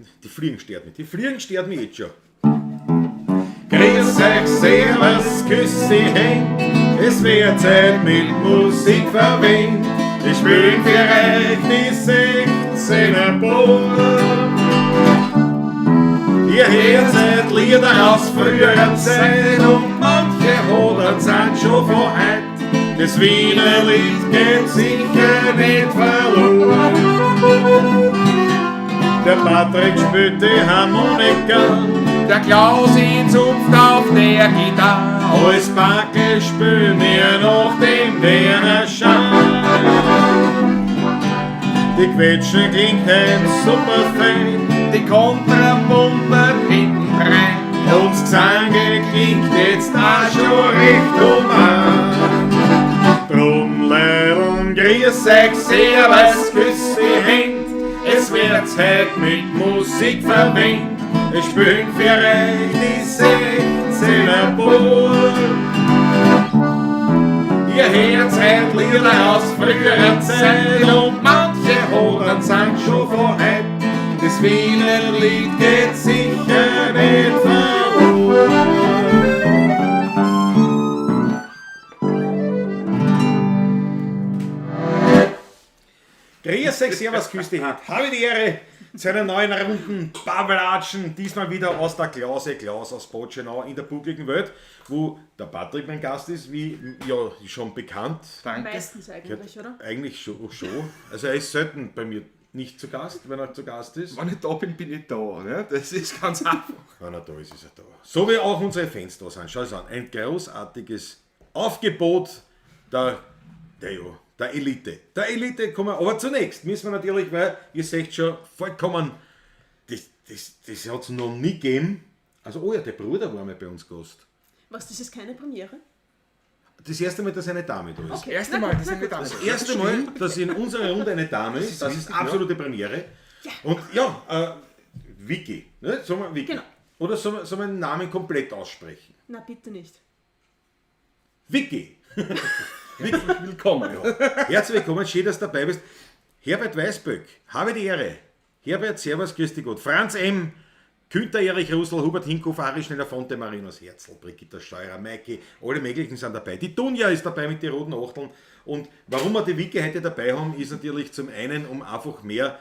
Die Fliegen stört mich. Die Fliegen stört mich jetzt schon. Grüß euch, servus, küss die Händ, es wird Zeit mit Musik verwendet. Ich spiel für euch die 16er Bub. Ihr hört Lieder aus früheren Zeit und manche Hodern sind schon von heut. Das Wiener Lied geht sicher nicht verloren. Der Patrick spielt die Harmonika, Der Klaus ihn zupft auf der Gitarre. Als Backel spülen wir noch den Werner Schein. Die Quetschen klingt heut super fein Die Kontrabombe hinten rein. und das Gesange klingt jetzt auch schon recht human. Drum Leideln, grüß euch, servus, küss die Händ, es wird Zeit mit Musik verwendet. Es spielen für euch die 16er Bub. Ihr hört heut Lieder aus früherer Zeit und manche Hodern sind schon von heut. Das Wiener Lied geht sicher nicht verloren. Grüß euch, servus, küss die Hand. Habe die Ehre zu einer neuen Runden Babelatschen. Diesmal wieder aus der Klause Klaus aus Botschenau in der buckligen Welt, wo der Patrick mein Gast ist, wie ja schon bekannt. Danke. Meistens eigentlich, oder? Eigentlich schon. Also er ist selten bei mir nicht zu Gast, wenn er zu Gast ist. Wenn ich da bin, bin ich da. Ne? Das ist ganz einfach. Wenn er da ist, ist er da. So wie auch unsere Fans da sind. Schau es an. Ein großartiges Aufgebot der Elite. Der Elite kommen wir. Aber zunächst müssen wir natürlich, weil ihr seht schon vollkommen, das hat es noch nie gegeben. Also, oh ja, der Bruder war mal bei uns Gast. Was, das ist keine Premiere? Das erste Mal, dass eine Dame da ist. Okay. Erste Mal, dass eine Dame Das erste Mal, dass in unserer Runde eine Dame ist, das ist richtig, absolute Premiere. Und ja, Vicky, ne? Sollen wir Vicky? Genau. Oder sollen wir den Namen komplett aussprechen? Na, bitte nicht. Vicky! Herzlich willkommen. Ja. Herzlich willkommen, schön, dass du dabei bist. Herbert Weißböck, habe die Ehre. Herbert, servus, grüß dich Gott. Franz M., Günther Erich Russell, Hubert Hinkofer, Harry Schneller, Fonte, Marinus Herzl, Brigitta Steurer, Maiki, alle möglichen sind dabei. Die Dunja ist dabei mit den roten Achteln. Und warum wir die Vicky heute dabei haben, ist natürlich zum einen, um einfach mehr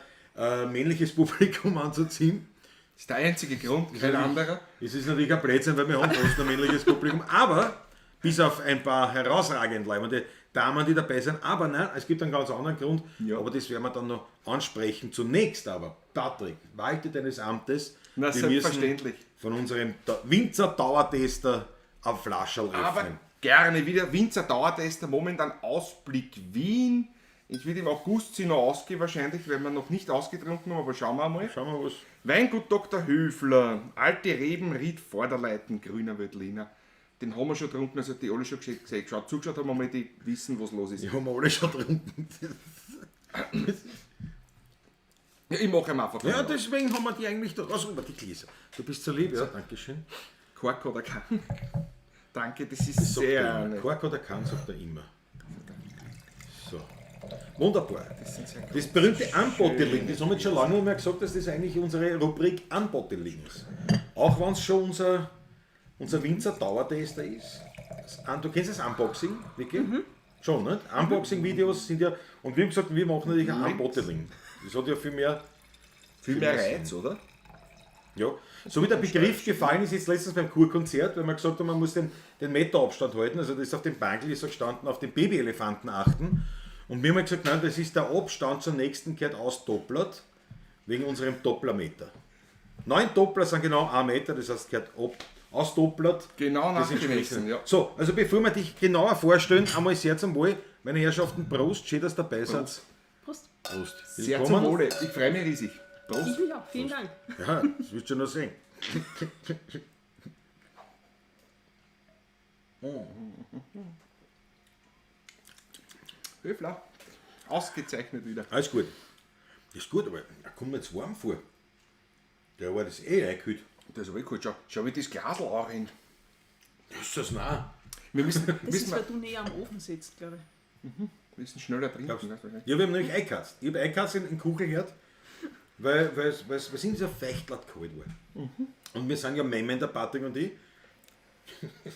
männliches Publikum anzuziehen. Das ist der einzige Grund, kein anderer. Es ist natürlich ein Blödsinn, weil wir haben fast ein männliches Publikum, aber bis auf ein paar herausragend leibende Damen, die dabei sind. Aber nein, es gibt einen ganz anderen Grund, Ja. aber das werden wir dann noch ansprechen. Zunächst aber, Patrick, walte deines Amtes. Na, wir müssen selbstverständlich. von unserem Winzer-Dauertester ein Flascherl öffnen. Aber gerne wieder Winzer Dauertester, momentan Ausblick Wien. Ich werde im August sie noch ausgehen wahrscheinlich, weil wir noch nicht ausgetrunken haben, aber schauen wir mal. Schauen wir was. Weingut Dr. Höfler, Alte Reben, Ried Vorderleiten, Grüner Veltliner. Den haben wir schon getrunken, also die alle schon gesehen. Geschaut, zugeschaut haben wir mal, die wissen, was los ist. Die haben wir alle schon getrunken. Ja, ich mache ihn einfach. Ja, deswegen haben wir die eigentlich da. Also, die Gläser. Du bist so lieb, ja. Dankeschön. Kork oder kann. Danke, das ist Sagt er sehr immer. nett. Kork oder kann, sagt er immer. So. Wunderbar. Das sind sehr Das berühmte Unbottling, das haben wir jetzt schon lange nicht mehr gesagt, dass das eigentlich unsere Rubrik Unbottling ist. Auch wenn es schon unser Winzer-Dauertester ist. Du kennst das Unboxing, Vicky? Mhm. Schon, nicht? Unboxing-Videos sind ja. Und wir haben gesagt, wir machen natürlich ein Unbottling. Das hat ja viel mehr. Viel mehr Reiz, oder? Ja. So wie der Begriff gefallen ist jetzt letztens beim Kurkonzert, weil man gesagt hat, man muss den Meterabstand halten. Also das ist auf dem Bankel ist so gestanden, auf den Babyelefanten achten. Und wir haben gesagt, nein, das ist der Abstand zum nächsten gehört ausdopplert, wegen unserem Dopplermeter. 9 Doppler sind genau 1 Meter, das heißt, gehört ausdopplert. Genau Das nachgemessen, entspricht- ja. So, also bevor wir dich genauer vorstellen, einmal sehr zum Wohl, meine Herrschaften, Prost, schön, dass ihr dabei seid. Prost. Prost. Sehr zum Wohle. Ich freue mich riesig. Prost. Ich mich auch. Vielen Dank. Ja, das wirst du schon noch sehen. Höfler. Ausgezeichnet wieder. Alles gut. Ist gut, aber da kommt mir jetzt warm vor. Der war das eh eingekühlt. Das ist aber eh gut. Schau, wie das Glasl auch rennt. Ist das nah? Wir müssen, Das müssen, ist, weil du näher am Ofen sitzt, glaube ich. müssen schneller trinken. Weißt du, wahrscheinlich. Ja, wir haben nämlich eingekatzt. Ich habe eingekatzt in Kuchelherd. weil es in dieser Feuchtlaut kalt war. Und wir sind ja Memmen, der Patrick und ich.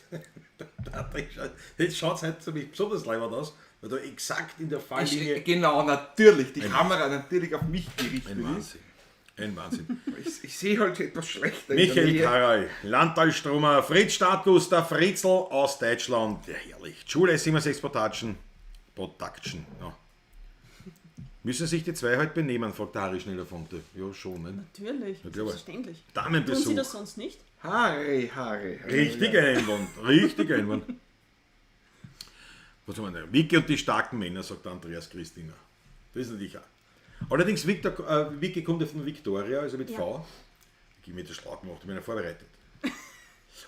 Der Patrick schaut, jetzt schaut es heute für mich besonders leibend aus, weil da exakt in der Falllinie. Genau, natürlich. Die Kamera natürlich auf mich gerichtet Ein ist. Wahnsinn. Ein Wahnsinn. Ich sehe halt etwas schlechter. in der Michael Nähe. Karal, Landtalstromer, Fritz Status, der Fritzel aus Deutschland. Ja, herrlich. Schule 76 Production. Production, ja. Müssen sich die zwei heute benehmen, fragt der Harry Schneller-Fonte. Ja, schon, ne? Natürlich, klar. selbstverständlich. Tun Damenbesuch. Sie das sonst nicht? Haare, Haare. Haare. Richtig Einwand, richtig Einwand. Was haben wir denn? Vicky und die starken Männer, sagt Andreas Christina. Das ist natürlich auch. Allerdings, Vicky kommt ja von Victoria, also mit Ja. V. Ich habe mir das schlau gemacht, ich bin ja vorbereitet.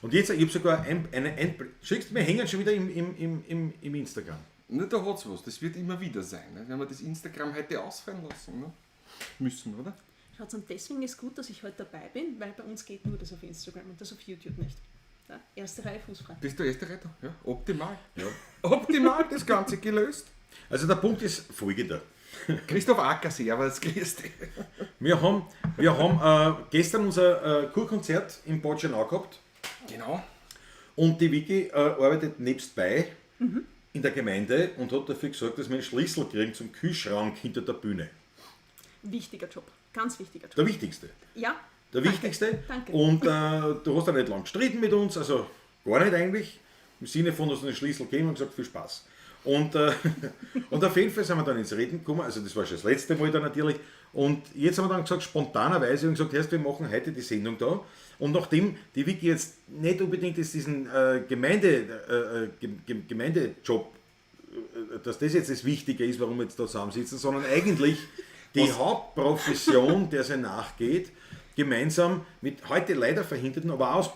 Und jetzt, ich habe sogar eine Einblendung. Schickst du mir hängen schon wieder im Instagram. Na, da hat's was. Das wird immer wieder sein. Ne? Wenn wir das Instagram heute ausfallen lassen. Ne? Müssen, oder? Schaut, und deswegen ist gut, dass ich heute dabei bin, weil bei uns geht nur das auf Instagram und das auf YouTube nicht. Ja, erste Reihe fußfrei. Bist du erste Retter? Ja, optimal. Ja. Optimal das Ganze gelöst. Also der Punkt ist folgender. Christoph Acker, servus, grüß dich. Wir haben gestern unser Kurkonzert in Bad Schönau gehabt. Genau. Und die Vicky arbeitet nebstbei in der Gemeinde und hat dafür gesorgt, dass wir einen Schlüssel kriegen zum Kühlschrank hinter der Bühne. Wichtiger Job, ganz wichtiger Job. Der wichtigste. Ja. Der danke. wichtigste. Danke. Und du hast auch nicht lang gestritten mit uns, also gar nicht eigentlich. Im Sinne von, dass du den Schlüssel gegeben und gesagt, viel Spaß. Und, und auf jeden Fall sind wir dann ins Reden gekommen, also das war schon das letzte Mal dann natürlich. Und jetzt haben wir dann gesagt, spontanerweise und gesagt, erst wir machen heute die Sendung da. Und nachdem die Vicky jetzt nicht unbedingt jetzt diesen Gemeindejob, dass das jetzt das Wichtige ist, warum wir jetzt da zusammensitzen, sondern eigentlich die Hauptprofession, der sie nachgeht, gemeinsam mit heute leider verhinderten, aber auch aus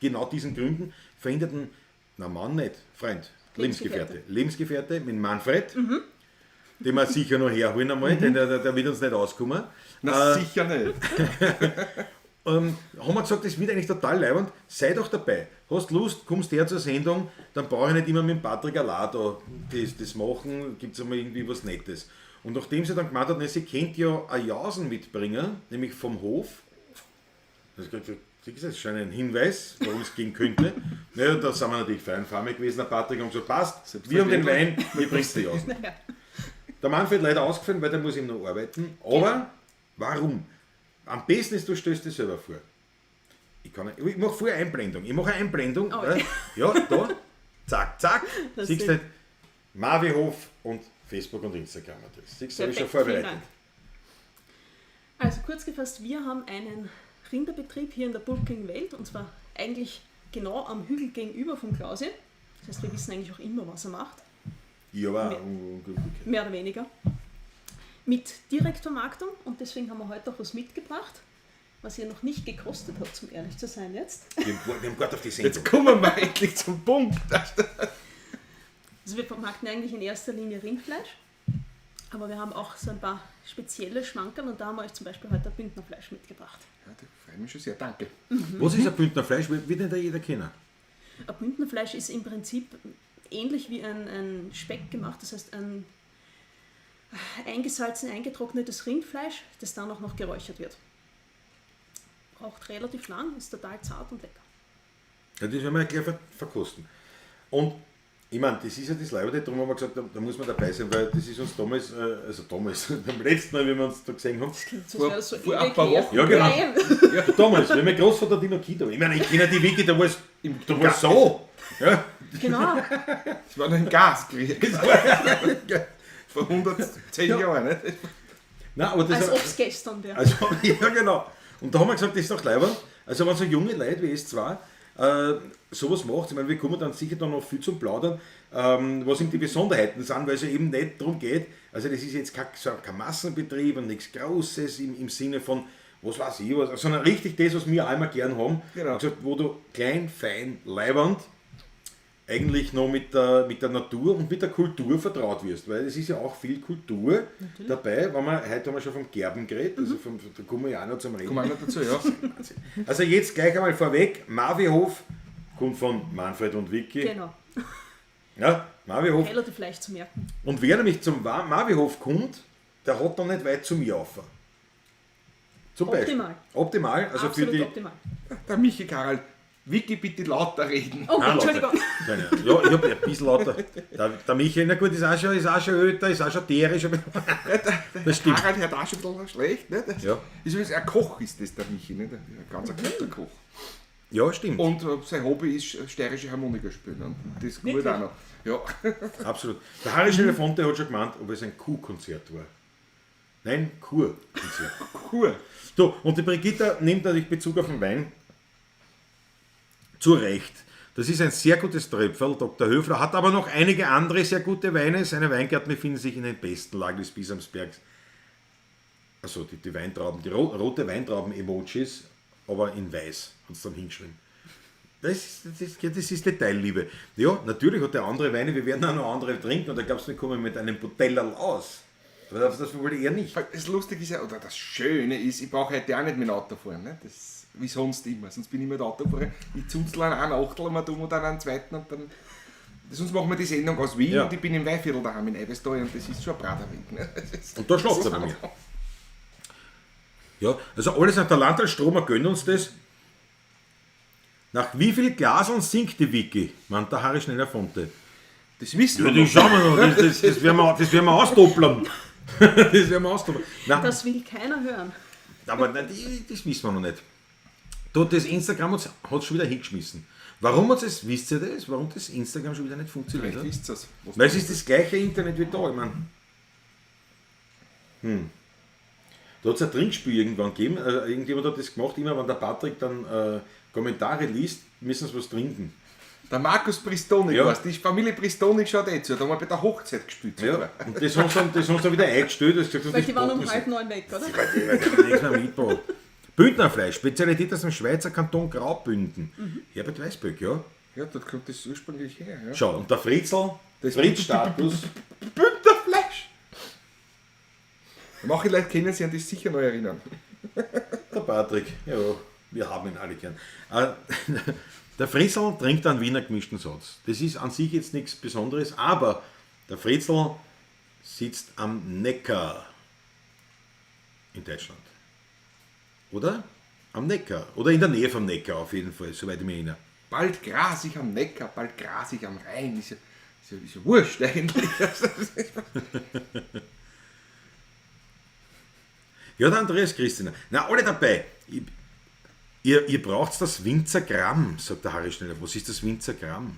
genau diesen Gründen verhinderten, na Mann nicht, Freund, Lebensgefährte. Lebensgefährte mit Manfred, den wir sicher noch herholen einmal, denn der wird uns nicht auskommen. Na, sicher nicht. Haben wir gesagt, das wird eigentlich total leibend, sei doch dabei. Hast Lust, kommst her zur Sendung, dann brauche ich nicht immer mit dem Patrick allein da das machen, gibt es einmal irgendwie was Nettes. Und nachdem sie dann gemeint hat, na, sie kennt ja eine Jausen mitbringen, nämlich vom Hof. Das ist schon ein Hinweis, worum es gehen könnte. Naja, da sind wir natürlich feinfarmig gewesen, der Patrick und gesagt, passt, wir haben den Wein, wir bringst die Jausen. Ja. Der Manfred leider ausgefallen, weil der muss eben noch arbeiten. Aber warum? Am besten ist, du stellst dich selber vor. Ich mache vorher Einblendung. Ich mache eine Einblendung. Oh. Ja, da. Zack, zack. Das Siehst sind- du, Mavihof und Facebook und Instagram natürlich. Siehst du, habe ich schon Perfekt, vielen vorbereitet. Dank. Also kurz gefasst, wir haben einen Rinderbetrieb hier in der Bulking Welt und zwar eigentlich genau am Hügel gegenüber vom Klausi. Das heißt, wir wissen eigentlich auch immer, was er macht. Ja, aber auch. Mehr oder weniger. Mit Direktvermarktung und deswegen haben wir heute auch was mitgebracht, was ihr noch nicht gekostet habt, um ehrlich zu sein jetzt. Wir haben Gott auf die Sendung. Jetzt kommen wir endlich zum Punkt. Also wir vermarkten eigentlich in erster Linie Rindfleisch, aber wir haben auch so ein paar spezielle Schmankerl und da haben wir euch zum Beispiel heute ein Bündnerfleisch mitgebracht. Ja, da freue ich mich schon sehr. Danke. Was ist ein Bündner Fleisch? Wird nicht da jeder kennen. Ein Bündnerfleisch ist im Prinzip ähnlich wie ein Speck gemacht, das heißt ein eingesalzen, eingetrocknetes Rindfleisch, das dann auch noch geräuchert wird. Braucht relativ lang, ist total zart und lecker. Ja, das werden wir gleich verkosten. Und ich meine, das ist ja das Leibende, darum haben wir gesagt, da muss man dabei sein, weil das ist uns damals, beim letzten Mal, wie wir uns da gesehen haben. Das wäre so vor ewig ein paar her. Wochen. Ja, genau. Ja, eben. Ja, damals, wenn mein Großvater die noch Kind war. Ich meine, ich kenne die Wiki, da war es so. Ja. Genau. Das war noch ein Gaskrieg. Vor 110 Jahren, nicht? Nein, aber das Als ob es gestern wäre. Also, ja, genau. Und da haben wir gesagt, das ist doch leiber. Also, wenn so junge Leute wie es zwar sowas macht, ich meine, wir kommen dann sicher dann noch viel zum Plaudern, was eben die Besonderheiten sind, weil es ja eben nicht darum geht, also das ist jetzt kein Massenbetrieb und nichts Großes im Sinne von, was weiß ich was, sondern richtig das, was wir auch immer gern haben, Genau. gesagt, wo du klein, fein, leibernd eigentlich noch mit der Natur und mit der Kultur vertraut wirst, weil es ist ja auch viel Kultur dabei, wenn wir, heute haben wir schon vom Gerben geredet, also da kommen wir ja auch noch zum Reden. Kommen wir noch dazu, ja. Also jetzt gleich einmal vorweg, Mavihof kommt von Manfred und Vicky. Genau. Ja, Mavihof. Relativ leicht zu merken. Und wer nämlich zum Mavihof kommt, der hat dann nicht weit zum Jaufen. Zum Beispiel. Optimal. Optimal, also Absolut für die. optimal. Der Michi Karl, Vicky, bitte lauter reden. Oh, Ah, lauter. Entschuldigung. Nein, nein. Ja, ich hab ein bisschen lauter. Der Michael, na gut, ist auch schon älter, ist auch schon tierisch. aber- Das stimmt. Harald hört auch schon ein bisschen schlecht. Ne? Das Ja. Ist übrigens ein Koch, ist das der Michi, ne? Ein ganz ein guter Koch. Ja, stimmt. Und sein Hobby ist steirische Harmonika spielen. Und das gut Wirklich? auch noch. Ja. Absolut. Der Harry Schneller-Fonte hat schon gemeint, ob es ein Kuhkonzert war. Nein, Kurkonzert. Cool. So, und die Brigitta nimmt natürlich Bezug auf den Wein. Zu Recht. Das ist ein sehr gutes Tröpferl. Dr. Höfler hat aber noch einige andere sehr gute Weine. Seine Weingärten befinden sich in den besten Lagen des Bisamsbergs. Also die Weintrauben, die rote Weintrauben-Emojis, aber in weiß, hat es dann hingeschrieben. Das ist Detailliebe. Ja, natürlich hat er andere Weine, wir werden auch noch andere trinken und da glaubst du, wir kommen mit einem Butellerl aus. Aber das wollte er nicht. Das Lustige ist ja, oder das Schöne ist, ich brauche heute auch nicht mit dem Auto fahren. Ne? Das wie sonst immer. Sonst bin ich mit dem Auto gefahren. Ich zunzel an einen Achtel und dumm und dann einen zweiten und dann. Sonst machen wir die Sendung aus Wien Ja. und ich bin im Weihviertel daheim in Eibestal und das ist schon ein Praterweg. Ne? Das ist- Und da schlaft er bei mir. Ja, also alles nach der Landtalstromer gönnt uns das. Nach wie viel Glaseln sinkt die Wiki? Meint der Harry Schneller Fonte. Das wissen Ja, wir das noch. schauen wir noch, das werden wir, das werden wir ausdoppeln. Das werden wir ausdoppeln. Nein, Das will keiner hören. aber nein, das wissen wir noch nicht. Da, das Instagram hat es schon wieder hingeschmissen. Warum hat es, wisst ihr das, warum das Instagram schon wieder nicht funktioniert Vielleicht hat? wisst ihr es. Was Weil es ist das gleiche Internet wie da, ich meine. Da hat es ein Trinkspiel irgendwann gegeben. Also irgendjemand hat das gemacht, immer wenn der Patrick dann Kommentare liest, müssen sie was trinken. Der Markus Pristonik, Ja. weißt du, die Familie Pristonik schaut eh zu, da haben wir bei der Hochzeit gespielt. Ja. Und das haben sie dann, das haben sie dann wieder eingestellt. Das gesagt, Weil das die waren um packen sie. 8:30 weg, oder? Nichts mehr mitgebracht. Bündnerfleisch, Spezialität aus dem Schweizer Kanton Graubünden. Herbert Weißböck, ja. Ja, dort kommt das ursprünglich her. Ja. Schau, und der Fritzl, Das- Fritz-Status, Bündnerfleisch! Manche Leute kennen sich an das sicher noch erinnern. der Patrick, ja, wir haben ihn alle gern. Der Fritzl trinkt einen Wiener gemischten Satz. Das ist an sich jetzt nichts Besonderes, aber der Fritzl sitzt am Neckar in Deutschland. Oder? Am Neckar. Oder in der Nähe vom Neckar auf jeden Fall, soweit ich mich erinnere. Bald grasig am Neckar, bald grasig am Rhein. Ist ja wurscht eigentlich. Ja, der Andreas Christina. Na, alle dabei. Ihr braucht das Winzergramm, sagt der Harry Schneller. Was ist das Winzergramm?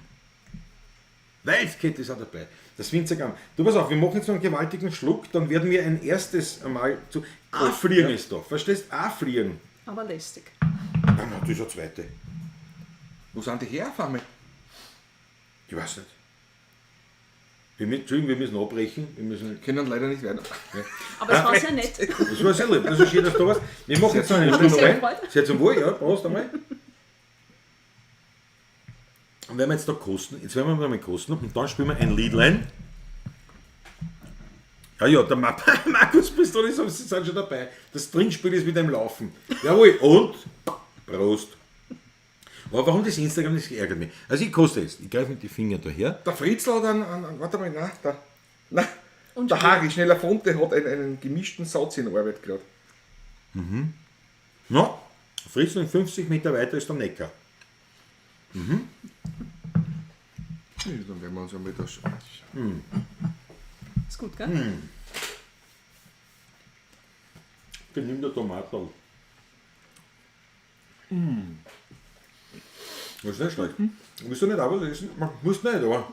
Wildcat ist auch dabei. Das Winzergramm. Du, pass auf, wir machen jetzt noch einen gewaltigen Schluck, dann werden wir ein erstes einmal zu. Afflieren ist da, verstehst? Afflieren. Aber lästig. Nein, nein, das ist eine zweite. Wo sind die her, Fami? Ich weiß nicht. Entschuldigung, wir müssen abbrechen. Wir müssen, Können leider nicht werden. Aber es war sehr nett. das war sehr lieb. Das ist schön, dass du da warst. Wir machen jetzt noch einen Hat mich Schluck sehr rein. gefreut. Sehr zum Wohl, ja. Prost einmal. Und werden wir jetzt da kosten. Jetzt werden wir mal kosten und dann spielen wir ein Liedlein. Ja, ja, der Markus Pistolis, sie sind schon dabei. Das Trinkspiel ist wieder im Laufen. Jawohl, und Prost. Aber warum das Instagram, das ärgert mich. Also ich koste jetzt. Ich greife mit den Fingern daher. Der Fritzl hat einen, warte mal, nein, der, nein, Und der Harry Schneller Fonte hat einen gemischten Satz in Arbeit gerade. Na, Fritzl 50 Meter weiter ist der Neckar. Ja, dann werden wir uns einmal das. Ist gut, gell? Benimm der Tomaten. Das ist nicht schlecht. Willst du nicht auch was essen? Man muss nicht, aber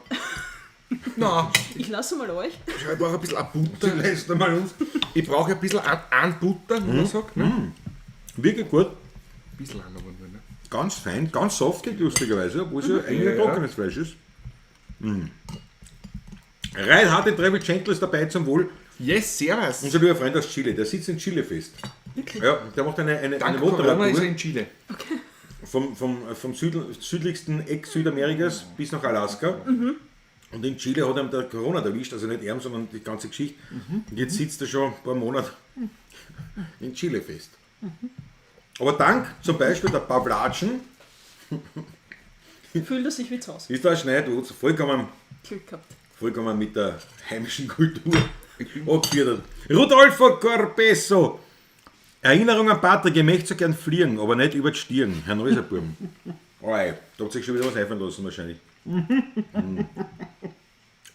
Nein, Ich lasse mal euch. ich brauche ein bisschen an Butter. lässt einmal uns. Ich brauche ein bisschen an Butter, wie man sagt. Ne? Wirklich gut. Ein bisschen an, aber nur, ne? Ganz fein, ganz saftig, lustigerweise, obwohl es ja eigentlich ein Ja. trockenes Fleisch ist. Reinhard Travel Gentle ist dabei zum Wohl. Yes, servus. Unser lieber Freund aus Chile, der sitzt in Chile fest. Wirklich? Ja, der macht eine Dank Corona ist er Motorradtour in Chile. vom südlichsten Eck Südamerikas bis nach Alaska. Und in Chile hat ihm der Corona erwischt, also nicht ihm, sondern die ganze Geschichte. Und jetzt sitzt er schon ein paar Monate in Chile fest. Aber dank zum Beispiel der Pavlatschen Fühlt er sich wie zu Hause. ist da Schneider vollkommen, Glück gehabt. vollkommen mit der heimischen Kultur angeführt. Rudolfo Corpeso. Erinnerung an Patrick, ich möchte so gern fliegen, aber nicht über die Stirn. Herr Neuserburm. Oi, da hat sich schon wieder was einfallen lassen wahrscheinlich. Mhm.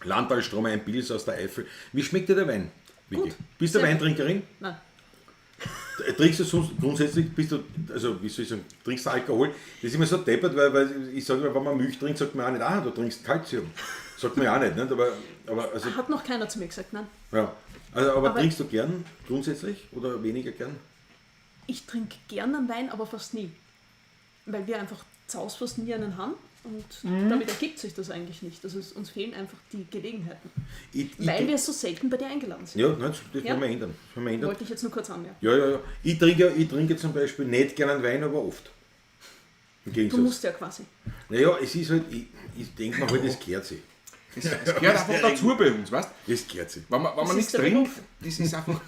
Landtalstrom, ein Pils aus der Eifel. Wie schmeckt dir der Wein? Vicky? Gut. Bist du Sehr gut. Weintrinkerin? Nein. Trinkst du sonst grundsätzlich, bist du, also wie soll ich sagen, trinkst du Alkohol? Das ist immer so deppert, weil ich sage immer, wenn man Milch trinkt, sagt man auch nicht, ah, du trinkst Kalzium. Sagt man ja auch nicht, nicht? Aber, also, Hat noch keiner zu mir gesagt, nein. ja. Also, aber, Aber- trinkst du gern grundsätzlich oder weniger gern? Ich trinke gern einen Wein, aber fast nie. Weil wir einfach zu Hause fast nie einen haben und damit ergibt sich das eigentlich nicht. Also es, uns fehlen einfach die Gelegenheiten. Weil wir so selten bei dir eingeladen sind. Ja, nein, das Ja. wollen wir ändern. Das wollen wir ändern. Wollte ich jetzt nur kurz anmerken. Ja, ja, ja. Ich trinke zum Beispiel nicht gern einen Wein, aber oft. Im Du Gegensatz. musst ja quasi. Naja, es ist halt, ich denke mir halt, es gehört sich. Es gehört einfach dazu bei uns, weißt du? Es gehört sich. Wenn man Das nichts ist der trinkt, Beruf. das ist einfach.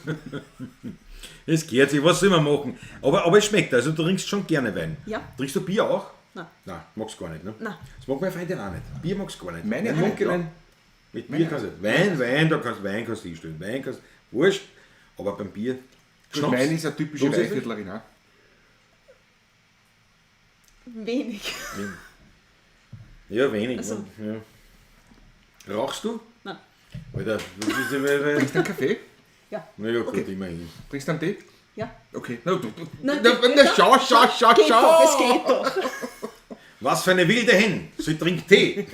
Es gehört sich, was soll man machen? Aber es schmeckt, also du trinkst schon gerne Wein. Ja. Trinkst du Bier auch? Nein. Nein, magst du gar nicht, ne? Nein. Das mag meine Freundin auch nicht. Bier magst du gar nicht. Meine Mein auch, Onkel, ja. Mit Bier kannst du Wein, da kannst Wein kannst du hinstellen. Wein kannst wurscht, aber beim Bier. Gut, meine ist eine typische Grundsätzlich? Weinviertlerin auch. Wenig. Ja, wenig. Also- ne? Ja. Rauchst du? Nein. Alter, das ist ja. Trinkst du einen Kaffee? Ja. Naja, gut, immerhin. Trinkst du einen Tee? Ja. Okay. Na, du, Nein, na, na, schau, schau, schau, Geht schau. doch, es geht doch. Was für eine wilde Hen! Sie trinkt Tee!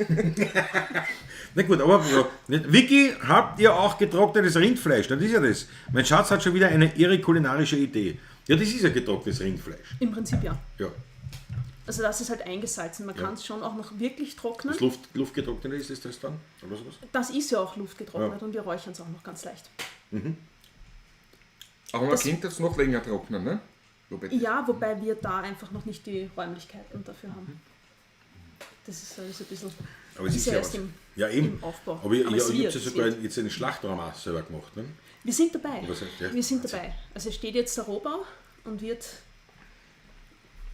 Na gut, aber ja, nicht. Vicky, habt ihr auch getrocknetes Rindfleisch? Das ist ja das. Mein Schatz hat schon wieder eine irre kulinarische Idee. Ja, das ist ja getrocknetes Rindfleisch. Im Prinzip ja. Ja. Also das ist halt eingesalzen. Man kann es schon auch noch wirklich trocknen. Das Luftgetrocknete ist das, das dann? Oder sowas? Das ist ja auch luftgetrocknet Ja. und wir räuchern es auch noch ganz leicht. Aber man könnte das noch länger trocknen, ne? Wobei, Ja, wobei wir da einfach noch nicht die Räumlichkeiten dafür haben. Das ist alles ein bisschen. Aber es Ist ist ja ja erst was. im- ja, eben. im Aufbau. Aber ihr, Aber ihr, es ihr wird, habt ja es sogar wird. jetzt einen Schlachtraum auch selber gemacht. Ne? Wir sind dabei. Was heißt, ja. Wir sind dabei. Also es steht jetzt der Rohbau und wird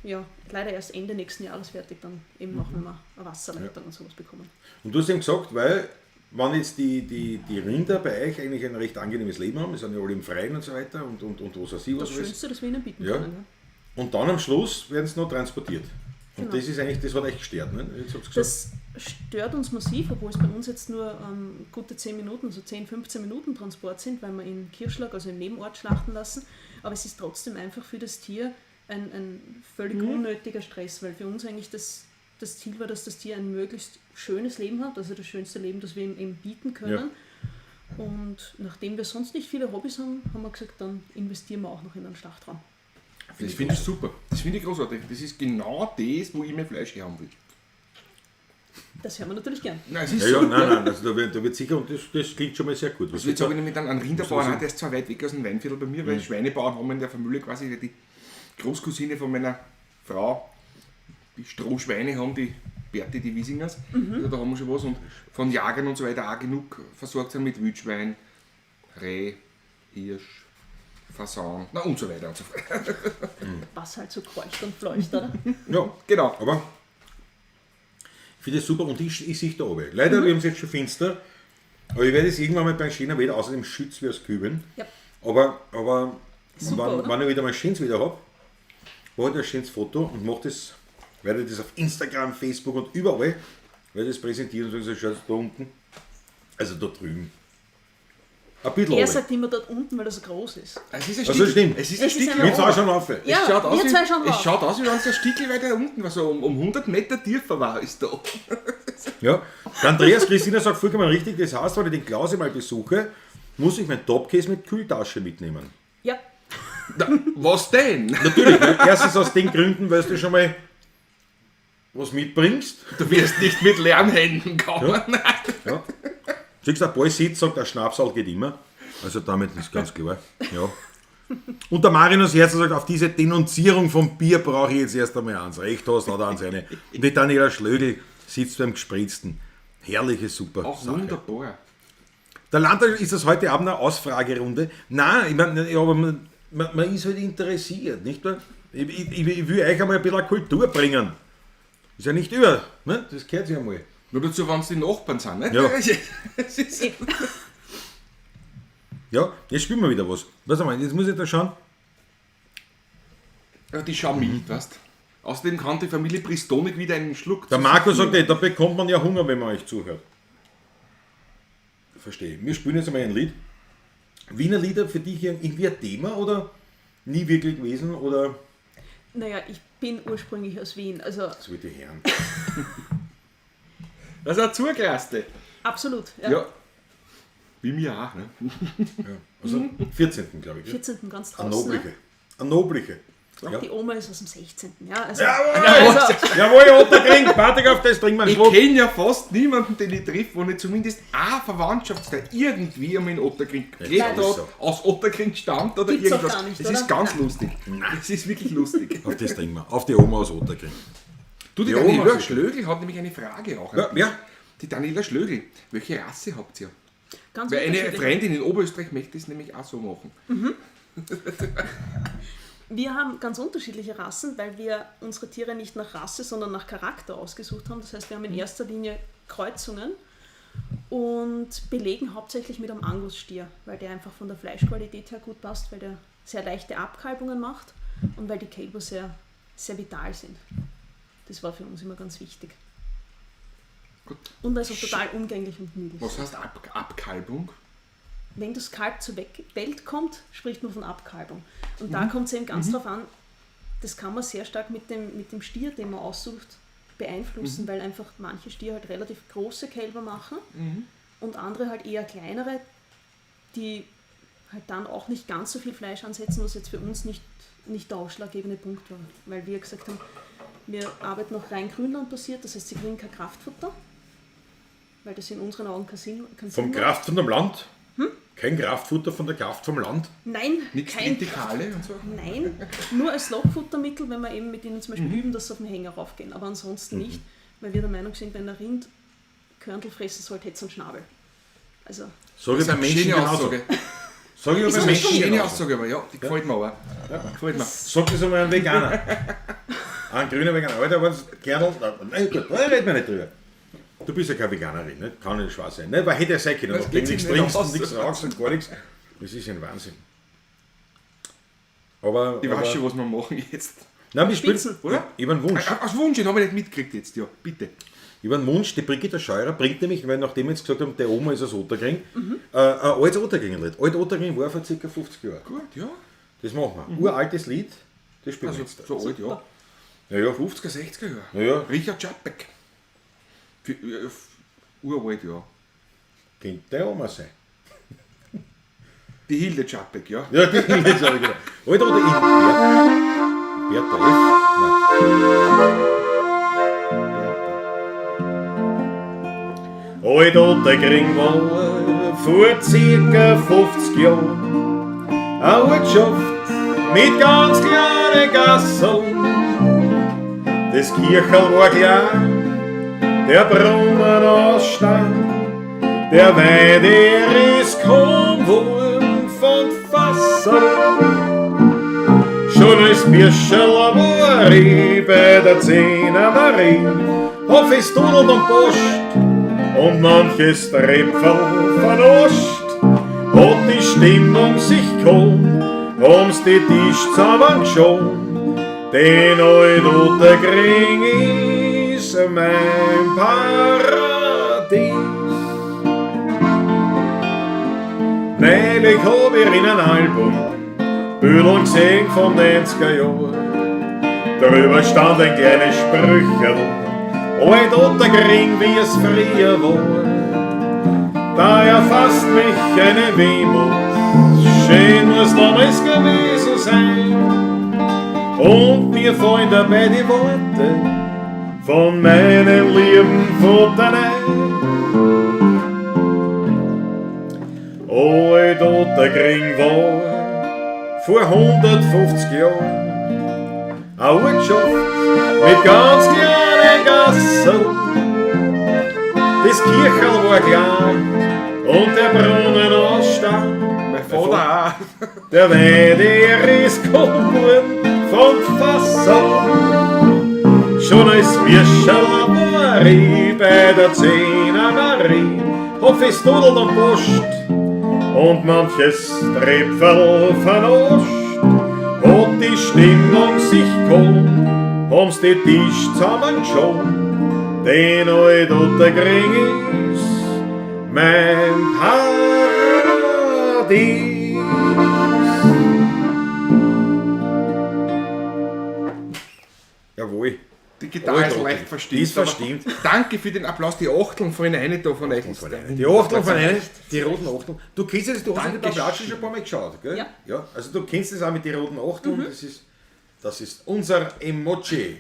ja, leider erst Ende nächsten Jahres fertig, dann eben auch, wenn wir eine Wasserleitung und sowas bekommen. Und du hast eben gesagt, weil, wenn jetzt die Rinder bei euch eigentlich ein recht angenehmes Leben haben, die sind ja alle im Freien und so weiter und was weiß ich, was Das alles. Schönste, das wir ihnen bieten Ja. können. Ja. Und dann am Schluss werden sie noch transportiert. Und Genau. das ist eigentlich, das hat euch gestört, ne? Jetzt hab's gesagt. Das stört uns massiv, obwohl es bei uns jetzt nur gute 10 Minuten, so 10, 15 Minuten Transport sind, weil wir in Kirschlag, also im Nebenort, schlachten lassen. Aber es ist trotzdem einfach für das Tier ein völlig unnötiger Stress, weil für uns eigentlich das Ziel war, dass das Tier ein möglichst schönes Leben hat, also das schönste Leben, das wir ihm eben bieten können. Und nachdem wir sonst nicht viele Hobbys haben, haben wir gesagt, dann investieren wir auch noch in einen Schlachtraum. Das finde ich super. Das finde ich großartig. Das ist genau das, wo ich mein Fleisch her haben will. Das hören wir natürlich gern. Nein, es ist Ja, ja, so. nein, nein, also da wird sicher, und das klingt schon mal sehr gut. Was Also jetzt habe ich nämlich dann einen Rinderbauern, Was auch, der ist zwar weit weg aus dem Weinviertel bei mir, weil Schweinebauern haben wir in der Familie quasi, die Großcousine von meiner Frau, die Strohschweine haben, die Berti, die Wiesingers, also da haben wir schon was und von Jagern und so weiter auch genug versorgt sind mit Wildschwein, Reh, Hirsch, Fasan, na und so weiter und so fort. Was halt so kreucht und fleucht, oder? Ja, Genau. aber ich finde es super und ich sehe da oben. Leider, wir haben es jetzt schon finster, aber ich werde es irgendwann mal beim schönen Wetter, außerdem schützt wie aus Kübeln. Ja. Aber Super, oder? wenn ich wieder mal schönes wieder habe, mache ich ein schönes Foto und mache das, werde das auf Instagram, Facebook und überall, werde das präsentieren und sagen, so, schaut da unten, also da drüben. Ein bisschen Er runter. sagt immer dort unten, weil er so groß ist. Es ist ein Also Stickel. stimmt. Es ist ein Es ist Stickel. ein Jetzt auch schon auf. Ja, Es schaut aus, wir wie, zwei schauen es rauf. schaut aus, wie wenn es ein Stickel weiter unten war, so um 100 Meter tiefer war, ist da. Ja, der Andreas Christina sagt vollkommen richtig, das heißt, wenn ich den Klausi mal besuche, muss ich mein Topcase mit Kühltasche mitnehmen. Ja, Na, was denn? Natürlich, weil erstens aus den Gründen, weil du schon mal was mitbringst. Du wirst nicht mit leeren Händen kommen. Ja. Siehst du, der Paul sitzt, sagt, der Schnapsal geht immer. Also damit ist ganz klar. Ja. Und der Marinus Herzer sagt, auf diese Denunzierung vom Bier brauche ich jetzt erst einmal eins. Recht hast, hat er eins eine. Und die Daniela Schlögl sitzt beim Gespritzten. Herrliche, super Auch Sache. wunderbar. Der Landtag ist das heute Abend eine Ausfragerunde. Nein, ich meine, ja, aber man ist halt interessiert, nicht wahr? Ich will euch einmal ein bisschen Kultur bringen. Ist ja nicht über, ne? Das gehört sich einmal. Nur dazu, wenn es die Nachbarn sind, ne? Ja. Es ist, Ja, jetzt spielen wir wieder was. Warte mal, jetzt muss ich da schauen. Ja, die schauen mild, weißt du. Außerdem kann die Familie Pristonik wieder einen Schluck Der zu Marco sich sagt, nehmen. ey, da bekommt man ja Hunger, wenn man euch zuhört. Verstehe. Wir spielen jetzt einmal ein Lied. Wiener Lieder für dich irgendwie ein Thema oder nie wirklich gewesen? Oder Naja, ich bin ursprünglich aus Wien, also das wird die Herren. Das ist eine Zugelaste. absolut. Ja. Ja. Wie mir auch, ne? Ja. Also 14. glaube ich. gell? 14. ganz Eine draußen. nobliche. Eine nobliche. Ne? Ja. Die Oma ist aus dem 16. Ja, also, Jawohl! also Jawohl, Otterkring, Patrick, auf das trinken wir einen Ich Schluck. kenne ja fast niemanden, den ich treffe, wo nicht zumindest ein Verwandtschaftsteil irgendwie einmal in Otterkring gelebt das ist hat, so. aus Otterkring stammt oder Gibt's auch irgendwas. gar nicht, Es oder? ist ganz lustig. Es ist wirklich lustig. Auf das trinken wir. Auf die Oma aus Otterkring. Du, die Die Oma Daniela sicher. Schlögl hat nämlich eine Frage auch. an Ja, dich. ja. Die Daniela Schlögl, welche Rasse habt ihr? ganz Weil eine unterschiedlich. Freundin in Oberösterreich möchte es nämlich auch so machen. Wir haben ganz unterschiedliche Rassen, weil wir unsere Tiere nicht nach Rasse, sondern nach Charakter ausgesucht haben. Das heißt, wir haben in erster Linie Kreuzungen und belegen hauptsächlich mit einem Angusstier, weil der einfach von der Fleischqualität her gut passt, weil der sehr leichte Abkalbungen macht und weil die Kälber sehr, sehr vital sind. Das war für uns immer ganz wichtig. Gut. Und also total umgänglich und niedlich. Was heißt Abkalbung? Wenn das Kalb zur Welt kommt, spricht man von Abkalbung. Und da kommt es eben ganz drauf an, das kann man sehr stark mit dem Stier, den man aussucht, beeinflussen, weil einfach manche Stiere halt relativ große Kälber machen und andere halt eher kleinere, die halt dann auch nicht ganz so viel Fleisch ansetzen, was jetzt für uns nicht der ausschlaggebende Punkt war. Weil wir gesagt haben, wir arbeiten auch rein grünlandbasiert, das heißt, sie kriegen kein Kraftfutter, weil das in unseren Augen keinen Sinn Vom macht. Kraft von dem Land? Kein Kraftfutter von der Kraft vom Land? Nein, Nichts kein Tritikale und so? Nein, nur als Lockfuttermittel, wenn wir eben mit ihnen zum Beispiel üben, dass sie auf den Hänger raufgehen. Aber ansonsten nicht, weil wir der Meinung sind, wenn ein Rind Körnl fressen sollte, hätte es einen Schnabel. Also, Sag ich Das ist beim eine Menschen schöne genauso. Aussage. Sag ich Ist beim aber Menschen schon- Schöne genauso. Aussage, aber ja, die gefällt mir aber. Gefällt mir. Sag das einmal einem Veganer. Ein grüner Veganer. Alter, was Kernel. Nein, gut, da reden wir nicht drüber. Du bist ja keine Veganerin, ne? Kann nicht schwer sein. Ne? Weil hätte ja sein können. Das Nachdem geht sich nichts nicht trinkst aus. und nichts rauchst und gar nichts. Das ist ein Wahnsinn. Aber. Ich aber, weiß schon, was wir machen jetzt. Nein, wir spielen, Spitzen. Oder? Ich habe einen Wunsch. Aus Wunsch, den habe ich nicht mitgekriegt jetzt, ja. Bitte. Ich habe einen Wunsch, die Brigitte Scheurer bringt nämlich, weil nachdem wir jetzt gesagt haben, der Oma ist aus Otterkring, ein altes Otterkring-Lied. Alt Otterkring war vor ca. 50 Jahren. Gut, ja. Das machen wir. Uraltes Lied, das spielen Also, wir jetzt. so alt, ja. Ja, ja. 50er, 60er Jahre. Ja, ja. Richard Czapek. Uralt, ja. Könnte der Oma sein. Die Hilde Czapek, ja. Ja, die Hilde ist aber genau. Alt oder in Bertha F. Nein. Alt Otterkring war vor circa 50 Jahren eine Ortschaft mit ganz kleinen Gasseln. Das Kircherl war klein, der Brunnen aus Stein, der Wein, der ist kaum worden von Fassern. Schon als Birscherl war ich bei der Zehner Marie, hab ich Tudel und Post und manches Trepferl vernascht. Hat die Stimmung sich kaum ums die Tisch zusammengeschoben, den alt Otterkring ist mein Paradies. Neulich hab ich in einem Album Bilder gesehen von 90er Jahren. Drüber stand ein kleines Sprücherl, alt Otterkring, wie es früher war. Da erfasst mich eine Wehmut, schön muss damals gewesen sein. Und mir fallen dabei die Worte von meinem lieben Vater ein. Alt Otterkring war vor 150 Jahren eine Ortschaft mit ganz kleinen Gassen. Das Kircherl war klein und der Brunnen aus Stein. Mein Vater auch. Der Wein, der ist gekommen vom Fassel. Schon als Birscherl war ich bei der Zehner Marie, hab ich Tudel und Post und manches Trepferl vernascht. Hat Und die Stimmung sich kommt, haben's die Tisch zusammen schon. Den alt Otterkring ist mein Paradies. Jawohl. Die Gitarre ist Alter, leicht verstimmt. Die ist aber verstimmt. Danke für den Applaus. Die Achteln fallen rein da von euch. Die Achteln von einer, die roten Achteln. Du kennst das, du hast ja Danke den Applaus schon ein paar Mal geschaut, gell? Ja. Ja. Also du kennst das auch mit den roten Achteln. Das ist unser Emoji.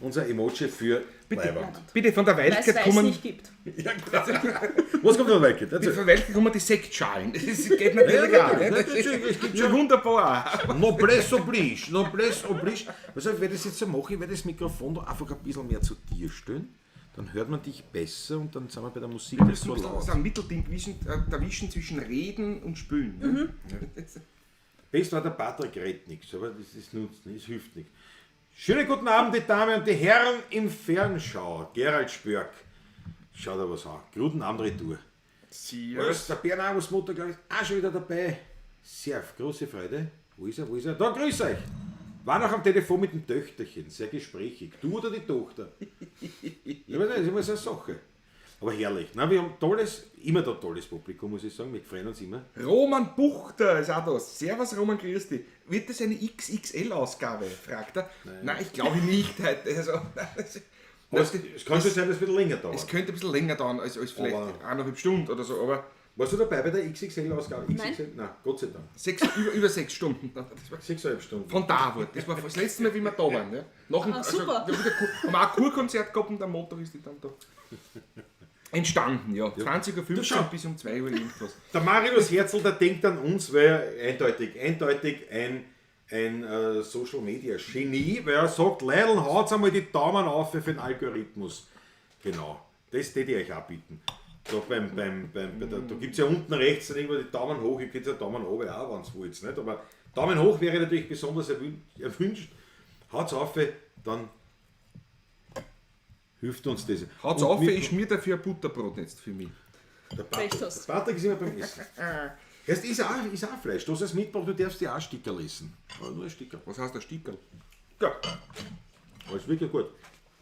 Unser Emoji für Bitte. Bitte, von der Weil es Wildkeit Weiß kommen, nicht gibt. Ja, genau. Was kommt von Waldkeit? bitte, von der Wildkeit kommen die Sektschalen. Das geht natürlich Ja, auch. natürlich, ne? Das natürlich, es gibt ist ja wunderbar. auch. Noblesse oblige, Noblesse oblige. Pass auf, ich werde das jetzt so machen, ich werde das Mikrofon da einfach ein bisschen mehr zu dir stellen. Dann hört man dich besser und dann sind wir bei der Musik nicht so Das laut. ist ein Mittelding gewesen, dazwischen zwischen Reden und Spülen. Ne? Ja. Best war der Patrick redet nichts, aber das ist nutzt nichts, das hilft nichts. Schönen guten Abend, die Damen und die Herren im Fernschau. Gerald Spörk, schau da was an. Guten Abend, Retour. Servus. Der Bernhard Mutter, glaube ich, ist auch schon wieder dabei. Sehr große Freude. Wo ist er? Wo ist er? Da, grüß euch! War noch am Telefon mit dem Töchterchen, sehr gesprächig. Du oder die Tochter? Ich weiß nicht, das ist immer so eine Sache. Aber herrlich. Na, wir haben tolles, immer da tolles Publikum, muss ich sagen. Wir freuen uns immer. Roman Buchter ist auch da. Servus Roman, grüß dich. Wird das eine XXL-Ausgabe? Fragt er. Nein, ich glaube nicht heute. Also, Aber es, es kann schon sein, dass es wieder länger dauert. es könnte ein bisschen länger dauern als vielleicht Aber- 1,5 Stunden oder so, aber Warst du dabei bei der XXL-Ausgabe? Nein. XXL? Nein, Gott sei Dank. über 6 Stunden. Das war 6,5 Stunden. von da war. Das war das letzte Mal, wie wir da waren. Ja. Nach dem, Ah, super. Also, wir haben wieder haben auch ein Kurkonzert gehabt und am Montag ist die dann da entstanden. Ja. 20.15 schau. Uhr bis um 2 Uhr irgendwas. Der Marius Herzl, der denkt an uns, weil er eindeutig ein Social Media Genie, weil er sagt, Leidl, haut's einmal die Daumen auf für den Algorithmus. Genau, das tät ich euch auch bieten. Da, da gibt es ja unten rechts dann irgendwo die Daumen hoch, ihr könnt ja Daumen oben auch, wenn ihr wollt, nicht? Aber Daumen hoch wäre natürlich besonders erwünscht. Haut's auf, dann hilft uns das. Haut's Und auf, mit- ich schmier dafür ein Butterbrot jetzt für mich. Der Recht Patrick, hast. der Patrick ist immer beim Essen. Erst ist auch Fleisch. Du hast es mitgebracht, du darfst dir auch Stickerl essen. Aber nur ein Stickerl. Was heißt der Stickerl? Ja. Aber ist wirklich gut.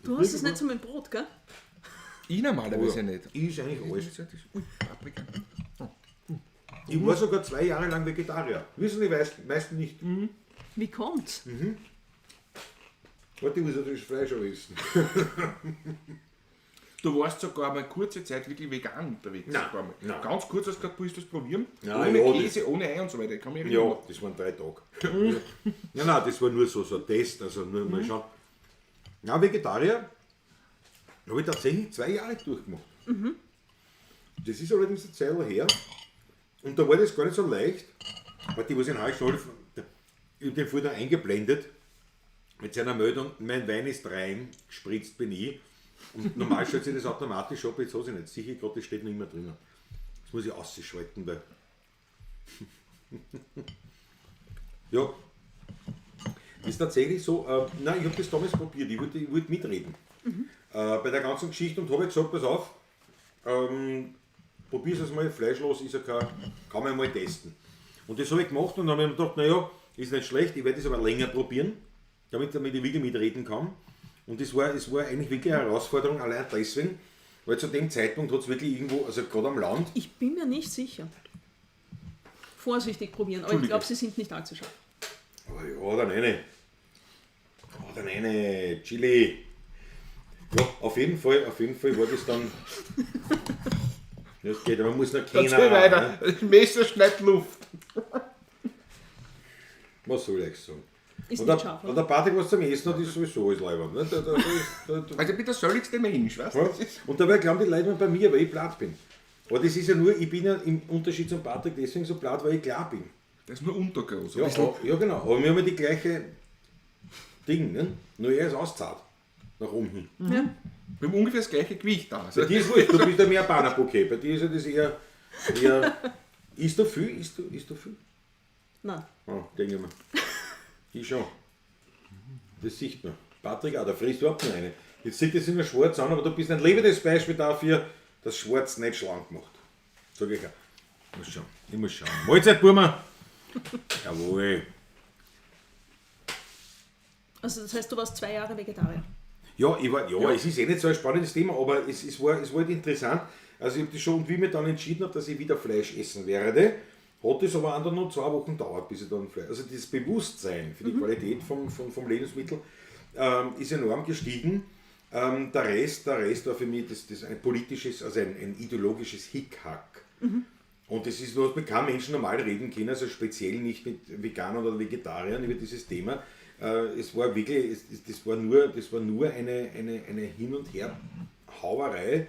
Du hast es nicht so mit dem Brot, gell? Ich normalerweise nicht. Ich ist eigentlich alles. Ui, Paprika. Ich war sogar 2 Jahre lang Vegetarier. Wissen die meisten nicht. Wie kommt's? Warte, ich muss natürlich Fleisch auch essen. Du warst sogar mal kurze Zeit wirklich vegan unterwegs. Nein, sogar mal. nein. Ganz kurz hast du gesagt, du willst das probieren. Nein, ohne ja, Käse, ohne Ei und so weiter. Ich kann mich erinnern. Ja, das waren 3 Tage. Ja, nein, das war nur so ein Test, also nur mal schauen. Na, Vegetarier habe ich tatsächlich 2 Jahre durchgemacht. Das ist allerdings eine Zeit her. Und da war das gar nicht so leicht, weil die, was in Heuschnall, ich hab den vorhin eingeblendet mit seiner Meldung, mein Wein ist rein, gespritzt bin ich. Und normal stellt sich das automatisch ab, jetzt hat sie nicht. Sicher gerade, das steht noch immer drinnen. Das muss ich ausschalten, weil. Ja. Ist tatsächlich so, nein, ich habe das damals probiert, ich wollte mitreden. Bei der ganzen Geschichte und habe gesagt, pass auf, probier's es mal, fleischlos ist ja kein, kann man mal testen. Und das habe ich gemacht und dann habe ich mir gedacht, naja, ist nicht schlecht, ich werde es aber länger probieren, damit ich wirklich mitreden kann. Und es war eigentlich wirklich eine Herausforderung, allein deswegen, weil zu dem Zeitpunkt hat es wirklich irgendwo, also gerade am Land. Ich bin mir nicht sicher. Vorsichtig probieren, aber ich glaube, sie sind nicht allzu scharf. Oh ja, dann eine. Oh, dann eine Chili. Ja, auf jeden Fall war das dann. Das geht, aber man muss noch kennen. Erzähl weiter. Ne? Das Messer schneidet Luft. Was soll ich sagen? Ist Und nicht scharf, der oder? Patrick, was zum Essen hat, ist sowieso alles leibend. Ne? Also ich bin der sölligste Mensch, weißt du? Ja. Und dabei glauben die Leute immer bei mir, weil ich platt bin. Aber das ist ja nur, ich bin ja im Unterschied zum Patrick deswegen so platt, weil ich klar bin. Das ist nur untergroß. Ja, ja, genau. Aber wir haben ja die gleiche Ding, ne? Nur er ist auszahlt. Nach oben hin. Ja. Wir haben ungefähr das gleiche Gewicht da. Also Bei dir ist wurscht, du bist ja mehr Bannerbouquet. Bei dir ist ja das eher. Isst du viel? Isst du viel? Nein. Oh, denke ich mir. Ich schon. Das sieht man. Patrick auch, der frisst überhaupt nicht eine. Jetzt sieht das immer schwarz an, aber du bist ein lebendes Beispiel dafür, dass schwarz nicht schlank macht. Sag ich auch. Ich muss schauen. Mahlzeit, Burma! Jawohl. Also das heißt, du warst 2 Jahre Vegetarier. Ja, ich war, ja, es ist eh nicht so ein spannendes Thema, aber es war halt interessant. Also ich habe das schon, und wie ich mir dann entschieden habe, dass ich wieder Fleisch essen werde, hat es aber auch dann noch 2 Wochen gedauert, bis ich dann Fleisch... Also das Bewusstsein für die Qualität vom Lebensmittel ist enorm gestiegen. Der Rest war für mich das ein politisches, also ein ideologisches Hickhack. Und das ist, du hast mit keinem Menschen normal reden können, also speziell nicht mit Veganern oder Vegetariern über dieses Thema. Es war wirklich, das war nur eine Hin- und Her-Hauerei.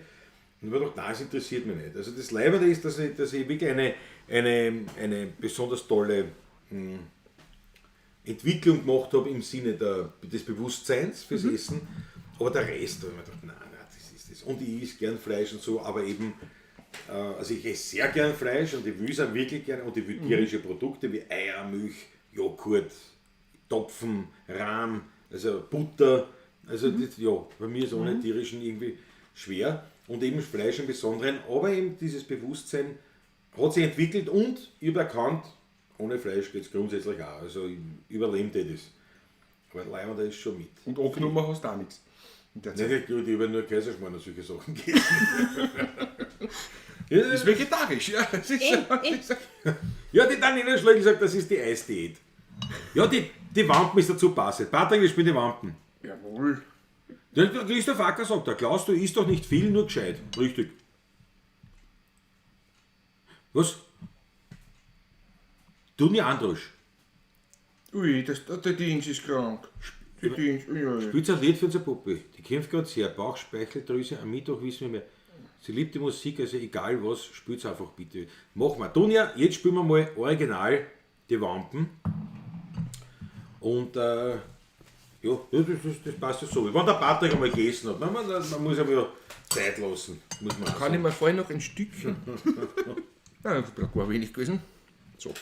Und ich habe gedacht, nein, das interessiert mich nicht. Also das Leibende ist, dass ich wirklich eine besonders tolle Entwicklung gemacht habe im Sinne des Bewusstseins fürs Essen. Aber der Rest, da habe ich mir gedacht, nein, das ist das. Und ich esse gern Fleisch und so, aber eben, also ich esse sehr gern Fleisch und ich will es auch wirklich gerne und ich will tierische Produkte wie Eier, Milch, Joghurt, Topfen, Rahm, also Butter. Also das, ja, bei mir ist ohne tierischen irgendwie schwer und eben Fleisch im Besonderen, aber eben dieses Bewusstsein hat sich entwickelt und ich habe erkannt, ohne Fleisch geht es grundsätzlich auch, also überlebt ich das. Aber leider, da ist schon mit. Und angenommen hast du auch nichts. Nein, gut, ich habe nur Kaiserschmarrn und solche Sachen gegessen. Das ist vegetarisch, ja. Das ist ja, die Daniela Schlegel sagt, das ist die Eisdiät. Ja, die Wampen ist dazu passend. Patrick, wir spielen die Wampen. Jawohl. Der Christoph Acker sagt, der Klaus, du isst doch nicht viel, nur gescheit. Richtig. Was? Dunja Andrusch. Ui, der Dings ist krank. Der Dings, ui. Spielt ein Lied für unsere Puppe. Die kämpft gerade sehr. Bauch, Speicheldrüse, am Mittwoch wissen wir mehr. Sie liebt die Musik, also egal was, spielt's einfach bitte. Machen wir. Dunja, jetzt spielen wir mal original die Wampen. Und ja, das passt ja so. Wenn der Patrick einmal gegessen hat, man muss ja wieder Zeit lassen. Muss man kann ich mir vorher noch ein Stückchen. Nein, das ist gar wenig gewesen. So.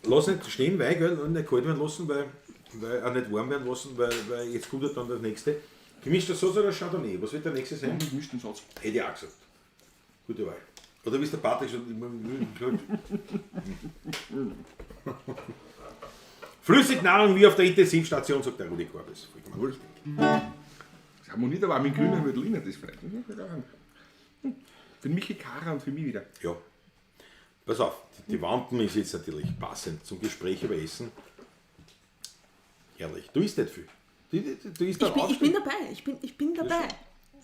Lass nicht stehen, weil, gell, und nicht kalt werden lassen, weil auch nicht warm werden lassen, weil jetzt kommt ja dann das nächste. Gemischter Satz oder Chardonnay? Was wird der nächste sein? Gemischten Satz. Hätte ich auch gesagt. Gute Wahl. Oder wie es der Patrick schon immer gesagt. Flüssignahrung wie auf der Intensivstation, sagt der Rudi Korbes. Das harmoniert aber auch mit grünen Veltliner, das vielleicht. Für Michi Kara und für mich wieder. Ja. Pass auf, die Wampen ist jetzt natürlich passend zum Gespräch über Essen. Herrlich. Du isst nicht viel. Du isst ich bin dabei. Ich bin dabei.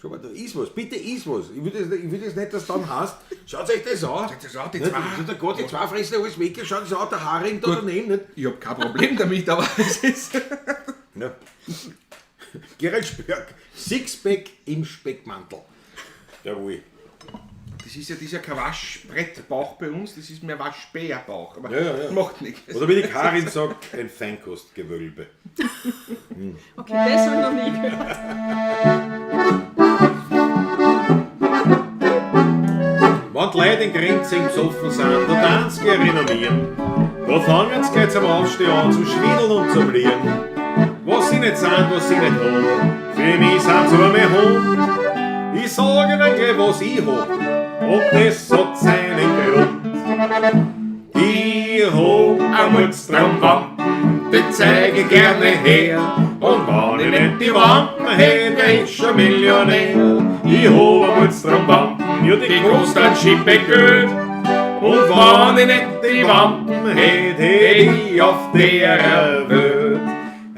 Schau mal, da ist was. Bitte iss was. Ich will das nicht, dass du dann hast. Schaut euch das an. Schaut das an, die zwei. Der Gott, die zwei fressen alles weg. Schaut das an, der Haring da daneben. Nicht? Ich habe kein Problem damit, aber es ist... Ja. Gerald Spörk, Sixpack im Speckmantel. Jawohl. Das ist ja dieser kein Waschbrettbauch bei uns, das ist mehr Waschbärbauch. Aber ja. Macht nichts. Oder wie die Karin sagt, ein Feinkostgewölbe. Okay, das habe ich noch nie gehört. Wenn die Leute in Grenzen besoffen sind, da tanzen sie renommieren. Da fangen sie gleich zum Aufstehen an, zum Schwindeln und zum Lieren. Was sie nicht sind, was sie nicht haben, für mich sind sie arme Hund. Ich sag ihnen gleich, was ich hab, und das hat seinen Grund. Ich hab ein Mutztraumwampen, die zeig ich gerne her. Und wenn ich nicht die Wampen hätt, wär ich schon Millionär. Ich hab ein Mutztraumwampen, ja, die kostet ein Schippe Geld. Und wenn ich nicht die Wampen hätt, hätt ich auf der Welt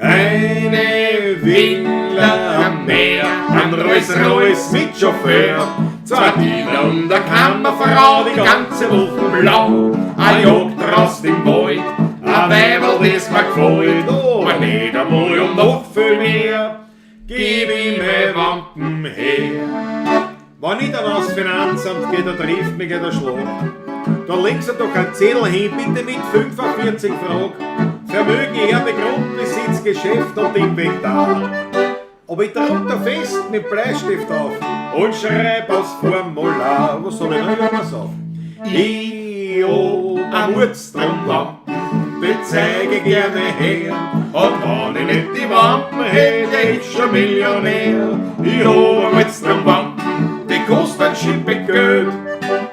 eine Villa am Meer, ein Rolls-Royce mit Chauffeur, zwei Diener und eine Kammerfrau, die ganze Woche blau, ein Jagdrost im Wald, ein Weiberl, das mir gefällt, aber nicht einmal und noch viel mehr, gib ich mir Wampen her. Wenn ich dann aufs Finanzamt gehe, da trifft mich der Schlag. Da legst du doch einen Zettel hin, bitte mit 45 Fragen. Vermögen, Erbe, Grundbesitz, Geschäft und Inventar. Aber ich druck da fest mit Bleistift auf und schreib aufs Formular. Was soll ich denn? Pass auf. Ich hab ein Mutztraumwampen, die zeige ich gerne her. Und wenn ich nicht die Wampen hätt, wär ich schon Millionär. Ich hab ein Mutztraumwampen, die kostet ein Schippe Geld.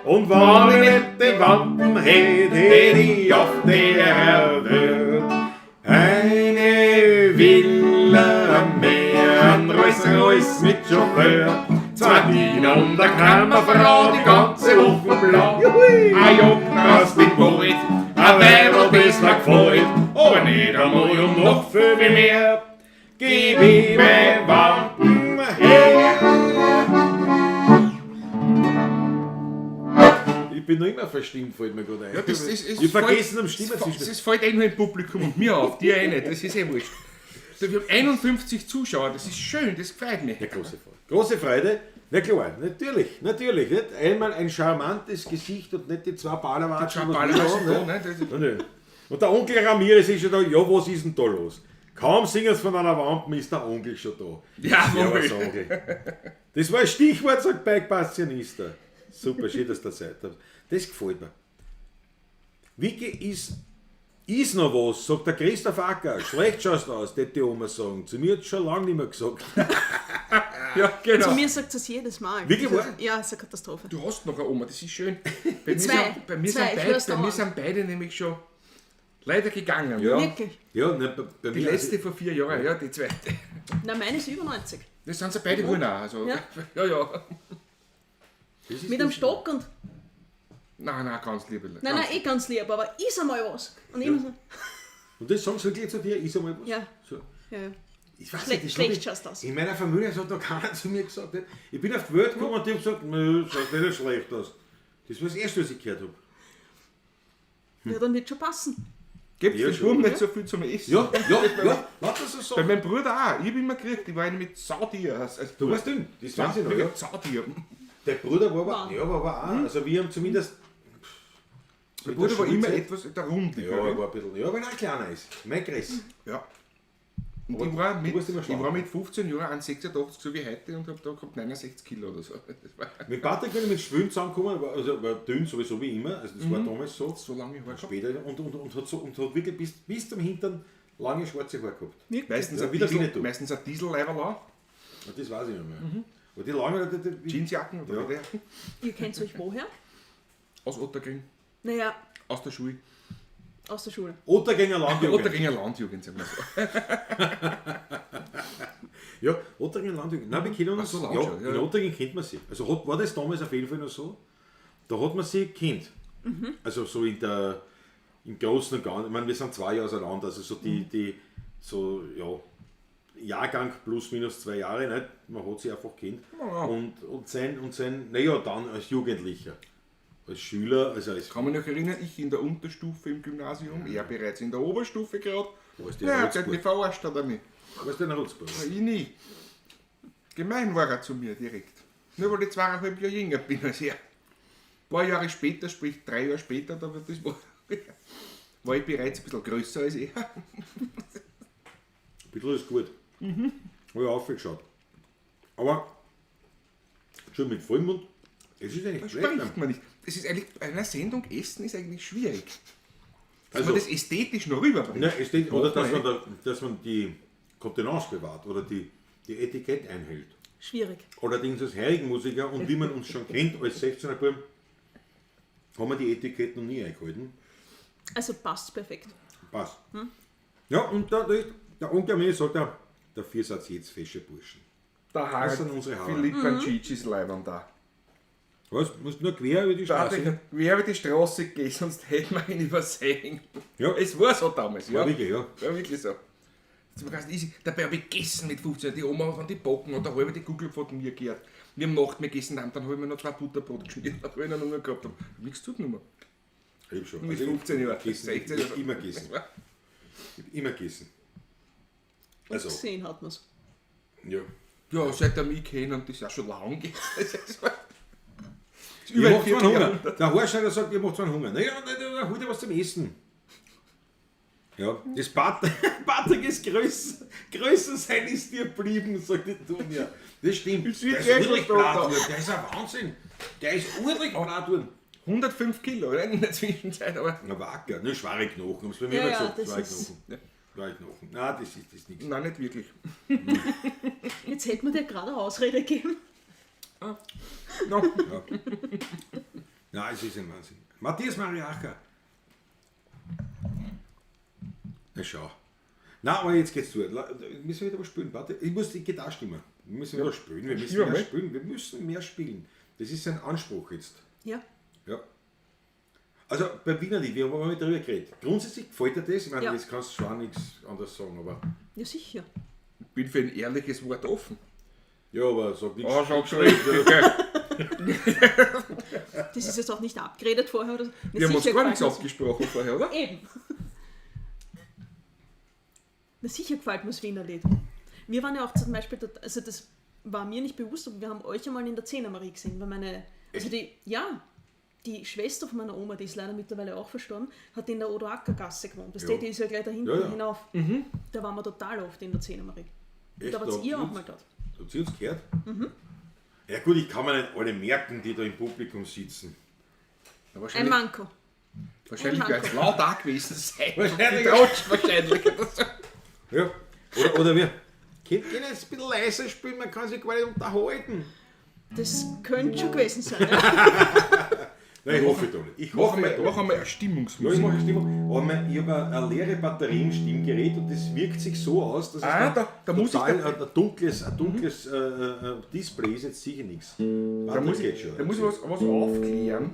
Und wenn ich nicht die Wampen hätt, hätt ich auf der Welt eine Villa am Meer, ein Rolls-Royce mit Chauffeur, zwei Diener und eine Kammerfrau, die ganze Woche blau. Ein Jagdhaus mit Gold, ein Weibel, das mir gefällt, aber nicht einmal um noch viel mehr. Gib ich mein Wampen her. Ich bin noch immer verstimmt, fällt mir gerade ein. Ja, das, das, ich hab vergessen am Stimmen zu Es fällt eh nur im Publikum und mir auf, dir eh nicht, das ist eh wurscht. Wir haben 51 Zuschauer, das ist schön, das gefällt mir. Ja, große Freude. Große Freude. Na klar, natürlich, natürlich. Nicht? Einmal ein charmantes Gesicht und nicht die zwei Ballerwatschen. Die zwei Ballerwatschen da, ne? Das ist- Nein, nein. Und der Onkel Ramirez ist schon da, ja, was ist denn da los? Kaum singen sie von einer Wampen, ist der Onkel schon da. Ja, Servus, wohl. Onkel. Das war ein Stichwort, sagt Bike Passionista. Super, schön, dass du da seid. Das gefällt mir. Vicky ist noch was, sagt der Christoph Acker. Schlecht schaust du aus, tät die Oma sagen. Zu mir hat schon lange nicht mehr gesagt. Ja, genau. Zu mir sagt es jedes Mal. Wirklich Das ist- wahr? Ja, ist eine Katastrophe. Du hast noch eine Oma, das ist schön. Bei mir, Zwei. sind, bei mir, Zwei, sind, ich beide, hör's bei mir dauernd. sind beide nämlich schon leider gegangen. Ja. Wirklich? Ja, ne, bei Die mir, letzte vor 4 Jahren, ja, die zweite. Nein, meine ist über 90. Das sind sie beide wohl auch. Also, Ja. ja, ja. Das ist Mit einem das- Stock und. Nein, nein, ganz lieb. Nein, nein, eh ganz lieb, aber ist einmal was. Und immer so. Und das sagen sie wirklich zu dir, ist einmal was? Ja. So. Ja, ja. Ich weiß Schlecht- nicht, das schlecht hab ich- schaust aus. In meiner Familie das hat noch keiner zu mir gesagt. Nicht? Ich bin auf die Welt gekommen und die haben gesagt, nö, schaut nicht so schlecht aus. Das war das Erste, was ich gehört habe. Ja, dann wird schon passen. Gebt Ja, dem schon. Buben nicht so viel zum Essen. Ja, ja, ja, lauter so Bei Sachen. meinem Bruder auch. Ich hab immer gekriegt, ich war einer mit Sautier. Also, Du warst dünn, das weiß ich noch. Ja. Mit Sautier. Der Bruder war aber, Wow. ja, war aber auch, also wir haben zumindest... Mein Bruder war immer Schulzeit- etwas der Rundliche. Ja, er war ein bisschen, ja, weil er auch kleiner ist. Mein Chris. Ja. Und Aber ich war, du mit, warst immer ich schlank. war mit 15 Jahren 1,86, so wie heute, und hab da gehabt 69 Kilo oder so. Das war Mit Patrick bin ich mit Schwimmen zusammengekommen, war, also war dünn sowieso wie immer, also das war damals so. so lange Haare gehabt. Später und hat so, und hat wirklich bis zum Hintern lange schwarze Haare gehabt. Meistens Ja, ein wieder Diesel, Winnetou. meistens ein Dieselleiberl an, Und das weiß ich nicht mehr. Aber die lange, die, Jeansjacken oder Ja. Lederjacken. Ihr kennt euch woher? Aus Otterkring, Naja, aus der Schule. aus der Schule. Ottergänger Landjugend. Otterkringer Landjugend, sagen wir so. Ja, Ottergänger Landjugend. Nein, wir kennen uns. Ach so, ja, Landjugend, ja, in ja. Otterging kennt man sie. Also hat, war das damals auf jeden Fall noch so? Da hat man sie kennt. Also so in der, im Großen und Ganzen. Ich meine, wir sind 2 Jahre auseinander. Also so die, die, so, ja, Jahrgang plus minus 2 Jahre, nicht? Man hat sie einfach kennt. Ja. Und sein, naja, dann als Jugendlicher. Als Schüler, also als Kann mich noch erinnern, ich in der Unterstufe im Gymnasium, er bereits in der Oberstufe gerade. Wo ist der Ja, der hat Rotzburg? mich verarscht, hat er mich. Warst du in Rotzburg? Ja, ich nie. Gemein war er zu mir direkt. Nur weil ich 2,5 Jahre jünger bin als er. Ein paar Jahre später, sprich 3 Jahre später, da wird das war, war ich bereits ein bisschen größer als er. Ein bisschen ist gut. Habe ich aufgeschaut. Aber schon mit Vollmund, es ist eigentlich Da schlecht. spricht man nicht. Das ist eigentlich, bei einer Sendung Essen ist eigentlich schwierig. Dass Also- man das ästhetisch noch rüberbringt. Ne, es steht, oder Macht dass man man, da, dass man die Kontenance bewahrt oder die Etikette einhält. Schwierig. Allerdings als Heurigenmusiker und wie man uns schon kennt als 16er Bub, haben wir die Etikette noch nie eingehalten. Also passt perfekt. Passt. Ja, und da, der Onkel mir sagt er, dafür seid ihr jetzt fesche Burschen. Da Das sind unsere Haare. Philipp Pancicis Leibern da. Was? Musst nur quer über die Da Straße. Wer über die Straße geht, sonst hätte man ihn übersehen. Ja. Es war so damals, ja. War wirklich, ja. War wirklich so. Jetzt war ganz easy. Dabei habe ich gegessen mit 15. Die Oma hat dann die Backen und da halbe die Kugel von mir gehört. Wir haben Nacht mehr gegessen, dann habe ich mir noch 2 Butterbrot geschmiert, weil ich einen Hunger gehabt habe. Ich hab nichts zugenommen. Ich hab schon. Mit Also ich- 15 Jahren. Gegessen, 16 ich hab Jahren. immer gegessen. Ich hab immer gegessen. Also, Gesehen hat man's. ja. Ja, seit er mich kennen, und das ist ja schon lange. Das ist Ich über ein mach zwar einen Hunger. Vierteljahrhundert. Der Horschneider sagt, ich mach zwar einen Hunger. Naja, na, na, na, hol dir was zum Essen. Ja, das Patrick ist größer, größer sein ist dir geblieben, sagt die Dunja. Das stimmt. Ist Der ist wirklich ordentlich so da. blatt worden. Der ist ein Wahnsinn. Der ist ordentlich blatt worden. 105 Kilo, oder? In der Zwischenzeit, aber Na, wacker. Nur schwere Knochen, haben sie bei mir Ja, immer ja, gesagt. das Schwere ist- Knochen. Schwere Knochen. Nein, das ist das nichts. nein, nicht wirklich. Jetzt hätte man dir gerade eine Ausrede gegeben. No. Ja. Nein, es ist ein Wahnsinn. Matthias Mariacher. Na schau. Na, aber jetzt geht's zu. Müssen wir wieder was spielen. Warte, ich muss die Gitarre stimmen. Wir müssen wieder spielen. Wir müssen Stimmen, mehr ne? spielen. Wir müssen mehr spielen. Das ist ein Anspruch jetzt. Ja. Ja. Also beim Wienerlied, wir haben mal darüber geredet. Grundsätzlich gefällt dir das. Ich meine, Ja. jetzt kannst du schon nichts anderes sagen, aber. Ja, sicher. Bin für ein ehrliches Wort offen. Ja, aber sag nichts. Oh, schau schon. Okay. Das ist jetzt auch nicht abgeredet vorher oder so. Na, Wir haben uns sicher gar gefällt nichts mir's. abgesprochen vorher, oder? Eben. Na sicher gefällt mir das Wienerlied. Wir waren ja auch zum Beispiel, dort, also das war mir nicht bewusst, aber wir haben euch einmal in der Zehnermarie gesehen, weil meine, also die, ja, die Schwester von meiner Oma, die ist leider mittlerweile auch verstorben, hat in der Odoakergasse gewohnt. Das Ja. die, die ist ja gleich da hinten Ja, ja. hinauf. Da waren wir total oft in der Zehnermarie. Echt, Da wart ihr auch habt mal dort. Habt ihr uns gehört? Ja gut, ich kann mir nicht alle merken, die da im Publikum sitzen. Na, Ein wahrscheinlich Manko. wahrscheinlich Ein wird es laut da gewesen sein. Wahrscheinlich. Die Trotsch, wahrscheinlich. Ja. Oder wir. Könnt ihr nicht ein bisschen leiser spielen, man kann sich gar nicht unterhalten. Das könnte schon gewesen sein. Ja. Nein, ich hoffe doch nicht. Ich hoffe Mach einmal, doch mach einmal eine Ja, ich Stimmungsmusik. mache Stimmung. Aber ich habe eine leere Batterie im Stimmgerät und das wirkt sich so aus, dass Ah, es dann da muss ich total da- ein dunkles Display ist, jetzt sicher nichts. Da muss ich, da muss ich was aufklären,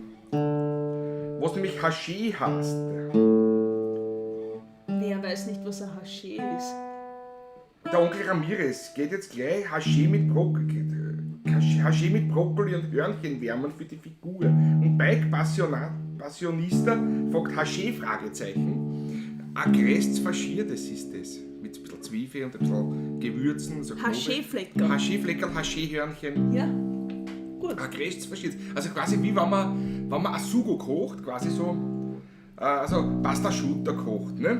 was nämlich Haché heißt. Wer weiß nicht, was ein Haché ist. Der Onkel Ramirez geht jetzt gleich Haché mit Brokkoli, Haché mit Brokkoli und Hörnchen wärmen für die Figur. Und Bike Passionista fragt Haché Fragezeichen. Agrest Faschiertes ist das. Mit ein bisschen Zwiebel und ein bisschen Gewürzen. So Haché-Fleckerl. Haché-Fleckerl, Haché-Hörnchen. Ja. Gut. Agrest Faschiertes. Also quasi wie wenn man ein Sugo kocht, quasi so, also Pasta Shooter kocht, ne?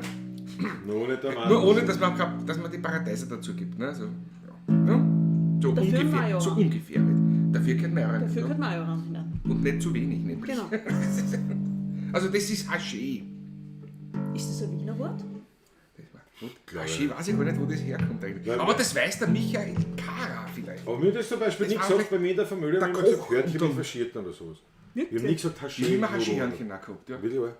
Nur ohne der Mann. Nur ohne, dass man die Paradeiser dazu gibt. Ne? Also, ja. Ne? So Dafür ungefähr. Majoran. So ungefähr halt. Dafür gehört Majoran. Dafür ja. gehört Majoran hinein. Und nicht zu wenig, nämlich. Genau. Also das ist Haché. Ist das ein Wiener Wort? Glaube Haché weiß ich gar nicht, wo das herkommt eigentlich. Nein, Aber nein. das weiß der Michael Kara vielleicht. Aber mir hat das zum Beispiel Das nicht war gesagt, bei mir in der Familie der haben immer gesagt, Koch Hörnchen und mit dann- Faschierten oder sowas. Wir haben Wirklich? nie gesagt Haché. Ich habe immer oder- Haché-Hörnchen auch gehabt. Ja. Wirklich, wahr?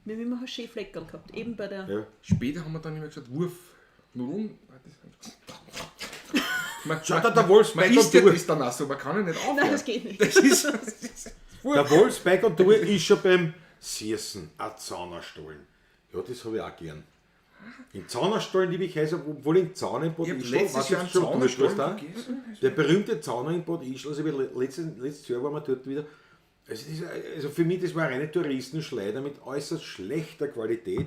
Wir haben immer Haché-Fleckerl gehabt, eben bei der. Ja. Später haben wir dann immer gesagt, Wurfnudeln. Man, Schaut da der Wolf man Spike isst und ja Tour. das dann auch so, man kann ja nicht aufhören. Nein, das geht nicht. Das ist, das ist Der Wolf Spike und Tour ist schon beim Siersen, ein Zaunerstollen. Ja, das habe ich auch gern. In Zaunerstollen liebe ich heiß, obwohl in Zauner in Bad Ich hab Ischl, letztes weißt du, Jahr einen schon, du Zaunerstollen warst da? gegessen. Der berühmte Zauner in Bad Ischl, also wir letztes Jahr waren wir dort wieder. Also, das ist, also für mich, das war eine Touristenschleider mit äußerst schlechter Qualität.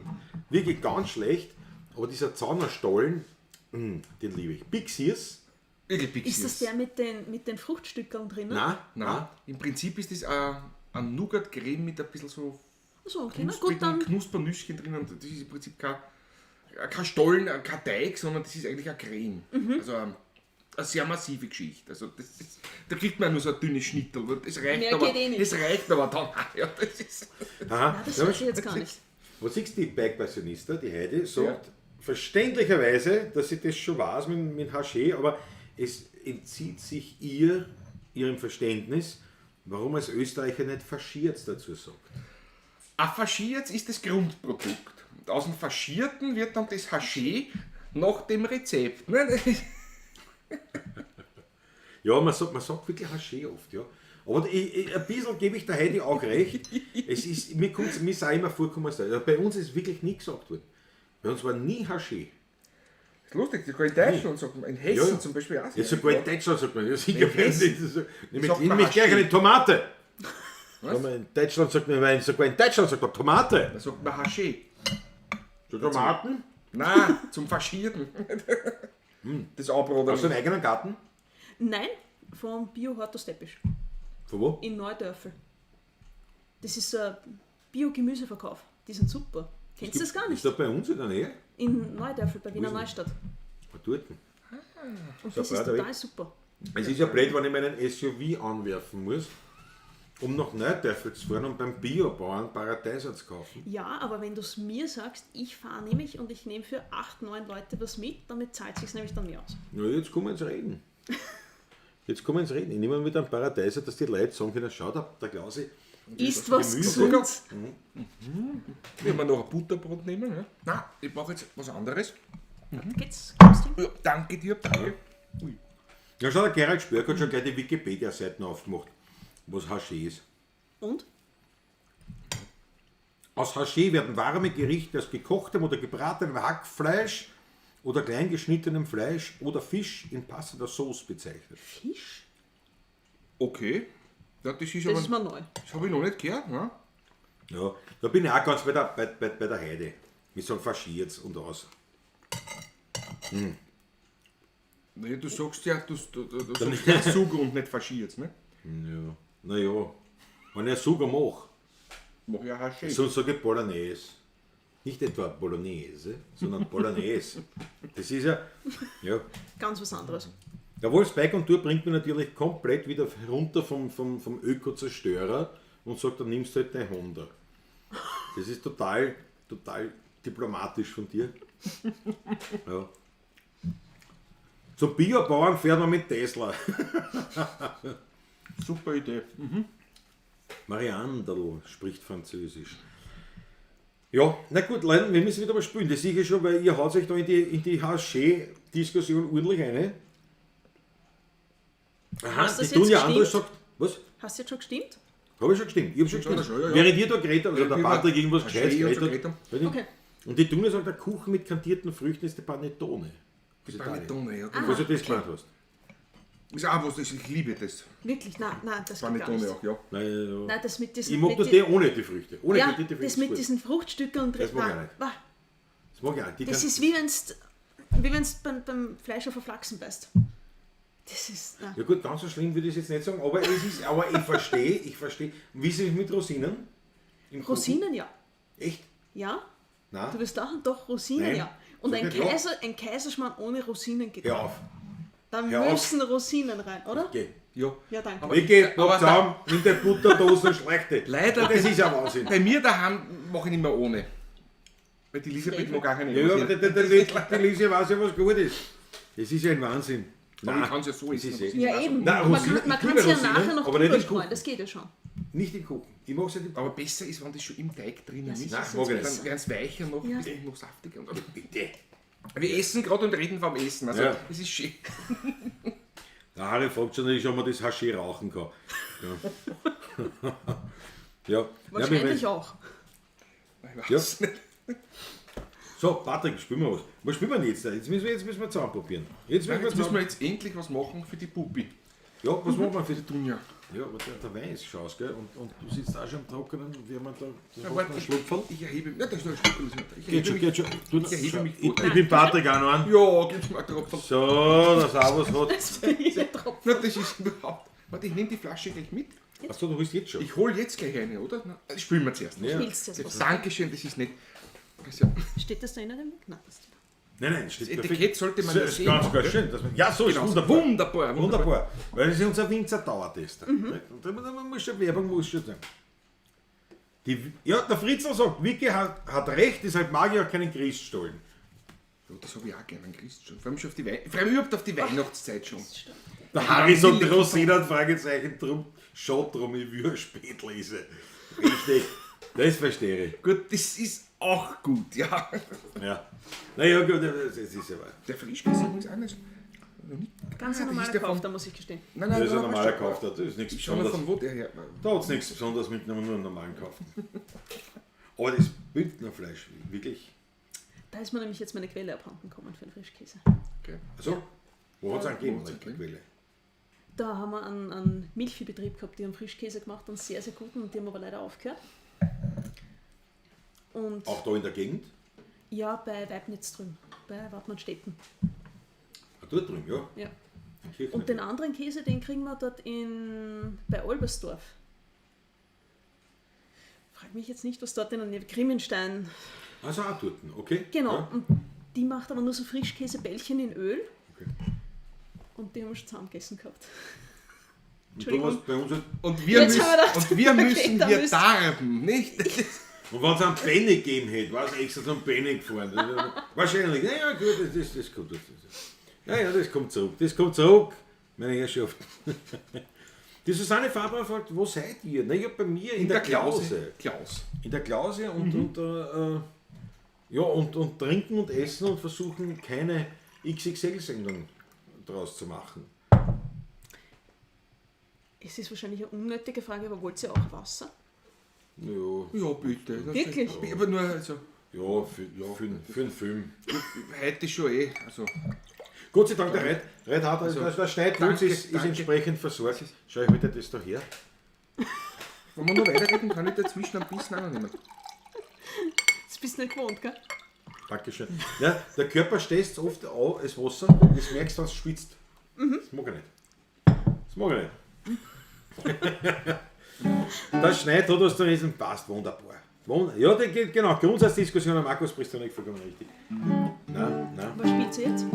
Wirklich ganz schlecht. Aber dieser Zaunerstollen, den liebe ich. Big Sears? Wirklich Big Ist das Sears. der mit den Fruchtstückern drinnen? Nein, Nein, im Prinzip ist das ein Nougat-Creme mit ein bisschen so So, okay, na gut, knusprigen dann. Knuspernüsschen drin und das ist im Prinzip kein Stollen, kein Teig, sondern das ist eigentlich eine Creme. Mhm. Also eine sehr massive Geschichte. Also das ist, da kriegt man nur so ein dünnes Schnittel. Das reicht Mehr aber, geht eh nicht. Das reicht aber dann. Ja, das ist, Aha. Nein, das Ja, weiß ich jetzt gar nicht. Was siehst du, die Bike Passionista, die Heidi, sagt verständlicherweise, dass sie das schon weiß mit Haché, aber es entzieht sich ihrem Verständnis, warum als Österreicher nicht Faschiert dazu sagt. Ein Faschiert ist das Grundprodukt. Und aus dem Faschierten wird dann das Haché nach dem Rezept. Ne? Das ist- Ja, man sagt wirklich Haché oft, ja. Aber ein bisschen gebe ich der Heidi auch recht. Es ist, mir kommt's, mir ist auch immer vorgekommen, also bei uns ist wirklich nie gesagt worden. Bei uns war nie Haché. ist lustig, sogar in Deutschland sagt man, in Hessen Ja, ja. zum Beispiel auch. Ja, sogar in Deutschland sagt man, ja, sicher. In Hessen Nämlich, sagt man nämlich gleich Haché. eine Tomate. Wenn man in Deutschland sagt man, sogar in Deutschland sagt man Tomate. Da sagt man Haché. So Tomaten? Nein, zum Faschieren. Das Abrot. Aus dem eigenen Garten? Nein, vom Bio Hortus Teppisch Von wo? in Neudörfel. Das ist so ein Bio-Gemüseverkauf. Die sind super. Kennst du das gar nicht? Ist das bei uns in der Nähe? In Neudörfel bei Wiener Wo ist Neustadt. Ah, dort. Und So das ist breiter total super. Es ist ja blöd, wenn ich meinen SUV anwerfen muss, um nach Neudörfel zu fahren und beim Biobauern Paradeiser zu kaufen. Ja, aber wenn du es mir sagst, ich fahre nämlich und ich nehme für 8, 9 Leute was mit, damit zahlt sich's nämlich dann mehr aus. Na, jetzt kommen wir ins Reden. Jetzt kommen wir ins Reden. Ich nehme mit einem Paradeiser, dass die Leute sagen können, schau, der Klausi, Isst was Gemüse. gesund. Wenn wir noch ein Butterbrot nehmen. Ne? Nein, ich brauche jetzt was anderes. Geht's? Kommst du? Ja, danke dir, danke. Ui. Ja, schau, der Gerald Spörk hat schon gleich die Wikipedia-Seiten aufgemacht, was Haché ist. Und? Aus Haché werden warme Gerichte aus gekochtem oder gebratenem Hackfleisch oder klein geschnittenem Fleisch oder Fisch in passender Sauce bezeichnet. Fisch? Okay. Ja, das ist Das aber, ist mir neu. das habe ich noch nicht gehört. Ne? Ja, da bin ich auch ganz bei der Heide. Wir sagen faschiert und aus. Nee, du sagst ja, du sagst ja Sugo und nicht faschiert, ne? Ja. Naja, wenn ich sogar mache, Mach ja Haché. sonst sage ich Bolognese. Nicht etwa Bolognese, sondern Bolognese. Das ist ja, ja. Ganz was anderes. Der Wolf Bike on Tour bringt mich natürlich komplett wieder runter vom Öko-Zerstörer und sagt, dann nimmst du halt deine Honda. Das ist total, total diplomatisch von dir. Ja. Zum Biobauern fährt man mit Tesla. Super Idee. Mariandel spricht Französisch. Ja, na gut, Leute, wir müssen wieder mal spielen. Das sehe ich schon, weil ihr haut euch da in die Haché-Diskussion ordentlich eine. Aha, Hast das die Dunja jetzt Andres gestimmt? sagt, was? Hast du jetzt schon gestimmt? Habe ich schon gestimmt? Ich habe schon gestimmt. schon, ja, ja. Während ihr da geredet habt, also der Ja, Patrick irgendwas Haché Gescheites hat schon geredet geredet. hat. Okay. Und die Dunja sagt, der Kuchen mit kandierten Früchten ist die Panettone. Die Panettone, ja. Genau. Was du das gemeint hast. Ist auch was, ich liebe das. Wirklich? Nein, nein, das geht gar Panettone nicht. auch, ja. Nein, ja. Nein, das mit diesen... Ich mag mit nur die ohne die Früchte. Ohne ja, kandierte Früchte. das ist mit gut. diesen Fruchtstücken drin. Das mag ich Nein, nicht. wah, Das mag ich auch. Die Das kann- ist wie wenn's beim Fleisch auf ein Flachsen beißt. Das ist... Nein. Ja gut, ganz so schlimm würde ich es jetzt nicht sagen, aber es ist, aber ich verstehe. Wie ist es mit Rosinen? Im Kuchen? Rosinen, ja. Echt? Ja? Nein. Du wirst lachen, doch, Rosinen, Nein. ja. Und Sag ein, nicht ja. Ein Kaiserschmarrn ohne Rosinen geht Hör nicht. auf. Da Hör auf. müssen Rosinen rein, oder? Geh. Ja. Ja, danke. Vicky, Aber pack zusammen, nimm deine Butterdose und schlechte. Leider- Das ist ja Wahnsinn. Bei mir daheim mache ich nicht mehr ohne. Weil die Elisabeth mag auch keine Ja, aber Rosinen. die Lise weiß ja, was gut ist. Das ist ja ein Wahnsinn. Aber ich kann es ja so das essen. ist aber eh- sie Ja, weiß eben. Nein, man Rosinen- kann, man ich liebe kann's ja Rosinen, nachher noch aber nicht drüber im streuen, Kuchen. das geht ja schon. Nicht im Kuchen. Ich mag es nicht im Aber besser ist, wenn das schon im Teig drinnen ist. Nein, mag ich nicht. Dann werden es weicher noch, Ja. ein bisschen noch saftiger. Bitte. Wir essen gerade und reden vom Essen. Also, Ja. das ist schön. Der Harry fragt schon, ob man das Haché rauchen kann. Ja. Ja. Wahrscheinlich Ja, auch. Ich weiß nicht. So, Patrick, spielen wir was. Was spielen wir denn jetzt? Jetzt müssen wir zusammen probieren. Jetzt müssen Jetzt wir müssen zusammen. wir jetzt endlich was machen für die Pupi. Ja, was machen wir für die Dunja. Ja, aber der Wein ist schon aus, gell? Und du sitzt auch schon am Trockenen, wie man da das Ja, ja, warte, einen Schlupferl. Ich erhebe mich. Ja, das ist noch ein Schlupferl. Ich Geht erhebe schon, mich. geht schon. Du, Ich erhebe mich ich, vor. ich bin Patrick auch noch an. Ja, gib's mir einen Tropfen. So, dass auch was hat. Das bin ich der Tropfen. Na, das ist überhaupt. Warte, ich nehme die Flasche gleich mit. Achso, du holst jetzt schon. Ich hole jetzt gleich eine, oder? Na, spülen wir zuerst. Ja. Spielst du jetzt was? Dankeschön, das ist nett. Das ist ja- Steht das da in dem Weg? Nein, das steht da. Nein, nein, steht Das perfekt. Etikett sollte man So, ja ist sehen. ganz, ganz schön. Dass man, ja, so ist Genau, wunderbar. wunderbar, wunderbar. Wunderbar. Weil das ist unser Winzer-Dauertester. Und da muss schon Werbung muss schon sein. Ja, der Fritzl sagt, Vicky hat recht, deshalb mag ich auch keinen Christstollen. Ja, das habe ich auch gerne, einen Christstollen. Vor allem schon auf die vor allem überhaupt auf die Weihnachtszeit schon. Der Harry sagt Rosinen, Fragezeichen, drum, schon drum, ich will Spätlese. Richtig, das verstehe ich. Gut, das ist auch gut, ja. Ja. Naja, gut, das ist ja wahr. Der Frischkäse ist auch nicht. Ganz Ah, ein das normaler ist der Kauf, von- da muss ich gestehen. Nein, nein, Das ist ein nein, normaler passt Kauf, schon. da ist nichts Ich schau noch Besonderes. von wo der her. Da hat es nichts Besonderes mitgenommen, nur einen normalen Kauf. Aber das Bündnerfleisch, wirklich. Da ist mir nämlich jetzt meine Quelle abhanden gekommen für den Frischkäse. Okay. Also, wo hat es einen gegeben, Wo hat's die einen gegeben? Quelle? Da haben wir einen Milchviehbetrieb gehabt, die haben Frischkäse gemacht, einen sehr, sehr guten, und die haben aber leider aufgehört. Und Auch da in der Gegend? ja, bei Weibnitz drüben, bei Wartmannstetten. Ah, dort drüben, ja. Ja. In Kirchen. Und den anderen Käse, den kriegen wir dort bei Olbersdorf. Frag mich jetzt nicht, was dort in der Nähe, Grimmenstein. Also auch dort, okay. Genau, Ja. und die macht aber nur so Frischkäsebällchen in Öl. Okay. Und die haben wir schon zusammen gegessen gehabt. Und du warst bei uns halt, Und wir Jetzt müssen, haben wir gedacht, und wir okay, müssen da hier müsst- darben, nicht? und wenn es einen Penny gegeben hätte, war es extra zum Penny gefahren. Wahrscheinlich. Ja, ja, gut, das kommt. Ja, ja, das kommt zurück. Das kommt zurück. Meine Herrschaft. Die Susanne Faber fragt, wo seid ihr? Na, ja, bei mir in der Klause. Klaus. In der Klause und ja, und trinken und essen und versuchen, keine XXL-Sendung draus zu machen. Es ist wahrscheinlich eine unnötige Frage, aber wollt ihr auch Wasser? Ja, Ja, bitte. Wirklich? Aber nur, also, ja, für einen Film. heute schon eh. Also, Gott sei Dank, der Reit hat, also, der Schneidwutz ist danke. entsprechend versorgt. Schau ich mir das da her. wenn wir noch weiterreden, kann ich dazwischen ein bisschen auch noch nehmen. Das bist du nicht gewohnt, gell? Dankeschön. Ja, der Körper stößt oft auf das Wasser, das merkst du, wenn es schwitzt. Das mag ich nicht. Das mag ich nicht. Der Schneid hat was zu lesen, passt wunderbar. Ja, genau, Grundsatzdiskussion am Markus Pristanek, vollkommen richtig. Nein, nein. Was spielt ihr jetzt?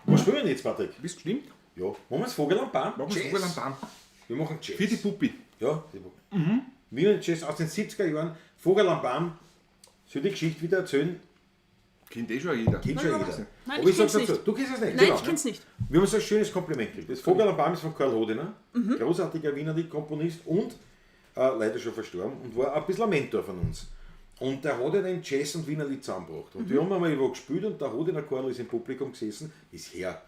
Was spielen wir denn jetzt, Patrick? Bist gestimmt? Ja, machen wir das Vogel am Baum? Machen wir Jazz. Vogel am Baum. Wir machen Jazz. Für die Puppi. Ja, die Puppi. Wir Jazz aus den 70er Jahren, Vogel am Baum. Soll die Geschichte wieder erzählen? Kennt eh schon jeder. Kennt schon Nein, jeder. nein, Nein, Aber ich ich sag's kenn's dazu. nicht. Du kennst es nicht. Nein, genau. ich kenn's nicht. Wir haben so ein schönes Kompliment gekriegt. Das Vogel am Baum ist von Karl Hodiner, großartiger Wiener Liedkomponist und leider schon verstorben und war ein bisschen ein Mentor von uns. Und der hat ja den Jazz und Wiener Lied zusammengebracht. Und wir haben einmal irgendwo gespielt und der Hodiner Karl ist im Publikum gesessen, ist her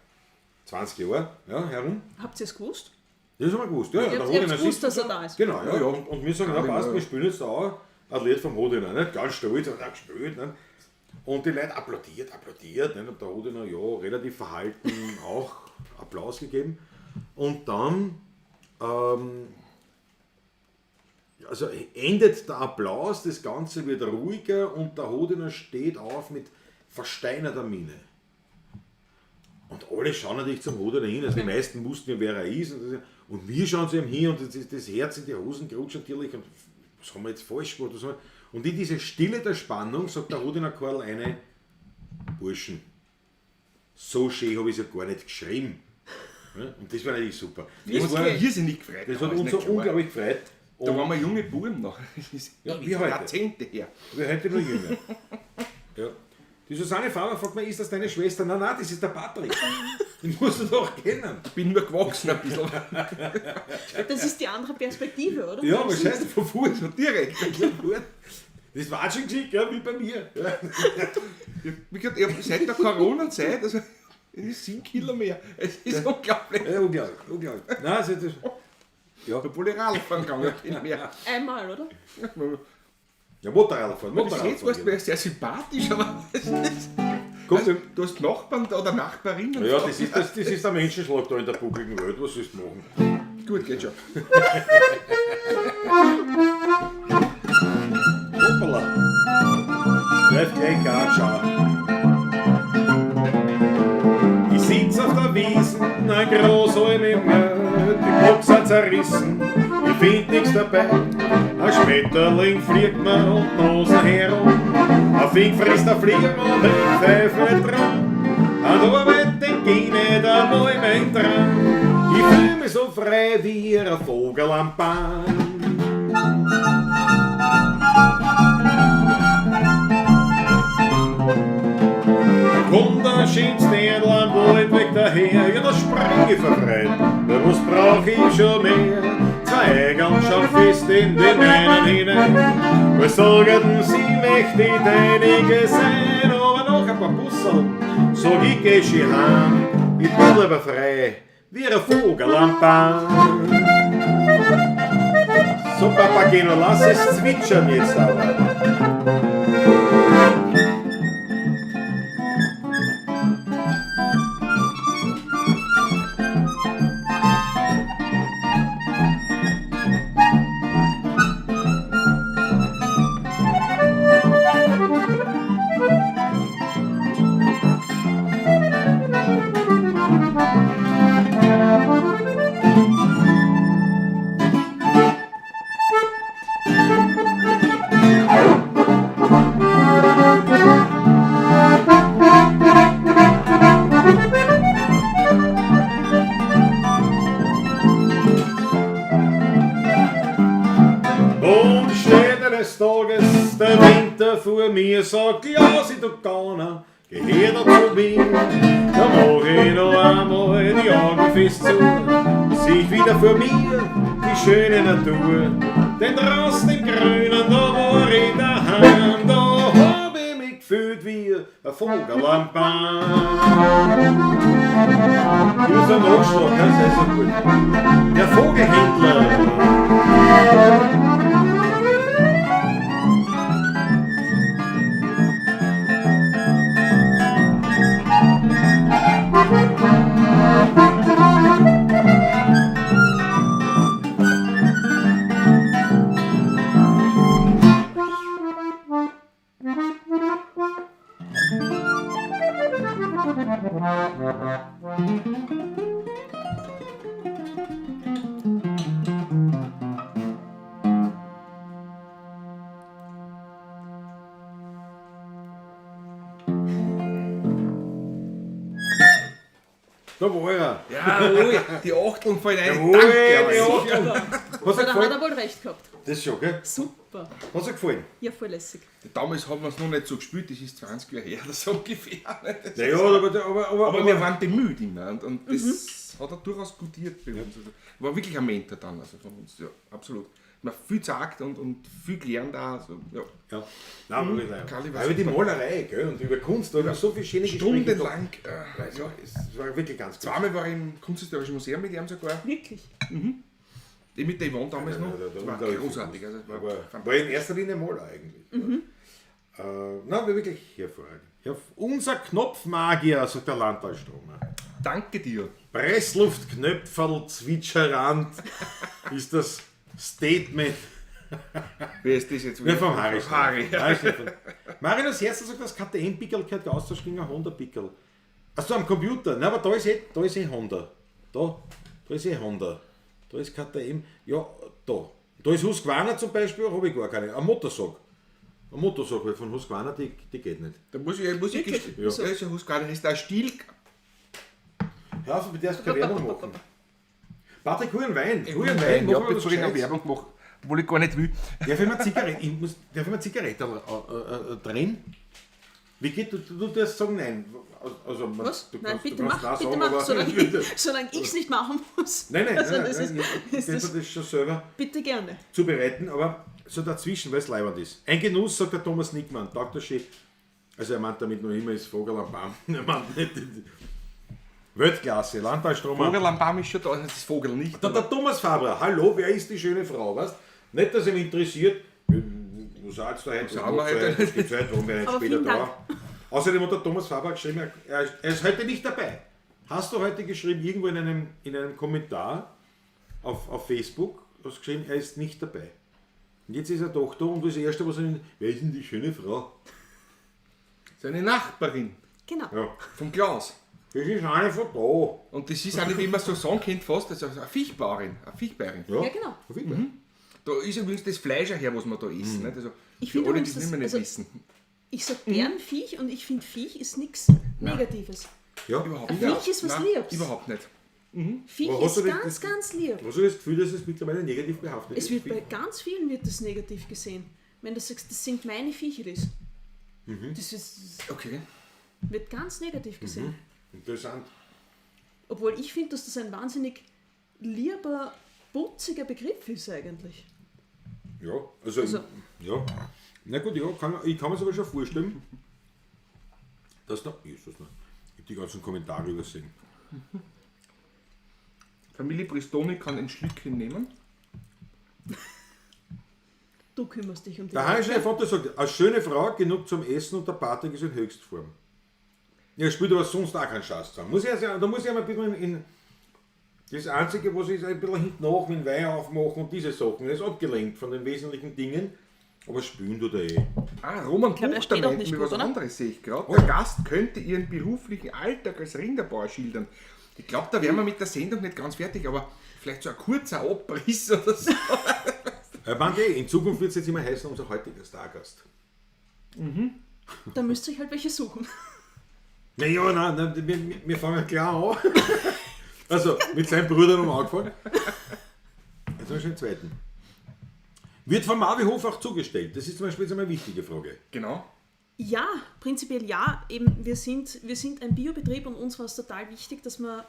20 Jahre, ja, herum. Habt ihr es gewusst? Das haben wir gewusst. Ja, ja, Ihr der habt Hodiner gewusst, sitzt dass er da ist. Genau, ja. Und wir sagen, na Ja, passt, ja. wir spielen jetzt da auch ein Lied vom Hodiner. Nicht? Ganz stolz, hat er gespielt. Nicht? Und die Leute applaudiert, applaudiert. Nicht? Und der Hodiner, ja, relativ verhalten, auch Applaus gegeben. Und dann also endet der Applaus, das Ganze wird ruhiger und der Hodiner steht auf mit versteinerter Miene. Und alle schauen natürlich zum Hodiner hin, also die meisten wussten ja, wer er ist. Und wir schauen zu ihm hin und das Herz in die Hosen gerutscht natürlich. Und was haben wir jetzt falsch gemacht? Was haben wir? Und in diese Stille der Spannung sagt der Hodiner Karl eine, Burschen, so schön habe ich es ja gar nicht geschrieben. Ja, und das war natürlich super. Das, war, Irrsinnig gefreut. das hat ist uns nicht so klar. unglaublich gefreut. Da Und waren wir junge Buben noch. Das ist Ja, ewig, wie heute. Jahrzehnte her. wir heute nur jünger. Ja. Die Susanne Faber fragt mich, ist das deine Schwester? Nein, nein, das ist der Patrick. Den musst du doch kennen. Ich bin nur gewachsen ein bisschen. Das ist die andere Perspektive, oder? Ja, was heißt von Fuß? So direkt. Das war schon geschickt, ja, wie bei mir. Ja. Wie gesagt, ich hab seit der Corona-Zeit, also es ist 7 Kilo mehr. Es ist unglaublich. Ja, unglaublich, unglaublich. Nein, also das, ja. Obwohl ich Radfahren gegangen bin mehr. Einmal, oder? Ja, Motorrad fahren, Das Motorrad jetzt warst du fahren. mir sehr sympathisch, aber es ist, Kommt, also, du hast Nachbarn da oder Nachbarinnen. ja, das ist der Menschenschlag da in der buckligen Welt, was sollst du machen? Gut, geht schon. Hoppala. Greif gleich an, schau. Ich sitz auf der Wiesen, ein Großalm im Wald, die Box sind zerrissen, ich find nix dabei. Ein Schmetterling fliegt mir um die Nase herum, ein Fink frisst ein Flieger und ich pfeif nicht dran. An Arbeit denk ich nicht einmal mein Traum. Ich fühl mich so frei wie ein Vogel am Baum. Kommt der schönste Erdl am Waldweg daher, ja, da spring ich verfreit, ja, was brauch ich schon mehr? Zwei Eigeln schauen fest in den meinen hinein, was sagen sie, möchte ich deinige sein, aber noch ein paar Busseln, sag ich, geh schon heim, ich bin lieber frei, wie ein Vogel am Baum. So, Papageno, lass es zwitschern jetzt aber. Und steht eines Tages der Winter vor mir, sagt, ja, sie du Gauner, Gehört er zu mir, da mach ich noch einmal die Augen fest zu. Sieh ich wieder vor mir die schöne Natur, denn draußen im Grünen, da war ich daheim, da hab ich mich gefühlt wie ein Vogel am Baum. Hier ist ein Nachschlag, das ist so gut. Der Vogelhändler. Da war er. Jawohl, die Achteln fallen ein. Jawohl, Danke, die aber Achteln. Hat's dir Da hat gefallen? er wohl recht gehabt. Das schon, gell? Super. Hat's dir gefallen? Ja, voll lässig. Damals haben wir es noch nicht so gespielt, das ist 20 Jahre her, das ungefähr. Das Naja, aber, Aber wir waren bemüht immer und das hat er durchaus gutiert bei uns. Also, war wirklich ein Mentor dann also von uns, ja, absolut. Man hat viel gesagt und viel gelernt auch. Also, ja. Ja. Nein, wirklich leid. Kalli war Aber über die super. Malerei, gell, und über Kunst, da haben wir so viele schöne Gespräche Stundenlang. gehabt. Ja. Es war wirklich ganz gut. Zweimal war ich im Kunsthistorischen Museum mit ihm sogar. Wirklich. Ich mit der Yvonne damals noch. Ja, Das war großartig. Also, es war Aber war in erster Linie Maler eigentlich. Nein, war wirklich hervorragend. Ja, unser Knopfmagier, sagt der Landtalstromer. Danke dir. Pressluftknöpferl zwitscherand ist das Statement. Wer ist das jetzt Ja, vom Harry. Harry. Harry Stefan. Marinus Herzl sagt, das KTM-Pickel gehört Austausch gegen ein Honda-Pickel. Achso, am Computer. Nein, aber da ist eh Honda. Da ist eh Honda. Da ist KTM. Ja, da. Da ist Husqvarna zum Beispiel, habe ich gar keine. Ein Motorsog. Ein Motorsog weil von Husqvarna, die geht nicht. Da muss ich Wirklich? gestehen. Ja. Ist ja Husqvarna, das ist der Stil. Hör auf, mit der du keine Werbung machen. Patrick, hol einen Wein. Hol einen Wein, Wein. ja, mach mal was bevor ich noch Gescheites. Werbung mache, obwohl ich gar nicht will. Darf ich mir Zigarette, drehen? Wie geht, du darfst sagen nein. Also, man, Was? Du Nein, kannst, bitte du kannst mach, nein bitte sagen, mach, aber- solange ich es nicht machen muss. Nein, nein, Also nein, das nein, ist, ich ist könnte das, das schon selber bitte gerne. zubereiten, aber so dazwischen, weil es leibend ist. Ein Genuss, sagt der Thomas Nickmann, Dr. Schee. Also er meint damit noch immer, ist Vogel am Baum. Er meint nicht die Weltklasse, Landtalstromer. Vogel am Baum ist schon da, das ist Vogel nicht. Der Thomas Fabrer, hallo, wer ist die schöne Frau, weißt? Nicht, dass er mich interessiert. Was sagst du heute? Was haben wir macht's heute? heute? Was gibt's heute? Warum bin ich Aber später vielen da? Dank. Außerdem hat der Thomas Faber geschrieben, er ist heute nicht dabei. Hast du heute geschrieben, irgendwo in einem Kommentar auf Facebook, hast du geschrieben, er ist nicht dabei. Und jetzt ist er doch da und das Erste, was er nimmt, wer ist denn die schöne Frau? Seine Nachbarin Genau. Ja. vom Klaus. Das ist eine von da. Und das ist eine, wie man so sagen könnte fast, das ist eine Viechbauerin. Eine Viechbäuerin. Ja, Ja, genau. Auf jeden Fall. Da ist übrigens das Fleisch auch her, was wir da essen. Nicht? Also, Ich für finde alle, die übrigens, es nicht mehr nicht das- wissen. Ich sag gern Viech und ich finde Viech ist nichts Negatives. Ja. Überhaupt Ein nicht. Viech ist was Nein, Liebes. Überhaupt nicht. Viech Aber hast ist du ganz, das- ganz lieb. Hast du das Gefühl, dass es mittlerweile negativ behaftet Es ist? wird bei ganz vielen wird das negativ gesehen. Wenn du sagst, das sind meine Viecheris. Das ist, Okay. wird ganz negativ gesehen. Interessant. Obwohl ich finde, dass das ein wahnsinnig lieber, putziger Begriff ist eigentlich. Ja, also, Also- ja. Na gut, ja, ich kann mir aber schon vorstellen, dass da. Jesus, ne. Ich habe die ganzen Kommentare übersehen. Familie Bristoni kann ein Schlückchen nehmen. Du kümmerst dich um die Der Harry Vater sagt, eine schöne Frau, genug zum Essen und der Patrick ist in Höchstform. Ja, spielt aber sonst auch keinen Schatz zusammen. Muss ich also, da muss ich einmal ein bisschen in das Einzige, was ich ein bisschen hinten nach mit dem Wein aufmachen und diese Sachen. Er ist abgelenkt von den wesentlichen Dingen. Aber spielen tut er eh. Ah, Roman glaub, er Buchter steht auch meint nicht mir gut, was oder? anderes, sehe ich gerade. Der Gast könnte ihren beruflichen Alltag als Rinderbauer schildern. Ich glaube, da wären wir mit der Sendung nicht ganz fertig, aber vielleicht so ein kurzer Abriss oder so. Meint eh, in Zukunft wird es jetzt immer heißen, unser heutiger Stargast. Da müsst ihr euch halt welche suchen. Naja, nein, nein, wir fangen klar an. Also, mit seinem Bruder haben wir angefangen. Jetzt haben wir schon den zweiten. Wird vom Marvi Hof auch zugestellt? Das ist zum Beispiel jetzt einmal eine wichtige Frage. Genau. Ja, prinzipiell ja. Eben, wir sind ein Biobetrieb und uns war es total wichtig, dass wir...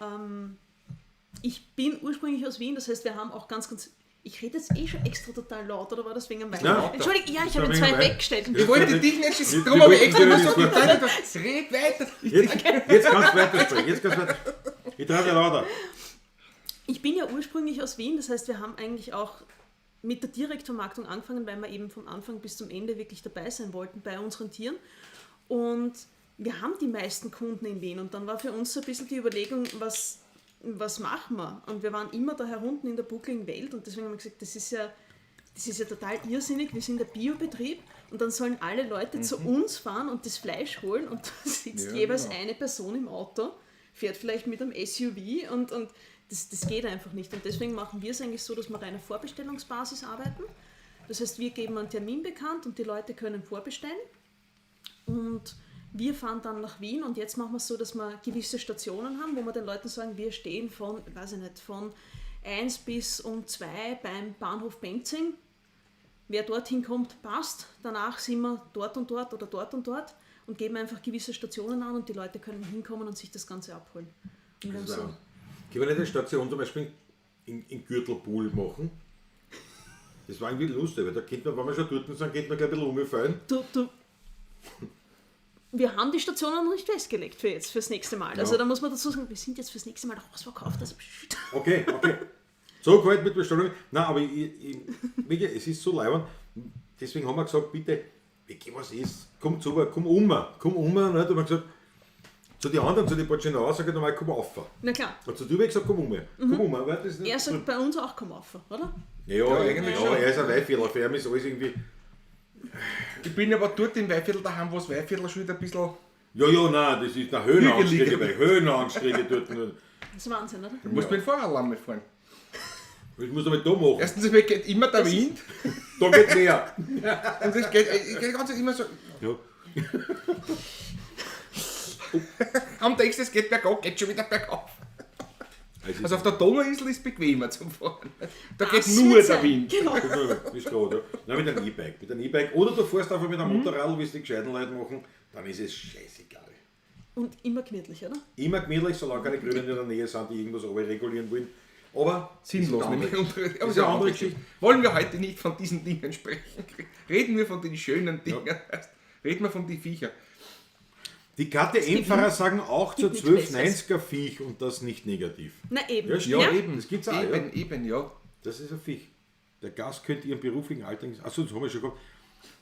ich bin ursprünglich aus Wien, das heißt, wir haben auch ganz, ganz... Ich rede jetzt eh schon extra total laut, oder war das wegen dem Wein? Ja. Entschuldigung, ja, ich Das habe war zwei wegen dem Wein. weggestellt. Ich wollte dich nicht, Wir- darum wir habe ich wollten extra dir so nicht die Zeit. Red weiter. Jetzt kannst du weitersprechen. Jetzt kannst du weiter. Ich trage dir lauter. Ich bin ja ursprünglich aus Wien, das heißt, wir haben eigentlich auch mit der Direktvermarktung angefangen, weil wir eben vom Anfang bis zum Ende wirklich dabei sein wollten bei unseren Tieren. Und wir haben die meisten Kunden in Wien und dann war für uns so ein bisschen die Überlegung, was machen wir? Und wir waren immer da herunten in der buckligen Welt und deswegen haben wir gesagt, das ist ja total irrsinnig, wir sind ein Biobetrieb und dann sollen alle Leute zu uns fahren und das Fleisch holen und da sitzt Ja, jeweils genau. eine Person im Auto, fährt vielleicht mit einem SUV und das geht einfach nicht. Und deswegen machen wir es eigentlich so, dass wir rein auf Vorbestellungsbasis arbeiten. Das heißt, wir geben einen Termin bekannt und die Leute können vorbestellen. Und wir fahren dann nach Wien und jetzt machen wir es so, dass wir gewisse Stationen haben, wo wir den Leuten sagen, wir stehen von, weiß ich nicht, von 1 bis um 2 beim Bahnhof Penzing. Wer dorthin kommt, passt. Danach sind wir dort und dort oder dort und dort und geben einfach gewisse Stationen an und die Leute können hinkommen und sich das Ganze abholen. Und wir haben so, Können wir nicht eine Station zum Beispiel in Gürtelpool machen? Das war irgendwie lustig, weil da kennt man, wenn wir schon dort sind, geht man gleich ein bisschen umgefallen. du, wir haben die Stationen noch nicht festgelegt für jetzt, fürs nächste Mal. Also Ja. da muss man dazu sagen, wir sind jetzt fürs nächste Mal ausverkauft. Also, Okay, okay. So kalt mit Bestellung. Nein, aber ich, wirklich, es ist so leibend. Deswegen haben wir gesagt, bitte, wirklich, was ist, komm zu, komm um, nicht? Und haben wir gesagt, zu den anderen, zu den Botschenauer, sage ich nochmal, komm auf. Na klar. Und zu dir habe ich gesagt, komm um. Komm um. Weil das Er sagt bei uns auch, komm auf, oder? Ja, Ja, eigentlich ja, schon. er ist ein Weihviertler, für ihn ist alles irgendwie. Ich bin aber dort im Weihviertel daheim, wo das Weihviertel schon wieder ein bisschen. Ja, ja, nein, das ist eine Höhenangst, Hügeliger. kriege ich, Höhenangst kriege ich dort. Das ist Wahnsinn, oder? Du musst mit dem Fahrrad fahren. Ich muss aber da machen. Erstens, es geht immer der Wind. Da geht's näher. Und es geht, ich geht ganz immer so. Ja. Am denkst, es geht bergab, geht schon wieder bergauf. Also, Also auf der Donauinsel ist es bequemer zum Fahren. Da geht Das nur wird der sein. Wind. Genau. Ist klar, ja. Nein, mit einem E-Bike. Mit einem E-Bike. Oder du fährst einfach mit einem Motorrad, wie es die gescheiten Leute machen, dann ist es scheißegal. Und immer gemütlich, oder? Immer gemütlich, solange keine Grünen in der Nähe sind, die irgendwas regulieren wollen. Aber Sinnlos, ist eine nämlich. andere- Aber ist eine andere Geschichte. Wollen wir heute nicht von diesen Dingen sprechen? Reden wir von den schönen Dingen. Reden wir von den Viecher. Die KTM-Fahrer sagen auch zur gibt nichts 1290er Viech und das nicht negativ. Na eben. Ja, stimmt. Ja, eben. Das gibt's auch, Eben, eben, ja. Das ist ein Viech. Der Gast könnte ihren beruflichen Alltag. Achso, das haben wir schon gehabt.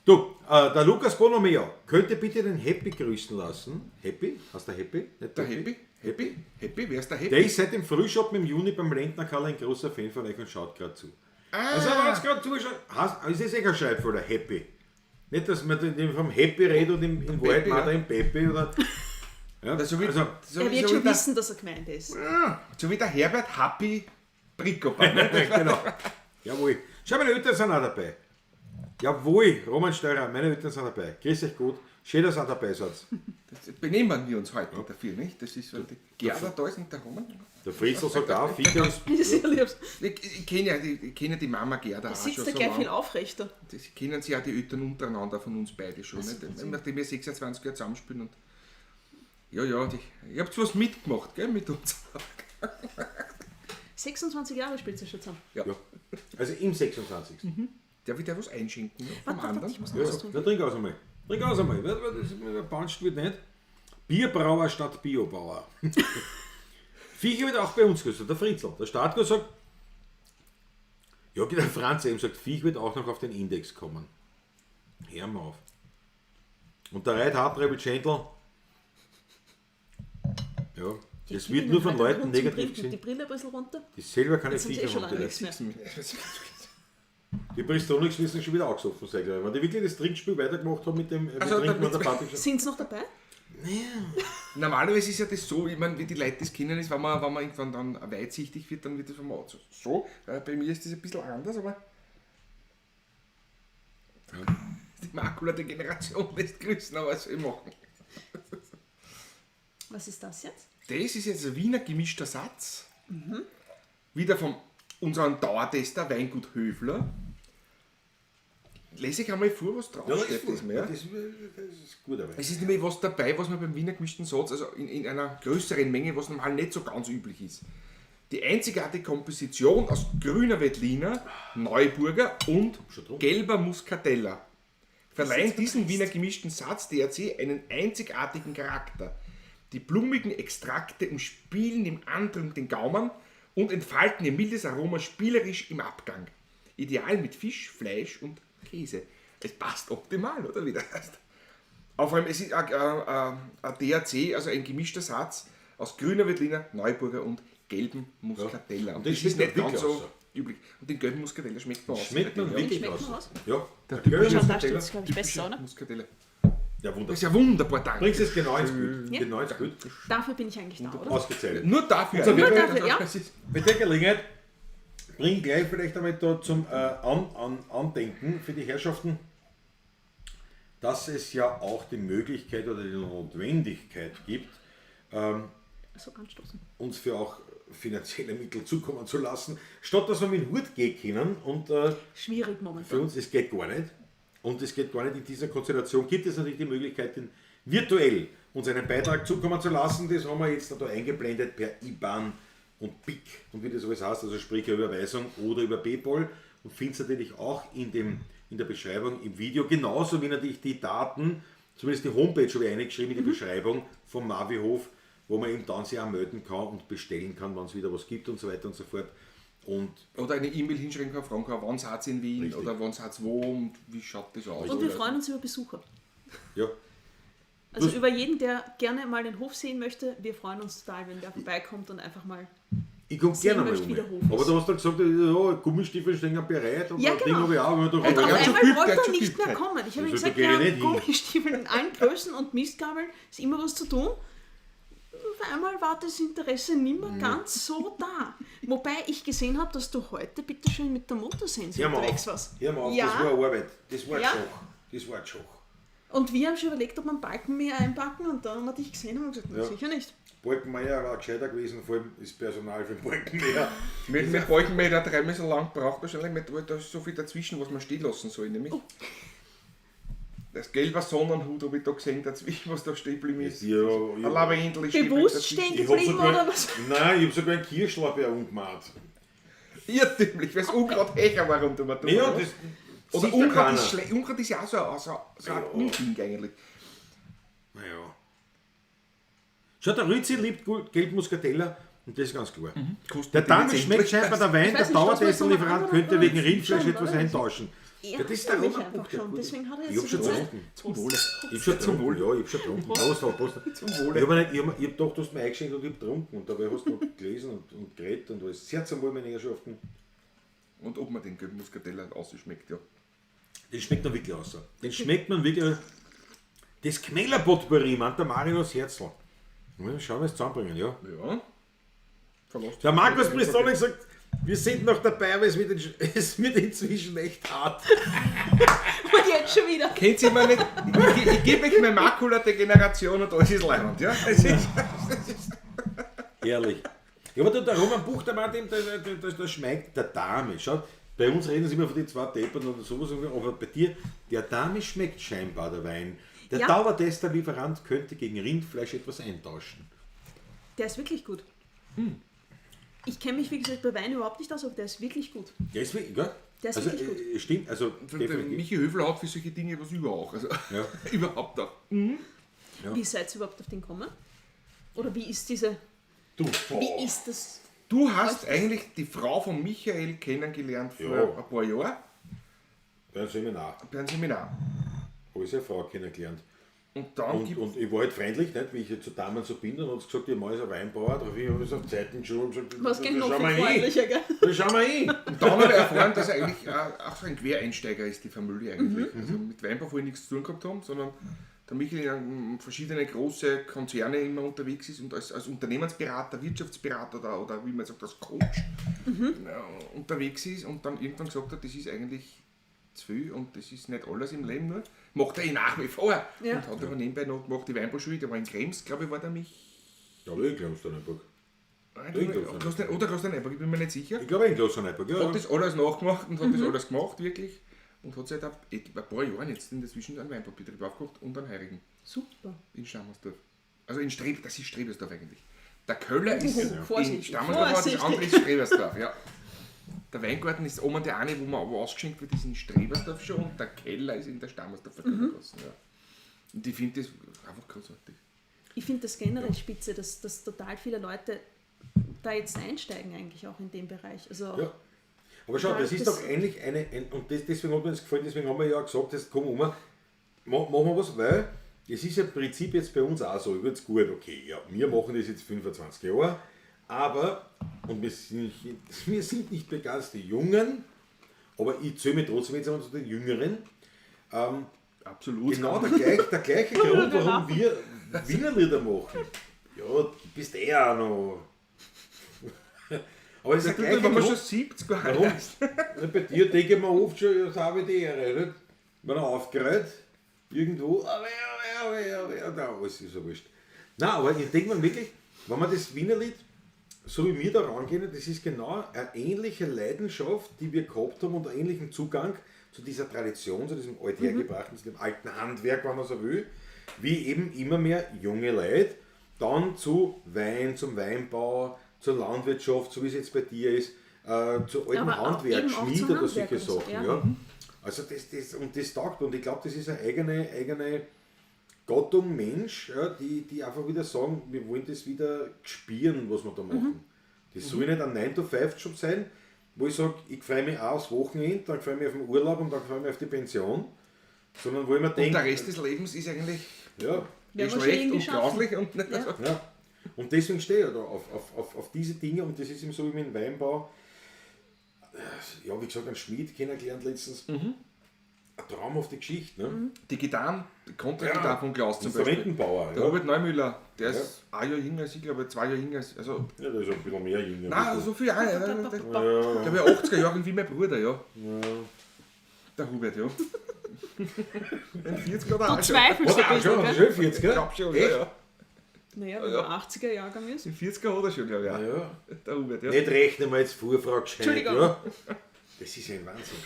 Du, der Lukas Bonomeo könnte bitte den Happy grüßen lassen. Happy? Hast du Happy? Nicht Der Happy? Happy? Happy? Wer ist der Happy? Der ist seit dem Frühschoppen im Juni beim Lendner Karl ein großer Fan von euch und schaut gerade zu. Ah. Also, wenn es gerade zuschaut, ist es eh kein Schreibfehler, Happy. Nicht, dass man den vom Happy redet und im Wahrheit Pepe, meint ja. er im Pepe oder. Ja, Also wie, also, so, Er wird so schon wie der, wissen, dass er gemeint ist. so wie der Herbert Happy Bricopan. ne? genau. Jawohl. Schau, meine Eltern sind auch dabei. Jawohl, Roman Steurer, meine Eltern sind dabei. Grüß euch gut. Schön, dass ihr auch dabei seid. Das benehmen wir uns heute dafür, nicht? Das ist so die Gerda da ist und der Roman. Der Fritzl sagt auch, Viecher ist. Das ist ja lieb. Ich kenne ja, ja die Mama Gerda Da auch sitzt schon er so gleich lange. viel aufrechter. Das kennen sie ja die Eltern untereinander von uns beide schon. Nicht? Nachdem wir 26 Jahre zusammenspielen und ja, ja, ihr habt was mitgemacht, gell, mit uns. 26 Jahre spielt sie schon zusammen. Ja. Ja. Also im 26. Darf ich dir was einschenken noch vom Warte, warte, anderen? warte, ich muss noch Ja, was tun. na, trink aus einmal. Trink aus einmal. Das Puncht wird nicht. Bierbrauer statt Biobauer. Viecher wird auch bei uns grüßen. Der Fritzl. Der Staatko sagt, ja, der Franz eben sagt, Viech wird auch noch auf den Index kommen. Hör mal auf. Und der Reit Hartrebel Chandler, ja, es wird nur von Leuten negativ Die gesehen, Brille ein bisschen runter. die selber keine Jetzt sind sie eh Viecher schon haben. lange Die, nichts mehr. die Bristolix müssen schon wieder angesoffen sein, glaube ich. Wenn die wirklich das Trinkspiel weitergemacht haben mit dem Also, mit Trinken damit- an der Party. Sind sie noch dabei? Normalerweise ist ja das so, ich meine, wie die Leute das kennen, ist, wenn man irgendwann dann weitsichtig wird, dann wird das vom Auto so. Bei mir ist das ein bisschen anders, aber die Makula-Degeneration lässt grüßen, aber was soll ich machen? Was ist das jetzt? Das ist jetzt ein Wiener gemischter Satz. Wieder von unserem Dauertester Weingut Höfler. Lese ich einmal vor, was Ja, draufsteht. das, Das, ja. das ist gut, aber. Es ist nämlich was dabei, was man beim Wiener gemischten Satz, also in einer größeren Menge, was normal nicht so ganz üblich ist. Die einzigartige Komposition aus grüner Veltliner, Neuburger und Schon drum. gelber Muscatella verleihen jetzt diesem verpresst. Wiener gemischten Satz DRC einen einzigartigen Charakter. Die blumigen Extrakte umspielen im Andrang den Gaumen und entfalten ihr mildes Aroma spielerisch im Abgang. Ideal mit Fisch, Fleisch und Käse. Es passt optimal, oder wie das heißt? Auf allem, es ist ein DAC, also ein gemischter Satz aus grüner Veltliner, Neuburger und gelbem Muscatella. Und Und das das ist schmeckt nicht ganz wirklich so aus. üblich. Und den gelben Muscatella schmeckt man aus. Schmeckt man Ja. wirklich Schmeckt aus. man aus? Ja, der Der typische gelbe Schau, da Muscatella, steht's, glaub ich, besser, oder? Muscatella. Ja, Das wunderbar. ist ja wunderbar, danke. Bringst es genau ins Bild. Ja. Genau ins Bild. Dafür bin ich eigentlich da, oder? Ausgezeichnet. Nur dafür. Nur eigentlich. dafür, ja. Das ist- Bei der Gelegenheit bring ich gleich vielleicht einmal da zum Andenken für die Herrschaften, dass es ja auch die Möglichkeit oder die Notwendigkeit gibt, So anstoßen. uns für auch finanzielle Mittel zukommen zu lassen, statt dass wir mit dem Hut gehen können und Schwierig für momentan. uns, es geht gar nicht. Und es geht gar nicht in dieser Konstellation. Gibt es natürlich die Möglichkeit, den virtuell uns einen Beitrag zukommen zu lassen. Das haben wir jetzt da eingeblendet per IBAN und BIC und wie das alles heißt, also sprich über Überweisung oder über PayPal. Und findet natürlich auch in der Beschreibung im Video, genauso wie natürlich die Daten, zumindest die Homepage habe ich eingeschrieben in die Beschreibung vom Navihof, wo man eben dann sich auch melden kann und bestellen kann, wenn es wieder was gibt und so weiter und so fort. Und Oder eine E-Mail hinschreiben kann, fragen kann, wann seid ihr in Wien Richtig. oder wann seid ihr wo und wie schaut das aus. Und wir Oder- freuen uns über Besucher. ja, Also Das- über jeden, der gerne mal den Hof sehen möchte. Wir freuen uns total, wenn der vorbeikommt und einfach mal. Ich komme Sehen gerne mal möchte, um. wie der Hof Aber ist. du hast dann gesagt, ja, Gummistiefel stehen ja bereit und Ja, das genau. Ding habe ich auch. Aber da Und der auf hat schon einmal geübt, der wollte hat er schon nicht geübt mehr halt. kommen. Ich habe ihm Also, gesagt, da geh ich ja, nicht hin. Gummistiefel in allen Größen und Mistgabeln, ist immer was zu tun. Auf einmal war das Interesse nicht mehr ganz so da. Wobei ich gesehen habe, dass du heute bitteschön mit der Motorsense Hör mal unterwegs auf. warst. Hör mal auf, ja. das war Arbeit. Das war ein Ja. Schoch. Das war ein Schoch. Und wir haben schon überlegt, ob wir einen Balken mehr einpacken und dann haben wir dich gesehen und haben gesagt, na, Ja. sicher nicht. Balkenmeier war gescheiter gewesen, vor allem das Personal für den Balkenmeier. Mit Balkenmeter dreimal so lang braucht wahrscheinlich, mit, weil da ist so viel dazwischen, was man stehen lassen soll, nämlich. Oh. Das gelbe Sonnenhut habe ich da gesehen, dazwischen, was da stehen geblieben ist. Ja, Ein ja. Lavendel ist stehen Bewusst geblieben stehen Ich hab geblieben sogar, oder was? Nein, ich habe sogar einen Kirschlaubeer umgemacht. Irrtümlich, weil es Unkraut hecher war rund um den Ja, das Oder sieht ja Unkraut keiner. ist, Unkraut ist ja auch so ein Ja. Unding eigentlich. Naja. Schau, der Rützi liebt Gelbmuscatella und das ist ganz klar. Kostet Der Dame natürlich schmeckt scheinbar der Wein, Ich der weiß nicht, was man so Dauertester-Lieferant machen könnte oder- wegen Rindfleisch Schon, etwas oder? eintauschen. Er Ja, das ist der hat mich Roman einfach Buch, der schon, gute. deswegen hat er Ich jetzt hab schon so viel getrunken. Zeit. Zum Wohle. Ich hab schon getrunken, ja, ich hab schon getrunken. Prost, Prost. Zum Wohle. Ich hab, nicht, ich hab, ich hab gedacht, du hast mir eingeschenkt und ich hab getrunken. Und dabei hast du noch gelesen und geredet und alles. Sehr zum Wohl, meine Herrschaften. Und ob man den gelben Muscatella ausschmeckt, ja. Den schmeckt man wirklich aus. Den schmeckt man wirklich. Das Kmellerpotpourri, meint der Marinus Herzl. Mal schauen, was zusammenbringen, ja. Ja. Verlasst Der Markus Bristol sagt, wir sind noch dabei, aber es wird, es wird inzwischen echt hart. Und jetzt schon wieder. Kennt ihr mal nicht? Ich gebe euch meine Makula-Degeneration und alles ist leibend, ja? Es ist, Herrlich. Ja, aber der Roman Buch, der Martin, der schmeckt der Dame. Schau, bei uns reden sie immer von den zwei Deppern und sowas, aber bei dir, der Dame schmeckt scheinbar der Wein. Der Ja. Dauertester-Lieferant könnte gegen Rindfleisch etwas eintauschen. Der ist wirklich gut. Ich kenne mich, wie gesagt, bei Wein überhaupt nicht aus, aber der ist wirklich gut. Der ist wirklich, gell? Der ist also, wirklich gut. Stimmt, also der definitiv. Michi Höfler hat für solche Dinge was über auch. Also, Ja. überhaupt auch. Ja. Wie seid ihr überhaupt auf den gekommen? Oder wie ist diese, Du, wie ist das? Du hast eigentlich die Frau von Michael kennengelernt vor Ja. ein paar Jahren Bei einem Seminar bei einem Seminar. habe ich seine Frau kennengelernt. Und dann Und, gibt und ich war halt freundlich, nicht, wie ich zu Damen so bin, und hat gesagt, ich mache ein Weinbauer, darauf habe ich auf Zeiten schon und gesagt, Was geht da noch schauen viel wir hin. freundlicher, gell? Da schauen wir hin. Und dann habe ich erfahren, dass er eigentlich auch so ein Quereinsteiger ist, die Familie eigentlich. Also mit Weinbau vorher nichts zu tun gehabt haben, sondern der Michael in verschiedene große Konzerne immer unterwegs ist und als Unternehmensberater, Wirtschaftsberater oder wie man sagt, als Coach unterwegs ist und dann irgendwann gesagt hat, das ist eigentlich zu viel und das ist nicht alles im Leben nur. Macht er eh nach wie vor. Ja. Und hat aber nebenbei noch gemacht die Weinbauschule, der war in Krems, glaube ich, war der mich. Ja, aber ich Klosterneuburg. Nein, In Klosterneuburg. Oder Klosterneuburg, ich bin mir nicht sicher. Ich glaube in Klosterneuburg, ja. Hat das alles nachgemacht und hat das alles gemacht, wirklich. Und hat seit ein paar Jahren jetzt in der Zwischenzeit einen Weinbaubetrieb aufgemacht und einen Heurigen Super. in Stammersdorf. Also in Streb, das ist Strebersdorf eigentlich. Der Köller ist in Vorsichtig, Stammersdorf, das vorsichtig. andere ist Strebersdorf, ja. Der Weingarten ist oben der eine, wo man aber ausgeschenkt wird, ist in Strebersdorf schon und der Keller ist in der Stammersdorfer Kellergasse. Ja. Und ich finde das einfach großartig. Ich finde das generell spitze, dass total viele Leute da jetzt einsteigen eigentlich auch in dem Bereich. Also auch Ja. Aber schau, Ja, das ist das- doch eigentlich eine, und das, deswegen hat mir das gefallen, deswegen haben wir ja gesagt, jetzt komm um, machen wir was, weil es ist ja im Prinzip jetzt bei uns auch so, übrigens gut, okay, ja, wir machen das jetzt 25 Jahre, aber, und wir sind nicht mehr ganz die Jungen, aber ich zähle mich trotzdem jetzt einmal zu den Jüngeren. Absolut. Genau der gleiche Grund, warum wir Wienerlieder machen. Ja, du bist eh auch noch. Aber es ist der Ja, du, gleiche wenn man Grund. schon 70 war. Warum? Na, bei dir denke ich mir oft schon, das habe ich die Ehre. Nicht? Wenn er aufgerät, irgendwo, aber ja, da, alles ist ja wurscht. Nein, aber ich denke mir wirklich, wenn man das Wienerlied, so wie wir da rangehen, das ist genau eine ähnliche Leidenschaft, die wir gehabt haben und einen ähnlichen Zugang zu dieser Tradition, zu diesem althergebrachten, zu dem alten Handwerk, wenn man so will, wie eben immer mehr junge Leute dann zu Wein, zum Weinbau, zur Landwirtschaft, so wie es jetzt bei dir ist, zu alten Aber auch Handwerk, eben auch Schmied zum oder Handwerk solche und so, Sachen. ja. Ja. Also das, und das taugt und ich glaube, das ist eine eigene Gattung Mensch, ja, die einfach wieder sagen, wir wollen das wieder spüren, was wir da machen. Das soll nicht ein 9-to-5-Job sein, wo ich sage, ich freue mich auch aufs Wochenende, dann freue ich mich auf den Urlaub und dann freue ich mich auf die Pension, sondern wo ich mir Und denke, der Rest des Lebens ist eigentlich ja, Werden wir schon schlecht irgendwie und schaffen. grauslich. Und Ja. ja. Und deswegen stehe ich ja da auf diese Dinge und das ist eben so wie mit dem Weinbau. Ja, wie gesagt, einen Schmied kennengelernt letztens. Eine traumhafte Geschichte, ne? Die Gitarren, die Kontragitarre Ja. von Klaus zum Beispiel. Instrumentenbauer, Der ja. Robert Neumüller, der ist ein Jahr jünger als ich, glaube ich, 2 Jahre jünger als also, Ja, der ist ein bisschen mehr jünger. nein, so viel auch nicht. Der, Ja, der war 80er Jahre wie mein Bruder, ja. Der Hubert, ja. Ein 40er oder Du auch schon. zweifelst ein Ah, bisschen, schon, gell? schon 40, gell? Ich glaub schon, ja, ja. Naja, wenn man 80er-Jahrgang ist. Im 40er hat er schon, glaube ich. auch. Ja. Der Hubert, ja. Nicht rechnen wir jetzt vor, Frau gescheit. Entschuldigung. Ja. Das ist ja ein Wahnsinn.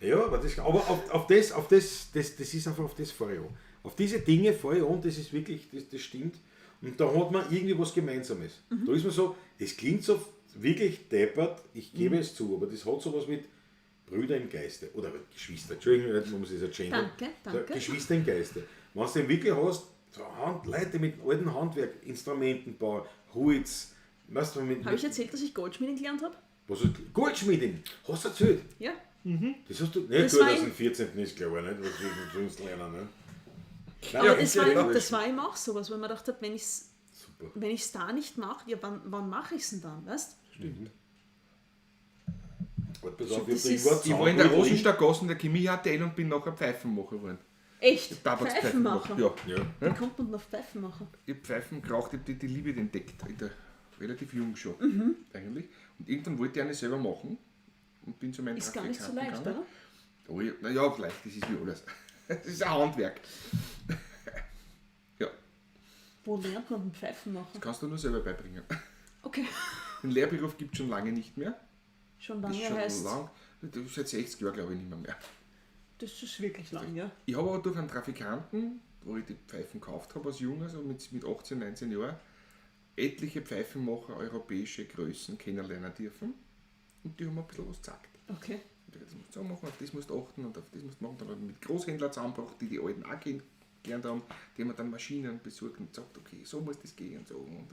Ja, aber, das, aber auf das, das ist einfach auf das fahre ich an. Auf diese Dinge fahre ich an, das ist wirklich, das stimmt. Und da hat man irgendwie was Gemeinsames. Da ist man so, das klingt so wirklich deppert, ich gebe es zu, aber das hat sowas mit Brüder im Geiste oder Geschwister, Entschuldigung, man muss es ja gendern. Danke, danke. So, Geschwister im Geiste. Wenn du den wirklich hast, so Leute mit alten Handwerk, Instrumentenbau, Holz, weißt du, mit, Habe ich erzählt, dass ich Goldschmieding gelernt habe? was ist, Goldschmieding, hast du erzählt? Ja. Das hast du nicht Das gut, war dass im- ein 14. ist, glaube ich, nicht, was wir sonst lernen. Ne? Nein, Aber das ja, war, das war eben auch sowas, wo ich mir gedacht habe, wenn ich es Super. wenn ich's da nicht mache, ja, wann mache ich es denn dann, weißt? Stimmt. Warte, pass auf, Das ich ist- hab Ich war in der Rosenstadtgasse in der Chemie-HTL und bin nachher Pfeifenmacher geworden. Echt? Tabakspfeifenmacher. Pfeifenmacher? Ja. Ja. Wie kommt man denn auf Pfeifenmacher? Ich hab Pfeifen geraucht, ich hab die Liebe entdeckt. In der, relativ jung schon, eigentlich. Und irgendwann wollte ich eine selber machen und bin zu meinen Ist gar nicht so Trafikanten leicht, gegangen. oder? Oh, ja, naja, leicht, das ist wie alles. Das ist ein Handwerk. Ja, Wo lernt man denn Pfeifenmacher? kannst du nur selber beibringen. Okay. Den Lehrberuf gibt es schon lange nicht mehr. Schon Das lange ist schon heißt, lang. Das ist seit 60 Jahren, glaube ich, nicht mehr. das ist wirklich lang, ja. Ich habe aber durch einen Trafikanten, wo ich die Pfeifen gekauft habe als Junger, so mit 18, 19 Jahren, etliche Pfeifenmacher europäische Größen kennenlernen dürfen. Und die haben mir ein bisschen was gezeigt. Okay. Und Das musst du so machen, auf das musst du achten und auf das musst du machen. Dann habe ich mit Großhändlern zusammengebracht, die die alten auch kennengelernt haben. Die haben mir dann Maschinen besorgt und gesagt, okay, so muss das gehen und so. Und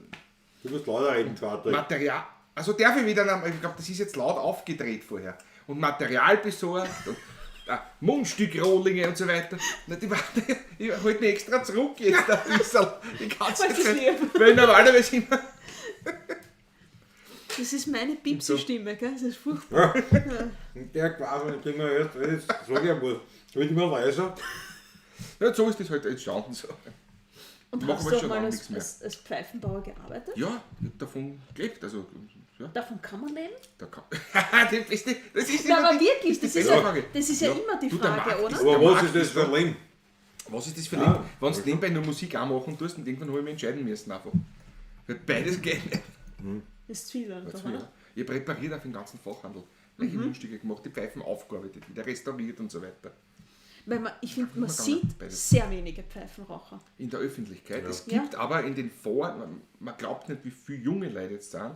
Du musst lauter reden, Patrick. Material. Also darf ich wieder, ich glaube, das ist jetzt laut aufgedreht vorher. Und Material besorgt und Mundstückrohlinge und so weiter. Na, die, ich halte mich extra zurück jetzt ein bisschen. Ich kann's Weil jetzt du's nicht. lieb. Weil normalerweise immer. Das ist meine Pipsi-Stimme, gell? Das ist furchtbar. Ja. Und der quasi, den kriegen wir erst, jetzt sag ich einmal, wird immer leiser. Ja, so ist das halt entstanden. So. Und Machen hast wir du auch schon mal lange als, nichts mehr. als Pfeifenbauer gearbeitet? Ja, ich hab davon gelebt. Also, ja, Davon kann man leben? da kann. die beste, das ist Na, immer aber die, wirklich, das die ist beste ja, Frage. das ist ja immer die Du, der Frage, Markt oder? ist- Aber Der was Markt ist das ist für ein Leben? Was ist das für Ah, Leben? Wenn du nebenbei nur Musik auch machen tust und irgendwann habe ich mich entscheiden müssen einfach. Weil beides geht nicht. Das ist zu viel einfach, Jetzt wieder. oder? Ich habe repariert auf den ganzen Fachhandel. Neue Mundstücke gemacht, die Pfeifen aufgearbeitet, wieder restauriert und so weiter. Weil man, ich finde, man gegangen, sieht beides. sehr wenige Pfeifenraucher. In der Öffentlichkeit. Es Ja. gibt aber in den Foren, man glaubt nicht, wie viele junge Leute jetzt sind,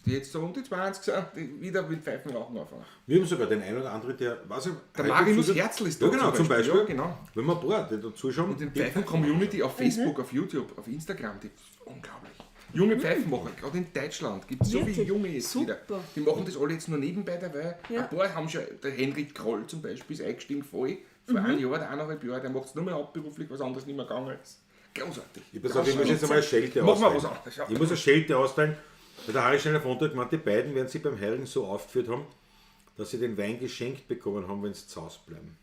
die jetzt so um die 20 sind, die wieder mit Pfeifenrauchen anfangen. Wir haben sogar den einen oder anderen, der, weiß ich, Der heute Marinus zuschaut. Herzl ist da Ja, genau, zum Beispiel. Ja, genau. Wenn man ein paar, die da zuschauen. Und in die Pfeifen-Community auf Facebook, auf YouTube, auf Instagram, die ist unglaublich. Junge Pfeifenmacher, gerade in Deutschland gibt es so viele Wirklich? junge jetzt Super. wieder. Die machen das alle jetzt nur nebenbei dabei. Ja. Ein paar haben schon, der Henrik Kroll zum Beispiel ist eingestiegen voll, vor einem Jahr oder eineinhalb Jahren, der macht es nur mehr hauptberuflich, was anderes nicht mehr gegangen ist. Großartig. Ich, pass auf, ich muss jetzt einmal eine Schelte Machen wir austeilen. was anderes, ja. Ich muss eine Schelte austeilen. Weil der Harry Steiner von hat gemeint, die beiden werden sie beim Heiligen so aufgeführt haben, dass sie den Wein geschenkt bekommen haben, wenn sie zu Hause bleiben.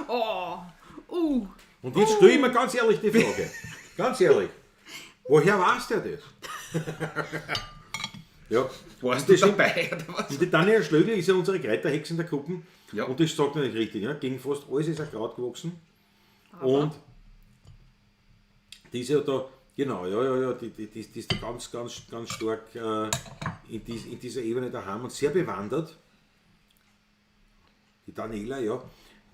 Oh, Und jetzt stelle ich mir ganz ehrlich die Frage. Ganz ehrlich. Woher weiß der das? Ja. Warst Und das du stimmt. dabei oder was? Und die Tanja Schlögl ist ja unsere Kräuterhexe in der Gruppe. Ja. Und das sagt natürlich richtig. Ja? Gegen fast alles ist ein Kraut gewachsen. Und die ist ja da, genau, ja, die ist da ganz, ganz, ganz stark in dieser Ebene daheim und sehr bewandert. Die Daniela, ja,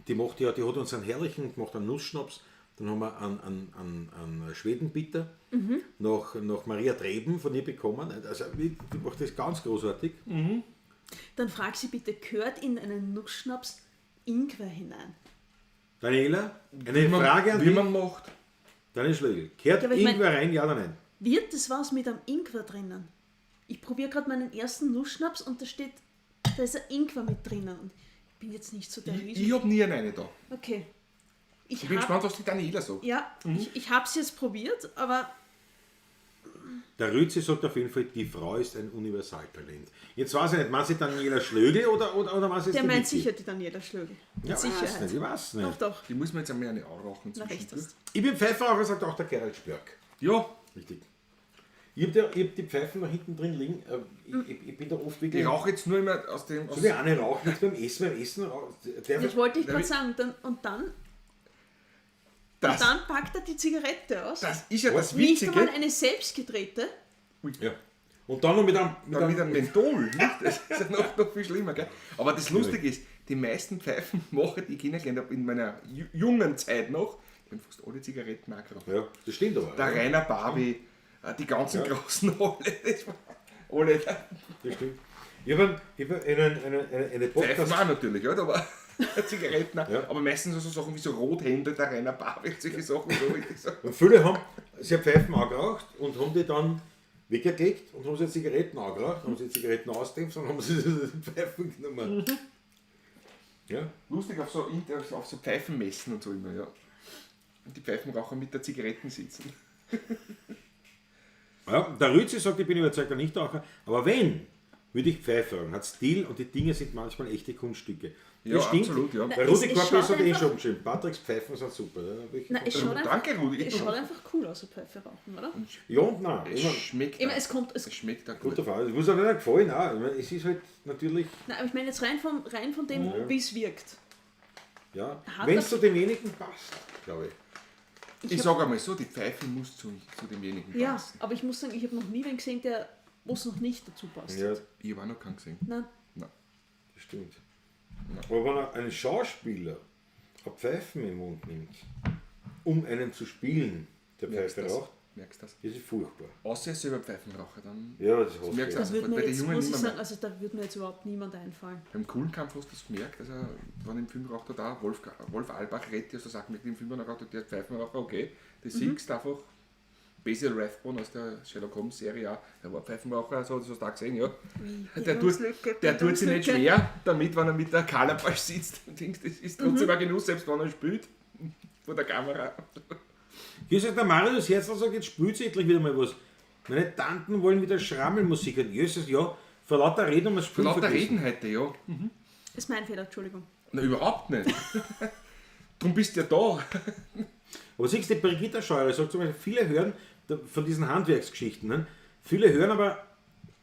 die macht ja, die hat uns einen herrlichen, gemacht einen Nussschnaps, dann haben wir einen Schwedenbitter nach Maria Treben von ihr bekommen. Also die macht das ganz großartig. Dann frag sie bitte, gehört in einen Nussschnaps Ingwer hinein? Daniela, eine Frage an Wie dich. man macht. Daniel Schlögl, kehrt Ja, aber ich mein- Ingwer rein, ja oder nein? Wird das was mit einem Ingwer drinnen? Ich probiere gerade meinen ersten Nussschnaps und da steht, da ist ein Ingwer mit drinnen. Und ich bin jetzt nicht so der Ich, Riesen. ich hab nie eine da. Okay. Ich Ich bin hab, gespannt, was die Daniela sagt. Ja, ich habe es jetzt probiert, aber Der Rützi sagt auf jeden Fall, die Frau ist ein Universaltalent. Jetzt weiß ich nicht, meint sie Daniela Schlögl oder was ist der die meint Vicky? sicher die Daniela Schlögl. Ja, Mit Sicherheit. weiß nicht, ich weiß nicht. Doch, doch. Die muss man jetzt einmal eine anrauchen. Na, recht zwischendurch. hast. Ich bin Pfeiferraucher, sagt auch der Gerald Spörk. Ja, Richtig. Ich habe die, ich hab die Pfeifen da hinten drin liegen. Ich bin da oft wirklich. ich rauche jetzt nur immer aus dem. Aus So wie eine rauchen jetzt beim Essen, beim Essen rauchen. Der, Das wollte ich Na, gerade wie- sagen. Dann, und dann, das, dann packt er die Zigarette aus. das ist ja das Nicht einmal Witzige. eine selbstgedrehte. ja. Und dann noch mit einem. Mit Dann mit einem einem Menthol, nicht? Das ist ja noch viel schlimmer, gell? Aber das Lustige ist, die meisten Pfeifenmacher, die ich kennengelernt habe in meiner jungen Zeit noch, die haben fast alle Zigaretten auch geraucht. ja, das stimmt aber. Der Rainer Barbie, die ganzen großen alle, das war, alle Das stimmt. Ich habe hab eine Pfeifen Podcast. auch natürlich, oder? Aber Zigaretten auch. Ja. Aber meistens so Sachen wie so Rothände, der Rainer Barbie, solche Sachen. So, richtig so. Und viele haben sie haben Pfeifen angeraucht und haben die dann weggelegt und haben sie Zigaretten angeraucht, haben sie Zigaretten ausgedämpft und haben sie die Pfeifen genommen. Ja. Lustig auf so, auf so Pfeifenmessen und so immer, ja. Und die Pfeifenraucher mit der Zigaretten sitzen. Ja, der Rützi sagt, ich bin überzeugter Nichtraucher, aber wenn, würde ich Pfeife rauchen. Hat Stil und die Dinge sind manchmal echte Kunststücke. Das Ja, stimmt. absolut, ja. Der Na, Rudi es Korpi schaut hat eh einfach- schon geschrieben, Patricks Pfeifen sind super. Ja, welche- Na, es schaut einfach, Danke, Rudi. Es schaut einfach cool aus, so Pfeife rauchen, oder? ja und nein. Es Ich mein, schmeckt Ich meine, auch. es kommt, es Es schmeckt auch gut. guter Frage. Es muss auch nicht gefallen. Auch. Ich meine, es ist halt natürlich, Nein, aber ich meine jetzt rein von dem, wie es wirkt. ja, Hat wenn es das- zu demjenigen passt, glaube ich. Ich sage einmal so, die Pfeife muss zu demjenigen Ja, passen. aber ich muss sagen, ich habe noch nie wen gesehen, der wo es noch nicht dazu passt. Ja, Ich habe auch noch keinen gesehen. Nein. Nein. das stimmt. Aber wenn ein Schauspieler eine Pfeifen im Mund nimmt, um einen zu spielen, der Merkst Pfeife das? raucht, Merkst das? das ist furchtbar. Außer er ist selber Pfeifenraucher, dann Ja, das hasse merkst ich. du Das Also würde bei mir den jetzt, Jungen muss ich nimmer sagen, mehr. also da würde mir jetzt überhaupt niemand einfallen. Beim Kuhlenkampf hast du das gemerkt, also wenn im Film raucht er da, Wolf Albach redet, also sagt mit dem Film raucht er, der ist Pfeifenraucher, okay, das siehst du einfach. Basil Rathbone aus der Sherlock Holmes Serie auch, der war Pfeifenraucher, also das hast du auch gesehen, ja. Der tut sich nicht schwer damit, wenn er mit der Kalabash sitzt und denkt, das ist trotzdem ein Genuss, selbst wenn er spielt, vor der Kamera. Hier sagt der Marius Herzl, sagt, jetzt spielt sie endlich wieder mal was. Meine Tanten wollen wieder Schrammelmusik hören. Jesus, ja, vor lauter Reden haben wir das Vor Spielen lauter vergessen. Reden heute, ja. Ist mein Fehler, Entschuldigung. Na, überhaupt nicht. Drum bist du ja da. Aber siehst du, die Brigitta Scheurer sagt zum Beispiel, viele hören von diesen Handwerksgeschichten, ne? Viele hören aber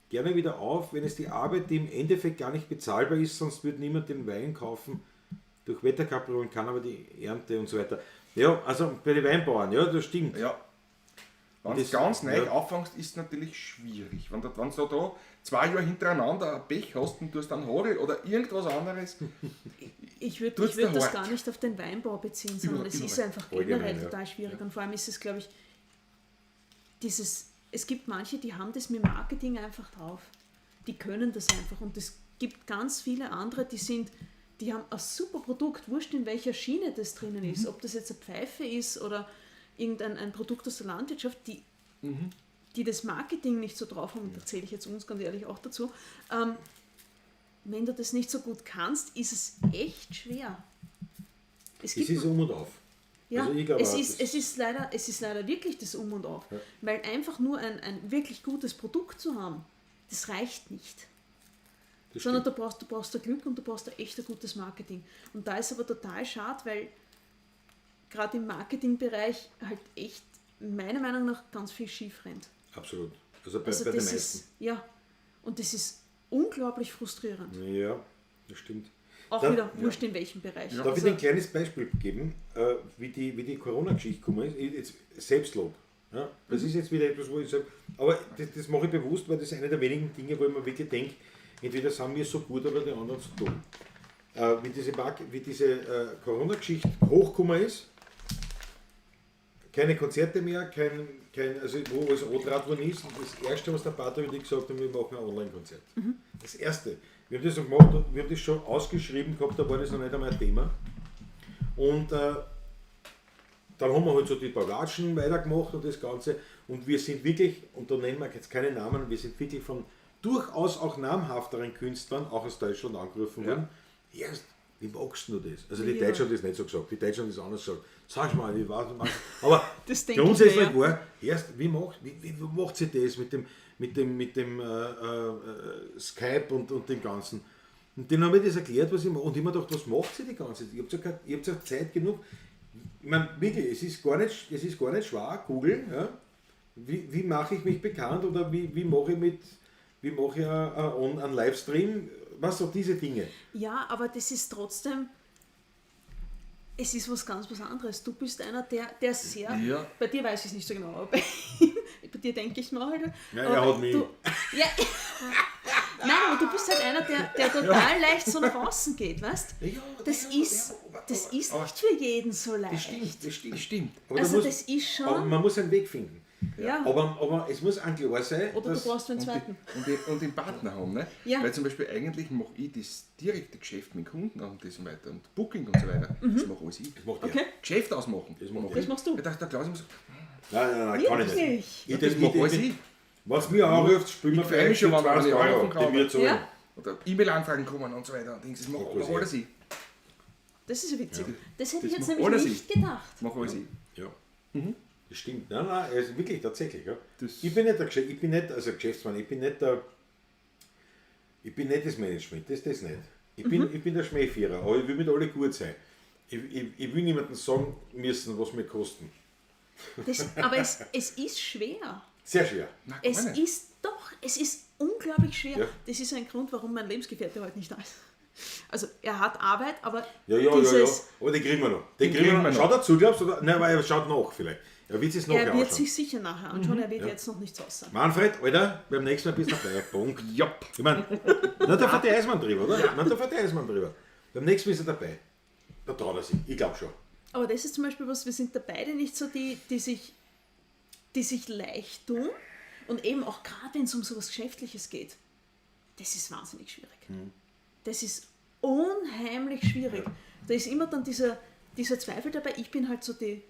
gerne wieder auf, wenn es die Arbeit, die im Endeffekt gar nicht bezahlbar ist, sonst wird niemand den Wein kaufen. Durch Wetterkapriolen kann aber die Ernte und so weiter. Ja, also bei den Weinbauern, ja, das stimmt. Ja. Wenn du Das- ganz neu ja. anfängst, ist es natürlich schwierig. Wenn du da 2 Jahre hintereinander ein Pech hast und du hast einen Hagel oder irgendwas anderes. Ich würde Tut's dir das hart. gar nicht auf den Weinbau beziehen, sondern es ist Überall. einfach Allgemein, generell ja. total schwierig. Und vor allem ist es, glaube ich, es gibt manche, die haben das mit Marketing einfach drauf. Die können das einfach. Und es gibt ganz viele andere, die haben ein super Produkt, wurscht in welcher Schiene das drinnen ist, ob das jetzt eine Pfeife ist oder irgendein ein Produkt aus der Landwirtschaft, die das Marketing nicht so drauf haben, und da zähle ich jetzt uns ganz ehrlich auch dazu, wenn du das nicht so gut kannst, ist es echt schwer. Es Es gibt ist um und auf. ja, Also ich glaube es, auch, ist, das- es, ist leider wirklich das Um und Auf. Weil einfach nur ein wirklich gutes Produkt zu haben, das reicht nicht. Das Sondern stimmt. du brauchst da Glück und du brauchst da echt ein gutes Marketing. Und da ist aber total schade, weil gerade im Marketingbereich halt echt meiner Meinung nach ganz viel schief rennt. Absolut. Also bei, Also bei den das meisten. ist, ja, und das ist unglaublich frustrierend. Ja, das stimmt. Auch wieder wurscht in welchem Bereich. Darf ich Also, dir ein kleines Beispiel geben, wie die Corona-Geschichte gekommen ist? Jetzt, Selbstlob. Ja, das ist jetzt wieder etwas, wo ich sage, aber das mache ich bewusst, weil das ist eine der wenigen Dinge, wo ich mir wirklich denke, entweder sind wir so gut oder die anderen so dumm. Wie diese Corona-Geschichte hochgekommen ist, keine Konzerte mehr, also wo alles angetragen worden ist. Und das Erste, was der Pater und ich gesagt haben, wir machen ein Online-Konzert. Das Erste. Wir haben das noch gemacht, und wir haben das schon ausgeschrieben gehabt, da war das noch nicht einmal ein Thema. Und dann haben wir halt so die paar Watschen weitergemacht und das Ganze. Und wir sind wirklich, und da nennen wir jetzt keine Namen, wir sind wirklich von durchaus auch namhafteren Künstlern, auch aus Deutschland, angerufen worden. Erst, wie magst du das? Also die Ja. Deutschen haben das nicht so gesagt, die Deutschen haben das anders gesagt. Sag mal, wie war das? Aber Das denk ich grundsätzlich mir, ja. war, erst, wie macht sie das mit dem Skype und dem Ganzen? Und denen habe ich das erklärt, was ich mache. Und ich habe mir gedacht, was macht sie die ganze Zeit? Ich habe ja Zeit genug. Ich meine, wirklich, es ist gar nicht schwer, Google, ja? Wie mache ich mich bekannt oder wie mache ich einen Livestream? Was so diese Dinge. Ja, aber das ist trotzdem, es ist was ganz was anderes. Du bist einer, der sehr, Ja. bei dir weiß ich es nicht so genau, aber bei dir denke ich mal halt. Ja, aber er hat mich. Du, ja, nein, aber du bist halt einer, der total leicht so nach außen geht, weißt? Ja, Das ja, ist, ja, aber- das ist nicht für jeden so leicht. Das stimmt, das stimmt. Das stimmt. Aber da Also muss, das ist schon, aber man muss einen Weg finden. ja. Aber es muss auch klar sein, Oder du dass, brauchst einen Und, zweiten. und den Partner haben, ne? Ja. Weil zum Beispiel eigentlich mache ich das direkte Geschäft mit Kunden und das und weiter und Booking und so weiter. Das mache alles ich. Das macht Okay. er. Geschäft ausmachen. Das macht mach er. Das machst du. Ich dachte, der Klaus immer so, Nein, nein, nein, kann ich nicht. Wirklich? Ich, das mache alles ich. Wenn es mir anruft, spielen wir Ich freu mich schon, wenn 20 ich Euro, anrufen kann. die wir zahlen. Ja. Oder E-Mail-Anfragen kommen und so weiter. Und Dings, das mache Macht mach alles ich. Das ist ja witzig. Das hätte ich Das jetzt macht nämlich alles nicht gedacht. Mach alles ich. Ja. Das stimmt. Nein, nein, also wirklich, tatsächlich. Ja. Das- Ich bin nicht der Geschäft, ich bin nicht, also Geschäftsmann, ich bin nicht der, ich bin nicht das Management, das nicht. Ich bin der Schmähvierer, aber ich will mit alle gut sein. Ich will niemandem sagen müssen, was mir kosten. Das, aber es ist schwer. Sehr schwer. Nein, gar Es nicht. ist doch, es ist unglaublich schwer. Ja. Das ist ein Grund, warum mein Lebensgefährte heute nicht da ist. Also er hat Arbeit, aber Ja, ja, ja, ja. dieses, Aber den kriegen wir noch. Den kriegen kriegen wir noch. wir noch. Schaut er zu, glaubst du? Oder? Nein, aber er schaut nach vielleicht. Er wird es nachher er wird anschauen. sich sicher nachher anschauen, er wird jetzt noch nichts aussehen. Manfred, Alter, beim nächsten Mal bist du dabei. Punkt. Jopp. Ich meine, na, da fährt der Eismann drüber, oder? Na, da fährt der Eismann drüber. Beim nächsten Mal ist er dabei. Da traut er sich. Ich glaube schon. Aber das ist zum Beispiel was, wir sind da beide nicht so die, die sich leicht tun und eben auch gerade wenn es um sowas Geschäftliches geht, das ist wahnsinnig schwierig. Das ist unheimlich schwierig. Da ist immer dann dieser Zweifel dabei, ich bin halt so die,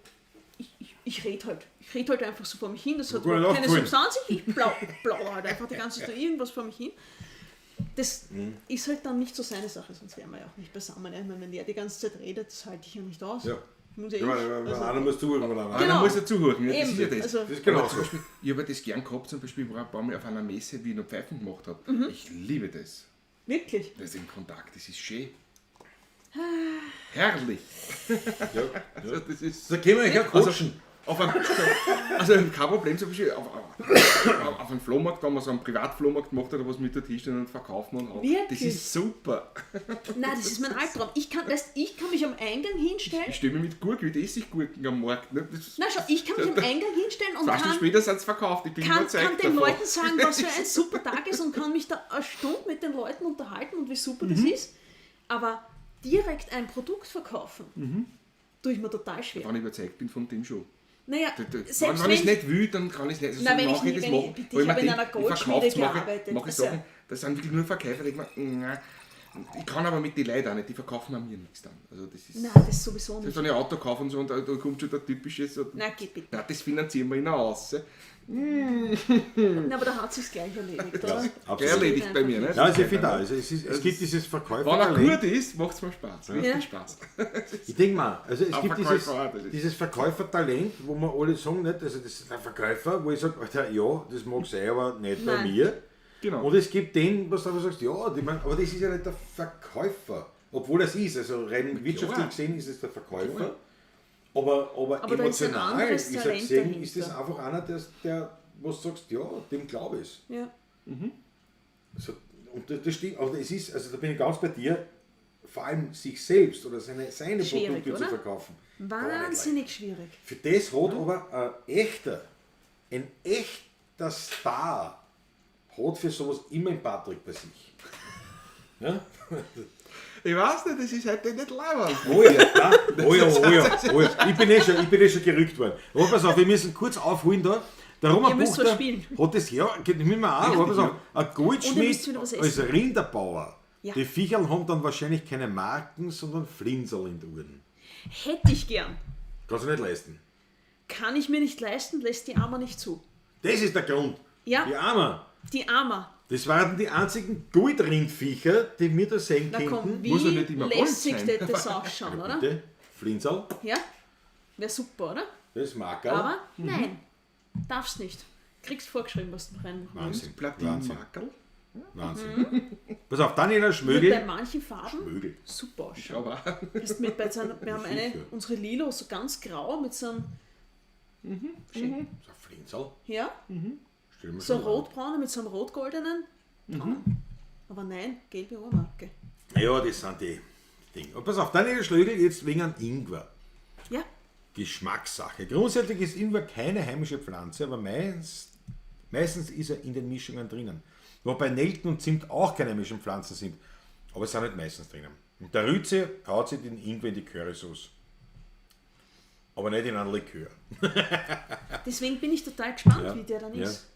ich rede halt. Ich rede halt einfach so vor mich hin, das hat Gut, überhaupt keine aufgefallen. Substanz, ich plaudere halt einfach die ganze Zeit irgendwas vor mich hin. Das ist halt dann nicht so seine Sache, sonst wären wir ja auch nicht beisammen. Ich meine, wenn der die ganze Zeit redet, das halte ich ja nicht aus. Ja. Muss ja Ich ich. meine, Also, einer muss zuhören, oder einer. Einer Genau. muss ja zuhören, ja, das Eben. ist ja das. Also- Das ist genau Aber zum so. Beispiel, ich habe das gern gehabt, zum Beispiel, ich war ein paar Mal auf einer Messe, wie ich noch Pfeifen gemacht habe. Ich liebe das. Wirklich. Das ist im Kontakt, das ist schön. Herrlich. Ja. Also das ist Da können wir euch ja coachen. auf einem, also kein Problem, zum Beispiel auf auf einem Flohmarkt, wenn man so einen Privatflohmarkt gemacht hat, oder was mit dort hinstellen und verkaufen und haben. Wirklich? Das ist super. Nein, das ist mein Albtraum. Ich kann, weißt, ich kann mich am Eingang hinstellen. Ich stelle mich mit Gurken, mit Essiggurken am Markt. Ne? Das ist- Na schau, ich kann mich am Eingang hinstellen und Zwei Stunden kann, später sind sie verkauft. Ich bin kann, überzeugt kann den davon. Leuten sagen, was für ein super Tag ist und kann mich da eine Stunde mit den Leuten unterhalten und wie super das ist. Aber direkt ein Produkt verkaufen, tue ich mir total schwer. Wenn ich überzeugt bin von dem schon. Naja, Wenn, selbst wenn ich es wenn nicht will, dann kann ich es nicht. Also Nein, so wenn ich mache ich nicht- das wenn ich- machen, bitte, wo ich mir habe in denk, einer ich Goldschmiede verkauf's, mache, gearbeitet. mache ich Also- Sachen, das sind wirklich nur Verkäufer, die ich mir, na, ich kann aber mit den Leuten auch nicht, die verkaufen an mir nichts dann. Also das ist, Nein, das sowieso selbst nicht. wenn ich ein Auto kaufe und so, und da kommt schon der typische, so, Nein, geh bitte. na, das finanzieren wir ihnen aus. Na, aber da hat sich's gleich erledigt, oder? Gleich Absolut. erledigt bei mir, ne? Ja, also ich finde auch, also es gibt dieses Wenn er Verkäufertalent. gut ist, macht es mir Spaß. Richtig Ja. Spaß. Ich denke mal, also es Ein gibt dieses, Verkäufer auch, das ist- dieses Verkäufertalent, wo wir alle sagen, nicht, also das ist ein Verkäufer, wo ich sage, Alter, ja, das mag sein, aber nicht bei Nein. mir. Genau. Und es gibt den, was du einfach sagst, ja, die, mein, aber das ist ja nicht der Verkäufer. Obwohl es ist, also rein wirtschaftlich gesehen ist es der Verkäufer. Klar. Aber Aber da ist ein emotional anderes ist, er Talent gesehen, ist das dahinter. einfach einer, der wo du sagst, ja, dem glaube ich. Ja. So, und das stimmt, aber es ist, also da bin ich ganz bei dir, vor allem sich selbst oder seine Schwierig, Produkte zu oder? verkaufen. Gar nicht leicht. Wahnsinnig schwierig. Für das hat aber ein echter Star hat für sowas immer einen Patrick bei sich. Ja? Ich weiß nicht, das ist heute nicht leibend. Oh ja, nein. Oh ja, oh ja, oh ja. Ich bin eh schon gerückt worden. Aber pass auf, wir müssen kurz aufholen da. Der Roman Ihr müsst Buchter was spielen. hat das, ja, geht nicht mehr auch, aber pass auf, ein Und ihr Goldschmied müsst wieder was als essen. Rinderbauer. Ja. Die Viecherl haben dann wahrscheinlich keine Marken, sondern Flinserl in den Uhren. Hätte ich gern. Kannst du nicht leisten. Kann ich mir nicht leisten, lässt die Armer nicht zu. Das ist der Grund. Ja. Die Armer. Die Armer. Das waren die einzigen Goldrindviecher, die wir da sehen Na komm, könnten. wie Muss ja nicht immer Gold lässig sein. das das ausschauen, oder? Bitte, Flinserl, Ja? Wäre super, oder? das Markerl. Aber nein, darfst nicht. Kriegst vorgeschrieben, was du reinmachen musst. Wahnsinn. Bleibt die Wahnsinn. Makerl. Wahnsinn. Pass auf, Daniela Wird Schmögel. bei manchen Farben Schmögel. super ausschauen. Aber Bist mit bei so einer, wir haben eine, Sicher. unsere Lilo so ganz grau mit so einem, So ein Flinserl. ja, Stell mir so schon ein rotbrauner mit so einem rotgoldenen. Aber nein, gelbe Ohrmarke. an. Ja, das sind die Dinge. Und pass auf, Daniela Schlögel jetzt wegen einem Ingwer. Ja, Geschmackssache. Grundsätzlich ist Ingwer keine heimische Pflanze, aber meistens ist er in den Mischungen drinnen. Wobei Nelken und Zimt auch keine heimischen Pflanzen sind, aber sind nicht meistens drinnen. Und der Rütze haut sich den Ingwer in die Currysauce. Aber nicht in einen Likör. deswegen bin ich total gespannt, Ja, wie der dann ja. ist.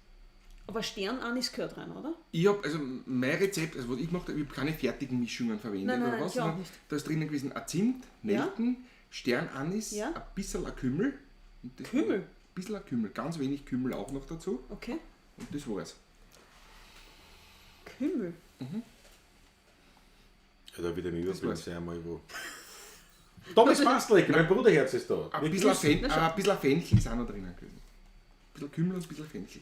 Aber Sternanis gehört rein, oder? ich habe, also mein Rezept, also was ich gemacht habe, ich habe keine fertigen Mischungen verwendet. Nein, nein, oder nein, was, ich auch sondern nicht. Da ist drinnen gewesen ein Zimt, Nelken, Sternanis, Ja. ein bisschen ein Kümmel. Und das Kümmel? Ein bisschen ein Kümmel, ganz wenig Kümmel auch noch dazu. Okay. Und das war's. Kümmel. Ja, da wird im Überblick war's. sein einmal wo. Thomas Pastleck, mein Bruderherz ist da. Ein Wir bisschen, grüßen- ein bisschen Fenchel ist auch noch drinnen gewesen. Ein bisschen Kümmel und ein bisschen Fenchel.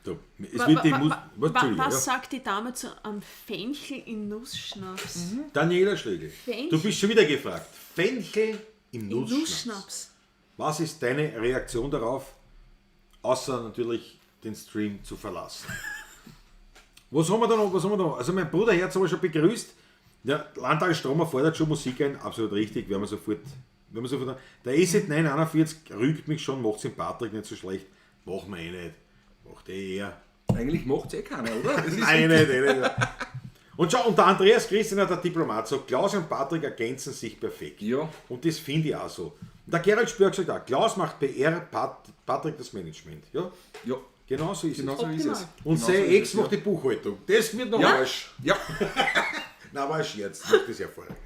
Du, es wird die Mus was, Entschuldige, Was ja. sagt die Dame zu einem Fenchel in Nussschnaps? Daniela Schlegel, Fenchel. du bist schon wieder gefragt. Fenchel im In Nussschnaps. Nussschnaps. Was ist deine Reaktion darauf, außer natürlich den Stream zu verlassen? Was haben wir da noch? Was haben wir da noch? Also mein Bruderherz haben wir schon begrüßt. Ja, Landtag Stromer fordert schon Musik ein, absolut richtig, werden wir sofort. Werden wir sofort der EZ 941 rügt mich schon, macht's den Patrick nicht so schlecht. Machen wir eh nicht. Macht eh er. Eigentlich macht's eh keiner, oder? Das ist Nein, nein, nein, nein. Und schau, und der Andreas Christian, der Diplomat, sagt, Klaus und Patrick ergänzen sich perfekt. Ja. Und das finde ich auch so. Und der Gerald Spörk sagt auch, Klaus macht PR, Patrick das Management. Ja, Ja, genau so ist genau es. so ist Optimal. es. Und genau sein so ist Ex es, macht die Buchhaltung. Das wird noch Ja. Arsch. Ja, Nein, aber ein Scherz. Die macht das hervorragend.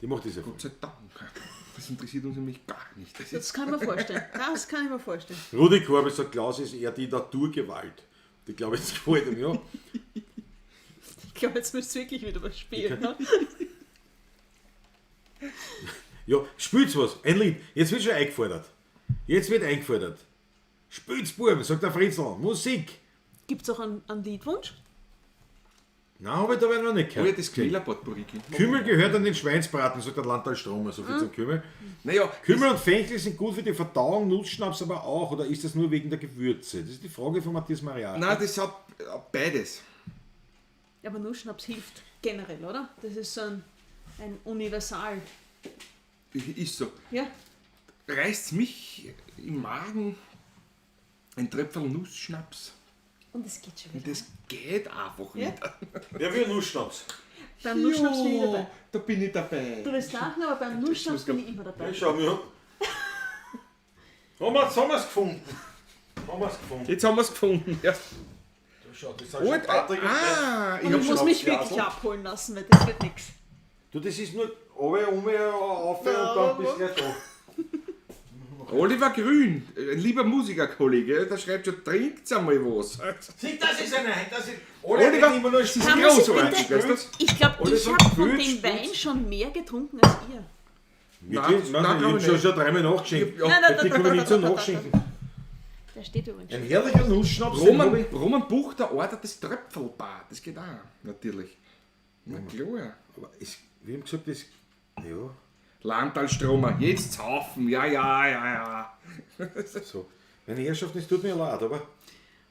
Die macht das hervorragend. Gott sei Dank. Das interessiert uns nämlich gar nicht. Das ist Das kann ich mir vorstellen. Das kann ich mir vorstellen. Rudi Korbe sagt, Klaus ist eher die Naturgewalt. Die glaube ich, das gefällt ihm, ja. Ich glaube, jetzt müsst ihr wirklich wieder was spielen. Ne? Ja, spielt's was, ein Lied. Jetzt wird schon eingefordert. Jetzt wird eingefordert. Spielt's, Buben, sagt der Fritzl. Musik. Gibt es auch einen Liedwunsch? Nein, habe ich dabei noch nicht Oh ja, gehört. das Quäler-Potpourri. Kümmel gehört an den Schweinsbraten, sagt der Landtal Stromer, so viel zum Kümmel. Naja, Kümmel und Fenchel sind gut für die Verdauung, Nussschnaps aber auch, oder ist das nur wegen der Gewürze? Das ist die Frage von Matthias Mariani. nein, das hat beides. Aber Nussschnaps hilft generell, oder? Das ist so ein Universal. Ist so. Ja, Reißt mich im Magen ein Tröpfel Nussschnaps. und es geht schon Und wieder. das geht einfach Ja. wieder. Wer will Nussschnaps? Beim Nussschnaps bin ich Jo, dabei. Da bin ich dabei. Du wirst lachen, aber beim Nussschnaps bin ich immer dabei. Schau mir. Haben wir's gefunden? Haben wir's gefunden? Jetzt haben wir es gefunden. Ja. Schau, das sind Und, schon Patrick und ah, ich Und hab ich schon muss mich Schnapsglasl. wirklich abholen lassen, weil das wird nichts. Du, das ist nur runter, um, auf und dann bist du gleich da. Oliver Grün, ein lieber Musikerkollege, der schreibt schon, trinkt's einmal was. Sieh, das ist eine. Das ist, Oliver, immer nur das ist Kann man sich großartig, bitte- weißt du das? Ich glaube, Oder ich so habe von Spült, dem Spült. Wein schon mehr getrunken als ihr. Nein, nein, nein, glaub ich ich hab nicht. schon dreimal nachgeschenkt. Ja, Nein, nein, Die da, kann da, man da, nicht so da, da, da, nachschenken. Der steht übrigens Ein schon. herrlicher Nussschnaps. den hab Roman, ich- Roman Buchter ordert das Tröpfelbad, das geht auch, natürlich. Na klar. Aber es, wir haben gesagt, das. Ja, Landtalstromer, jetzt saufen, ja, ja, ja, ja. so. Meine Herrschaften, es tut mir leid, aber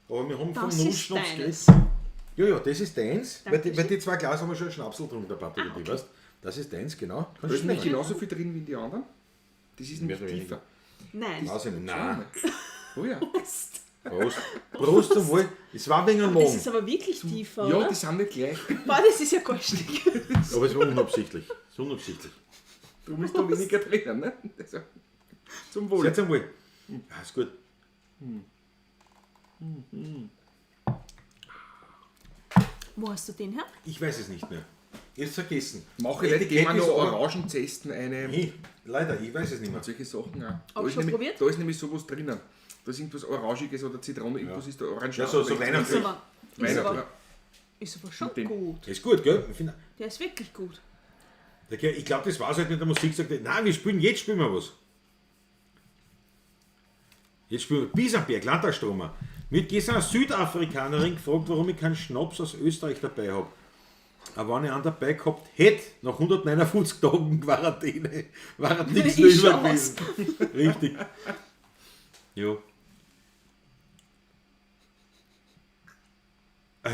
wir haben vom Das ist Nussschnaps deines. geredet. Ja, ja, das ist deins. Weil die, Dankeschön. weil die zwei Glas haben wir schon einen Schnapsel getrunken, der Patrick Ah, und ich, okay. weißt. Das ist deins, genau. Da Kannst ist du nicht nehmen. genauso viel drin wie in die anderen. Das ist Mehr nicht oder tiefer. Nein. Weiß ich nicht. Nein. Oh ja. Prost. Prost zum Wohl. Es war wegen dem Das Morgen. ist aber wirklich tiefer, Ja, oder? die sind nicht gleich. Boah, das ist ja köstlich. Aber es war unabsichtlich. Es ist unabsichtlich. Darum ist da weniger drinnen, ne? Also, zum Wohl. Sehr zum Wohl. Ja, ist gut. Wo hast du den her? Ich weiß es nicht mehr. Ich hab's vergessen. Mach ich nicht, Etikett geben wir ist noch aber- Orangenzesten eine. Nee, leider, ich weiß es nicht mehr. Solche Sachen auch. Auch Da ist schon nämlich, probiert? Da ist nämlich sowas drinnen. Da ist irgendwas Orangiges oder Zitrone, irgendwas ist da Orange. Ja, so weihnachtlich. Ist aber, ist Weihnachten, aber, ja. ist aber schon Mit dem. gut. Ist gut, gell? Ich, find, Der ist wirklich gut. ich glaube, das war's halt mit der Musik. Sagt, nein, wir spielen, jetzt spielen wir was. Jetzt spielen wir Biesenberg, Landtagstromer. Mir hat gestern eine Südafrikanerin gefragt, warum ich keinen Schnaps aus Österreich dabei habe. Aber wenn ich einen dabei gehabt hätte, nach 159 Tagen Quarantäne, war nichts mehr Ich über schau's. gewesen. Richtig. Ja.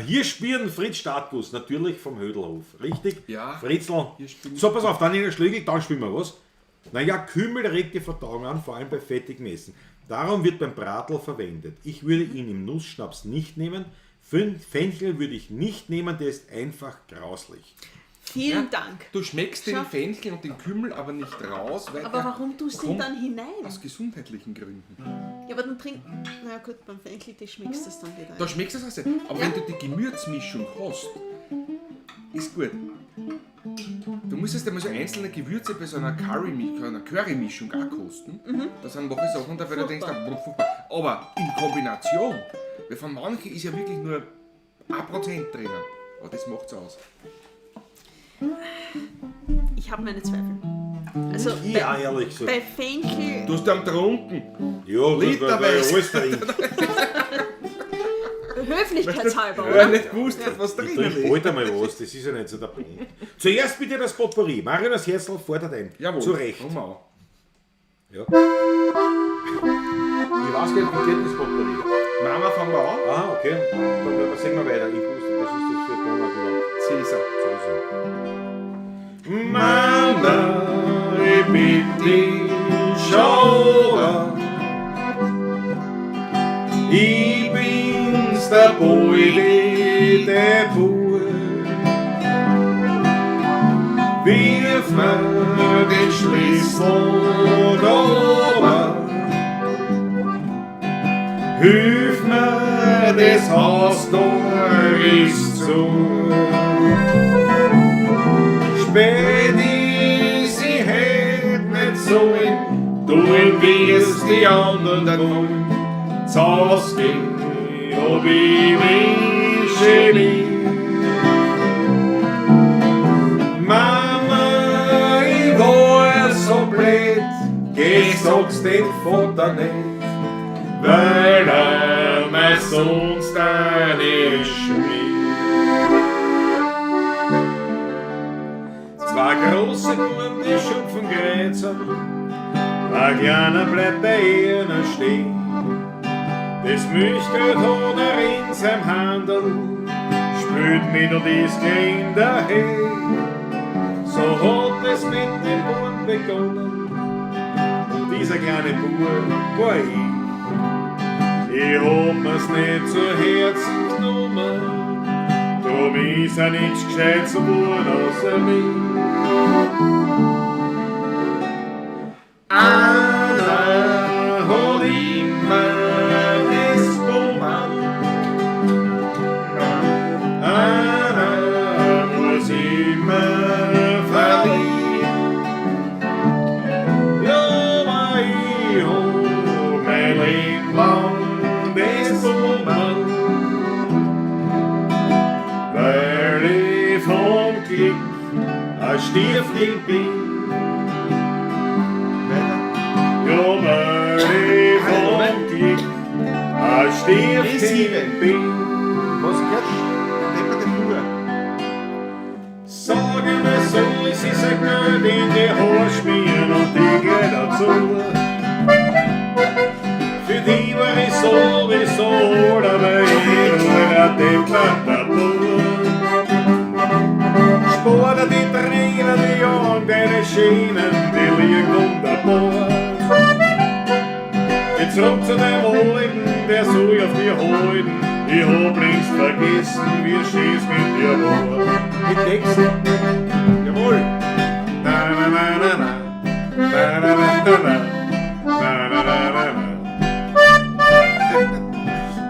Hier spielen Fritz Startguss, natürlich vom Hödelhof. Richtig? Ja. Fritzl. Hier spielen- So, pass auf, dann in der Schlügel, dann spielen wir was. Naja, Kümmel regt die Verdauung an, vor allem bei fettigem Essen. Darum wird beim Bratl verwendet. Ich würde ihn im Nussschnaps nicht nehmen. Fenchel würde ich nicht nehmen, der ist einfach grauslich. Vielen Dank. Du schmeckst den Schau. Fenchel und den Kümmel aber nicht raus, weil Aber der warum tust du ihn kommt dann hinein? Aus gesundheitlichen Gründen. Ja, aber dann trink. Na gut, beim Fenchel, die schmeckst du das dann wieder. Da schmeckst du es raus. Aber wenn du die Gewürzmischung hast, ist gut. Du musstest einmal so einzelne Gewürze bei so einer Curry-Mischung auch kosten. Da sind manche Sachen dabei, da denkst du, Furchtbar. boah, furchtbar. Aber in Kombination, weil von manchen ist ja wirklich nur 1% drinnen. Aber das macht's aus. Ich habe meine Zweifel. Also Ja, bei, ehrlich gesagt. bei Fenchel, Du hast am getrunken. Ja, gut, weil, weil ich Literweise. alles trinke. höflichkeitshalber, Weil ich oder? nicht gewusst hat, was Ich drinnen trinke ist. bald einmal was, das ist ja nicht so der Punkt. Zuerst bitte das Potpourri. Marius Herzl fordert ein. Jawohl. Zu Recht. Komm mal. Ja. Ich weiß gar nicht, wie geht das Potpourri? Mama, fangen wir an. Ah, okay. Dann sehen wir weiter. Ich wusste, was ist das für ein Ton überhaupt? Cäsar. Mama, ich bitte dich schon. Ich bin's, der Bui, der Bub. Wirf mir den Schlüssel runter. Hilf mir, das Haus da ist zu. Spät ist, ich hätt nicht sollen, tun wie es die anderen wollen. Z'Haus gehen, ob ich mich genier. Mama, ich war so blöd, geh, sag's dem Vater nicht, weil er mir sonst eine schmiert. große Buben, die schimpfen Grätzer, ein kleiner bleibt bei ihnen stehen. Das Milchgeld hat er in seinem Handel, spült mit und ist gleich daher. So hat es mit dem Buben begonnen, und dieser kleine Bub war ich. Ich hab mir's nicht zu Herzen genommen, drum ist er nichts Gescheites geworden außer mir. Einer hat immer das Bummel, einer muss immer verlieren. Ja, aber ich hab mein Leben lang das Bummel, weil ich vom Glück ein Stiefkind bin. Weiter. Ja, weil ich vom Glück ein Stiefkind bin. Was gehört? Depperte Bub. Sagen wir so, es ist ein Geld in die Haare schmieren und die gleich dazu. Für die war ich sowieso, aber ich nur ein depperter Bub. Spor dir die Tränen, die Augen, deine Schienen, die liegen wunderbar. Geh zurück zu dem Alten, der soll auf dir halten. Ich hab längst vergessen, wie schön's mit dir war. Mit Text. Jawohl. Na na na na na. Na na na na na. Na na na na na.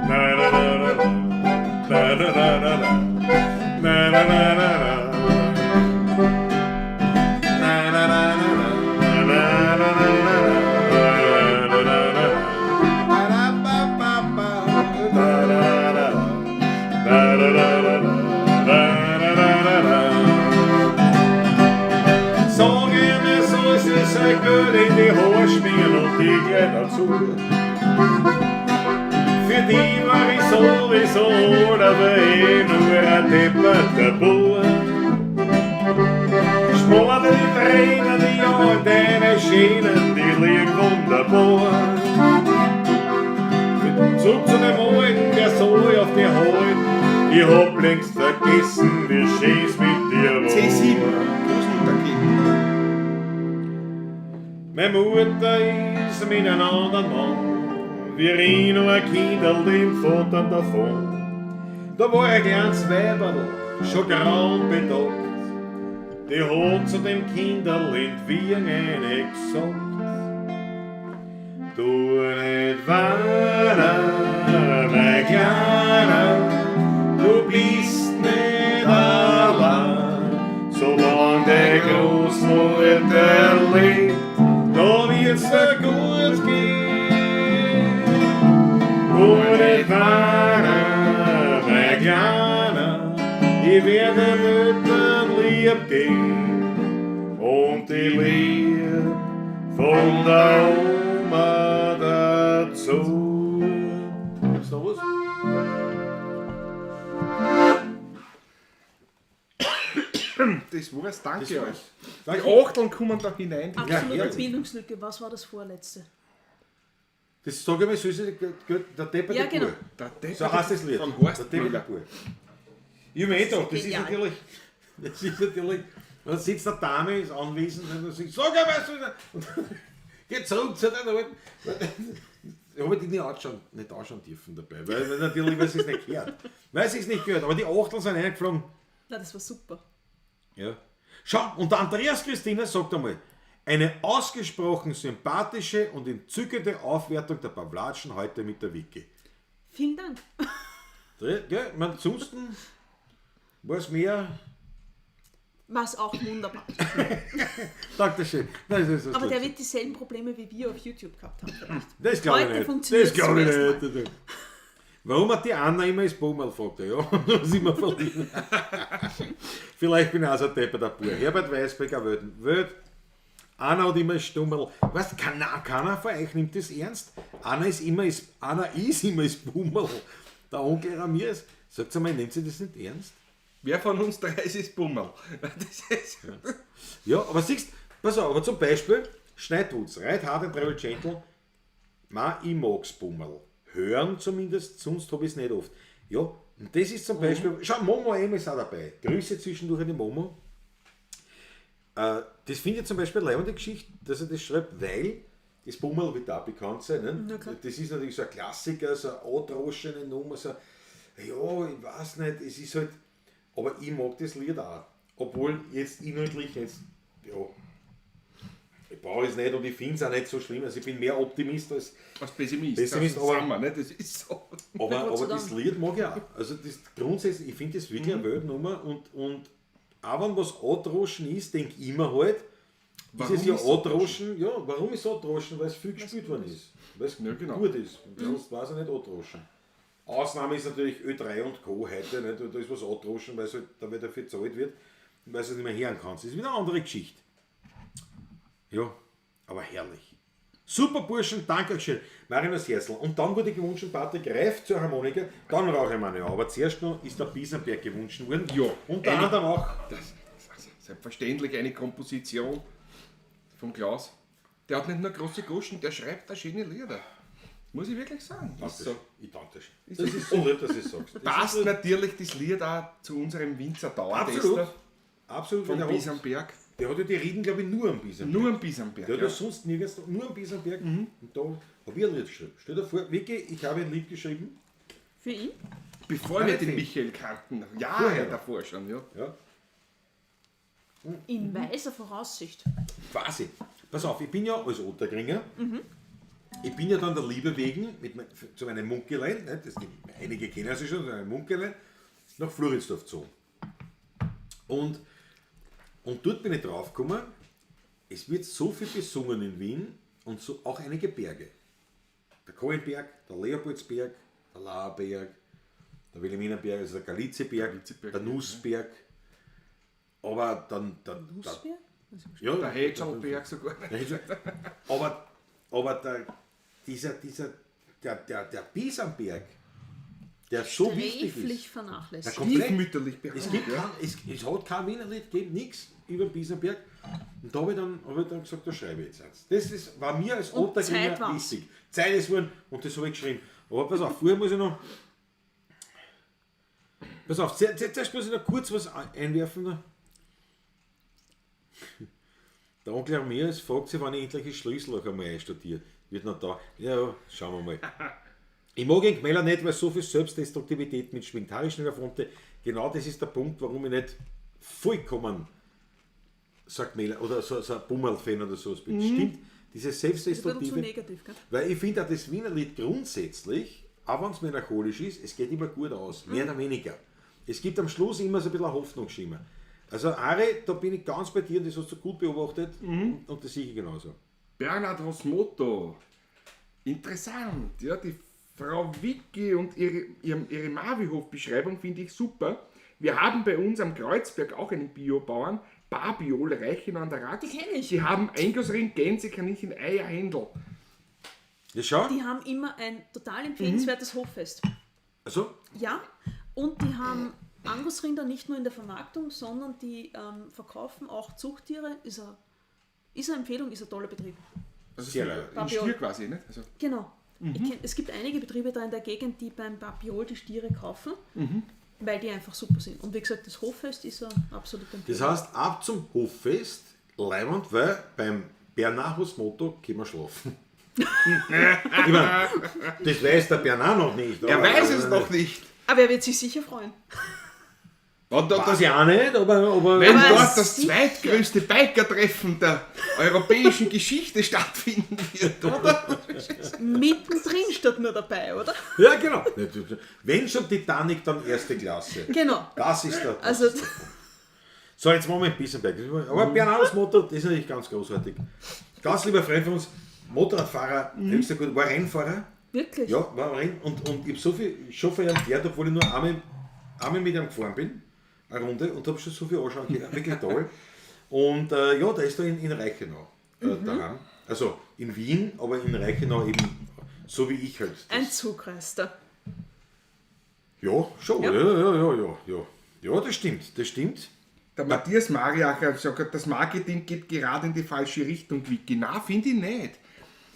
Na na na na na. Na na na na na. Na na na na na. Na na na na na. Na na na na na. Na na na na. Ba-da-ba-ba-ba. Na na na na. Na na na na na. Na na na na na. Sag mir, soll sie sein Geld in die Haare schmieren und die gleich dazu. Für die war ich sowieso, aber eh nur ein depperter Bub. Spor dir die Tränen, die Augen, deine Schienen, die liegen wunderbar. Zurück zu dem Alten, der soll auf die halten. Ich hab längst vergessen, wie schön's mit dir war. C7. Großmutter G. Meine Mutter ist mit einem anderen Mann, wie ich noch ein Kinderl dem Vater davon. Da war ein kleines Weiberl, schon grau und bedockt. Die hat zu dem Kinderl in Wien eine gesagt. Du nicht weinen, mein Kleiner, du bist nicht allein. Solange die Großmutter lebt, da wird's dir gut gehen. Du nicht weinen, mein Kleiner, ich werde Eltern lieb gehen und die Lieb von der Oma dazu. Gibt's noch was? Das war's, danke Das euch. war's. Die Danke. Achteln kommen da hinein. Absolute herrlich. Bildungslücke. Was war das vorletzte? Das sage ich mal, süße, der depperte Ja, genau. Bub. Der Depperte So heißt das Lied. Von Horst Der depperte Müller. Bub. Ich hab mir eh gedacht, das ist Genial. natürlich, das ist natürlich, dann sitzt eine Dame, ist anwesend und sagt, sag einmal, süße, und geht zurück zu den Alten. Ich habe die nicht anschauen, nicht anschauen dürfen dabei, weil natürlich, weil sie es nicht gehört. Weil sie es nicht gehört, aber die Achteln sind eingeflogen. Na, das war super. Ja. Schau, und der Andreas Christina sagt einmal, eine ausgesprochen sympathische und entzückende Aufwertung der Pawlatschen heute mit der Wiki. Vielen Dank. Gell? Ich meine, ansonsten war es mehr. War es auch wunderbar. Dankeschön. Nein, das ist Aber der wird dieselben Probleme wie wir auf YouTube gehabt haben. Vielleicht. Das glaube ich Heute nicht. Das funktioniert's glaube ich zum ersten nicht. Warum hat die Anna immer das Bummel, fragt er, ja. Was immer verlieren. Vielleicht bin ich auch so ein depperter Bub. Herbert Weißbecker, Welt. Welt. Anna hat immer das Stummerl. Weißt du, keiner von euch nimmt das ernst. Anna ist immer das, Anna ist immer das Bummel. Der Onkel Ramirez. Sagt einmal, nimmt sie das nicht ernst? Wer von uns drei ist das Bummerl? Das ist, Ja, aber siehst, pass auf, aber zum Beispiel Schneidwutz, Ride Hard and Travel Gentle, ma, ich mag's Bummerl. Hören zumindest, sonst hab ich's nicht oft. Ja, und das ist zum Beispiel, schau, Momo M ist auch dabei. Grüße zwischendurch an die Momo. Das finde ich zum Beispiel eine leibende Geschichte, dass er das schreibt, weil das Bummerl wird da bekannt sein. Ne? Na klar. Das ist natürlich so ein Klassiker, so eine androschene Nummer, so, ja, ich weiß nicht, es ist halt, aber ich mag das Lied auch. Obwohl jetzt inhaltlich jetzt, ja, ich brauche es nicht und ich finde es auch nicht so schlimm. Also ich bin mehr Optimist als. als Pessimist. Pessimist, das aber- sind wir, nicht? Das ist so. Aber, Na, Gott sei aber das Dank. Lied mag ich auch. Also das grundsätzlich, ich finde das wirklich eine Weltnummer und auch wenn was androschen ist, denke ich immer halt, Warum ist es ja ist androschen, ja, warum ist androschen? Weil es viel gespielt worden ist. Weil es Ja, genau. gut ist. Und sonst war es ja nicht androschen. Ausnahme ist natürlich Ö3 und Co. heute, nicht? Da ist was androschen, weil es halt, da wieder dafür gezahlt wird und weil es nicht mehr hören kannst. Das ist wieder eine andere Geschichte. Ja, aber herrlich. Super Burschen, danke euch schön. Marinus Herzl. Und dann wurde gewünscht, Patrick Reif zur Harmonika, dann rauche ich meine. Aber zuerst noch ist der Biesenberg gewünscht worden. Ja. Unter anderem auch. Das ist selbstverständlich eine Komposition vom Klaus. Der hat nicht nur große Goschen, der schreibt da schöne Lieder. Muss ich wirklich sagen. Das ist so. Ich danke dir. Das ist so lieb, dass du es sagst. Das Passt ist so- natürlich das Lied auch zu unserem Winzer Absolut. Dauertester Absolut. vom Der hat, Bisamberg. der hat ja die Rieden, glaube ich, nur am Biesenberg. Nur am Bisamberg. Der hat Ja. ja sonst nirgends, nur am Biesenberg. Und da habe ich ein Lied geschrieben. Stell dir vor, wirklich, ich habe ein Lied geschrieben. Für ihn? Bevor Nein, wir nicht den viel. Michael kannten. Jahre Vorher. davor schon, ja. Ja. In weiser Voraussicht. Quasi. Pass auf, ich bin ja als Otterkringer, ich bin ja dann der Liebe wegen mit mein, zu meinem Munkelein, ne, das, einige kennen sie schon, zu meinem Munkelein, nach Floridsdorf gezogen. Und dort bin ich draufgekommen, es wird so viel besungen in Wien und so auch einige Berge. Der Kohlenberg, der Leopoldsberg, der Laarberg, der Wilhelminenberg, also der Galizieberg, Galizieberg, der Nussberg. Aber dann Nussberg? ja, Der Hätschelberg sogar. aber der Bisamberg, der so wichtig Sträflich ist, vernachlässigt. Der komplett- Stiefmütterlich es, behandelt. gibt ja. kein, es hat kein Wiener Lied gegeben, nichts über den Bisamberg. Und da habe ich, dann- hab ich dann gesagt, da schreibe ich jetzt eins. Das ist, war mir als Und Otterkringer Zeit war's. wichtig. Zeit ist worden und das habe ich geschrieben. Aber pass auf, vorher muss ich noch. Pass auf, zuerst muss ich noch kurz was einwerfen. Der Onkel Ramirez fragt sich, wann ich endlich das Schlüsselloch einmal einstudiere. Wird noch da. Ja, ja, schauen wir mal. Ich mag den Gmeller nicht, weil so viel Selbstdestruktivität mitschwingt. Harry Schneller Fronte, genau das ist der Punkt, warum ich nicht vollkommen so ein Gmeller oder so ein Bummerl-Fan oder sowas bin. Stimmt, diese Das ist ein bisschen zu Selbstdestruktive. negativ, gell? Weil ich finde auch das Wiener Lied grundsätzlich, auch wenn es melancholisch ist, es geht immer gut aus, mehr oder weniger. Es gibt am Schluss immer so ein bisschen ein Hoffnungsschimmer. Also Ari, da bin ich ganz bei dir und das hast du gut beobachtet und das sehe ich genauso. Bernhard Rosmoto. Interessant, ja, die Frau Vicky und ihre Mavihof-Beschreibung finde ich super. Wir haben bei uns am Kreuzberg auch einen Biobauern, Barbiol, Reichenau an der Rax. Die kenn ich. Die haben Eingangsring, Gänse, Kaninchen, Eier, Händel. Ja, schau. Die haben immer ein total empfehlenswertes Hoffest. Also, Ja, und die haben Angusrinder nicht nur in der Vermarktung, sondern die verkaufen auch Zuchttiere. Ist eine Empfehlung, ist ein toller Betrieb. Also Sehr ein leid. Stier quasi, nicht? Also, Genau. Es gibt einige Betriebe da in der Gegend, die beim Papiol die Stiere kaufen, weil die einfach super sind. Und wie gesagt, das Hoffest ist eine absolute Empfehlung. das heißt, ab zum Hoffest, leibend, weil beim Bernardus Motto können wir schlafen. Ich meine, das weiß der Bernard noch nicht. er weiß es noch nicht. Aber er wird sich sicher freuen. Und da, Weiß das, ich auch nicht, aber wenn Aber dort das sicher. zweitgrößte Biker-Treffen der europäischen Geschichte stattfinden wird, oder? Mittendrin statt nur dabei, oder? Ja, genau. Wenn schon Titanic, dann erste Klasse. Genau. Das ist der. Also, So, jetzt machen wir ein bisschen Berg. Aber Bernardos Motto, das ist natürlich ganz großartig. Ganz lieber Freund von uns, Motorradfahrer, höchster gut, war Rennfahrer. wirklich. Ja, war Renn. Und ich habe so viel schon von ihm gehört, obwohl ich nur einmal mit ihm gefahren bin, eine Runde, und habe schon so viel anschauen können. Wirklich toll. Und ja, der ist da in Reichenau daheim. Also in Wien, aber in Reichenau eben, so wie ich halt. Ein Zugreister. Ja, schon. Ja. Ja. Ja, das stimmt, das stimmt. Der Matthias Mariacher hat gesagt, das Marketing geht gerade in die falsche Richtung, Wiki. Nein, finde ich nicht.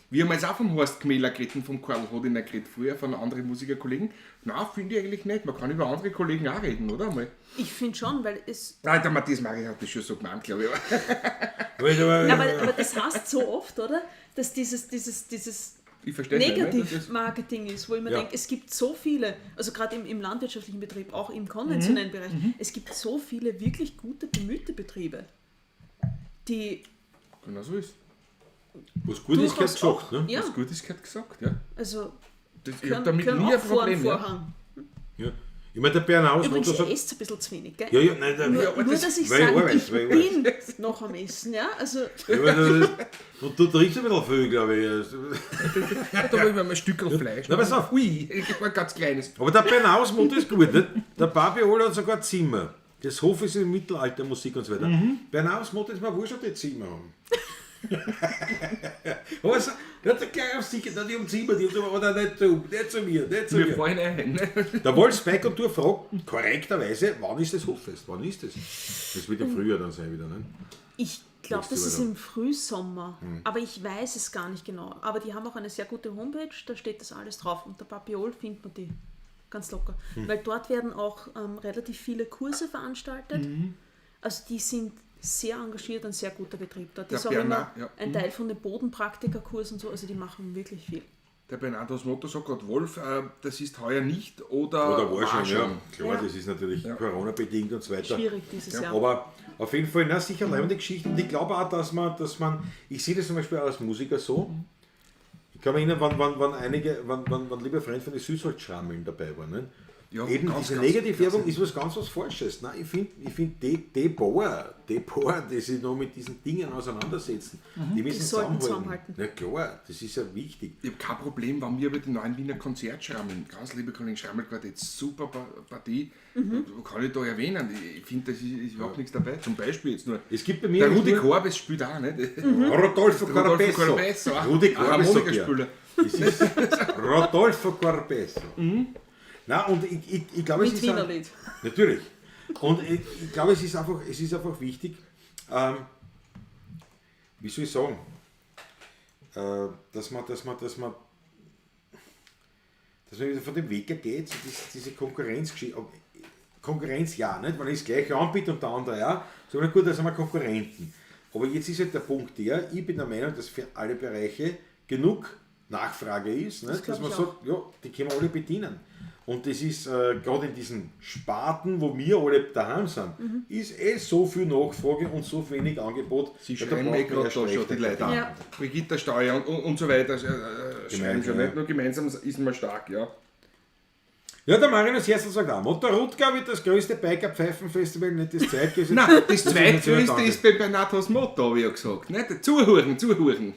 Wir haben jetzt auch vom Horst Gmäler geredet und vom Karl Hodiner geredet früher, von anderen Musikerkollegen. Nein, finde ich eigentlich nicht. Man kann über andere Kollegen auch reden, oder? Mal. Ich finde schon, weil es. Nein, der Matthias Mariacher hat das schon so gemeint, glaube ich. Aber das heißt so oft, oder? Dass dieses Ich verstehe nicht, ne? Das ist- Negativ-Marketing ist, wo ich mir Ja. denke, es gibt so viele, also gerade im landwirtschaftlichen Betrieb, auch im konventionellen Bereich, es gibt so viele wirklich gute, bemühte Betriebe, die Genau so ist. Was gut ist, gehört durchaus gesagt, auch, ne? ja, Was gut ist, gehört gesagt, ja. also Das, ich können, habe damit können nie auch ein vor Problem. den Ja. Vorhang. Ja. Ich meine, der Bernaus, Übrigens, wo du ihr sagst, esst ein bisschen zu wenig, gell? ja, ja, nein, der, Nur, ja, nur das- dass ich weil ich sage, weiß, ich weil ich bin noch am Essen, ja? Also, Ja, aber das- und du trinkst ein bisschen viel, glaube ich. Ja, da habe ich mir ein Stückel Fleisch. Na, pass auf. Ui, ich war ein ganz kleines. Aber der Bernaus Motto ist gut. Nicht? Der Babiol hat sogar Zimmer. Das Hof ist in Mittelaltermusik und so weiter. Bernaus Motto ist mir wurscht, ob die Zimmer haben. Aber so, der hat gleich auf sich, die haben Zimmer, die haben oder nicht zu, nicht zu mir, nicht zu Wir mir. fallen ein. Ne? Der Wolfsbeck und du fragt korrekterweise, wann ist das Hoffest? Wann ist das? Das wird ja früher dann sein wieder, ne? ich glaube, Nächste das ist Woche. im Frühsommer, aber ich weiß es gar nicht genau. Aber die haben auch eine sehr gute Homepage, da steht das alles drauf. Unter Papiol findet man die ganz locker. Weil dort werden auch relativ viele Kurse veranstaltet. Also die sind sehr engagiert, ein sehr guter Betrieb dort. Der ist auch Bernhard, immer ja. ein Teil von den Bodenpraktikerkursen und so, also die machen wirklich viel. Der Bernardos Motto sagt gerade, Wolf, das ist heuer nicht oder, Oder war schon, ja. Klar, Ja. das ist natürlich Corona-bedingt und so weiter. Schwierig dieses Jahr. Aber auf jeden Fall, na, sicher leibende Geschichte. Und ich glaube auch, dass man, ich sehe das zum Beispiel auch als Musiker so. Ich kann mich erinnern, wann einige, wann liebe Freunde von den Süßholzschrammeln dabei waren. Ne? Ja, Eben ganz, diese ganz Negativwerbung ist was ganz was Falsches. Nein, ich finde ich find die Bauer, die sich noch mit diesen Dingen auseinandersetzen, die müssen Die sollten zusammenhalten. zusammenhalten. Na klar, das ist ja wichtig. Ich habe kein Problem, wenn wir über die neuen Wiener Konzertschrammeln, ganz liebe Kollegen, Schrammelquartett, super Partie, kann ich da erwähnen. Ich finde, das ist überhaupt nichts dabei. Zum Beispiel jetzt nur. Es gibt bei mir Der Rudi nur- Korbes spielt auch, nicht? Rodolfo Rodolfo Carpesso. Carpesso, auch Rudi ein Carpesso. Harmonikaspieler. Das ist Rodolfo Carpesso. Na und ich glaube, es Mit ist ein, Wienerlied. Natürlich. Und ich glaube, es ist einfach wichtig, wie soll ich sagen, dass man wieder von dem Weg geht, so diese Konkurrenzgeschichte. Konkurrenz ja, nicht? Wenn ich das gleiche anbiete und der andere ja, so na gut, da sind wir Konkurrenten. Aber jetzt ist halt der Punkt der, ich bin der Meinung, dass für alle Bereiche genug Nachfrage ist, nicht? Das glaub Dass man ich sagt, ja, die können wir alle bedienen. Und das ist gerade in diesen Sparten, wo wir alle daheim sind, ist eh so viel Nachfrage und so wenig Angebot. Sie Ja, da schreien braucht mir man gerade erst da schon recht die Leute nicht. an. Ja. Brigitta Steuer und so weiter. Schreien schon ja. nicht nur gemeinsam ist man stark, ja. Ja, der Marinus Herzl sagt auch, Motorrutger wird das größte Biker-Pfeifen-Festival, nicht das zweitgrößte. Nein, das ist natürlich zweitgrößte danke. ist bei Bernardos Motto, habe ich ja gesagt. Nicht? Zuhören, zuhören.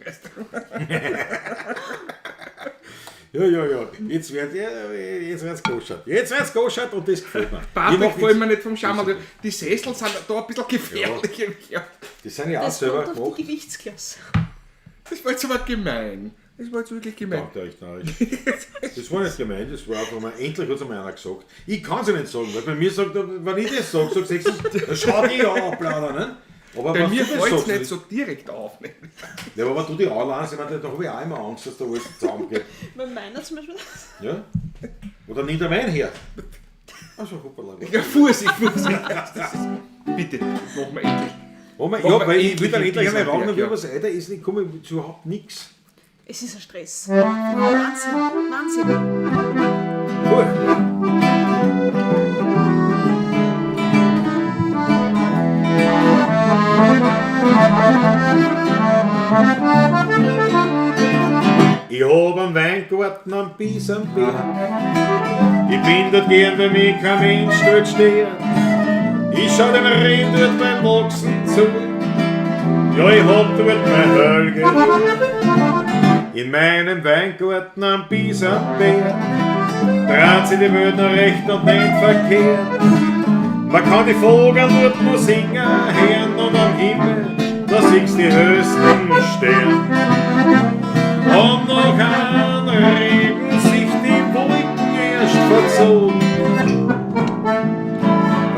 Ja, ja, ja. Jetzt wird's goschert. Jetzt wird's goschert und das gefällt mir. Ich Patrick mach fallen jetzt- mir nicht vom Schammerl. Die Sessel sind da ein bisschen gefährlich. Ja. Das sind ja auch Das selber kommt auf gemacht. die Gewichtsklasse. Das war jetzt aber gemein. Das war jetzt wirklich gemein. Danke euch, narrisch. Das war nicht gemein, das war einfach mal, endlich hat es einmal einer gesagt. Ich kann es ja nicht sagen, weil bei mir sagt, wenn ich das sage, sagt sechstens, schau dich an, Planer, ne? Aber Bei wenn mir du das fällt es sagst, nicht so direkt auf. Ne? Ja, aber wenn du die anlernst, ich meine, da habe ich auch immer Angst, dass da alles zusammengeht. Bei meiner zum Beispiel. Ja? Oder nimmt er meinen her? Also, hoppala. Ja, Vorsicht, Vorsicht. Das ist, bitte, machen wir endlich. Oh mein, Machen ja, wir weil ich will dann endlich endlich einmal in rauchen und will Wiesenberg, was weiter essen, ich komme zu überhaupt nichts. Es ist ein Stress. Wahnsinn, Wahnsinn. Furchtbar. Ich hab einen Weingarten am Biesenberg. Ich bin dort gern, weil mich kein Mensch dort stört. Ich schau den Rehen dort beim Wachsen zu. Ja, ich hab dort mein Hölge. In meinem Weingarten am Biesenberg dreht sich die Welt noch recht und nicht verkehrt. Man kann die Vogel dort nur singen hören und am Himmel, da siehst die höchsten Sterne. Und noch an Regen sich die Wolken erst verzogen.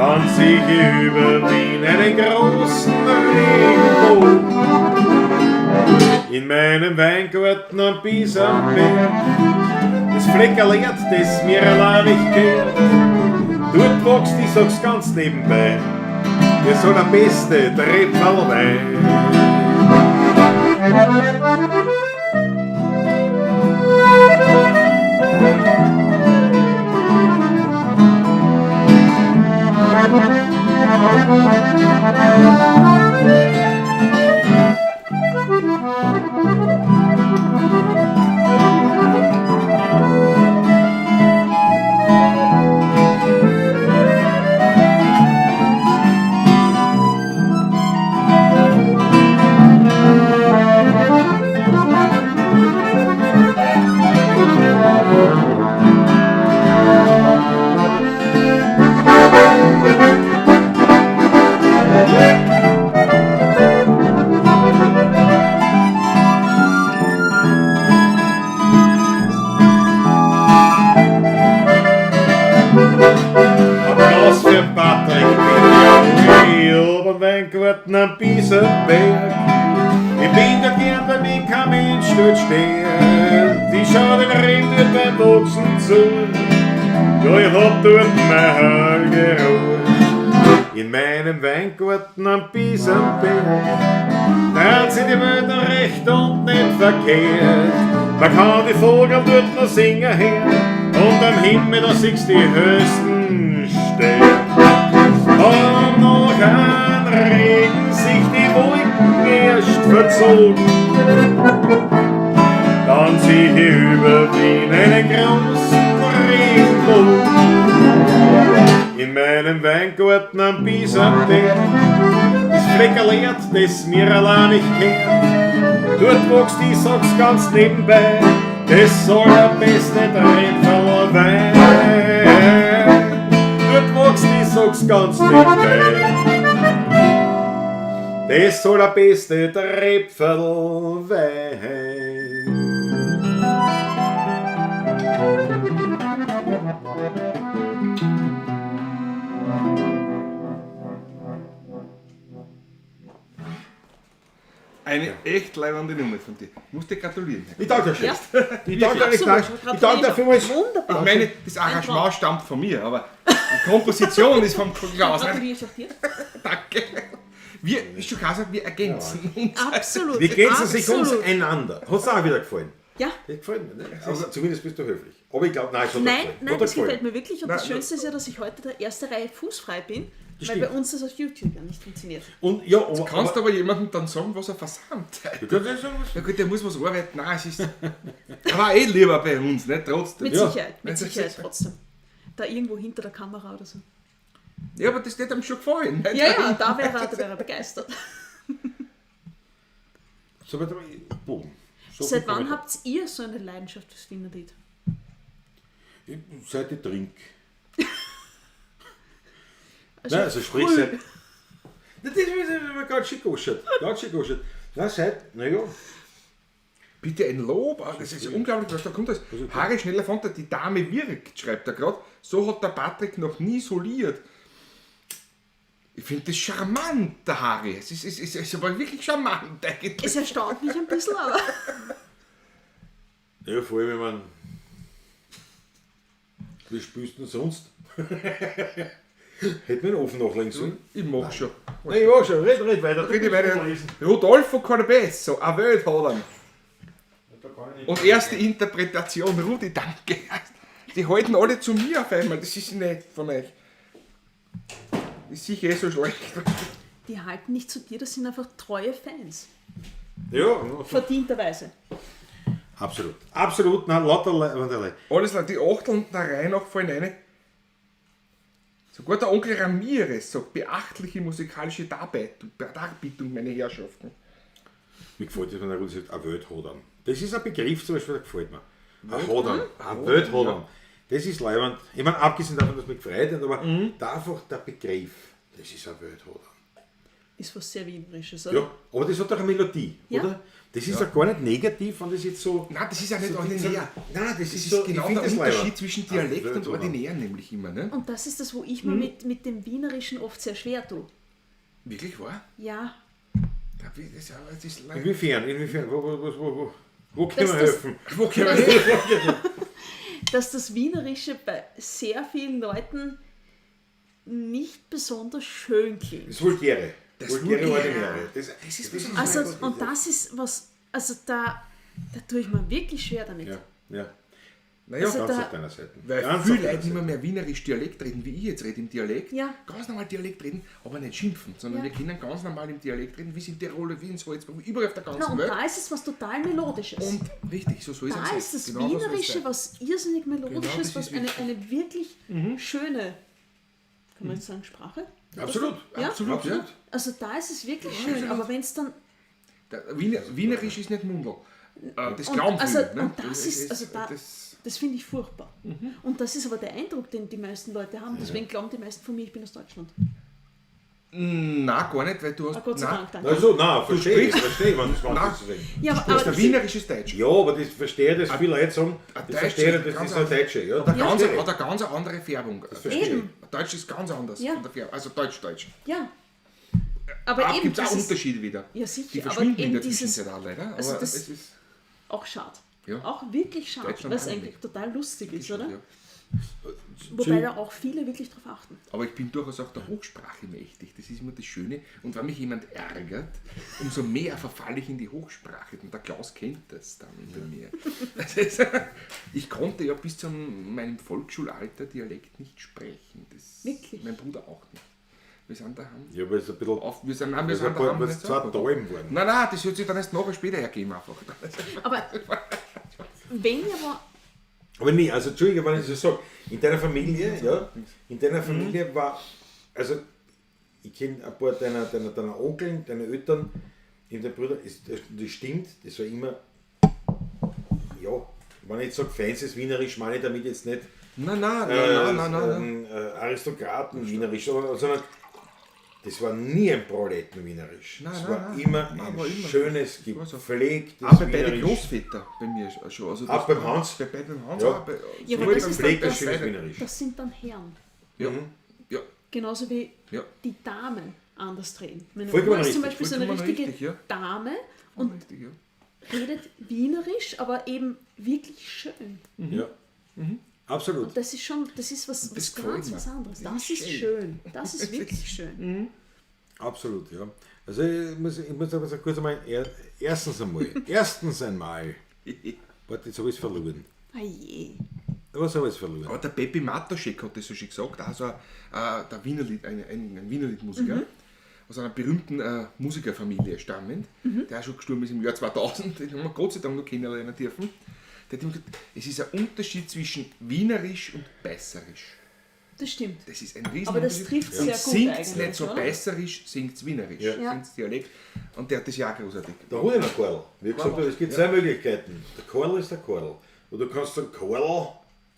Dann sieh ich über Wien einen großen Regenbogen. In meinem Weingarten am Bisamberg, das Fleckerl Erd, das mir allein nicht gehört. Dort wächst, ich sag's ganz nebenbei, der allerbeste Trepferlwein. Applaus für Patrick Binder, oben Weingarten am Biesenberg. Ich bin dort gern, bei mir kein Mensch dort steht. Ich schau den Reben dort beim Wachsen zu. Ja, ich hab dort meine heilige Ruhe. In meinem Weingarten am Biesenberg dreht sich die Welt noch recht und nicht verkehrt. Man kann die Vögel dort noch singen hören und am Himmel da siehst die höchsten Sterne. Und noch ein Regen sich die Wolken erst verzogen. Dann zieh ich über Wien einen großen Regenbogen. In meinem Weingarten am Biesenberg, das Fleckerl Erd, das mir allein nicht gehört. Dort wächst, ich sag's ganz nebenbei, das allerbeste Trepferl Wein. Dort wächst, ich sag's ganz nebenbei, das allerbeste Trepferl Wein. Eine echt leibende Nummer von dir. Muss dir gratulieren. Ich danke dir. Ja. Ich danke dir, Absolut. ich danke dir vielmals. Wunderbar. Ich meine, das Arrangement stammt von mir, aber die Komposition ist vom Klaus. Gratuliere ich auch dir. Danke. Wir, ist schon klar, wir ergänzen uns. Absolut. Wir ergänzen sich uns Absolut. einander. Hat's dir auch wieder gefallen? Ja. Das gefällt mir, ne? Also, zumindest bist du höflich. Aber ich glaube, nein, es hat dir Nein, gefallen. nein, Hat dir das gefallen. gefällt mir wirklich. Und Nein, das Schönste ist ja, dass ich heute der erste Reihe fußfrei bin, Das weil stimmt. bei uns das auf YouTube ja nicht funktioniert. Und, ja, aber, Kannst aber jemandem dann sagen, was er versandt hat. Du kannst ja sagen, was- Ja gut, der muss was arbeiten. Nein, es ist. Er war eh lieber bei uns, nicht? Trotzdem. Mit Ja. Sicherheit, mit Das ist- Sicherheit trotzdem. Da irgendwo hinter der Kamera oder so. Ja, aber das hätte ihm schon gefallen. Nicht? Ja, ja, da wäre er begeistert. So, warte mal, boom. So Seit viel wann kann habt ihr so eine Leidenschaft fürs Wienerlied? ich- Seit ich trink. Also, Nein, also sprich früh. seit. Das ist mir ganz schön geoschert. Ganz schön geoschert. Nein, seit, naja. Bitte ein Lob, ah, das ist unglaublich, was da kommt. Das. Harry Schneller von der, die Dame wirkt, schreibt er gerade. So hat der Patrick noch nie soliert. Ich finde das charmant, der Harry. Es ist aber wirklich charmant eigentlich. Es erstaunt mich ein bisschen, aber Ja, vor allem, wenn man. Wie spielst du denn sonst? Hätten wir den Ofen nachlegen sollen? Ich mach schon. Nein, ich mach schon. Red weiter. Rede weiter. Rodolfo Corbesso, eine Welt hat er. Und erste Interpretation, Rudi, danke. Die halten alle zu mir auf einmal, das ist nett von euch. Ist sicher eh so schlecht. die halten nicht zu dir, das sind einfach treue Fans. Ja, Verdienterweise. absolut. Absolut, nein, lauter Le- Alles lang, die Achteln der Reihe nach fallen rein. Sogar der Onkel Ramirez sagt, beachtliche musikalische Darbietung, meine Herrschaften. Mir gefällt das, wenn der Rudi sagt, eine Welt hat er. Das ist ein Begriff zum Beispiel, der gefällt mir. Ein Hodern. Ein Welt hat er. Das ist leibend. Ich meine, abgesehen davon, dass mich gefreut hat, aber da einfach der Begriff, das ist ein Welt hat er. Ist was sehr Wienerisches, oder? Ja, aber das hat doch eine Melodie, Ja. oder? Das ist doch gar nicht negativ, wenn das jetzt so... Nein, das ist ja nicht so ordinär. Nein, das, Das ist ist so, genau ich find der das Unterschied leider. zwischen Dialekt Ah, und so. ordinär nämlich immer. Ne? Und das ist das, wo ich mir mit dem Wienerischen oft sehr schwer tue. Wirklich wahr? Ja, Das ist Inwiefern? Inwiefern? Wo können wir Das- helfen? Wo können wir helfen? dass das Wienerische bei sehr vielen Leuten nicht besonders schön klingt. Das Vulgäre. Das Vulgäre Vulgäre. Ordinäre. Das, Das ist was Also, und das ist was, also da tue ich mir wirklich schwer damit. Ja, ja. Naja, Also Ganz da- auf deiner Seite. weil Ganz viele auf deiner Leute nicht Seite. mehr wienerisch Dialekt reden, wie ich jetzt rede im Dialekt. Ja. Ganz normal Dialekt reden, aber nicht schimpfen, sondern Ja. wir können ganz normal im Dialekt reden, wie es in Tirol, wie in Salzburg, wie überall auf der ganzen Na, und Welt. da ist es was total Melodisches. Und richtig, so soll es auch da sein. ist das Genau so soll es Wienerische sein. was irrsinnig Melodisches, Genau, das was ist wichtig. eine wirklich schöne, kann man jetzt sagen, Sprache? Absolut. Ja? Absolut, Absolut. ja. Also da ist es wirklich schön, aber wenn es dann Der Wienerisch ist nicht Mundl. Das Und glauben also, viele. Ne? und das ist, also da, das, das finde ich furchtbar. Und das ist aber der Eindruck, den die meisten Leute haben. Deswegen glauben die meisten von mir, ich bin aus Deutschland. nein, gar nicht, weil du hast. Ah, Gott sei nein, Dank, danke. Also, nein, verstehe ich, sprichst- verstehe ich, wenn das Nein. manche so sagen. Ja, aber, Du sprichst aber ein wienerisches Deutsch. Ja, aber das verstehe ich, dass viele Leute sagen, ein das Deutsch verstehe ich, ist das ganz ist ein anders. Deutsche. Ja, Hat eine, das ganz, verstehe ich. hat eine ganz andere Färbung. Das verstehe ich. Eben. Deutsch ist ganz anders Ja. von der Färbung. Also Deutsch, Deutsch. ja. Aber Da eben, gibt es auch das ist Unterschiede wieder. Ja, sicher, Die aber verschwinden in eben der dieses- Zwischenzeit auch leider. Aber also das- es ist auch schade. Ja. Auch wirklich schade, Deutschland weil es auch eigentlich nicht. total lustig ist, oder? Ja. Wobei da auch viele wirklich drauf achten. Aber ich bin durchaus auch der Hochsprache mächtig. Das ist immer das Schöne. Und wenn mich jemand ärgert, umso mehr verfalle ich in die Hochsprache. Und der Klaus kennt das dann bei mir. Das ist, ich konnte ja bis zu meinem Volksschulalter Dialekt nicht sprechen. Das, Wirklich? Mein Bruder auch nicht. Wir sind daheim. Ja, aber es ist ein bisschen. Auf, wir sind, nein, wir Das ist sind ein paar, daheim was nicht zwei sauber. Däumen geworden. Nein, nein, das wird sich dann erst nachher später ergeben einfach. Aber wenn ich aber Aber nee, also Entschuldige, wenn ich so sage, in deiner Familie, ja, in deiner Familie war, also ich kenne ein paar deiner Onkeln, deiner Eltern, eben der Brüder, ist, das stimmt, das war immer, ja, wenn ich jetzt sage, feines Wienerisch, meine ich damit jetzt nicht Nein, nein, nein, nein, nein, nein. Aristokraten Wienerisch, sondern das war nie ein Proleten Wienerisch. Nein, Es nein, war nein. immer Nein, ein war immer. schönes, Das war so. gepflegtes Auch bei beiden Wienerisch. Großväter bei mir schon. Also Auch beim Hans? Bei beiden Hans Ja. auch. Bei, Ja, aber sowohl das beim ist Bruder, dann Gepflegtes, das- schönes beide. Wienerisch. das sind dann Herren. Ja, ja, Genauso wie ja. die Damen anders reden. Meine Vollkommen Oma ist zum richtig, Beispiel so eine vollkommen richtige richtig, ja. Dame und Richtig, ja. redet Wienerisch, aber eben wirklich schön. Ja. Absolut. Und das ist schon, das ist was, Das was gefällt ganz mir. was anderes. Das Das ist ist schön. schön. Das ist wirklich schön. Absolut, ja. Also ich muss aber so kurz einmal, erstens einmal, warte, jetzt habe ich es verloren. Ah je. Was habe ich verloren? Aber der Pepi Mataschek hat das so schön gesagt, also der Wienerlied, ein Wienerliedmusiker, aus einer berühmten Musikerfamilie stammend, der auch schon gestorben ist im Jahr 2000, den haben wir Gott sei Dank noch kennenlernen dürfen. Der hat immer gesagt, es ist ein Unterschied zwischen Wienerisch und Beißerisch. Das stimmt. Das ist ein riesen Aber das trifft Und sehr gut singt's eigentlich, nicht so oder? beißerisch, singt's Wienerisch. Ja. Ja. Singt's Dialekt. Und der hat das ja auch großartig. Da hol ich noch Karl. Wie gesagt, es gibt zwei Möglichkeiten. Der Karl ist der Karl. Oder du kannst sagen Karl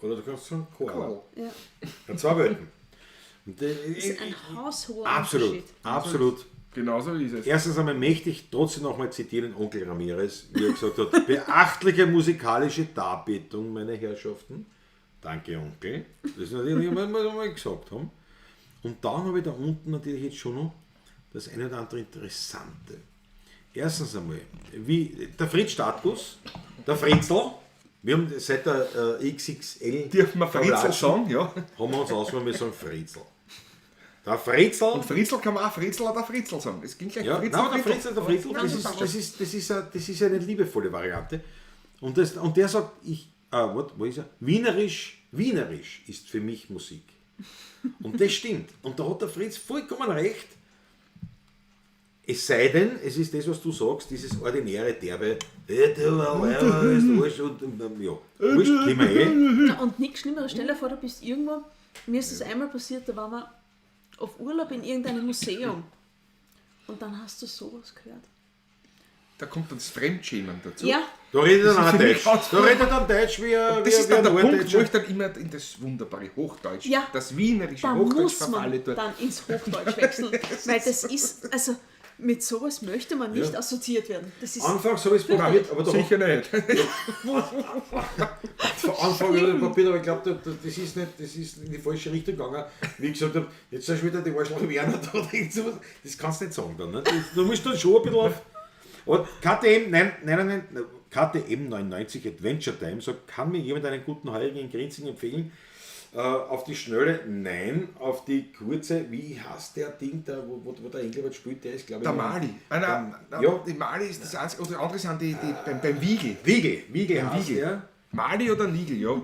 oder du kannst sagen Karl. Karl. Ja. Ja, zwei Welten. Und Das ist ein haushoher absolut, Unterschied. absolut. Genauso ist es. Erstens einmal möchte ich trotzdem nochmal zitieren Onkel Ramirez, wie er gesagt hat, beachtliche musikalische Darbietung, meine Herrschaften. Danke, Onkel. Das ist natürlich, was wir mal gesagt haben. Und dann habe ich da unten natürlich jetzt schon noch das eine oder andere Interessante. Erstens einmal, wie der Fritz Statkus, der Fritzel, wir haben seit der XXL Dürfen wir Fritzel Verlatschen, sagen, ja. haben wir uns ausgemacht, wir sagen Fritzel. Der Fritzel Und Fritzel kann man auch Fritzel oder Fritzel sagen. Es ging gleich ja, Fritzel, nein, aber der Fritzel, der Fritzel, Nein, das ist, das ist, das ist, eine, das ist eine liebevolle Variante. Und, das, und der sagt, ich, wo ist er? Wienerisch, Wienerisch ist für mich Musik. Und das stimmt. Und da hat der Fritz vollkommen recht. Es sei denn, es ist das, was du sagst, dieses ordinäre, derbe, ist wurscht und, ja, wurscht, kennen wir eh. Na, und nichts Schlimmeres. Stell dir vor, du bist irgendwo. Mir ist das einmal passiert, da waren wir auf Urlaub in irgendeinem Museum. Und dann hast du sowas gehört. da kommt dann das Fremdschämen dazu. Ja, Da redet er Das ist dann für mich Deutsch. ganz Da redet er dann Deutsch wie ein Das ist wie dann ein der Punkt, wo Norddeutscher. ich dann immer in das wunderbare Hochdeutsch, Ja. das wienerische da Hochdeutsch muss man verfalle dort. dann ins Hochdeutsch wechseln, weil das ist, also mit sowas möchte man nicht assoziiert werden. Das ist Anfangs habe ich es probiert, aber da Sicher nicht. Von Anfang an habe ich probiert, aber ich glaube, das ist nicht, das ist in die falsche Richtung gegangen. Wie ich gesagt habe, jetzt ist schon wieder die Arschloch Werner da oder irgend sowas. Das kannst du nicht sagen dann. Ne? Du musst dann schon ein bisschen auf. Aber KTM, nein, nein, nein, nein, KTM 99 Adventure Time sagt, kann mir jemand einen guten Heurigen in Grinzing empfehlen? Auf die Schnelle, nein, auf die kurze, wie heißt der Ding da, wo der Engelbert spielt, der ist glaube ich. Der Mali. Ah, nein, nein, ja. Die Mali ist das einzige, oder andere sind die beim Wiegel. Wiegel, Wiegel Beim heißt Wiegel. der. Mali oder Nigel, ja.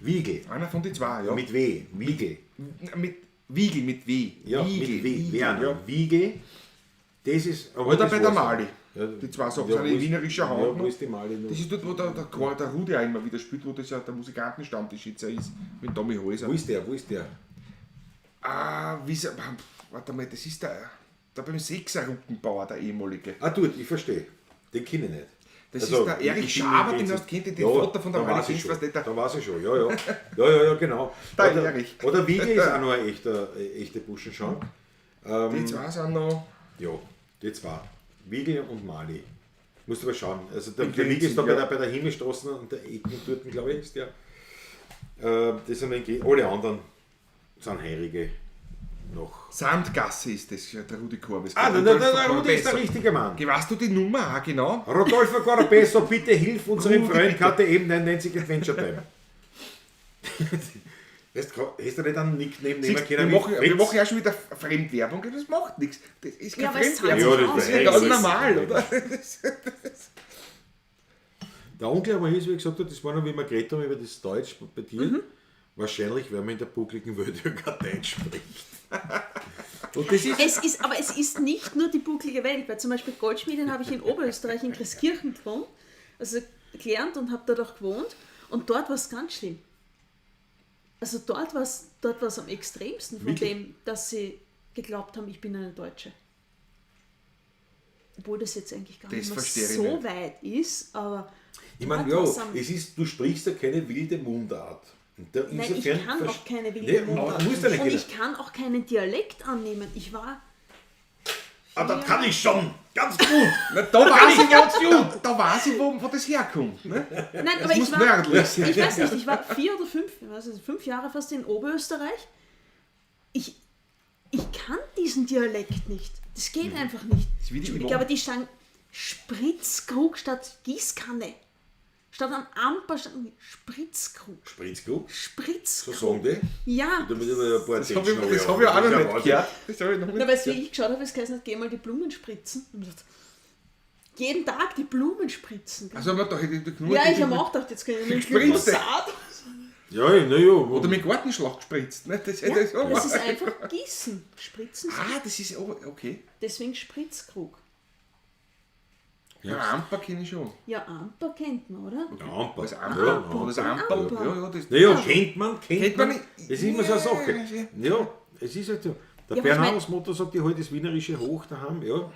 Wiegel, Einer von den zwei, ja. mit W, Wiegel. Mit Wiegel, mit W. Ja, Wiegel, mit W, Wiegel, Werner. ja. Wiege, das ist. Aber Oder das bei der war's Mali. dann. Ja, Die zwei Sachen ja, sind wo in ist- wienerischer Hand. Ja, noch. wo ist die Mali noch? Das ist dort, wo der Rudi auch immer wieder spielt, wo das ja der Musikantenstammtisch jetzt ja ist, mit Tommy Häuser. Wo ist der? Wo ist der? Ah, wie ist, warte mal, das ist der beim Sechser-Ruckenbauer, der ehemalige. Ah, dort, ich verstehe. Den kenne ich nicht. Das ist der Erich ich bin Schaber, in den Grinzing. hast kennt, den Vater von der da Mali weiß ich kennst, schon. weißt du, der- Da weiß ich schon, ja, ja. Ja, ja, ja, genau. Der Oder, Erich. oder Wiege ist auch noch ein echter Buschenschank. Die zwei sind noch. Ja, die zwei. Wiegel und Mali. Musst du mal schauen. Also der, In der Wiegel ist da Grinzing, bei ja. der Himmelstraße und der Ecken dort, glaube ich, ist der. Das sind alle anderen sind Heurige noch. Sandgasse ist das, ja, der Rudi Korbes. Ah, der Rudi ist der richtige Mann. Weißt du die Nummer auch genau? Rodolfo Coropeso, bitte hilf unserem Rudi, Freund bitte. KTM 99 Adventure Time. Weißt du, hast du nicht einen Nickname nehmen Siehst, können? wir wie machen, wir Fritz? machen ja schon wieder Fremdwerbung, das macht nichts. Das ist Ja, keine aber es zahlt Fremdwerbung. sich Ja, das aus. ist Ja, ganz Es ist- normal, oder? Der Onkel aber ist, wie gesagt hat, das war noch, wie wir geredet haben über das Deutsch bei dir. Wahrscheinlich, weil man in der buckligen Welt ja kein Deutsch spricht. Und das ist. Es ist, aber es ist nicht nur die bucklige Welt, weil zum Beispiel Goldschmieden habe ich in Oberösterreich in Christkirchen gewohnt, also gelernt und habe dort auch gewohnt und dort war es ganz schlimm. Also dort war es dort war's am extremsten von Wirklich? dem, dass sie geglaubt haben, ich bin eine Deutsche. Obwohl das jetzt eigentlich gar Das nicht mehr verstehe ich so nicht. weit ist, aber Ich meine, dort ja, war's am- es ist, du sprichst ja keine wilde Mundart. Und da Nein, ich insofern kann verst- auch keine wilde Nee, Mundart. Du musst ja nicht Und können. ich kann auch keinen Dialekt annehmen. Ich war Ah, das kann ich schon. Ganz gut. Na, da weiß ich, wo, da weiß ich, wo das herkommt. Ne? Nein, aber muss ich war, nördlich sein. ich weiß nicht, ich war 4 oder 5, ich weiß nicht, 5 Jahre fast in Oberösterreich. Ich kann diesen Dialekt nicht. Das geht einfach nicht. ist wie die Entschuldige, Yvonne. aber die sagen Spritzkrug statt Gießkanne. Statt am Amper statt Spritzkrug. Spritzkrug, so Spritzkrug. sagen die. Ja. Damit ich ein paar Das habe ich, das hab ich auch noch nicht gehört. Das hab ich noch Na, nicht weißt du, wie ich geschaut habe, es geheißen hat, geh mal die Blumen spritzen. Und ich dachte, jeden Tag die Blumen spritzen. Also, man, da hätte ich nur Ja, die- ich habe auch gedacht, jetzt kann ich mit Gespritzt. Glyphosat. Ja, na ja. Oder mit Gartenschlauch gespritzt. Ne? Das Ja, hätte ich auch das ist einfach Gießen. Spritzen, Ah, das ist oh, okay. deswegen Spritzkrug. Ja, Amper kenne ich schon. Ja, Amper kennt man, oder? Ja, Amper. Das Amper. Ja, Oder das Amper. Amper. Ja, ja, das, Naja, kennt man, kennt, Kennt man. man nicht. Das ist immer so eine Sache. Ja, Ja, es ist halt so. Der Ja, aber ich Bernhardus Mutter sagt, ich hol das Wienerische hoch daheim, ja.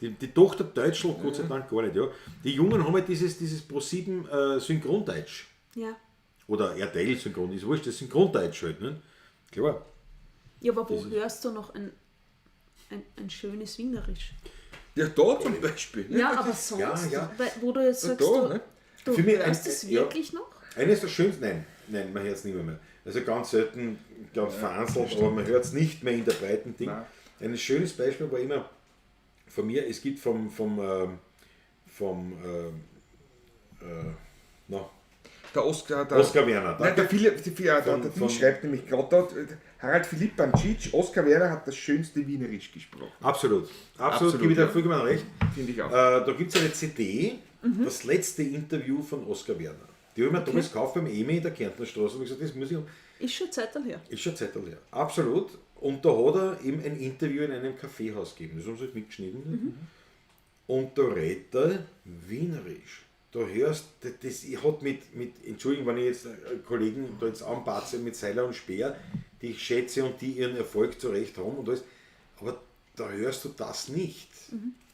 Die Tochter Deutschl, Gott sei Dank gar nicht, ja. Die Jungen haben halt dieses Pro7 Synchrondeutsch. Ja. Oder RTL Synchron, ist wurscht, das Synchrondeutsch halt, ne? Klar. Ja, aber wo hörst du noch ein schönes Wienerisch? Ja, da zum Beispiel. Ne? Ja, aber sonst, Ja, ja. Weil, wo du jetzt sagst, da, du, ne? du Für mich hörst es ja. wirklich noch? Eines der schönsten, nein, nein, man hört es nicht mehr. Also ganz selten, ganz vereinzelt, aber man hört es nicht mehr in der breiten Ding. Nein. Ein schönes Beispiel war immer von mir, es gibt vom na, Der Oskar, der, Oskar Werner. Nein, der Philipp, die, der, Von- der Ding von- schreibt nämlich gerade dort, Harald Philipp Bancic, Oskar Werner hat das schönste Wienerisch gesprochen. Absolut, absolut, Absolut, gebe ich dir ja. vollkommen recht. Finde ich auch. Da gibt es eine CD, das letzte Interview von Oskar Werner. Die habe ich mir damals gekauft beim EMI in der Kärntner Straße und ich gesagt, das muss ich haben. Ist schon Zeit her. Ist schon Zeit her. Absolut. Und da hat er eben ein Interview in einem Kaffeehaus gegeben. Das haben sie halt mitgeschnitten. Und da redet er Wienerisch. Da hörst du, das hat mit, Entschuldigung, wenn ich jetzt Kollegen da jetzt anpatze mit Seiler und Speer, die ich schätze und die ihren Erfolg zu Recht haben und alles, aber da hörst du das nicht.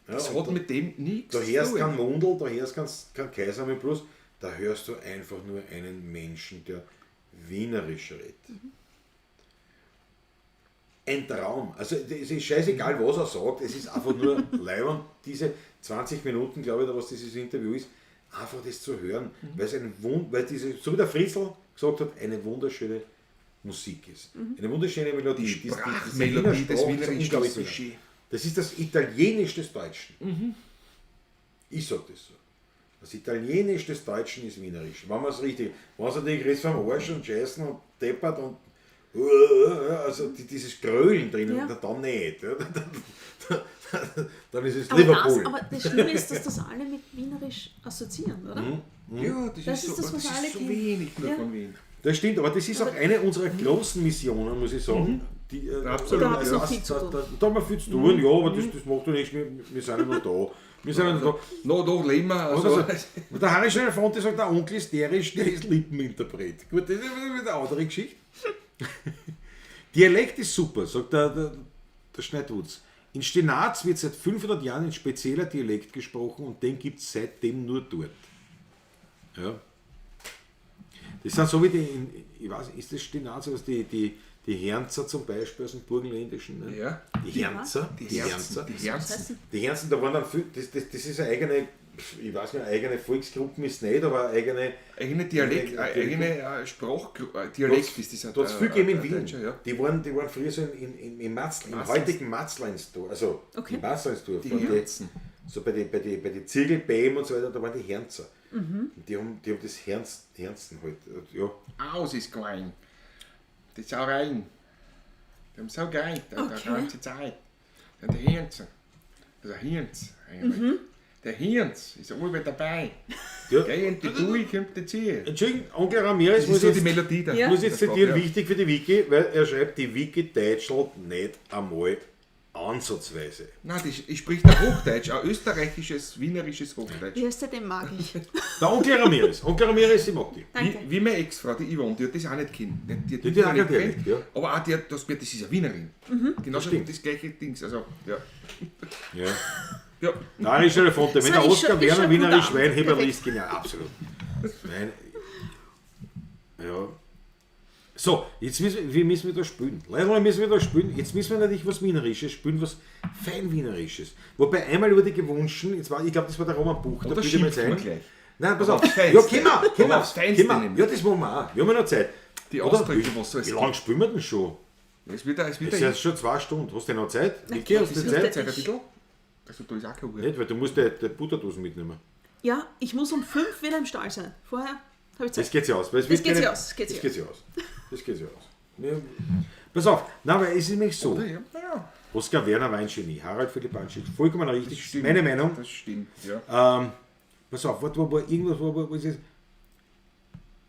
Ja, Das und hat mit dem nichts da hörst zu tun. kein Mundl, da hörst kein Kaiser mehr bloß, da hörst du einfach nur einen Menschen, der Wienerisch redet. Ein Traum. Also es ist scheißegal, was er sagt, es ist einfach nur leibend, diese 20 Minuten, glaube ich, da was dieses Interview ist, einfach das zu hören, weil es ein Wund, weil diese, so wie der Fritzl gesagt hat, eine wunderschöne Musik ist. Eine wunderschöne Melodie. Die Diese Sprachmelodie Wiener des Sprache ist Wienerischen unglaublich ist so schön. schön. Das ist das Italienisch des Deutschen. Ich sag das so. Das Italienisch des Deutschen ist Wienerisch. Wenn man es richtig. Wenn es natürlich ist vom Arsch und Scheißen und deppert und also dieses Grölen drinnen, Ja. na, dann nicht. ja. Dann ist es Aber das, Liverpool. aber das Schlimme ist, dass das alle mit Wienerisch assoziieren, oder? Ja, das, Das ist, ist so, das, was das alle ist so kennen. wenig nur Ja. von Wien. Das stimmt, aber das ist auch eine unserer großen Missionen, muss ich sagen. Die, Absolut, Da hab's das- noch viel zu da, tun. da haben wir viel zu tun, ja, aber das macht ja nichts, wir sind ja noch da. Wir sind ja noch da. No, da leben wir. Also, Also, und der Harry Schneider-Fonte sagt, der Onkel ist derisch, der ist Lippeninterpret. Gut, das ist wieder eine andere Geschichte. Dialekt ist super, sagt der Schneidwutz. In Stenaz wird seit 500 Jahren ein spezieller Dialekt gesprochen und den gibt es seitdem nur dort. Ja. Das sind so wie die, ich weiß, ist das Stenaz, was die Herzer zum Beispiel aus dem Burgenländischen? Ne? Ja. Die Herzer. Die Die Herzen. Herzer. Die Herzen. Die Herzen, da waren dann viel, das ist eine eigene, ich weiß nicht, eigene Volksgruppen ist nicht, aber eigene. Eigene Dialekt, eigene Sprach, Dialekt ist das. Da hat es viel gegeben in Wien. Deutscher, ja. Die waren früher so in Matzl, im heutigen Matzleinsdorf, also Okay. im Matzleinsdorf. Die waren Herzen. So bei den bei die Ziegelbäm und so weiter, da waren die Herzer. Und die haben das Herzen halt, ja. Aus ist gegangen. Die Saureien. Die haben so geil, die Okay. ganze Zeit. Der Hirnz. Also Hirnz eigentlich. Der Hirnz ist immer dabei. Ja. Geh in die Tui, kommt der Ziel. Entschuldigung, Onkel Ramirez Das ist muss so jetzt, die Melodie da. Ja. muss jetzt Der zitieren, Sprache, ja. wichtig für die Wiki, weil er schreibt, die Wiki deutschelt nicht einmal ansatzweise. Nein, das, ich sprich da Hochdeutsch, ein österreichisches, wienerisches Hochdeutsch. Wie heißt der, den mag ich. Der Onkel Ramirez, Onkel Ramirez, ich mag die. Danke. Wie meine Ex-Frau, die Yvonne, die hat das auch nicht kennt. Die, Die hat auch nicht kein Dialekt, kennt, ja. Aber auch die hat das gehört, das ist eine Wienerin. Genauso stimmt. das gleiche Dings. Also, ja. Ja. Ja. Nein, ist schon der Fonte. Wenn So, der ist Oskar schon- ist Werner schon Wienerisch gut an. Schweinheber Perfekt. ist, genial, absolut. Nein. Ja. So, jetzt müssen wir, müssen wir da spielen. Leider müssen wir da spielen. Jetzt müssen wir natürlich was Wienerisches spielen, was fein Wienerisches. Wobei einmal wurde gewünscht, jetzt war, ich glaube, das war der Roman Buch, da Oder bitte ich mir jetzt schimpfen ein. wir gleich. Nein, pass Aber auf. aufs Feinste. Ja, können wir, können Aber wir, aufs Feinste können wir. nämlich. Ja, das machen wir auch. Wir haben ja noch Zeit. Die Oder? Ausdrücke, was so Wie lange spielen wir denn schon? Es wird, es wird Es ist ja schon 2 Stunden. Hast du noch Zeit? Vicky, hast du ist Zeit? der- Zeit ein bisschen. Also da ist auch keine Uhr. Nicht, weil du musst die Butterdosen mitnehmen. Ja, ich muss um 5 wieder im Stall sein. Vorher habe ich Das Zeit. geht sich aus. Weil es Das wird geht keine- sich aus, das geht Das sich geht sich aus. Das geht sich aus. Ja. Pass auf, nein, aber es ist nämlich so. Oder? Ja, ja. Oskar Werner war ein Genie, Harald Philipp Anschitz, vollkommen richtig, Stimmt. meine Meinung. Das stimmt, ja. Pass auf, warte, wo, irgendwas, wo ist es?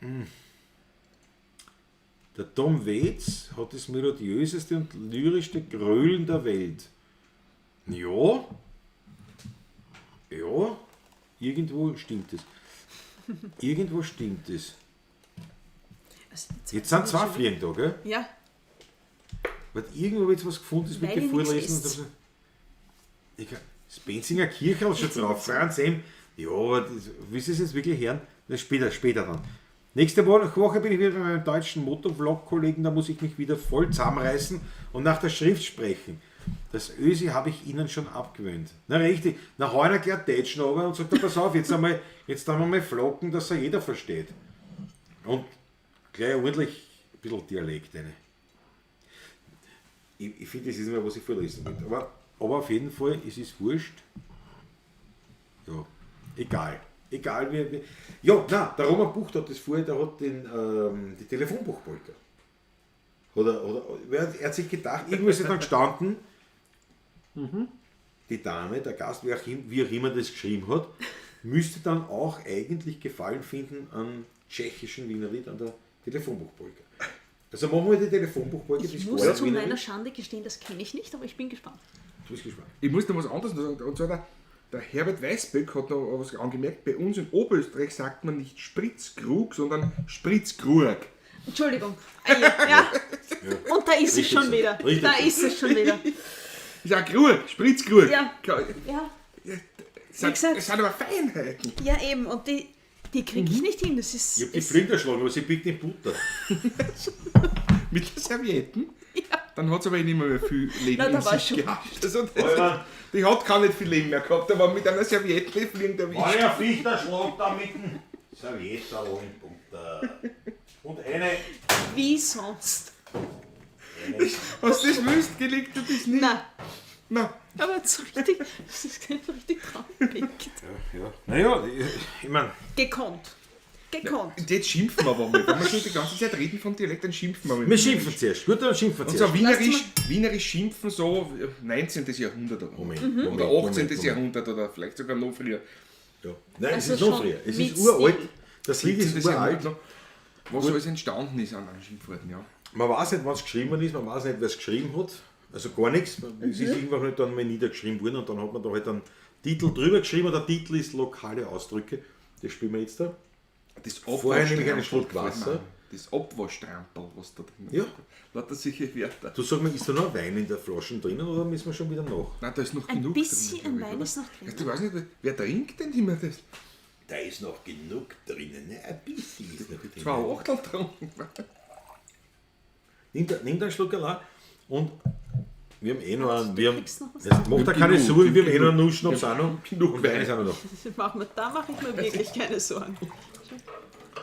Hm. Der Tom Waits hat das melodiöseste und lyrischste Grölen der Welt. Ja, ja, irgendwo stimmt es. Irgendwo stimmt es. Also die Jetzt sind zwei schon Fliegen da, gell? wieder- Ja, Weil irgendwo hab ich jetzt was gefunden, das Weil mit dir ihr nichts vorlesen. esst. Und ich, das Benzinger Kirche ist schon drauf. Franz M. Ja, aber das, willst du es jetzt wirklich hören? Das später dann. Nächste Woche bin ich wieder bei meinem deutschen Motovlog-Kollegen, da muss ich mich wieder voll zusammenreißen und nach der Schrift sprechen. Das Ösi habe ich Ihnen schon abgewöhnt. Na richtig, na hau einer gleich Deutschen runter und sagt, na, pass auf, jetzt einmal, jetzt dann wir mal flocken, dass er jeder versteht. Und gleich ordentlich ein bisschen Dialekt rein. Ich finde, das ist immer, was ich vorlesen will. Aber auf jeden Fall, es ist wurscht. Ja, egal. Egal, wie. Ja, nein, der Roman Bucht hat das vorher, der hat die Telefonbuchpolka. Oder, er hat sich gedacht, irgendwo ist es dann gestanden, die Dame, der Gast, wie auch immer das geschrieben hat, müsste dann auch eigentlich Gefallen finden an tschechischen Wienerlied, an der Telefonbuchpolka. Also machen wir die Telefonbuchpolka, ich das muss war zu Wienerlied. meiner Schande gestehen, das kenne ich nicht, aber ich bin gespannt. Du bist gespannt. Ich muss noch was anderes noch sagen. Und zwar der Herbert Weißböck hat noch was angemerkt. Bei uns in Oberösterreich sagt man nicht Spritzkrug, sondern Spritzkrug. Entschuldigung. Ja. Und da ist es Richtig schon so. wieder. Richtig Da so. ist es schon wieder. Ich sag Krug, Spritzkrug. Ja. Ja. Das gesagt- sind aber Feinheiten. Ja, eben, und die kriege ich nicht hin. Das ist, Ich hab die ist Fliegen erschlagen, aber sie biegt in Butter. Mit den Servietten. Ja. Dann hat sie aber eh nicht mehr viel Leben Nein, in da war sich schon gehabt. Also das, Alter. die hat gar nicht viel Leben mehr gehabt, aber mit einer Serviette fliegen der Wenn erwischt. ich ein Viech erschlag, dann mit dem Servietterl in Butter. Und eine. Wie sonst. Was das willst, gelingt dir das nicht. Nein, Nein. aber jetzt so richtig, das ist richtig dran gepickt. Ja. Naja, ich meine, Gekonnt. Gekonnt. Und jetzt schimpfen wir aber mal. Wenn wir schon die ganze Zeit reden von Dialekt, dann schimpfen wir mal. wir schimpfen zuerst. Gut, dann schimpfen wir Und so zuerst. wienerisch schimpfen, so 19. Jahrhundert oder, Moment, oder Moment, 18. Moment, Moment. Jahrhundert oder vielleicht sogar noch früher. Ja. Nein, es Also ist noch schon früher. Es mit ist uralt. Stil. Das Lied ist 17. uralt. Jahrhundert noch. Was alles entstanden ist an Schimpfworten, ja. Man weiß nicht, wann es geschrieben worden ist, man weiß nicht, wer es geschrieben hat. Also gar nichts. Es ist irgendwann halt dann mal niedergeschrieben worden und dann hat man da halt einen Titel drüber geschrieben und der Titel ist lokale Ausdrücke. Das spielen wir jetzt da. Das Vorher nehme ich einen Abwaschtrampel Schluck gefällt mir Wasser. auch. Das Abwaschtrampel, was da drin Ja. ist. Lauter solche Wörter. Du sag mal, ist da noch Wein in der Flasche drinnen oder müssen wir schon wieder nach? Nein, da ist noch Ein genug bisschen drin. glaub ich, Wein oder? ist noch drin. Ja, du weißt nicht, wer trinkt denn immer das? Da ist noch genug drinnen, ne? Ein bisschen ist noch drin. Zwei Achtel getrunken. Nimm da einen Schluck allein und wir haben eh noch einen. Wir haben, kriegst noch was. jetzt macht er keine Genug, Sorgen, wir haben eh noch einen genug. Nussschnaps auch noch. Genug Und Wein ist auch noch da. Da mache ich mir wirklich keine Sorgen.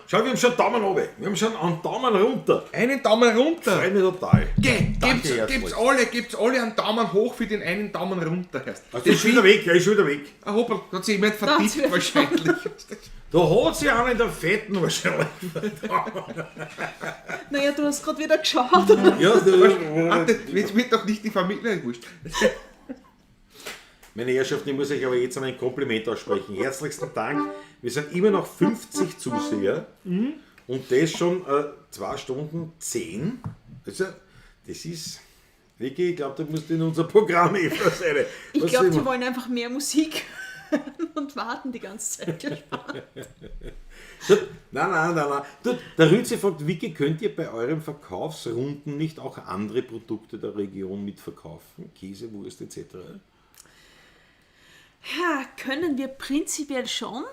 Schau, wir haben schon Daumen runter. Wir haben schon einen Daumen runter. Einen Daumen runter. Freut mich total. Geh, Danke, herzlich. gebt's alle einen Daumen hoch für den einen Daumen runter. Erst. Also, ist schon wieder weg, er ist schon wieder weg. Ah, hoppla, da hat sich jemand Da hat's vertippt wer- wahrscheinlich. Da hat sich einer in der Fetten wahrscheinlich. Naja, du hast gerade wieder geschaut. Ja, Ah, das jetzt wird doch nicht die Familie, wurscht. Meine Herrschaften, ich muss euch aber jetzt einmal ein Kompliment aussprechen. Herzlichsten Dank. Wir sind immer noch 50 Zuseher und das schon 2 Stunden 10. Also, das ist wirklich, ich glaube, da musst du in unser Programm öfters rein. Ich Was glaube, soll die man- wollen einfach mehr Musik hören und warten die ganze Zeit gespannt. So, nein, nein, nein, nein. Du, der Rütze fragt, Vicky, könnt ihr bei euren Verkaufsrunden nicht auch andere Produkte der Region mitverkaufen? Käse, Wurst etc.? Ja, können wir prinzipiell schon.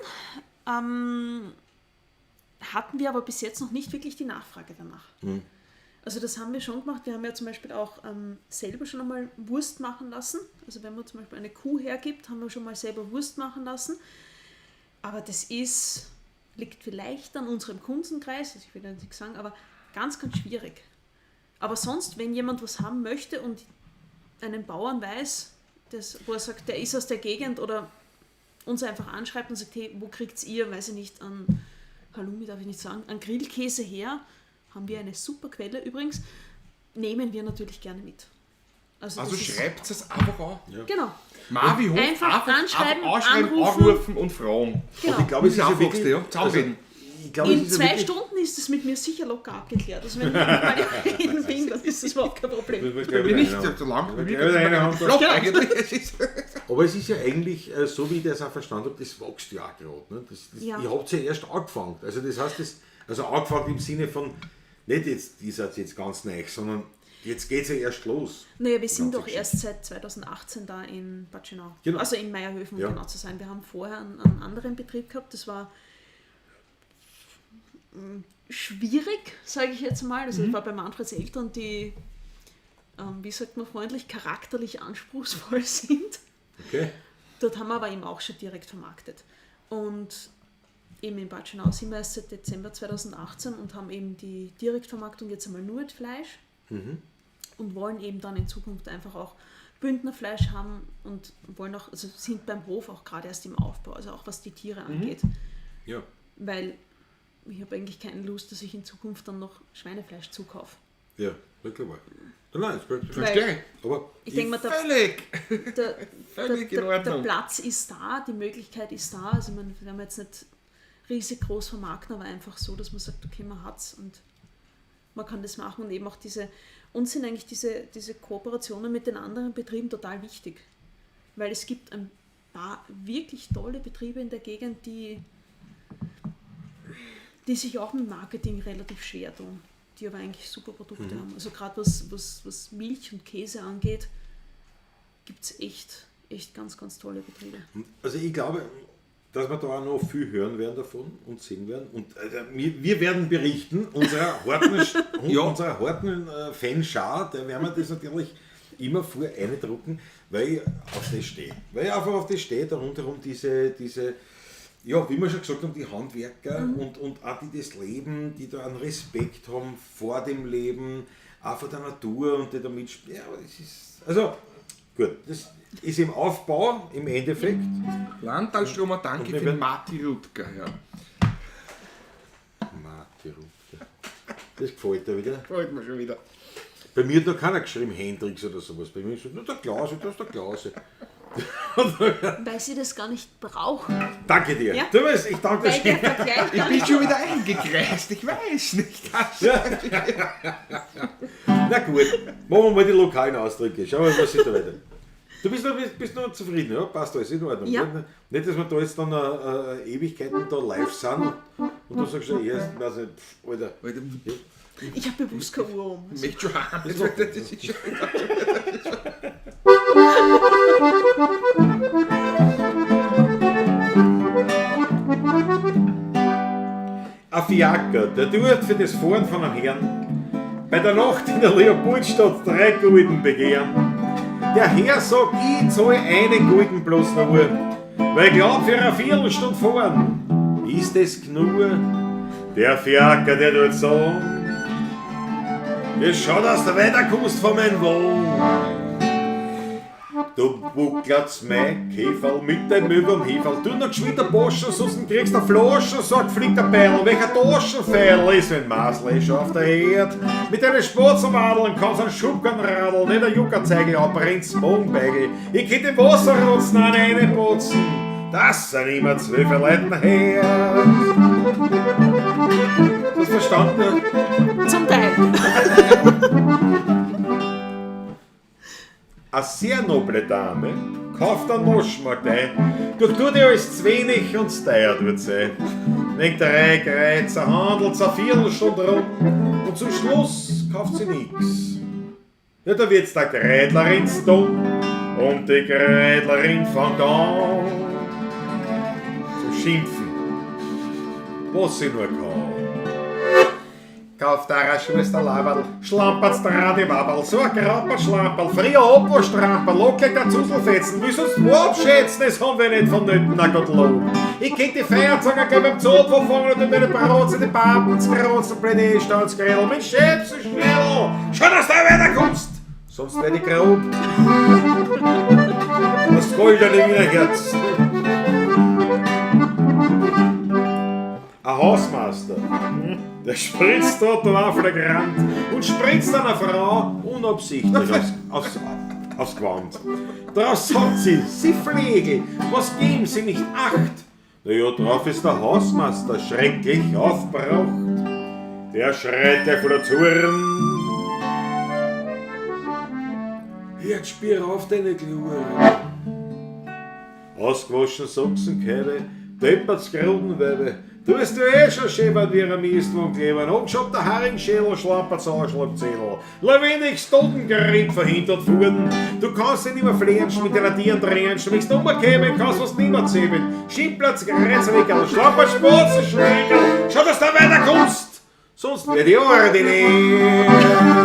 Hatten wir aber bis jetzt noch nicht wirklich die Nachfrage danach. Also das haben wir schon gemacht. Wir haben ja zum Beispiel auch selber schon einmal Wurst machen lassen. Also wenn man zum Beispiel eine Kuh hergibt, haben wir schon mal selber Wurst machen lassen. Aber das liegt vielleicht an unserem Kundenkreis, also ich will da nichts sagen, aber ganz, ganz schwierig. Aber sonst, wenn jemand was haben möchte und einen Bauern weiß, wo er sagt, der ist aus der Gegend oder uns einfach anschreibt und sagt, hey, wo kriegt's ihr, weiß ich nicht, an Halloumi darf ich nicht sagen, an Grillkäse her, haben wir eine super Quelle übrigens, nehmen wir natürlich gerne mit. Also das ist- schreibt es einfach an. Genau, Mavi Hof, Einfach anschreiben, anschreiben, anrufen. anrufen und fragen. genau. Und ich glaube, es Das ist ja ist wirklich, einfachste, ja. Zusammenreden. ich glaube, es In ist ja 2 wirklich- Stunden ist es mit mir sicher locker abgeklärt. Also wenn ich mal reden bin, dann ist das überhaupt kein Problem. Bin ich nicht so lang bei mir. Ja, geht's ja, immer flott eigentlich. Es ist- Aber es ist ja eigentlich, so wie ich das auch verstanden habe, das wächst ja auch gerade. Ne? Ja. Ihr habt ja erst angefangen. Also das heißt, also angefangen im Sinne von, nicht jetzt, ihr seid jetzt ganz neu, sondern jetzt geht es ja erst los. Naja, wir sind ganze doch erst seit 2018 da in Bad Schönau. Genau. Also in Maierhöfen, um Ja. genau zu sein. Wir haben vorher einen anderen Betrieb gehabt, das war schwierig, sage ich jetzt mal. Also das war bei Manfreds Eltern, die, wie sagt man freundlich, charakterlich anspruchsvoll sind. Okay? Dort haben wir aber eben auch schon direkt vermarktet. Und eben in Bad Schönau sind wir erst seit Dezember 2018 und haben eben die Direktvermarktung jetzt einmal nur mit Fleisch und wollen eben dann in Zukunft einfach auch Bündnerfleisch haben und wollen auch, also sind beim Hof auch gerade erst im Aufbau, also auch was die Tiere angeht. Ja. Weil ich habe eigentlich keine Lust, dass ich in Zukunft dann noch Schweinefleisch zukaufe. Ja, wirklich wahr. Nein, es bleibt. Verstehe ich. Aber Ich denke mal, der, Völlig. der, Völlig in der Ordnung. Platz ist da, die Möglichkeit ist da. Also man, wir haben jetzt nicht riesig groß vermarkten, aber einfach so, dass man sagt, okay, man hat's und man kann das machen. Und eben auch diese, uns sind eigentlich diese Kooperationen mit den anderen Betrieben total wichtig. Weil es gibt ein paar wirklich tolle Betriebe in der Gegend, die sich auch mit Marketing relativ schwer tun, die aber eigentlich super Produkte haben. Also gerade was Milch und Käse angeht, gibt es echt echt ganz, ganz tolle Betriebe. Also ich glaube, dass wir da auch noch viel hören werden davon und sehen werden. Und wir werden berichten, unserer harten, Ja. unserer harten Fanschar, der werden wir das natürlich immer vor eindrucken, weil ich auf das stehe. Weil ich einfach auf das stehe, da rundherum diese, ja, wie wir schon gesagt haben, die Handwerker und auch die das Leben, die da einen Respekt haben vor dem Leben, auch vor der Natur und die da mitspielen. Ja, aber das ist, also gut, das ist im Aufbau im Endeffekt. Landtalstromer, danke Und wir für werden- Marti Rutger. Ja. Marti Rutger. Das gefällt dir wieder. Gefällt mir schon wieder. Bei mir hat noch keiner geschrieben Hendrix oder sowas. Bei mir ist nur der Klause, das ist der Klause. Weil sie das gar nicht brauchen. Danke dir. Ja. Thomas, ich danke Weil dir. der Vergleich Ich gar bin nicht schon wieder eingekreist, ich weiß nicht. Na gut, machen wir mal die lokalen Ausdrücke. Schauen wir mal, was sich da weiter. Du bist noch zufrieden, ja? Passt alles, in Ordnung. Ja. Nicht, dass wir da jetzt dann Ewigkeiten da live sind und du sagst schon erst, weiß nicht, pff, Alter. Alter, Ich habe bewusst keine Uhr um. ich möchte schon heim. Das ist schon wieder. Ein Fiaker, der tut für das Fahren von einem Herrn bei der Nacht in der Leopoldstadt 3 Gulden begehren. Der Herr sagt, ich zahle einen Gulden bloß noch, weil ich glaub, für eine Viertelstunde fahren ist es genug. Der Fiaker, der tut sagen, es schaut, dass du weiterkommst von meinem Wagen. Du buckelt's mein Käferl mit dem überm Heferl. Tu noch geschwind ein Boschen, sonst kriegst du eine Flaschen, sagt fliegt der Beil. Welcher Taschenfeil ist, wenn Masl ist auf der Erd? Mit deinen Spatzenwadeln kannst du einen Schubkarren radeln, nicht ein Juckerzeigel, abbrennt's Magenbeigel. Ich könnt im Wasserrotzen an reinputzen, das sind immer 12 Leuten her. Hast du verstanden? Zum Teil. Eine sehr noble Dame kauft einen Naschmarkt ein, doch tut ihr alles zu wenig und zu teuer tut sie. Wegen 3 Kreuzer handelt eine Viertelstunde rum und zum Schluss kauft sie nix. Ja, da wird's der Kreidlerin dumm und die Kreidlerin fängt an zu schimpfen, was sie nur kann. Kauft der Schwester Laberl, schlampert's dran die Waberl, so ein Kramperl, Schlamperl, früher Abwaschtramperl, lockig der Zuselfetzen, wie sonst wo abschätzen, das haben wir nicht vonnöten, na Gottlob. Ich kennt die Feierzange gleich beim Zoo verfangen und in meine Brotze, die Papen, Skrotzen, blöde Staatsgrädel, mit Schäpsen, schnell, schau, dass du weiterkommst, sonst werd ich grob. Das goldene Wiener Herz. Ein Hausmeister, der spritzt dort und flagrant und spritzt einer Frau unabsichtlich aufs Gewand. Darauf sagt sie, sie Pflege, was geben Sie nicht Acht? Naja, drauf ist der Hausmeister schrecklich aufgebracht. Der schreit der voller Zorn. Jetzt spür auf deine Glur. Ausgewaschen Sachsenkeile, deppert's Grudenweibe. Du bist du eh schon schön, wie ein Mistwagen kleben. Angeschoppter Haringschädel, schlampert's Anschlagzettel. Lebendig Totengeripp verhindert fuhren. Du kannst dich nicht mehr flenschen mit deiner Tieren drehen. Wenn's umkämen, kannst du's nicht mehr zähmen. Schimplatz, Kreuzwickel, schlampert Spatzenschwickel. Schau, dass du da weiterkommst, sonst werd ich ordinär.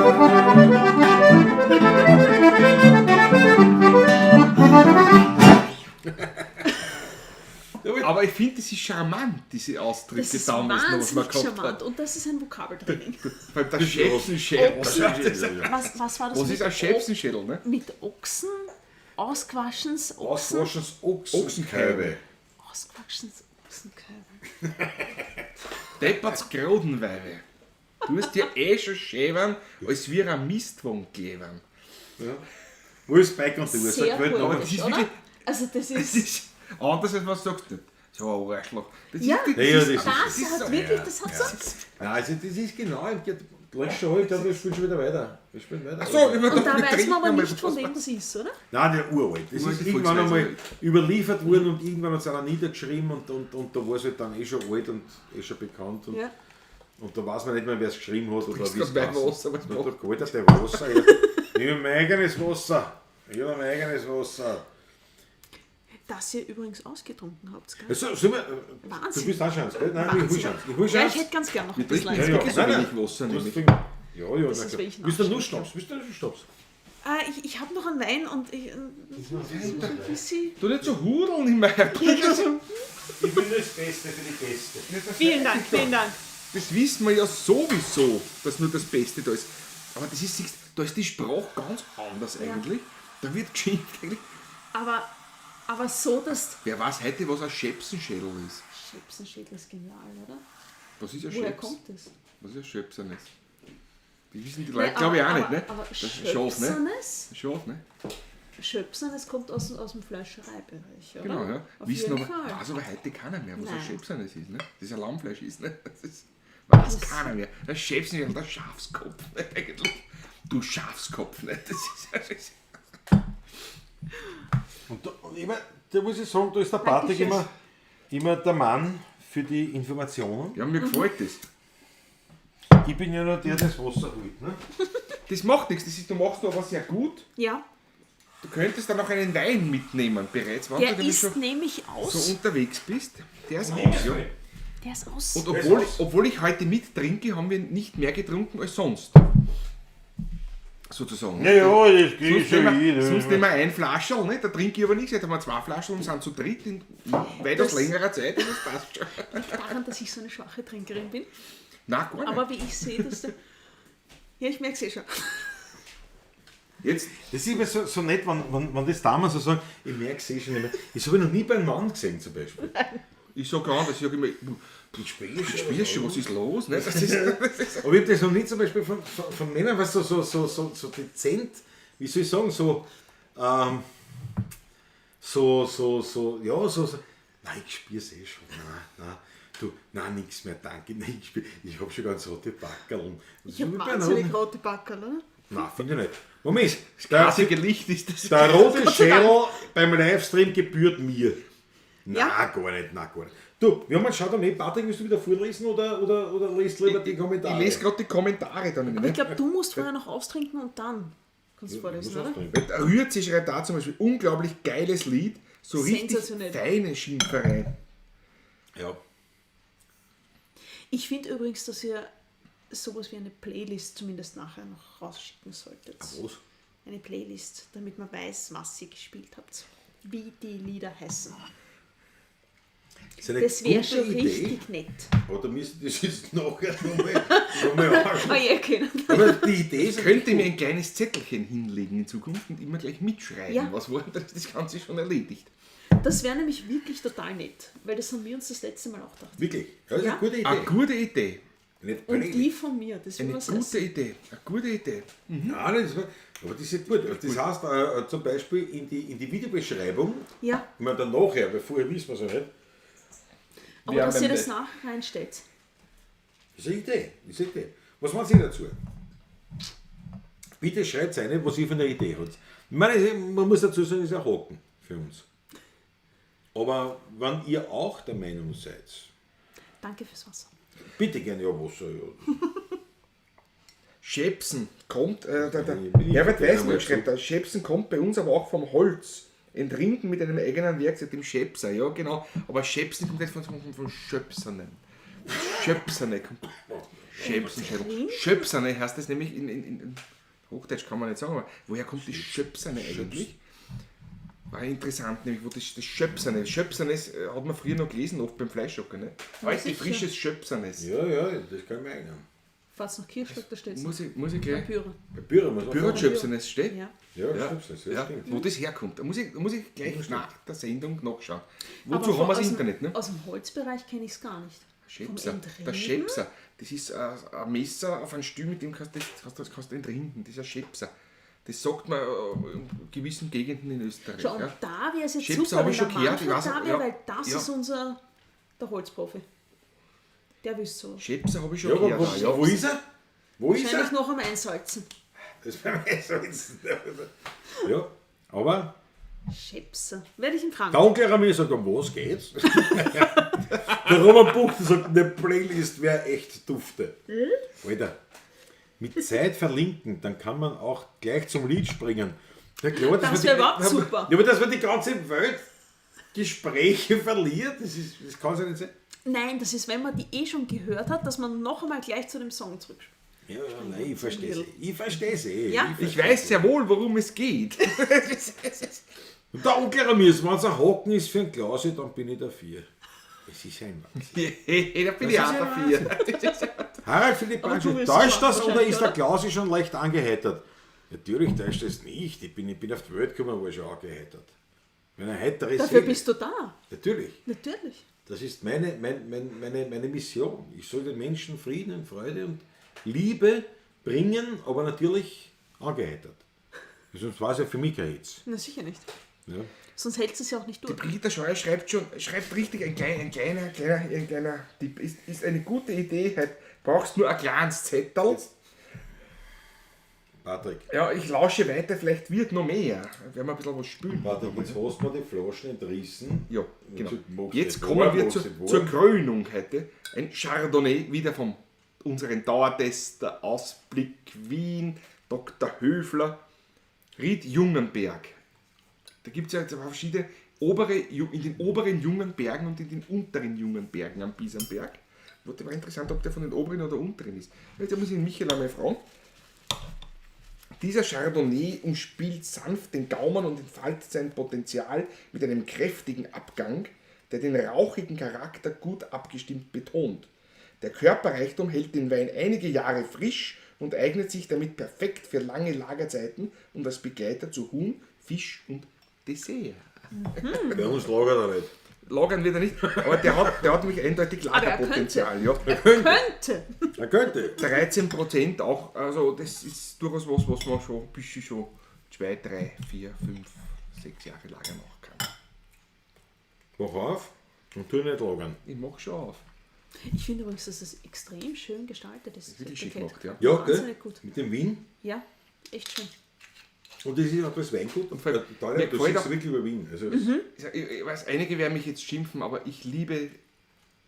Aber ich finde, das ist charmant, diese Ausdrücke Das ist damals noch, was man wahnsinnig gehabt charmant. hat. Und das ist ein Vokabeltraining. Vor allem der Schäpsenschädel. Was, was war das? Was mit ist ein Schäpsenschädel, ne? Mit Ochsen? Ausgewaschens Ochsen? Ausgewaschenes Ochsenkäube. Ausgewaschens Ochsenkäube. Deppert's Grodenweibe. Du hast dir eh schon schön, als wir ein Mistwagen kleben. Wo ist Bike und du? Sehr Sag, aber das poetisch, ist oder? wirklich- Also das Das ist... ist anders, als man sagt. Nicht. So ein Arschloch. Das Ja. ist, Ja, ja, das ist- Das ist hat so. wirklich, das hat so... Nein, also das ist genau, Lösch schon halt, wir spielen schon wieder weiter. Wir spielen weiter. Ach so, ich Und da wir weiß trinken man aber einmal nicht, von was. wem das ist, oder? Nein, der uralt. Das Uralt, ist irgendwann einmal Volksweise. überliefert worden und irgendwann hat es einer niedergeschrieben und da war es halt dann eh schon alt und eh schon bekannt. Und, Ja. und da weiß man nicht mehr, wer es geschrieben hat oder trinkst wie es grad mein geheißen Wasser, was hat. Da geholt hat der Wasser. Ich nehme mein eigenes Wasser. Ich habe mein eigenes Wasser. Das ihr übrigens ausgetrunken habt, gell? Also, sollen wir, Wahnsinn. Du bist auch schon, gell? Nein, ich hol Wahnsinn. schon. Ich hol schon. Ja, ich hätte ganz gern noch Wir ein bisschen trinken eins. jetzt wirklich so Nein, wenig nein. Wasser, Du hast nämlich. trinken. Ja, ja, Das na ist klar. welchen Willst du nur Abschnitt, Schnaps? Willst du nur Schnaps? Ah, ich habe noch einen Wein und ich. Ein bisschen. Du nicht so hudeln immer. Ich will das Beste für die Gäste. Vielen Dank, vielen Dank. Das wissen wir ja sowieso, dass nur das Beste da ist. Aber das ist, siehst, da ist die Sprache ganz anders eigentlich. Da wird geschimpft eigentlich. Aber so, dass. Wer weiß heute, was ein Schäpsenschädel ist? Schäpsenschädel ist genial, oder? Was ist ein Woher Schäps? kommt das? Was ist ein Schöpsernes? Die wissen die Leute, Nein, glaube ich, auch aber- nicht, ne? Aber Das ist Schaf, ne? Schöpsernes? Schaf, ne? Schöpsernes kommt aus dem Fleischereibereich, oder? Genau, ja. Auf Wissen jeden aber, Fall. weiß aber heute keiner mehr, was ein Nein. Schöpsernes ist, ne? Das ein Lammfleisch ist, ne? Das ist, weiß keiner mehr. Das Schöpsenschädel, der Schafskopf, ne? Eigentlich. Du Schafskopf, ne? Das ist, das ist Und da, und immer, da muss ich sagen, da ist der Patrick Dankeschön. immer der Mann für die Informationen. ja, mir gefällt das. Ich bin ja nur der, der das Wasser holt. Ne? Das macht nichts, das ist, du machst aber sehr gut. Ja, Du könntest dann auch einen Wein mitnehmen bereits, wenn der du nämlich ist schon nämlich aus. so unterwegs bist. Der ist aus, ja. Der ist aus. Und Der ist obwohl, aus. obwohl ich heute mittrinke, haben wir nicht mehr getrunken als sonst. Sozusagen. Ja, ja, das geht Sonst nehmen wir, sonst nehmen wir ein Flascherl, ne? Da trinke ich aber nichts. Jetzt haben wir zwei Flascherl und sind zu dritt in weitaus Das- längerer Zeit. Und das passt schon. Liegt daran, dass ich so eine schwache Trinkerin bin. Nein, gar nicht. Aber wie ich sehe, dass der. Ja, ich merke es eh schon. Jetzt, Das ist immer so nett, wenn das damals so sagen, ich merke es eh schon nicht mehr. Das habe ich noch nie bei einem Mann gesehen zum Beispiel. ich sage auch, ich sage immer, Ich spiele schon. spürst schon, was ist los? Ne? Das ist, das ist, Aber ich habe das noch nie zum Beispiel von Männern, was so dezent, wie soll ich sagen, so, ja, so, nein, ich spür's eh schon, nein, nein, du, nein, nix mehr, danke, nein, ich spür, ich hab schon ganz rote Backerln. Ich habe wahnsinnig rote Backerl, oder? Nein, finde ich nicht. Moment, Klassische Licht ist das. der rote Schädel beim Livestream gebührt mir. Nein, Ja. gar nicht, nein, gar nicht. Du, wir haben einen Chardonnay. Patrick, willst du wieder vorlesen oder liest lieber die Kommentare? Ich lese gerade die Kommentare dann. Aber Ne? ich glaube, du musst vorher noch austrinken und dann kannst du vorlesen, Muss oder? austrinken. Der Rührzi schreibt da zum Beispiel, unglaublich geiles Lied, so richtig Sensationell. feine Schimpferei. Ja. Ich finde übrigens, dass ihr sowas wie eine Playlist zumindest nachher noch rausschicken solltet. Was? Eine Playlist, damit man weiß, was ihr gespielt habt. Wie die Lieder heißen. Das ist eine Das wäre gute schon Idee. richtig nett. Oder müssen das jetzt nachher nochmal anschauen? Ah ja, okay. Aber die Idee ist Ich könnte mir ein kleines Zettelchen hinlegen in Zukunft und immer gleich mitschreiben. Ja. Was war denn, das Ganze schon erledigt? Das wäre nämlich wirklich total nett, weil das haben wir uns das letzte Mal auch gedacht. Wirklich? Ja, das ist Ja. eine gute Idee. Eine gute Idee. Eine Und die von mir, das will Eine was gute heißen. Idee. Eine gute Idee. Nein, das ist, aber das ist gut. Das heißt, zum Beispiel in die Videobeschreibung, Ja, ich meine, dann nachher, weil vorher wissen wir es ja nicht. aber Wir dass haben ihr ein das nachher reinstellt. Das ist eine Idee. Das ist eine Idee. Was meint ihr dazu? Bitte schreibt eine, was ihr von der Idee habt. Ich meine, man muss dazu sagen, es ist ein Haken für uns. Aber wenn ihr auch der Meinung seid, Danke fürs Wasser. bitte gerne ja Wasser. Ja. Schäpsen kommt, der Ich bin Herbert nicht Weißmann einmal schreibt da, Schäpsen kommt bei uns aber auch vom Holz. Entrinden mit einem eigenen Werkzeug, dem Schäpser, ja genau. Aber Schäpsen kommt nicht von Schöpsernen. Schöpserne kommt. Schäpsenschädel. Schöpserne heißt das nämlich in Hochdeutsch kann man nicht sagen, aber woher kommt die Schöpserne eigentlich? War interessant, nämlich, wo das Schöpserne. Schöpsernes hat man früher noch gelesen, oft beim Fleischhocker, ne? Heute sicher. frisches Schöpsernes. Ja, ja, das kann ich mir erinnern. Falls noch Kirschschlag, da steht es. Muss ich gleich. Pyre. Bei Büro muss man Büro Schöpsernes steht? Ja. Ja, Ja, stimmt, das ja, stimmt. wo das herkommt. Da muss ich gleich nach der Sendung nachschauen. Aber Wozu haben wir das aus dem- Internet? Ne? Aus dem Holzbereich kenne ich es gar nicht. Schäpser. Vom Der Entrinden? Schäpser. Das ist ein Messer auf einem Stuhl, mit dem kannst du das kannst du entrinden. Das ist ein Schäpser. Das sagt man in gewissen Gegenden in Österreich. Schau, und ja. da wäre es jetzt Schäpser super, habe wenn ich schon der gehört, ich Manfred weiß da nicht, wäre, ja. weil das Ja. ist unser, der Holzprofi. Der wüsste so. Schäpser habe ich schon Ja, aber gehört. wo, auch, ja. wo ist er? Wo ist Wahrscheinlich er? noch am Einsalzen. Das war mir so jetzt. Ja, aber Schäpser. Werde ich ihn fragen. der Onkel Ramir sagt, um was geht's? Der Robert Buchter sagt, eine Playlist wäre echt dufte. Alter, mit Zeit verlinken, dann kann man auch gleich zum Lied springen. Ja, klar, Das wird wär die- überhaupt super. Ja, aber das wird die ganze Welt Gespräche verliert. Das kann es ja nicht sein. Nein, das ist, wenn man die eh schon gehört hat, dass man noch einmal gleich zu dem Song zurückspringt. Ja, ja, nein, ich verstehe es. Ich verstehe es eh. Ja. Ich weiß sehr wohl, worum es geht. Und der Onkel Ramirez, wenn es ein Hocken ist für ein Klausi, dann bin ich dafür. Es ist ein Wahnsinn. Da bin ich Das auch ist ja dafür. Harald Philipp Aber Banschel, du wirst täuscht das oder wahrscheinlich, ist der oder? Klausi schon leicht angeheitert? Natürlich täuscht es nicht. Ich bin auf die Welt gekommen, war schon angeheitert. Wenn ein heitere Dafür Seele. bist du da. Natürlich. Natürlich. Das ist meine Mission. Ich soll den Menschen Frieden und Freude und Liebe bringen, aber natürlich angeheitert. Sonst war es ja für mich kein Hitz. Na sicher nicht. Ja. Sonst hält es ja auch nicht Die durch. Brigitte Scheuer schreibt schon, schreibt richtig ein kleiner Tipp. Ist eine gute Idee, halt, brauchst nur ein kleines Zettel. Patrick. Ja, ich lausche weiter, vielleicht wird noch mehr. Werden wir ein bisschen was spülen. Patrick, jetzt hast du mir die Flaschen entrissen. Ja, genau. Jetzt magst du Jetzt nicht kommen warm, wir magst nicht warm. zur Krönung heute. Ein Chardonnay, wieder von unseren Dauertester Ausblick Wien, Dr. Höfler, Ried Jungenberg. Da gibt es ja jetzt verschiedene in den oberen Jungenbergen und in den unteren Jungenbergen am Bisamberg. War interessant, ob der von den oberen oder unteren ist. Jetzt muss ich den Michael einmal fragen. Dieser Chardonnay umspielt sanft den Gaumen und entfaltet sein Potenzial mit einem kräftigen Abgang, der den rauchigen Charakter gut abgestimmt betont. Der Körperreichtum hält den Wein einige Jahre frisch und eignet sich damit perfekt für lange Lagerzeiten und als Begleiter zu Huhn, Fisch und Dessert. Bei uns lagert er nicht. Lagern wird er nicht, aber der hat nämlich eindeutig Aber er Lagerpotenzial. Ja. Könnte. Er könnte. 13% auch, also das ist durchaus was man schon ein bisschen schon 2, 3, 4, 5, 6 Jahre lagern auch kann. Mach auf und tu nicht lagern. Ich mach schon auf. Ich finde übrigens, dass es extrem schön gestaltet ist. Wirklich schick Etikett. gemacht, ja. Ja, gell? Wahnsinnig gut. Mit dem Wien. Ja, echt schön. Und das ist auch das Weingut. Und vor allem, Italien, mir du gefällt siehst auch- wirklich über Wien. Also Ich weiß, einige werden mich jetzt schimpfen, aber ich liebe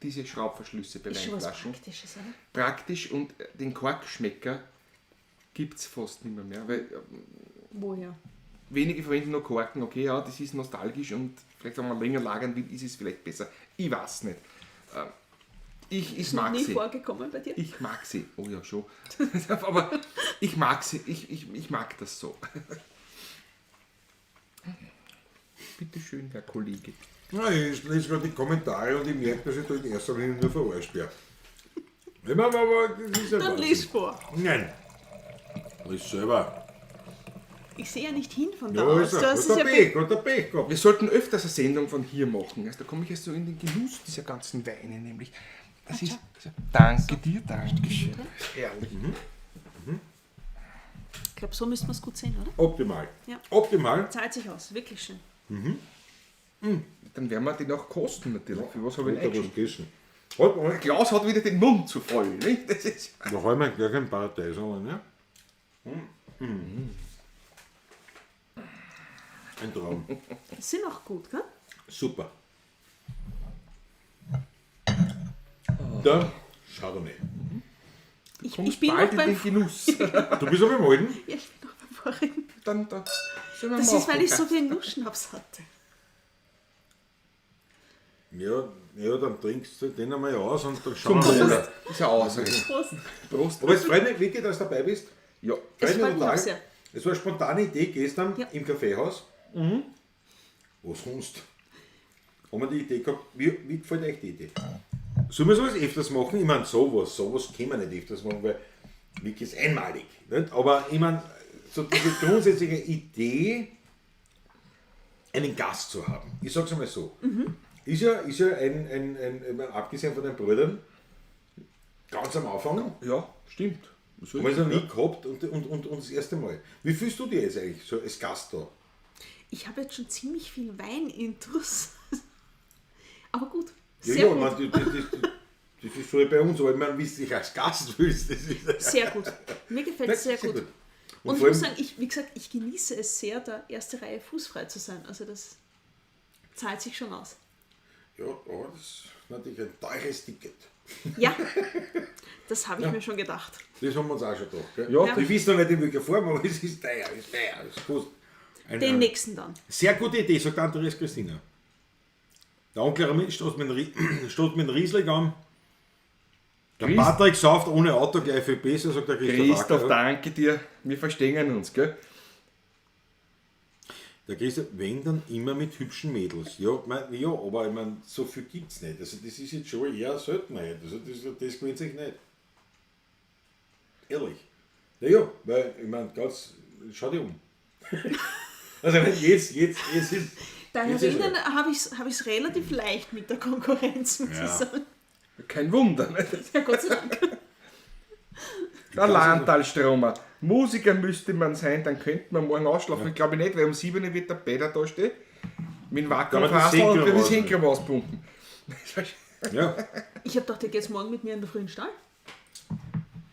diese Schraubverschlüsse bei Ist schon was Weinflaschen. Praktisches, oder? Praktisch und den Korkschmecker gibt es fast nicht mehr, weil Woher? wenige verwenden nur Korken, okay, ja, das ist nostalgisch und vielleicht, wenn man länger lagern will, ist es vielleicht besser. Ich weiß nicht. Ich Ist noch mag nie sie. vorgekommen bei dir? Ich mag sie. Oh ja, schon. Aber ich mag sie. Ich mag das so. Bitte schön, Herr Kollege. Na, ich lese gerade die Kommentare und ich merke, dass ich da in erster Linie nur verarscht werde. Ich meine, aber das ist ja Dann Wahnsinn. lies vor. Nein. Lies selber. Ich sehe ja nicht hin von da Ja, aus. ist er. Das Hat ist der ja Pech, hat der Pech gehabt. Wir sollten öfters eine Sendung von hier machen. Also da komme ich erst so in den Genuss dieser ganzen Weine, nämlich. Das ist. Also, danke dir, danke schön. Herrlich. Ich glaube, so müsste man es gut sehen, oder? Optimal. Ja. Optimal. Zahlt sich aus, wirklich schön. Dann werden wir den auch kosten natürlich. Für was habe ich Hat ihn er was eingeschenkt? gegessen. Halt mal. Klaus hat wieder den Mund zu voll. Nicht? Das ist Da haben wir gleich ein paar Details ne? Ein Traum. Sind auch gut, gell? Super. Der Chardonnay. Ich, kommst ich bin bald noch in beim den Genuss. Du bist aber im Alten. Ja, ich bin noch beim vorigen. Dann, dann sollen wir Das ist, weil ich machen. so viel Nussschnaps hatte. Ja, ja, dann trinkst du den einmal aus und dann schauen Zum wir Wohl. mal. Ist ja Ausrede. Prost. Prost. Aber es freut mich wirklich, dass du dabei bist. Ja. Es Freut mich freut mich auch total. sehr. Es war eine spontane Idee gestern Ja. im Kaffeehaus. Wo sonst? Haben wir die Idee gehabt, wie gefällt euch die Idee? Sollen wir sowas öfters machen? Ich meine, sowas können wir nicht öfters machen, weil wirklich ist einmalig. Nicht? Aber ich meine, so diese grundsätzliche Idee, einen Gast zu haben, ich sag's einmal so, ist ja, ein, ich meine, abgesehen von den Brüdern, ganz am Anfang, Ja, stimmt. So haben wir es noch nie gehabt und das erste Mal. Wie fühlst du dich jetzt eigentlich so als Gast da? Ich habe jetzt schon ziemlich viel Wein-Intus. Aber gut. Ja, Sehr ja, gut. ich meine, das ist so wie bei uns, aber ich meine, wie du dich als Gast fühlst, das ist Sehr gut. Mir gefällt es sehr Sehr gut. gut. Und, ich vor muss allem- sagen, wie gesagt, ich genieße es sehr, der erste Reihe fußfrei zu sein. Also das zahlt sich schon aus. Ja, aber das ist natürlich ein teures Ticket. Ja, das habe ich mir schon gedacht. Das haben wir uns auch schon gedacht. Gell? Ja. Ich weiß noch nicht in welcher Form, aber es ist teuer, es ist teuer, es kostet. Den nächsten dann. Sehr gute Idee, sagt Andreas Christina. Der Onkel Ramin stoßt mit, stoßt mit dem Riesling an. Der Patrick sauft ohne Auto gleich viel besser, sagt der Christoph. Christoph, Acker. danke dir. Wir verstehen uns, gell? Der Christoph, wenn dann immer mit hübschen Mädels. Ja, mein, ja, aber ich mein, so viel gibt es nicht. Also das ist jetzt schon eher Seltenheit. Also das gewinnt sich nicht. Ehrlich. Naja, weil ich meine, ganz, schau dich um. Also wenn jetzt ist. Da jetzt ist herinnen habe ich es hab ich's relativ leicht mit der Konkurrenz, muss Ja. ich sagen. Kein Wunder. Ne? Ja, Gott sei Dank. Der Landtalstromer. Musiker müsste man sein, dann könnte man morgen ausschlafen. Ich glaube nicht, weil um 7 Uhr wird der Bäder da stehen. Mit dem Aber das Vakuumfassel und wird das Henkel Henkel auspumpen. Ja, Ich habe gedacht, ihr geht morgen mit mir in der frühen Stall.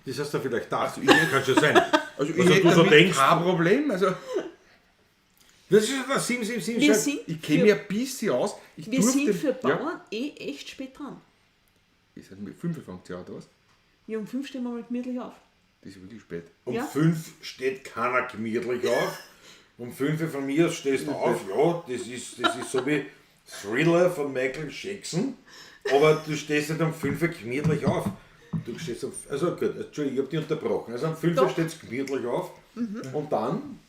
das hast du vielleicht da. Also kann schon sein. Also ich Was hätte du so damit denkst. kein Problem. Also Das ist das 777. Wir sind ich kenne für, mich ein bisschen aus. Ich wir durfte- sind für Ja. Bauern eh echt spät dran. Ist halt mit 5 fängt ja an, oder was? Ja, um 5 stehen wir mal gemütlich auf. Das ist wirklich spät. Um Ja. 5 steht keiner gemütlich auf. Um 5 von mir aus stehst du auf. Ja, das ist so wie Thriller von Michael Jackson. Aber du stehst nicht um 5 gemütlich auf. Du stehst um, also gut, Entschuldigung, ich habe dich unterbrochen. Also um 5 Doch. steht gemütlich auf. Und dann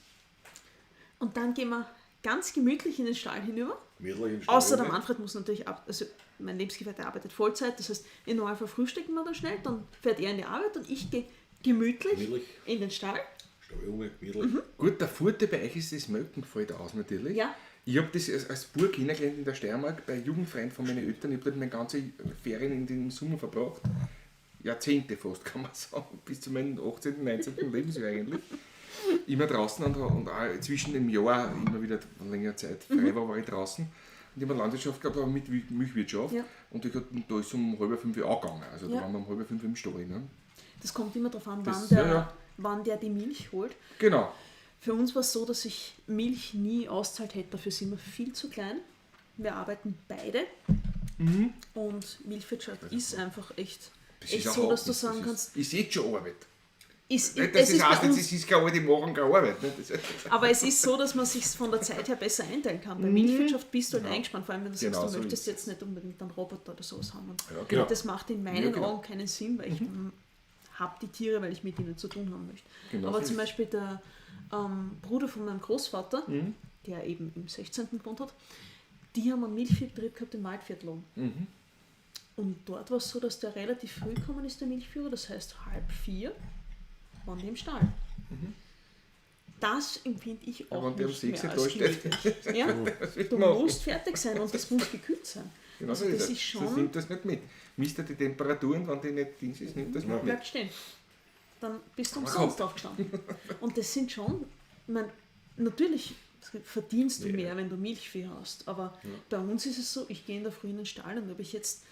Und dann gehen wir ganz gemütlich in den Stall hinüber. gemütlich in den Stall. Außer der Manfred muss natürlich ab, also mein Lebensgefährte arbeitet Vollzeit, das heißt, im Normalfall frühstücken wir dann schnell, dann fährt er in die Arbeit und ich gehe gemütlich Gemütlich. in den Stall. Stall, Junge, gemütlich. Gut, der Vorteil bei euch ist, das Melken fällt aus natürlich. Ja. Ich habe das als Bub kennengelernt in der Steiermark bei Jugendfreund von meinen Eltern. Ich habe dort meine ganze Ferien in den Sommer verbracht. Jahrzehnte fast, kann man sagen. Bis zu meinem 18., 19. Lebensjahr eigentlich. Immer draußen und auch zwischen dem Jahr immer wieder längere Zeit frei war, war ich draußen. Und ich habe eine Landwirtschaft gehabt, aber mit Milchwirtschaft. Ja. Und ich hab, und da ist um 4:30 angegangen. Also da Ja. waren wir um 4:30 im Stall. Ne? Das kommt immer darauf an, Das- wann, ja, ja. wann der die Milch holt. Genau. Für uns war es so, dass ich Milch nie auszahlt hätte. Dafür sind wir viel zu klein. Wir arbeiten beide. Und Milchwirtschaft ist einfach echt, Das echt ist ein so, dass Haken. du sagen das kannst, Ist jetzt schon Arbeit. ist, Nicht, dass es das ist heißt, bei jetzt, uns, es ist keine Arbeit, ich mache keine Arbeit. Ne? Das, aber es ist so, dass man sich von der Zeit her besser einteilen kann. Bei Milchwirtschaft bist du halt eingespannt, vor allem wenn du sagst, Genau du so möchtest ist jetzt nicht unbedingt einen Roboter oder sowas haben. Und Ja, genau. das macht in meinen Ja, genau. Augen keinen Sinn, weil ich habe die Tiere, weil ich mit ihnen zu tun haben möchte. Genau Aber so zum ist es. Beispiel der Bruder von meinem Großvater, der eben im 16. gewohnt hat, die haben einen Milchviehbetrieb gehabt im Waldviertel. Und dort war es so, dass der relativ früh gekommen ist, der Milchführer, das heißt 3:30 waren die im Stall. Das empfinde ich auch wenn der um nicht mehr 6 Uhr als da steht. gemütlich. Ja, Das du musst fertig sein und das muss gekühlt sein. Genau Also so das ist ist es. schon- Sonst nimmt das nicht mit. Misst er die Temperaturen, wenn die nicht Dings ist, nimmt das nicht mit. Bleibt stehen. Dann bist du umsonst aufgestanden. Und das sind schon, ich mein, natürlich verdienst du mehr, wenn du Milchvieh hast, aber bei uns ist es so, ich gehe in der Früh in den Stall und ob ich jetzt,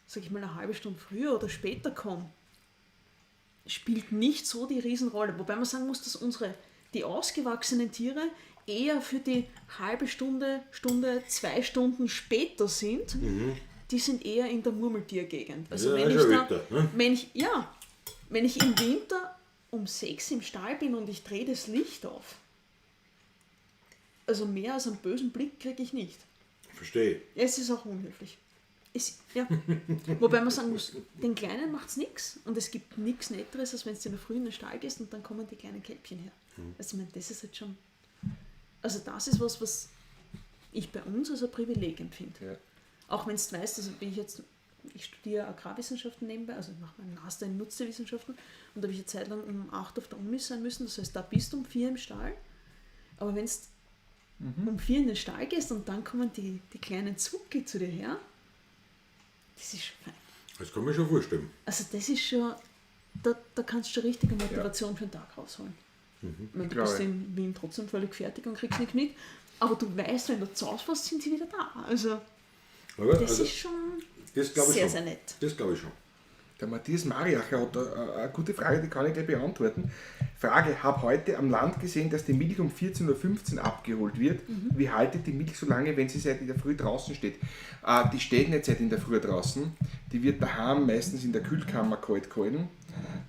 sag ich mal, eine halbe Stunde früher oder später komme, spielt nicht so die Riesenrolle. Wobei man sagen muss, dass unsere, die ausgewachsenen Tiere eher für die halbe Stunde, Stunde, 2 Stunden später sind. Die sind eher in der Murmeltiergegend. Also Ja, wenn ist ich schon da, älter, ne? wenn ich, ja, wenn ich im Winter um 6 im Stall bin und ich drehe das Licht auf, also mehr als einen bösen Blick kriege ich nicht. Verstehe. Es ist auch unhöflich. Es, ja. Wobei man sagen muss, den Kleinen macht es nichts und es gibt nichts Netteres, als wenn du in der Früh in den Stall gehst und dann kommen die kleinen Kälbchen her. Also ich meine, das ist jetzt schon. Also das ist was, was ich bei uns als ein Privileg empfinde. Ja. Auch wenn du weißt, also wie ich jetzt, ich studiere Agrarwissenschaften nebenbei, also ich mache meinen Master in Nutztierwissenschaften und da habe ich eine Zeit lang um 8 auf der Uni sein müssen, das heißt, da bist du um 4 im Stall. Aber wenn du um 4 in den Stall gehst und dann kommen die kleinen Zucki zu dir her, das ist schon fein. Das kann man schon vorstellen. Also das ist schon, da kannst du schon richtige Motivation für den Tag rausholen. Ich meine, du Glaube bist ich. in Wien trotzdem völlig fertig und kriegst nichts mit, aber du weißt, wenn du zu Hause warst, sind sie wieder da. Also Aber das also, ist schon das glaube ich sehr, schon. sehr nett. Das glaube ich schon. Der Matthias Mariacher hat eine gute Frage, die kann ich gleich beantworten. Frage, habe heute am Land gesehen, dass die Milch um 14:15 Uhr abgeholt wird. Wie haltet die Milch so lange, wenn sie seit in der Früh draußen steht? Die steht nicht seit in der Früh draußen. Die wird daheim meistens in der Kühlkammer kalt gehalten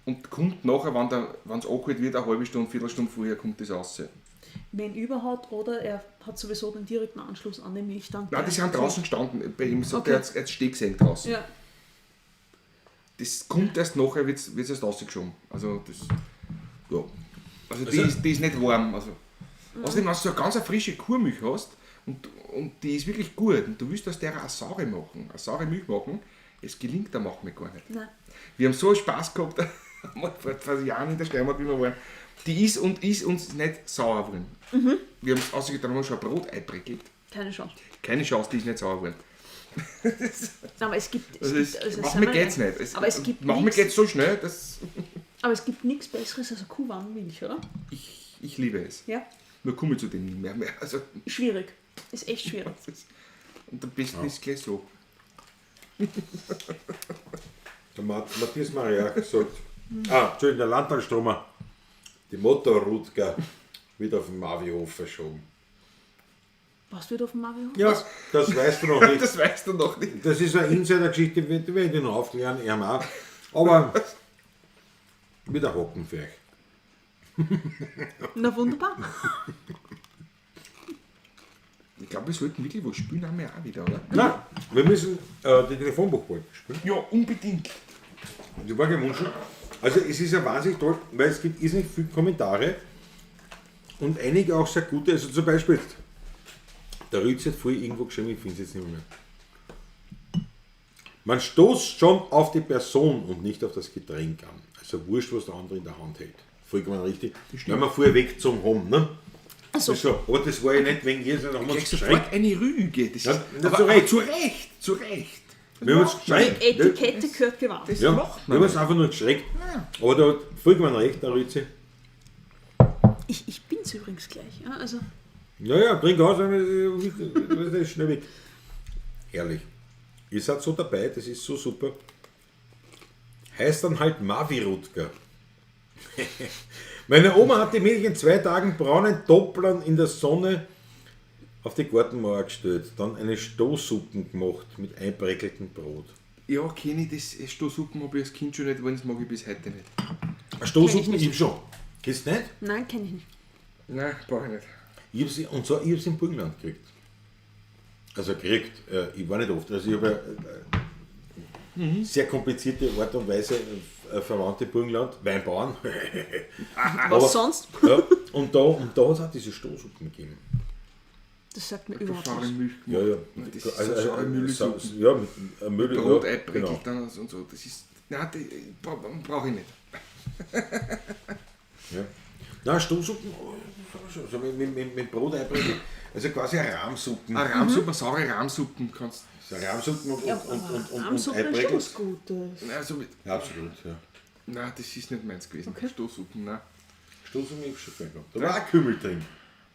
und kommt nachher, wenn es angeholt wird, eine halbe Stunde, Viertelstunde vorher kommt das raus. Wenn überhaupt, oder er hat sowieso den direkten Anschluss an den Milchtank. Nein, die sind draußen gestanden. Bei ihm sagt Okay. er, jetzt steh gesehen draußen. Ja, Das kommt erst nachher, wird es erst rausgeschoben. Also das. Ja. Also, die, Also- ist, die ist nicht warm. Also. Außerdem, wenn du so eine ganz frische Kuhmilch hast und die ist wirklich gut und du willst aus der eine saure machen, eine saure Milch machen, es gelingt der manchmal gar nicht. nein. Wir haben so Spaß gehabt, einmal vor Jahren in der Steiermark, wie wir waren. Die ist und ist uns nicht sauer geworden. Wir haben es ausgetan, haben wir schon ein Brot einprickelt. Keine Chance. Keine Chance, die ist nicht sauer geworden. Aber es gibt. Also Es es, gibt also manchmal sind wir geht's ehrlich, nicht. Es, aber es gibt manchmal nichts, geht es so schnell, dass aber es gibt nichts Besseres als eine kuhwarme Milch, oder? ich liebe es. Ja. Nur komme ich zu dem nicht mehr. Also, Schwierig. Ist echt schwierig. das ist, und am besten ist es gleich so. Der Matthias Maria sagt, Entschuldigung, der Landtalstromer, die Motorrutger wird auf den Mavihof verschoben. Was wird auf dem Mario? Ja, das weißt du noch nicht. Das weißt du noch nicht. Das ist eine Insider-Geschichte, die werde ich noch aufklären, er auch. Aber wieder hocken für euch. Na wunderbar. Ich glaube, wir sollten wirklich was spielen, haben wir auch wieder, oder? Nein, wir müssen die Telefonbuchwolke spielen. Ja, unbedingt. Die war gewünscht. Also es ist ja wahnsinnig toll, weil es gibt irrsinnig viele Kommentare und einige auch sehr gute. Also zum Beispiel, der Rütz hat vorher irgendwo geschrieben, ich finde es jetzt nicht mehr. Man stoßt schon auf die Person und nicht auf das Getränk an. Also wurscht, was der andere in der Hand hält. Vollkommen richtig. Wenn wir vorher weggezogen haben, ne? Also, So, aber das war ja nicht wegen ihr, sondern haben wir Gleich uns sofort geschreckt. eine Rüge. Das Ja, ist, na, aber, zu Recht. aber zu Recht, zu Recht. Wir haben uns geschreckt. ne? Etikette gehört gewahrt. Das Ja, macht wir man haben uns nicht. einfach nur geschreckt. Aber da hat vollkommen recht, der Rützi. Ich bin's übrigens gleich. Ja, also, Naja, trink aus, dann ist es schnell weg. Herrlich. Ihr seid so dabei, das ist so super. Heißt dann halt Mavi Rutger. Meine Oma hat die Milch in 2 Tagen braunen Dopplern in der Sonne auf die Gartenmauer gestellt, dann eine Stoßsuppen gemacht mit einbreckeltem Brot. Ja, kenne ich das Stoßsuppen habe ich als Kind schon nicht wollen, das mag ich bis heute nicht. Stoßsuppen Kenn ich nicht. ich schon. Kennst du nicht? nein, kenne ich nicht. Nein, brauche ich nicht. Ich hab's, und zwar, ich hab's im Burgenland gekriegt. Also gekriegt, ich war nicht oft. Also ich habe sehr komplizierte Art und Weise Verwandte im Burgenland, Weinbauern. Was Aber- sonst? Ja, und da hat es auch diese Stoßsuppen gegeben. Das sagt mir Da überhaupt saure nichts. Milch Ja, gemacht. ja. Das ist Also, so saure Mühlesuppen. Ja, mit Mühle. Brot ja, einprickelt genau. dann und so. Das ist. Nein, die brauche ich nicht. Ja. Nein, Stoßsuppen, oh, so mit Brot einbrechen. Also quasi eine Rahmsuppen. Eine Rahmsuppen, saure Rahmsuppen kannst So Rahmsuppen und, Ja, und Rahmsuppe ist schon einbrechen. was Gutes. Nein, also mit, Ja, absolut, ja. nein, das ist nicht meins gewesen. Okay. Stoßsuppen, nein. Stoßsuppen habe ich schon gern gehabt. Da war auch Kümmel drin.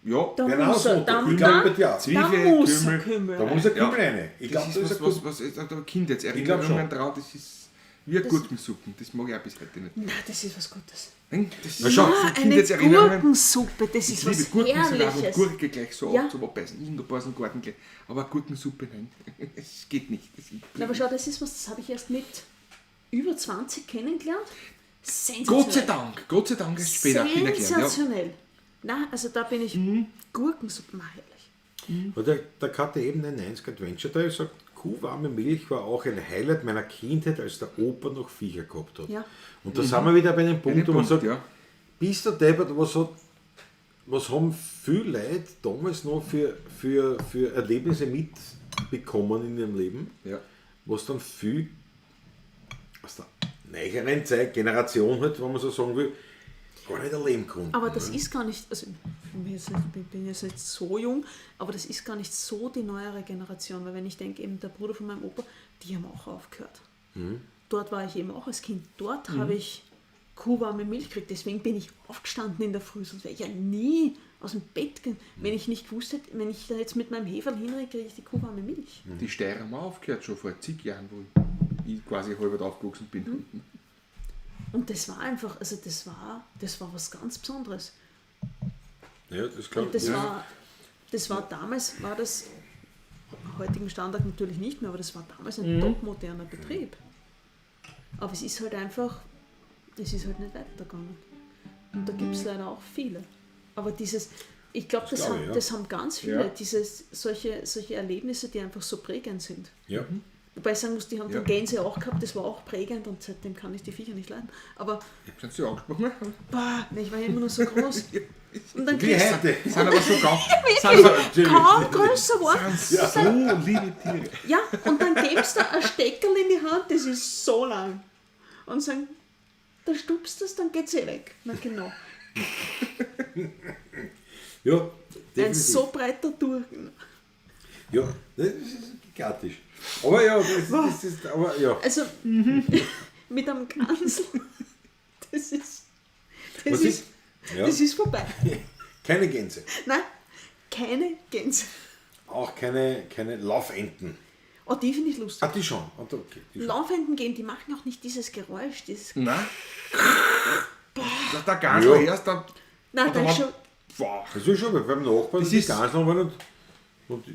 Ja, Da Genau muss er, so, da, ich glaub, da, bei dir auch. da Zwiebel, muss er Kümmel. Kümmel. Da muss ein Ja. Kümmel rein. Ich das glaube, ist da ist was, ein was, was, da Kindheitserinnerungen Ich glaub schon. dran, das ist wie eine Das- Gurkensuppen, das mag ich auch bis heute nicht. Nein, das ist was Gutes. Nein, das Na schau. sind Ah, eine Kindheitserinnerungen. Gurkensuppe, das Ich ist liebe was Gurkensalat und Herrliches. Gurke gleich so Ja. ab zum Abbeißen. Wunderbar aus dem Garten gleich. Aber Gurkensuppe, nein, es geht nicht. Das ist Na, aber schau, das ist was, das habe ich erst mit über 20 kennengelernt. Sensationell. Gott sei Dank erst später kennengelernt. Ja. Sensationell. Na, also da bin ich Gurkensuppe, na, herrlich. Und der KTM 99 Adventure Trail sagt, kuhwarme Milch war auch ein Highlight meiner Kindheit, als der Opa noch Viecher gehabt hat. Ja. Und da sind wir wieder bei dem Bei Punkt, dem wo man Punkt, sagt, ja. bist du deppert, was haben viele Leute damals noch für Erlebnisse mitbekommen in ihrem Leben, Ja. was dann viel aus der neueren Zeit, Generation halt, wenn man so sagen will, gar nicht erleben konnten. Aber das ist gar nicht, also ich bin jetzt nicht, bin jetzt nicht so jung, aber das ist gar nicht so die neuere Generation, weil wenn ich denke, eben der Bruder von meinem Opa, die haben auch aufgehört. Dort war ich eben auch als Kind. Dort habe ich kuhwarme Milch gekriegt. Deswegen bin ich aufgestanden in der Früh, sonst wäre ich ja nie aus dem Bett gegangen. Wenn ich nicht gewusst hätte, wenn ich da jetzt mit meinem Heferl hinrenne, kriege ich die kuhwarme Milch. Die Steirer haben auch aufgehört, schon vor zig Jahren, wo ich quasi halb aufgewachsen bin. Und das war einfach, also das war was ganz Besonderes. Ja, das glaub Und das ich. war, das war damals, war das heutigen Standard natürlich nicht mehr, aber das war damals ein topmoderner Betrieb. Aber es ist halt einfach, es ist halt nicht weitergegangen. Und da gibt es leider auch viele. Aber dieses, Ich glaube, das, glaub ich, haben, ja. das haben ganz viele, Ja. solche Erlebnisse, die einfach so prägend sind. Ja. Wobei ich sagen muss, die haben Ja. dann Gänse auch gehabt, das war auch prägend und seitdem kann ich die Viecher nicht leiden. Aber Sind sie angesprochen? boah, nee, ich war ja immer nur so groß. Und dann Wie kriegst heute. Sind aber so ganz, du kaum größer geworden. sind so liebe Tiere. Ja, und dann gibst du ein Steckerl in die Hand, das ist so lang. Und sagen, da stupst das, dann geht's eh weg. Na genau. Ja, Ein definitiv. so breiter Durchen. Ja, das ist gigantisch. Aber ja, das ist, aber ja. Also mit einem Gansel, das ist, das Was ist, ist? Ja. das ist vorbei. Keine Gänse. Nein, keine Gänse. Auch keine Laufenten. Oh, die finde ich lustig. Ah, die schon. Ah, okay, die schon. Laufenten gehen, die machen auch nicht dieses Geräusch, dieses. Nein. Der Gansel Ja. erst, da, Nein, da da ist schon. boah, Das ist schon, weil beim Nachbarn Das die ist- Ganseln waren und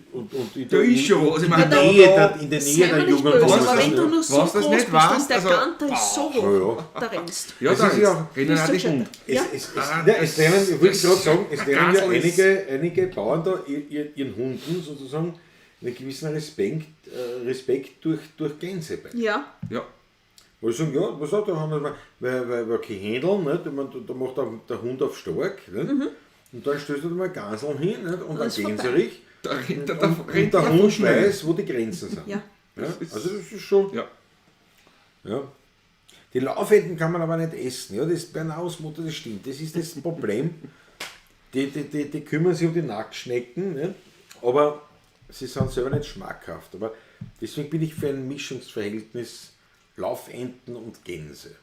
in da der, ist schon was. Ich meine, in der Nähe der, in der Sei Nähe mir der nicht jungen böse, Was aber das- wenn du nur so was das groß nicht bist und weißt, der also- Ganter ist so hoch, Ja, da rennst. ja, Das da ist ist ja- rennen Bist auch du die gescheiter. Hunde. Es, Ja. es, es, Ah, ja, es lernen, ich wollte das- gerade sagen, es der lernen ja Gansel ist- einige Bauern da ihren Hunden sozusagen einen gewissen Respekt durch Gänse bei. Ja, Ja. Wo ich sagen, ja, was auch, da haben wir, weil kein Händeln, nicht? Ich mein, da macht der Hund auf stark, nicht? Und dann stößt er da mal Ganseln hin, nicht? Und dann ist vorbei. Gänserich. Da rennt der, Und, da und rennt der der Hund schnell. weiß, wo die Grenzen sind. ja. Ja? Also das ist schon. Ja. Ja. Die Laufenten kann man aber nicht essen. Ja, das ist Bernausmutter, das stimmt. Das ist das Problem. Die kümmern sich um die Nacktschnecken, ne? Aber sie sind selber nicht schmackhaft. Aber deswegen bin ich für ein Mischungsverhältnis Laufenten und Gänse.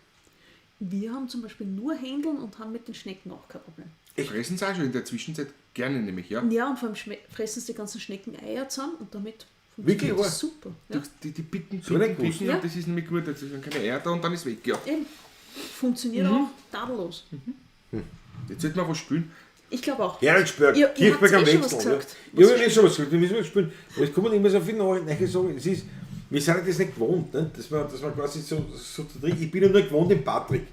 Wir haben zum Beispiel nur Händeln und haben mit den Schnecken auch kein Problem. Fressen sie auch schon in der Zwischenzeit gerne nämlich, ja. Ja, und vor allem fressen sie die ganzen Schneckeneier zusammen und damit Wirklich funktioniert wahr? das super. Ja. Die picken, So nicht picken, gewusst. picken Ja. und das ist nämlich gut. Jetzt sind keine Eier da und dann ist weg, ja. Eben. Funktioniert auch tadellos. Jetzt sollten wir was spielen. Ich glaube auch. Herrenspörg, Ihr Kirchberg am habt's eh schon was Wechsel. Ja, gesagt. ja, wir haben eh schon was gesagt, wir müssen was spielen. Aber es kommen immer so viele neue Sachen. Es ist, wir sind ja das nicht gewohnt, ne? Dass man quasi so drin. Ich bin ja nur gewohnt im Patrick.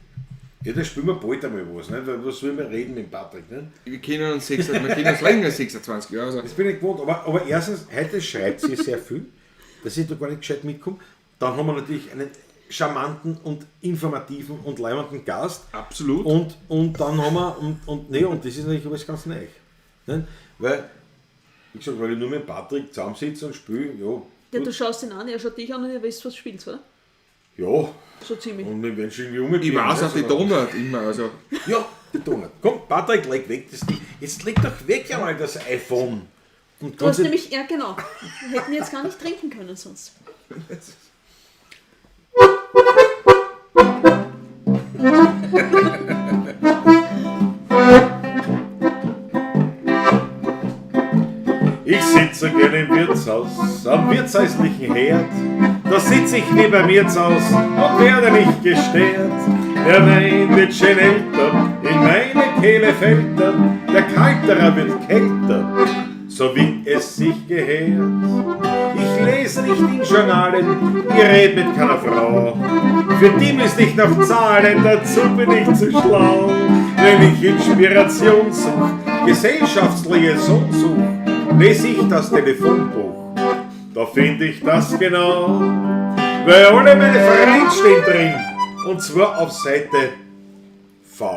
Ja, da spielen wir bald einmal was, ne? Weil was soll man reden mit dem Patrick? Ne? Wir kennen uns, wir kennen uns länger als 26 Jahre. Also, Das bin ich gewohnt. Aber erstens, heute schreit sie sehr viel, dass ich da gar nicht gescheit mitkomme. Dann haben wir natürlich einen charmanten und informativen und leibenden Gast. absolut. Und dann haben wir, und das ist natürlich alles ganz neu. Ne? Weil, wie gesagt, weil ich nur mit Patrick zusammensitze und spiele, ja. Ja, du gut, schaust ihn an, er schaut dich an und ihr wisst, was du spielst, oder? ja. So ziemlich. Und wir werden schon irgendwie umgehen. Ich weiß ne? auch die Donut immer. Also, Ja, die Donut. Komm, Patrick, leg weg das Ding. Jetzt leg doch weg einmal das iPhone. Und Du hast nämlich, ja genau, wir hätten jetzt gar nicht trinken können sonst. Ich sitze gerne im Wirtshaus, am wirtshäuslichen Herd. Da sitz ich wie bei mir zu Haus und werde nicht gestört. Der Wein wird schön älter, in meine Kehle fällt er, der Kalterer wird kälter, so wie es sich gehört. Ich lese nicht in Journalen, ich red mit keiner Frau. Für die müsst ich noch zahlen, dazu bin ich zu schlau. Wenn ich Inspiration such, Gesellschaftsliaison such, lese ich das Telefonbuch. Da finde ich das genau, weil alle meine Freunde stehen drin. Und zwar auf Seite V.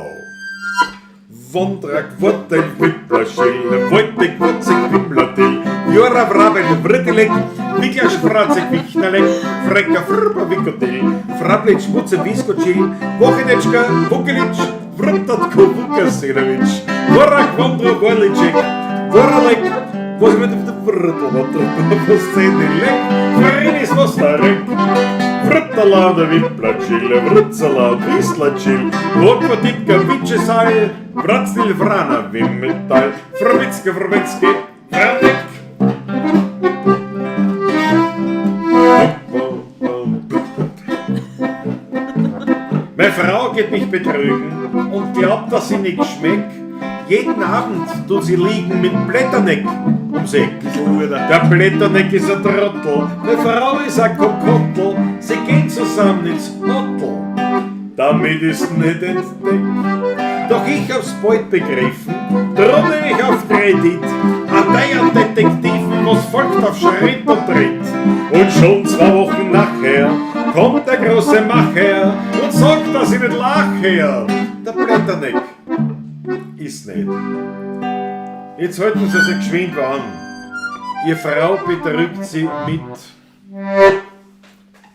Wondrak, Wurtel, Wippler, Schille, Woltig, Wurzig, Wimmler, Till, Jura, Vrabel, Vrittelek, Wickler, Spratzig, Wichterlek, Frecker, Frber, Wickotil, Frablitsch, Mutze, Wiskotschil, Wochenetschka, Wukelitsch, Vrtatko, Vukasinovic, Vorak, Wondro, Worlicek, Voralek, was mit dem Vrtl, was Zehnelek, Frenis, Vostarek, Vrtalada, Viplatschil, Vrtzala, Wieslatschil, Lokvatika, Vitschesal, Vratzil, Vrana, Wimmetal, Frwitzke, Frwitzke, Vranek. Meine Frau geht mich betrügen und glaubt, dass sie nicht schmeckt. Jeden Abend tut sie liegen mit Blätterneck ums Eck. Der Blätterneck ist ein Trottel, meine Frau ist ein Kokottel. Sie gehen zusammen ins Hotel, damit ist nicht entdeckt. Doch ich hab's bald begriffen, drum nehm ich auf Kredit an deinen Detektiven, was folgt auf Schritt und Tritt. Und schon 2 Wochen nachher kommt der große Macher und sagt, dass ich nicht lache. Der Blätterneck ist nicht. Jetzt halten sie sich geschwind an. Ihr Frau betrügt sie mit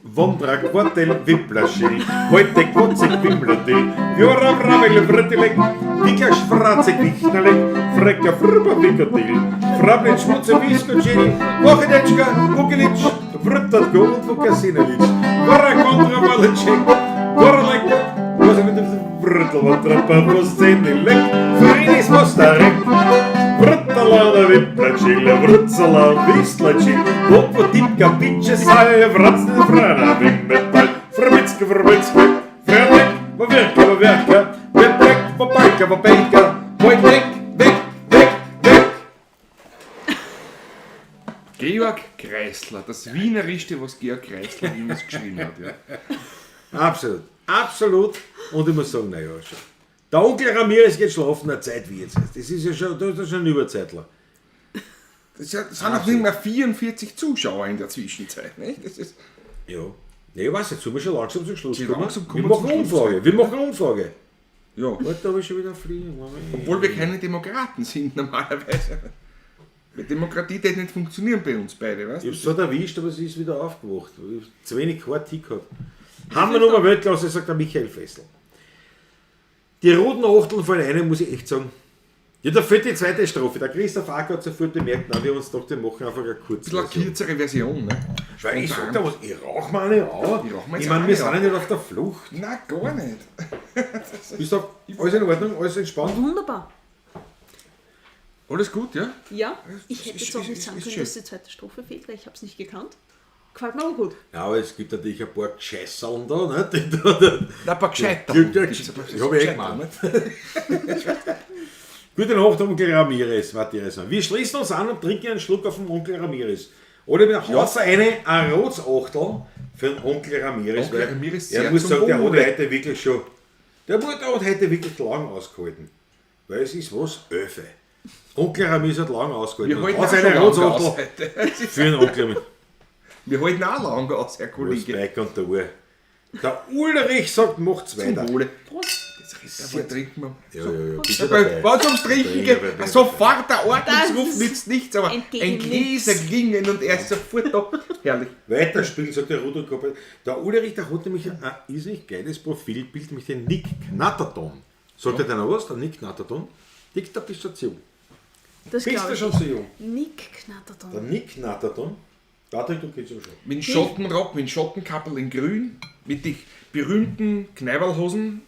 Wondra Quartel Wipplaschi, heute Kotzig Wimblati, Jora Vravel Vrtilek, Dika Schfrazek Wichnerlek, Frecker Frba Wickertil, Frablin Schmutze Wiskocil, Wochenetschka, Vukelic, Vrtatko und Vukasinovic, Vora Kontra Valecek, Vorlek, Vrtlvatrapavoscenilek, Frinis Mostarek, Vrtalana Viplacil, Vrtsala Vislacil, Vopotipka Pičesal, Vracne Frana Vimmetal, Frvicke Vrvicke, Frelek, Vavirka Vavirka, Veplek, Vapajka Vapejka, Vojtek, Vek, Vek, Vek. Georg Kreisler, das Wienerischste, was Georg Kreisler jemals geschrieben hat. Ja. Absolut, absolut. Und ich muss sagen, naja, schon. Der Onkel Ramirez geht schlafen, eine Zeit wie jetzt. Das ist ja schon, das ist schon ein Überzeitler. Das sind auch nicht mehr 44 Zuschauer in der Zwischenzeit, nicht? Das ist ja. Nee, ich weiß nicht, sollen wir schon langsam zum Schluss kommen? Langsam Wir kommen machen zum Schluss. Umfrage, wir machen Umfrage. Ja. Warte, da habe ich schon wieder fliegen. Obwohl wir keine Demokraten sind normalerweise. Weil Demokratie darf nicht funktionieren bei uns beide, weißt Ich du? hab's zwar erwischt, aber sie ist wieder aufgewacht. Ich hab zu wenig Quartier gehabt. Haben wir nochmal Weltklasse, sagt der Michael Fessel. Die roten Achteln fallen ein, muss ich echt sagen. Ja, da fehlt die zweite Strophe. Der Christoph Acker hat sofort bemerkt, nein, wir haben uns gedacht, wir machen einfach eine kurze Ein bisschen eine Version. kürzere Version, ne? Weil ich sag da was, ich rauch mir eine an. Ich rauch mir Ich jetzt meine, auch wir eine sind ja an. nicht auf der Flucht. Nein, gar nicht. Bist du alles in Ordnung, alles entspannt? Wunderbar. Alles gut, ja? Ja, ich hätte Ist- jetzt auch nicht ist- sagen ist können, schön. dass die zweite Strophe fehlt, weil ich habe es nicht gekannt. Gefällt mir aber gut. Ja, aber es gibt natürlich ein paar Gescheißerln da, ne? Die da, Na, ein paar Gescheiter. Ja, ja, ich hab eh gemeint. Gute Nacht, Onkel Ramirez, Matthias. Wir schließen uns an und trinken einen Schluck auf den Onkel Ramirez. Oder wir ja. eine Rotsachtel für den Onkel Ramirez. Onkel weil Ramirez, er sehr muss zum sagen, der hat Wohle. heute wirklich schon, der hat heute wirklich lang ausgehalten. Weil es ist was? Öfe. Onkel Ramirez hat lang ausgehalten. Wir halten Haus auch schon eine lange aus Rotsachtel heute. Es ist- für den Onkel Ramirez. Wir halten auch lange aus, Herr Kollege. Spike und der Uhr. Der Ulrich sagt, macht's weiter. Zum Wohle. Prost. Das Rest trinken wir. Ja, ja, ja, bist du Bei dabei? Wenn es ums Trinken Bin geht, dabei, bin sofort der Ordnungsruf Das nützt nichts, aber entgegen ein Gläser nichts. klingen und er ist sofort da. Herrlich. Weiterspielen, sagt der Rudolf Koppel. Der Ulrich, der hat nämlich ein irrsinnig geiles Profilbild, nämlich den Nick Knatterton. Sagt er dir noch was? Der Nick Knatterton? Dick, da bist du zu jung. Das Bist du glaube ich. schon zu jung? Nick Knatterton. Der Nick Knatterton. Patrick, du kennst ihn schon. Mit dem Schottenrock, mit dem Schottenkappel in grün, mit den berühmten Kneiberlhosen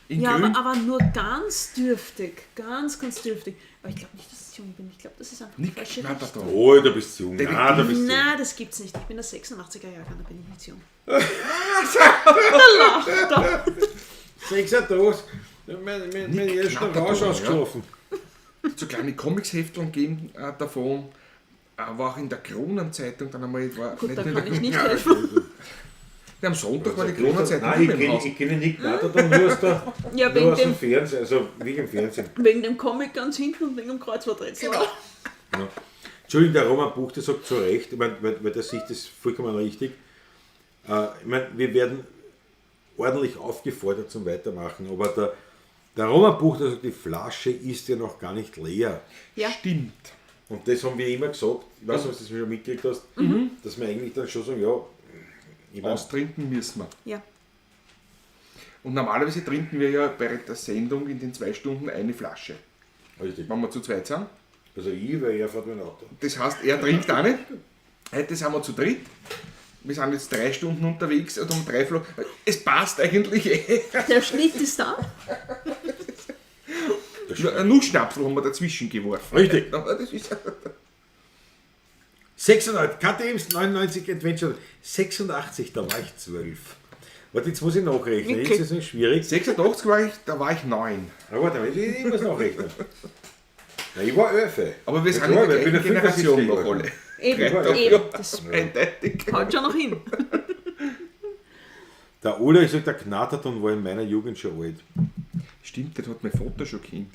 in Ja, grün. aber nur ganz dürftig. Ganz, ganz dürftig. Aber ich glaube nicht, dass ich jung bin. Ich glaube, das ist einfach die Nick falsche Richtung. Knatterton. Oh, da bist du jung. Detektiv. Nein, da bist du jung. Nein, das gibt's nicht. Ich bin der 86er Jahrgang, da bin ich nicht jung. Da lacht er. 86. Mein erster Knatterton, Rausch ja. ausgeschlafen. So kleine Comics-Hefteln gegeben davon. War auch in der Kronenzeitung dann einmal. War Gut, da nicht kann in der, ich nicht helfen. Ja, am Sonntag war die Kronenzeitung Nein, ich im kenne Haus. ich kenn Nick Knatterton nur aus, der, Ja, nur wegen aus dem dem, Fernsehen. Also, wegen dem Fernsehen. wegen dem Comic ganz hinten und wegen dem Kreuzworträtsel. Genau. Ja. Entschuldigung, der Roman Buch, der sagt zu Recht, ich meine, weil der sieht das vollkommen richtig. Ich meine, wir werden ordentlich aufgefordert zum Weitermachen, aber der Roman Buch, der sagt, die Flasche ist ja noch gar nicht leer. Ja. Stimmt. Und das haben wir immer gesagt, ich weiß nicht, ob du das schon mitgekriegt hast, dass wir eigentlich dann schon sagen, ja, ich mein, Austrinken müssen wir. Ja. Und normalerweise trinken wir ja während der Sendung in den 2 Stunden eine Flasche. richtig. Wenn wir zu zweit sind. Also ich, weil er fährt mit dem Auto. Das heißt, er trinkt auch nicht. Heute sind wir zu dritt. Wir sind jetzt 3 Stunden unterwegs und um 3 Flaschen. Es passt eigentlich eh. Der Schnitt ist da. Nur ein Nussschnapsel haben wir dazwischen geworfen. Richtig. Aber das ist 96, KTM 99 Adventure, 86, da war ich 12. Warte, jetzt muss ich nachrechnen, Wirklich? jetzt ist es nicht schwierig. 86 war ich, da war ich 9. Aber warte, ich muss nachrechnen. Ja, ich war 11. Aber wir Ja, sind klar, in der weil ich bin gleichen ja Generation 75 noch geworden. alle. Eben, Ja, eben. Das Eindeutig. haut schon noch hin. Der Ulrich sagt, der Knatterton war in meiner Jugend schon alt. Stimmt, das hat mein Vater schon gekannt.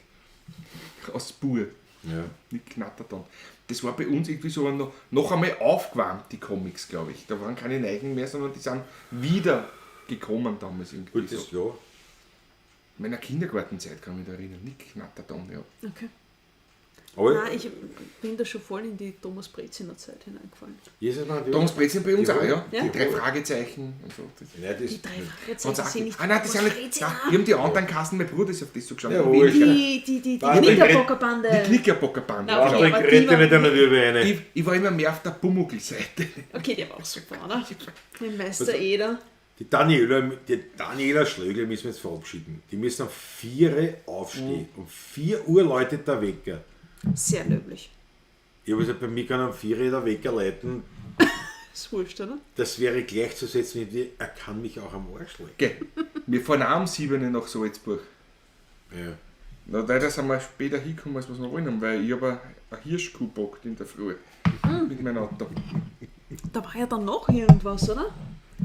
Aus Bur. Ja. Nick Knatterton. Das war bei uns irgendwie so noch einmal aufgewärmt, die Comics, glaube ich. Da waren keine Neigen mehr, sondern die sind wieder gekommen damals irgendwie. Gut, so. das, ja. In meiner Kindergartenzeit kann ich mich da erinnern. Nick Knatterton, ja. Okay. Aber Nein, ich bin da schon voll in die Thomas Breziner Zeit hineingefallen. Jesus, man, die- Thomas Brezin bei uns Die auch, ja. Ja. Die drei Fragezeichen und so. Das Nein, das, Die drei hat's Fragezeichen auch sind nicht ah nein, das sind Thomas nicht. Breziner. Nein, wir haben die anderen Kassen, mein Bruder ist auf das so geschaut. Ja, Weniger. wurscht. Die Warte, Knickerbockerbande. Die Knickerbockerbande. Na, okay, genau. aber die Rette war- nicht einmal über eine. Ich war immer mehr auf der Pumuckl-Seite. Okay, der war auch super, oder? Mit Meister Eder. Die Daniela Schlögl müssen wir jetzt verabschieden. Die müssen um 4 Uhr aufstehen. Um 4 Uhr läutet der Wecker. Sehr löblich. Ich habe gesagt, bei mir kann um 4 Uhr der Wecker läuten. Ist wurscht, oder? Das wäre gleichzusetzen mit, er kann mich auch am Arsch lecken. Okay. Wir fahren auch um 7 Uhr nach Salzburg. Ja. Na, leider sind wir später hingekommen, als wir wollen haben, weil ich habe eine Hirschkuh gebackt in der Früh. Mit meinem Auto. Da war ja dann noch irgendwas, oder?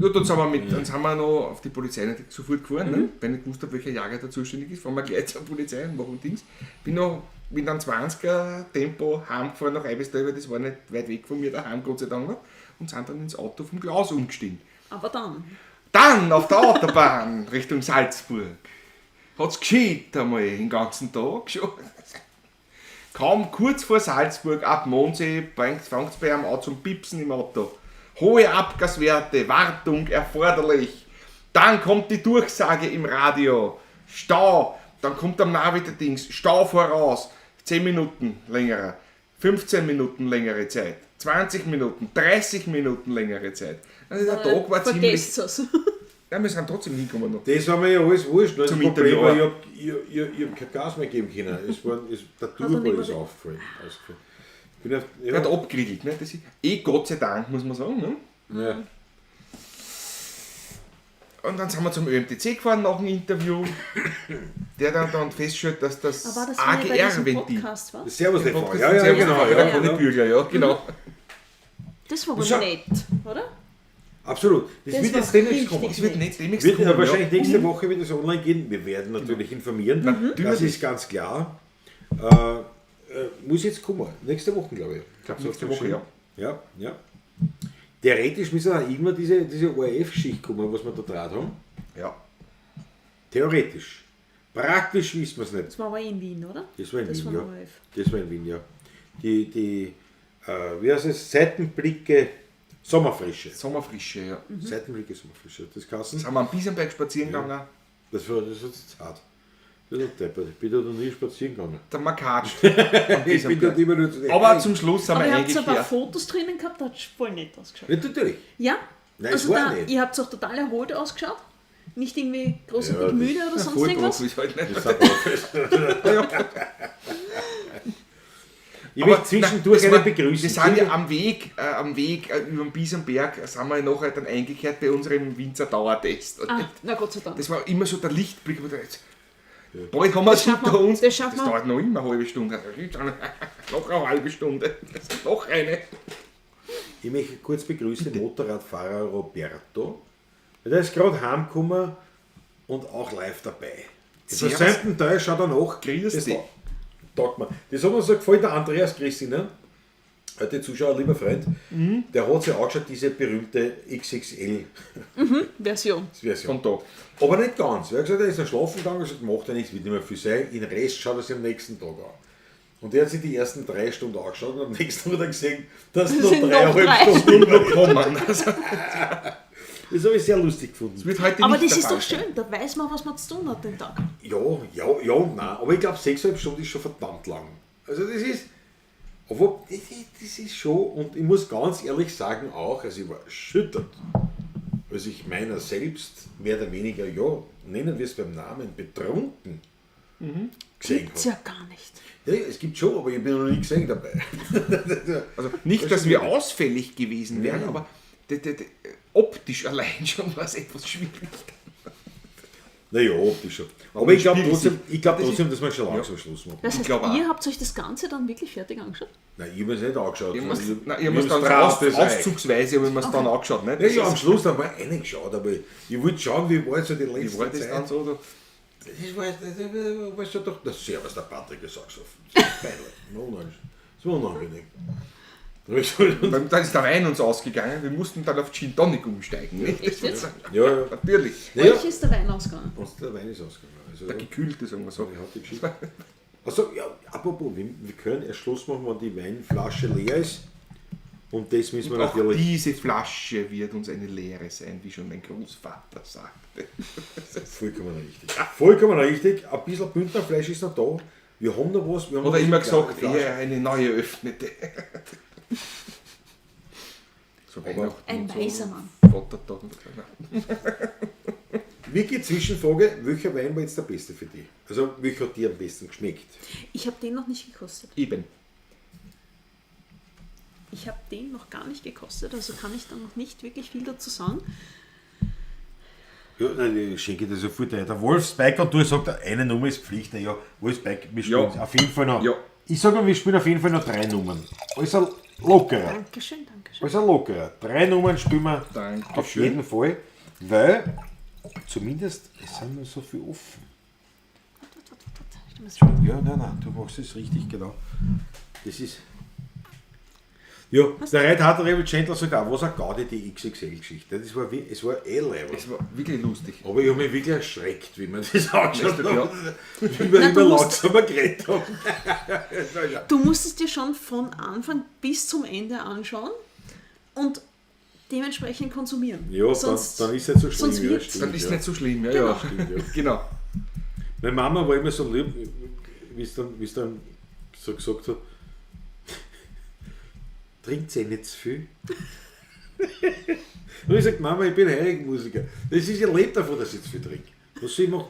Ja, dann sind wir, dann sind wir noch auf die Polizei nicht sofort gefahren, ne? Weil ich nicht gewusst habe, welcher Jager da zuständig ist, fahren wir gleich zur Polizei und machen Dings. Bin noch mit einem 20er Tempo heimgefahren nach Eibistal, weil das war nicht weit weg von mir daheim, Gott sei Dank noch. Und sind dann ins Auto vom Klaus umgestiegen. Aber dann. Dann auf der Autobahn Richtung Salzburg. Hat's geschieht einmal den ganzen Tag schon. Kaum kurz vor Salzburg, ab Mondsee, fängt's bei einem an zum Pipsen im Auto. Hohe Abgaswerte, Wartung erforderlich. Dann kommt die Durchsage im Radio. Stau. Dann kommt am Navi der Dings. Stau voraus. 10 Minuten längerer. 15 Minuten längere Zeit. 20 Minuten. 30 Minuten längere Zeit. Also der Tag war ziemlich... Vergesst es. Ja, wir sind trotzdem hingekommen noch. Das war mir ja alles wurscht. Nur das Zum Problem Interview, war, ja. ich hab kein Gas mehr geben können. Es war, der er Turbo nicht ist mehr- aufgefallen. Ausgefallen. Ich bin auf, ja, Er hat abgeriegelt, ne? Das ist eh Gott sei Dank, muss man sagen. Ne? ja. Und dann sind wir zum ÖMTC gefahren nach dem Interview, der dann feststellt, dass das, Aber war das wenn ihr bei diesem AGR-Ventil. Podcast war? Servus, TV. Podcast Ja, ja, Servus genau. TV, Ja, der Conny ja. Bürgler, ja, genau. Das war aber Das war- nett, oder? Absolut. Das, Das wird war jetzt demnächst richtig kommen. Das wird nicht demnächst Wird ja kommen, wahrscheinlich nächste Woche wird es online gehen. Wir werden natürlich informieren. Natürlich. Das ist ganz klar. Muss jetzt kommen. Nächste Woche, glaube ich. Ich glaub, nächste Woche, ja. Ja, ja. Theoretisch müssen auch irgendwann diese ORF-Geschichte kommen, was wir da draht haben. Ja. Theoretisch. Praktisch wissen wir es nicht. Das war aber in Wien, oder? Das war in Das Wien, war ja. ORF. Das war in Wien, ja. Die wie heißt es? Seitenblicke Sommerfrische. Sommerfrische, ja. Seitenblicke Sommerfrische. Das Kassen. Sind wir am Biesenberg spazieren gegangen, Das war zart. Das war deppert. Ich bin da noch nie spazieren gegangen. da haben wir gekatscht. am Ich bin dort Biesenberg. immer nur zu den Aber zum Schluss sind Aber wir ihr habt ein paar eingekehrt. Fotos drinnen gehabt, da hat es voll nett ausgeschaut. Ja, natürlich. Ja? Nein, es also war da, nett. ihr habt auch total erholt ausgeschaut. Nicht irgendwie großartig Ja, das- müde oder sonst irgendwas. Vollprofis halt nicht. Das sind Profis. Ich möchte zwischendurch nein, einen das war- begrüßen. Wir sind ja am Weg, über den Biesenberg, sind wir nachher dann eingekehrt bei unserem Winzer Dauertest. Ah, na Gott sei Dank. Das war immer so der Lichtblick. wo du jetzt, Bald haben wir es schaffen hinter wir, uns. das schaffen das wir. dauert noch immer eine halbe Stunde. Noch eine halbe Stunde. Noch eine. Ich möchte kurz begrüßen den Motorradfahrer Roberto. Der ist gerade heimgekommen und auch live dabei. Im Servus. versäumten Teil schaut er nach. Grüß Das dich. Taugt mir. Das hat mir so gefallen, der Andreas Christiner, heute Zuschauer, lieber Freund, der hat sich angeschaut, diese berühmte XXL-Version. Version. Von da. Aber nicht ganz. Er hat gesagt, er ist noch schlafen gegangen, er hat gesagt, macht ja nichts, wird nicht mehr viel sein. Den Rest schaut er sich am nächsten Tag an. Und er hat sich die ersten 3 Stunden angeschaut und am nächsten Tag hat er gesehen, dass noch sind noch 3,5 drei Stunden Noch kommen. Also, Das habe ich sehr lustig gefunden. wird heute Aber nicht das der ist Fall doch sein. schön, da weiß man, was man zu tun hat den Tag. Ja, ja, ja und nein. Aber ich glaube, 6,5 Stunden ist schon verdammt lang. Also das ist, obwohl, das ist schon, und ich muss ganz ehrlich sagen auch, also ich war erschüttert, als ich meiner selbst mehr oder weniger, ja, nennen wir es beim Namen, betrunken gesehen Gibt's habe. ja gar nicht. Ja, es gibt schon, aber ich bin noch nie gesehen dabei. Also nicht, dass wir ausfällig gewesen wären, Nein. aber optisch allein schon war es etwas schwierig. Naja, optisch schon. Aber ich glaube Spiegel trotzdem, sich. ich glaub Das ist- trotzdem, dass wir schon langsam Schluss machen. Das heißt, glaub auch. ihr habt euch das Ganze dann wirklich fertig angeschaut? Nein, ich habe es nicht angeschaut. Ich Ich habe hab mir's dann so das reicht. auszugsweise hab ich mir's dann angeschaut. Ne? Ja, ja, am Schluss haben wir reingeschaut, aber ich wollte schauen, wie war so die Wie letzte war das Zeit. dann so? Oder? Das war schon doch, das Servus, der Patrick, ich sag's offen. Das ist peinlich, das war unangenehm. Dann ist der Wein uns ausgegangen, wir mussten dann auf Gin Tonic umsteigen. Nicht? Echt jetzt? Ja, ja. Natürlich. Naja, Euch ist der Wein ausgegangen. uns der Wein ist ausgegangen. Also, Der gekühlte, sagen wir so. Ja, die Geschichte. Also, ja, apropos, wir können erst Schluss machen, wenn die Weinflasche leer ist. Und das müssen wir Auch natürlich. diese Flasche wird uns eine Lehre sein, wie schon mein Großvater sagte. Vollkommen richtig. Vollkommen richtig. Ein bisschen Bündnerfleisch ist noch da. Wir haben noch was. Wir haben Hat er noch immer was in kleinen gesagt, Flaschen. eher eine neue öffnete. So Weihnachten Ein und so. weiser Mann. Vatertag und so. Vicky, Zwischenfrage: Welcher Wein war jetzt der beste für dich? Also, welcher hat dir am besten geschmeckt? Ich habe den noch nicht gekostet. Eben. Ich habe den noch gar nicht gekostet, also kann ich da noch nicht wirklich viel dazu sagen. Ja, nein, ich schenke dir sofort ein. Der Wolfsbiker und du sagt, eine Nummer ist Pflicht. Na ja, Wolfsbike, wir spielen Ja. auf jeden Fall noch. Ja. Ich sage mal, wir spielen auf jeden Fall noch 3 Nummern. Alles lockerer. Dankeschön, Dankeschön. Alles lockerer. 3 Nummern spielen wir Dankeschön. auf jeden Fall, weil zumindest es sind noch so viel offen. Warte, warte, warte, warte. Ich muss schon. Ja, nein, nein, du machst es richtig, genau. Das ist. Ja, der Reit hat Rebel Chandler sagt auch, was eine Gaudi, die XXL-Geschichte. Das war, es war eh leibend. Es war wirklich lustig. Aber ich habe mich wirklich erschreckt, wie man das angeschaut Ja. hat. Wie wir Nein, immer du musst- langsamer geredet haben. Du musst es dir schon von Anfang bis zum Ende anschauen und dementsprechend konsumieren. Ja, dann, sonst, dann ist es nicht so schlimm. sonst ja, wird's- stimmt, Dann ist ja. nicht so schlimm, ja, Genau. ja. Stimmt, ja. Genau. Meine Mama war immer so lieb, wie es dann, so gesagt hat, trinkt eh nicht zu viel. Und ich sage, Mama, ich bin Heiligenmusiker. Das ist ja lebt davon, dass ich zu viel trinke. Was soll ich machen?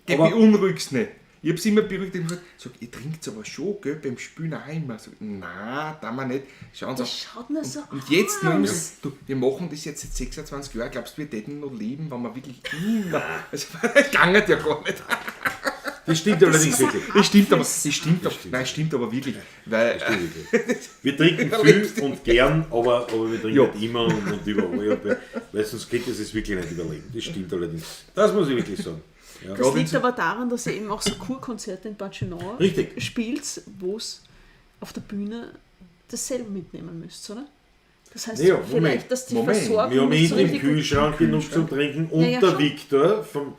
Der Aber- beunruhigt's nicht. Ich hab's immer beruhigt. Ich hab gesagt, sag, ihr trinkt aber schon, gell, beim Spielen auch immer. Sag, nein, da wir nicht. Schauen Sie. Das schaut nur so Und jetzt noch immer aus. so, du, wir machen das jetzt seit 26 Jahren, glaubst du, wir täten noch leben, wenn wir wirklich immer. Also, das ging ja gar nicht. Das stimmt allerdings wirklich. Das stimmt aber, das stimmt aber, nein, stimmt aber wirklich. Weil, Wir trinken viel und gern, aber wir trinken Ja. nicht immer und überall. Und, weil sonst geht es wirklich nicht überleben. Das stimmt allerdings. Das muss ich wirklich sagen. Ja. Das liegt aber daran, dass ihr eben auch so Kurkonzerte in Bad Schönau Richtig. spielt, wo es auf der Bühne dasselbe mitnehmen müsst, oder? Das heißt, Ja, vielleicht, Moment, dass die Moment. Versorgung Wir haben nicht so hinten im richtig gut- Kühlschrank genug zum Trinken und Ja, ja, der schon. Viktor vom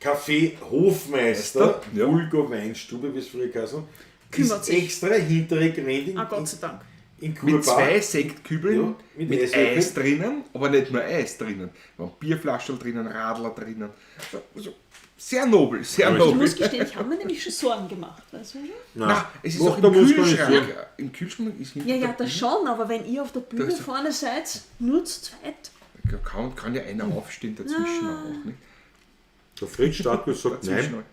Café Hofmeister, Ja. Vulgo Weinstube, wie es früher geheißen hat, Kümmert ist sich. extra hintere gerannt in, Ah, Gott sei Dank. in mit Kurpark. zwei Sektkübeln, Ja, mit mit, Eiswürfeln. Eis drinnen, aber nicht nur Eis drinnen. Wir haben Bierflaschen drinnen, Radler drinnen. So, so, sehr nobel, sehr Ja, Ich nobel. muss gestehen, ich habe mir nämlich schon Sorgen gemacht. Weißt du? Nein, es ist Macht auch der im muss gar nicht Kühlschrank. Im Kühlschrank ist hinter Ja, ja, der das schon, aber wenn ihr auf der Bühne Da ist- vorne seid, nur zu zweit, Bühne- Kann ja einer aufstehen dazwischen auch. Nicht? Der Fritz Starkgut sagt, Dazwischen nein,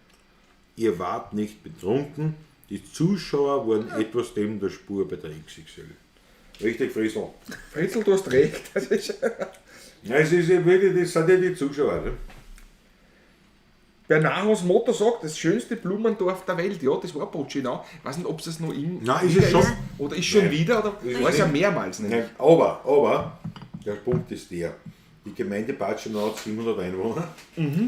ihr wart nicht betrunken, die Zuschauer waren etwas neben der Spur bei der XXL. Richtig, Friesl. Fritzel, du hast recht. Das ist Nein, es ist ja wirklich, das sind ja die Zuschauer. Ne? Bernardos Motto sagt, das schönste Blumendorf der Welt. Ja, das war Boccinau. Ich weiß nicht, ob es das noch im Nein, ist wieder es schon. Oder ist schon Nein. wieder, oder Ist war es ja nicht. mehrmals. Nicht? Nein, aber, der Punkt ist der, die Gemeinde Bad Schönau hat 700 Einwohner.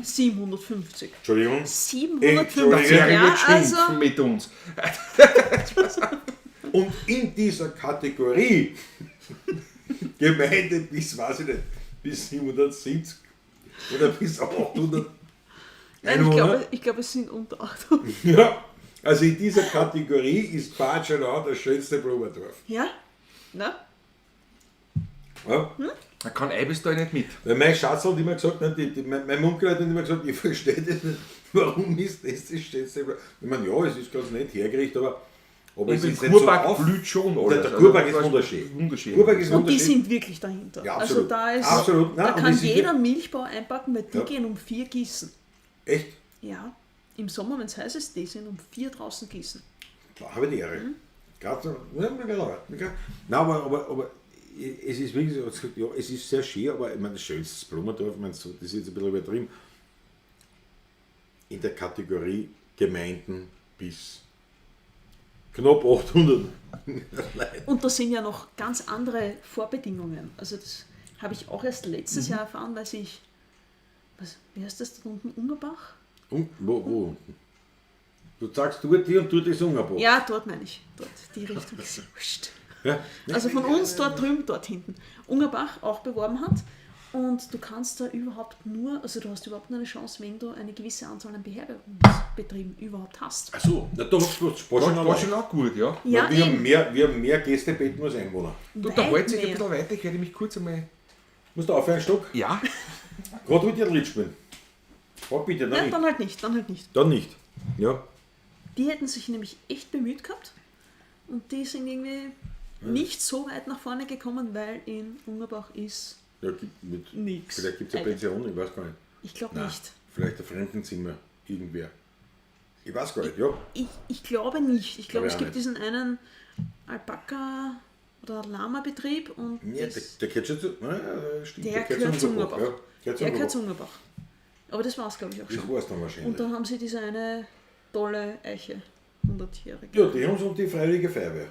750. Entschuldigung. 750, Der Ferry ja, wird also schimpfen mit uns. Und in dieser Kategorie Gemeinde bis, weiß ich nicht, bis 770 oder bis 800 nein, ich Einwohner. glaube, es sind unter 800. Ja, also in dieser Kategorie ist Bad Schönau das schönste Blumendorf. Ja? Na? Ja? Da kann Eibestal nicht mit. Weil mein Schatz hat immer gesagt, ne, mein Onkel hat immer gesagt, ich verstehe das nicht, warum ist das das schönste Blumendorf? Ich meine, ja, es ist ganz nett hergerichtet, aber Und es im ist nicht so Kurpark auf. blüht schon alles. Der Kurpark ist Also, wunderschön. Wunderschön. Kurpark ist Und die wunderschön. sind wirklich dahinter. Ja, also absolut. da ist, Absolut. Nein, da und kann es ist jeder Milchbau einpacken, weil die Ja. gehen um 4 gießen. Echt? Ja. Im Sommer, wenn es heiß ist, die sind um 4 draußen gießen. Da habe ich die Ehre. Gerade so, ja, mir geht auch, mir geht. Nein, aber es ist wirklich so, ja, es ist sehr schön, aber ich meine, das schönste Blumendorf, ich meine, so, das ist jetzt ein bisschen übertrieben. In der Kategorie Gemeinden bis knapp 800 Leute. Und da sind ja noch ganz andere Vorbedingungen. Also das habe ich auch erst letztes Jahr erfahren, weil ich, was, wie heißt das da unten, Ungerbach? Und, wo unten? Du sagst dort hier und dort ist Ungerbach. Ja, dort meine ich. Dort, die Richtung ist wurscht. Ja. Also von uns dort drüben, dort hinten. Ungerbach auch beworben hat. Und du kannst da überhaupt nur, also du hast überhaupt nur eine Chance, wenn du eine gewisse Anzahl an Beherbergungsbetrieben überhaupt hast. Ach so, na, da hast du War, war schon auch gut, ja. Ja, wir, haben eben. mehr Gästebetten als Einwohner. Du, da Weit hält sich ein mehr. bisschen weiter, ich werde mich kurz einmal. Musst du aufhören, Stock? Ja, Gerade mit dir ein Lied spielen. Oh, bitte, dann Ja, nicht. dann halt nicht, dann halt nicht. Dann nicht. Ja. Die hätten sich nämlich echt bemüht gehabt und die sind irgendwie nicht so weit nach vorne gekommen, weil in Ungerbach ist Ja, gibt mit, nix. Vielleicht gibt es eine Eigentlich. Pension, ich weiß gar nicht. Ich glaube Nein, nicht. Vielleicht ein Fremdenzimmer, irgendwer. Ich weiß gar nicht, ja. Ich glaube nicht. Ich glaube, Glaube es ich auch gibt nicht. diesen einen Alpaka- oder Lama-Betrieb und Ja, der, das, der gehört schon zu. Nein, ja, stimmt, der gehört zu Ungerbach. Ja, gehört zu Der gehört zu Ungerbach. Ungerbach. Aber das war es, glaube ich, auch Das schon. war's dann wahrscheinlich. Und dann haben sie diese eine tolle Eiche, 100-jährige. ja, die haben sie und die Freiwillige Feuerwehr.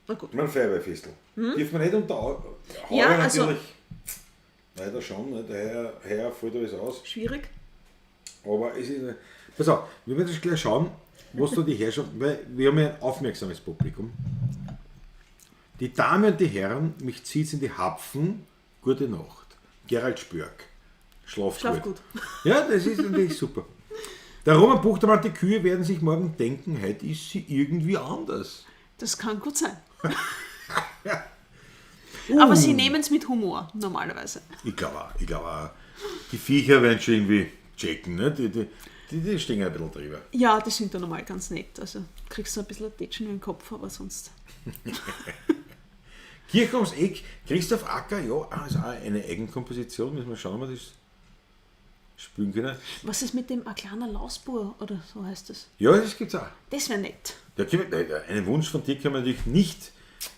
Na gut. Ich meine, Feuerwehrfestel. Dürfen wir nicht unter Heuer Ja, also- natürlich. Leider schon, ne? Der Heuer fällt alles aus. Schwierig. Aber es ist. Pass auf, wir werden jetzt gleich schauen, was da die Herrschaft. Weil wir haben ja ein aufmerksames Publikum. Die Damen und die Herren, mich zieht's in die Hapfen. Gute Nacht. Gerald Spörk. Schlaf, Schlaf gut. gut. Ja, das ist natürlich super. Der Roman Buchtermann, die Kühe werden sich morgen denken, heute ist sie irgendwie anders. Das kann gut sein. Aber sie nehmen es mit Humor, normalerweise. Ich glaube auch, die Viecher werden schon irgendwie checken, ne? Die stehen ein bisschen drüber. Ja, die sind da normal ganz nett. Also kriegst du ein bisschen Tätschen in den Kopf, aber sonst. Kirche ums Eck, Christoph Acker, ja, ist auch eine Eigenkomposition, müssen wir schauen, ob wir das spielen können. Was ist mit dem Aklaner Lausbur oder so heißt das? Ja, das gibt's auch. Das wäre nett. Da können wir, einen Wunsch von dir können wir natürlich nicht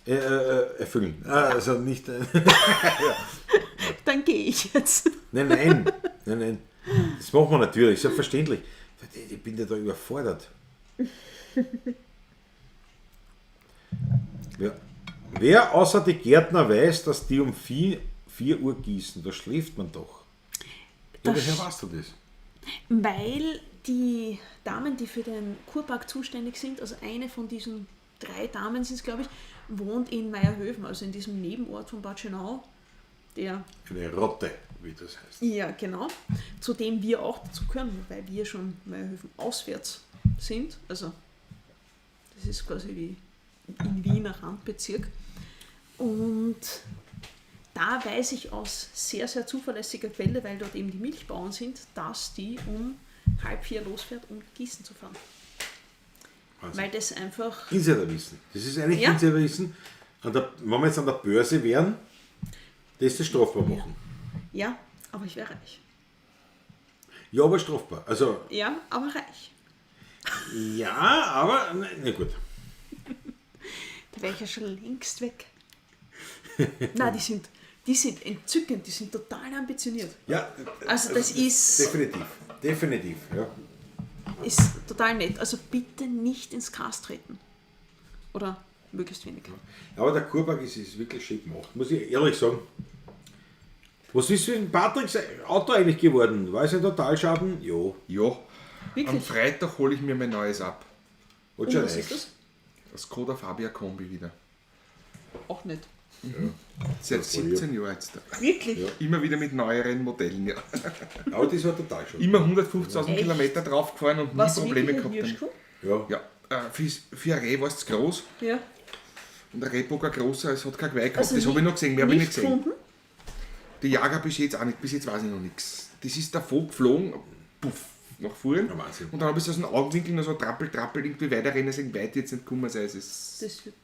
erfüllen. Also nicht. Dann gehe ich jetzt. Nein. Das machen wir natürlich, selbstverständlich. Ich bin ja da überfordert. Ja. Wer außer die Gärtner weiß, dass die um 4 Uhr gießen, da schläft man doch. Ja, Das woher weißt du das? Weil die Damen, die für den Kurpark zuständig sind, also eine von diesen 3 Damen sind es, glaube ich, wohnt in Maierhöfen, also in diesem Nebenort von Bad Schönau, der Eine Rotte, wie das heißt. Ja, genau. Zu dem wir auch dazu gehören, weil wir schon Maierhöfen auswärts sind. Also das ist quasi wie in Wiener Randbezirk. Und da weiß ich aus sehr, sehr zuverlässiger Quelle, weil dort eben die Milchbauern sind, dass die um 3:30 losfährt, um gießen zu fahren. Wahnsinn. Weil das einfach... Insiderwissen. Das ist eigentlich Ja. Insiderwissen. Wenn wir jetzt an der Börse wären, das ist strafbar machen. Ja, aber ich wäre reich. Ja, aber strafbar. Also, Ja, aber reich. ja, aber, na gut. Da wäre ich ja schon längst weg. Nein, die sind entzückend, die sind total ambitioniert. Ja, Also das ist, definitiv, ja. ist total nett. Also bitte nicht ins Gras treten. Oder möglichst wenig. Aber der Kurpark ist wirklich schön gemacht, muss ich ehrlich sagen. Was ist mit Patricks Auto eigentlich geworden? War es ein Totalschaden? Ja. Ja. Am Wirklich? Freitag hole ich mir mein neues ab. Hat Und schon was ist recht. das? Das Skoda Fabia Kombi wieder. Auch nicht. Seit Das war 17 Jahren jetzt. Wirklich? Immer wieder mit neueren Modellen, ja. Aber das war total schon. Immer 150.000 Echt? Kilometer draufgefahren und nie Was Probleme wirklich ein gehabt. damit. Hirschkuh? Ja. Ja, für ein Reh war es zu groß Ja. und ein Rehbock ein großer, es hat kein Geweih gehabt. Also das habe ich noch gesehen, mehr habe ich nicht gesehen. Gefunden? Die Jager bis jetzt auch nicht, bis jetzt weiß ich noch nichts. Das ist davor geflogen, puff, nach vorn. Ja, Wahnsinn. Und dann habe ich es aus dem Augenwinkel noch so trappel, trappel, irgendwie weiterrennen, deswegen weit jetzt nicht gekommen sein. Es ist Das wird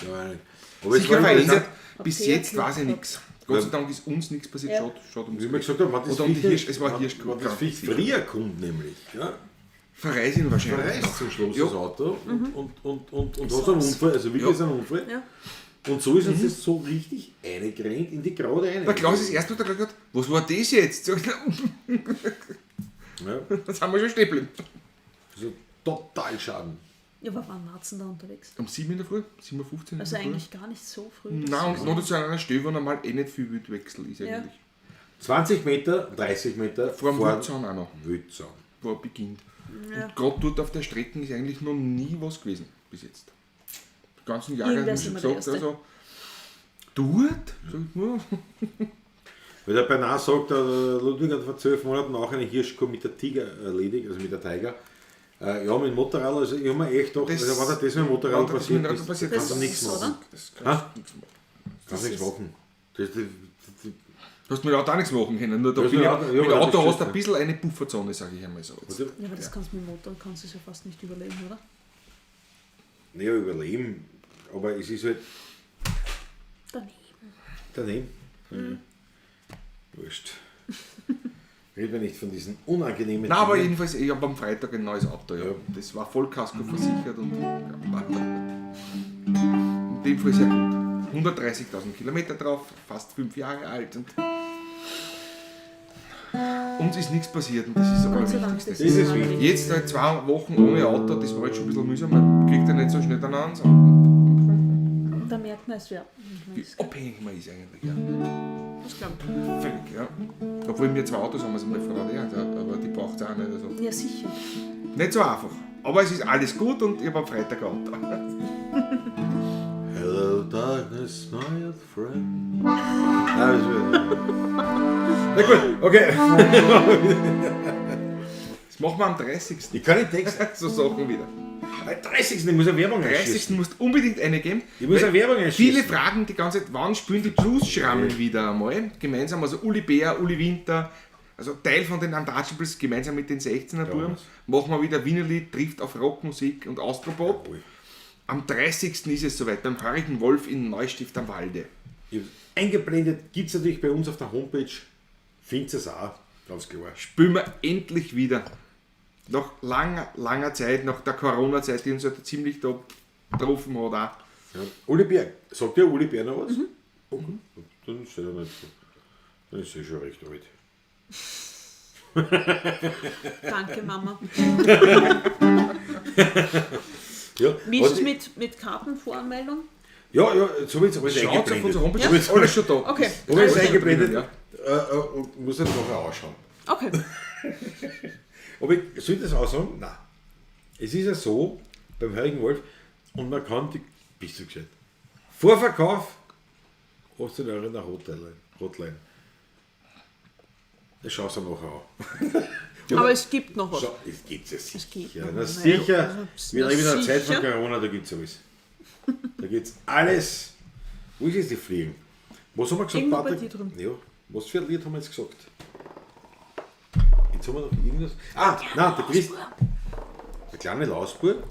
Ja, nicht. Aber es sicher war verändert. interessant, Bis Habt ihr jetzt Glück weiß ich gehabt? nichts. Gott sei Dank ist uns nichts passiert. Ja. Schaut, schaut ums Wie wir gesagt haben, wenn das Oder um die Viech- Hirsch, es war Hirsch. Wenn das Viech früher kommt nämlich, ja, Verreis ihn wahrscheinlich. verreist zum Schluss Ja. das Auto und hat So einen aus. Unfall, also wirklich Ja. einen Unfall. Ja. Und so ist uns das so richtig eingerennt in die Gerade rein. Der Klaus ist erst und der gesagt, was war das jetzt? Sag ich, Ja, Das haben wir schon stehen geblieben. also total Schaden. Ja, aber wann war's denn da unterwegs? Um 7 in der Früh, 7.15 Uhr. in Also der Früh. eigentlich gar nicht so früh. Nein, und noch dazu an einer Stelle, wo normal eh nicht viel Wildwechsel ist Ja. eigentlich. 20 Meter, 30 Meter Vor dem Wildzaun auch noch. Wildzaun. wo er beginnt. Ja. Und gerade dort auf der Strecke ist eigentlich noch nie was gewesen bis jetzt. Die ganzen Jahre Irgendwer haben ist schon immer der gesagt, Erste. also dort, sag ich nur, Weil der Bernard sagt, der Ludwig hat vor 12 Monaten auch eine Hirschkuh mit der Tiger erledigt, also mit der Tiger. Ja, mit dem Motorrad, also ich habe mir echt gedacht, Das- also wenn das mit dem Motorrad wenn das passiert, mit dem ist, Motorrad passiert, kannst du das nichts ist, machen. oder? Das kannst du nichts machen. Kannst nichts ist- machen. Das, das, das, Du hast mit dem Auto auch nichts machen können. Nur da Das bin mit ich, dem Auto- ja, mit dem aber das Auto ist hast du schön, ein bisschen eine Pufferzone, sage ich einmal so. Jetzt. das, Ja, aber das kannst du mit dem Motor kannst du es ja fast nicht überleben, oder? naja, überleben, aber es ist halt Daneben. daneben. Mhm. Wurscht. Reden wir nicht von diesen unangenehmen Nein, aber Dingen. jedenfalls, ich habe am Freitag ein neues Auto. Ja. Das war Vollkasko versichert und ja, in dem Fall sehr gut. 130.000 Kilometer drauf, fast 5 Jahre alt und uns ist nichts passiert und das ist aber Gott das sei Dank. Wichtigste. Das ist wichtig. Jetzt halt 2 Wochen ohne Auto, das war jetzt schon ein bisschen mühsam, man kriegt ja nicht so schnell dann eins. Und Da merkt man es ja. wie abhängig man ist eigentlich, ja. Das glaube ich. Völlig, ja. Obwohl wir 2 Autos haben, also meine Frau hat eh eins, aber die braucht es auch nicht. Also. Ja, sicher. Nicht so einfach. Aber es ist alles gut und ich habe am Freitag ein Auto. Hello darkness, my old friend. Nein, das Na gut, okay. Das machen wir am 30. Ich kann den Text. So Sachen wieder. Am 30. Ich muss eine Werbung 30. einschießen. musst du unbedingt eine geben. Ich muss Weil eine Werbung einschießen. Viele fragen die ganze Zeit, wann spielen die Blues-Schrammen wieder einmal? Gemeinsam, also Uli Bär, Uli Winter, also Teil von den Untouchables, gemeinsam mit den 16er Buben, machen wir wieder Wienerlied, trifft auf Rockmusik und Austropop. Jawohl. Am 30. ist es soweit, beim Heurigen Wolf in Neustift am Walde. Ich hab's eingeblendet, gibt es natürlich bei uns auf der Homepage. Findet es auch, ganz klar. Spielen wir endlich wieder. Nach langer, langer Zeit, nach der Corona-Zeit, die uns ja ziemlich da getroffen hat auch. Ja. Uli Bär, sagt dir Uli Bär noch was? Okay, dann ist er nicht so. Dann ist er schon recht alt. Danke, Mama. Ja, Wie ist hat- es mit Kartenvoranmeldung? Ja, ja, so wie es alles Schaut auf unserer eingeblendet. Homepage, So wie es alles schon da. Okay. so wie es Okay. eingeblendet. Ja. Und muss jetzt nachher ausschauen. Okay. Aber ich, soll ich das auch sagen? Nein. Es ist ja so, beim Heiligen Wolf, und man kann die. Bist du gescheit? Vorverkauf 18 Euro in der Hotline. Hotline. Das schaust du nachher an. Aber es gibt noch was. So, es gibt es Es geht sicher. noch. Na Nein, sicher. also, Wir na leben in einer Zeit von sicher. Corona, da gibt es alles. Da gibt es alles. Wo ist jetzt die Fliegen? Was haben wir gesagt, Irgendwo bei Patrick? dir drüben. Ja, was für ein Lied haben wir jetzt gesagt? Jetzt haben wir noch irgendwas. Ah, nein, der Christ. Der kleine Lausbub?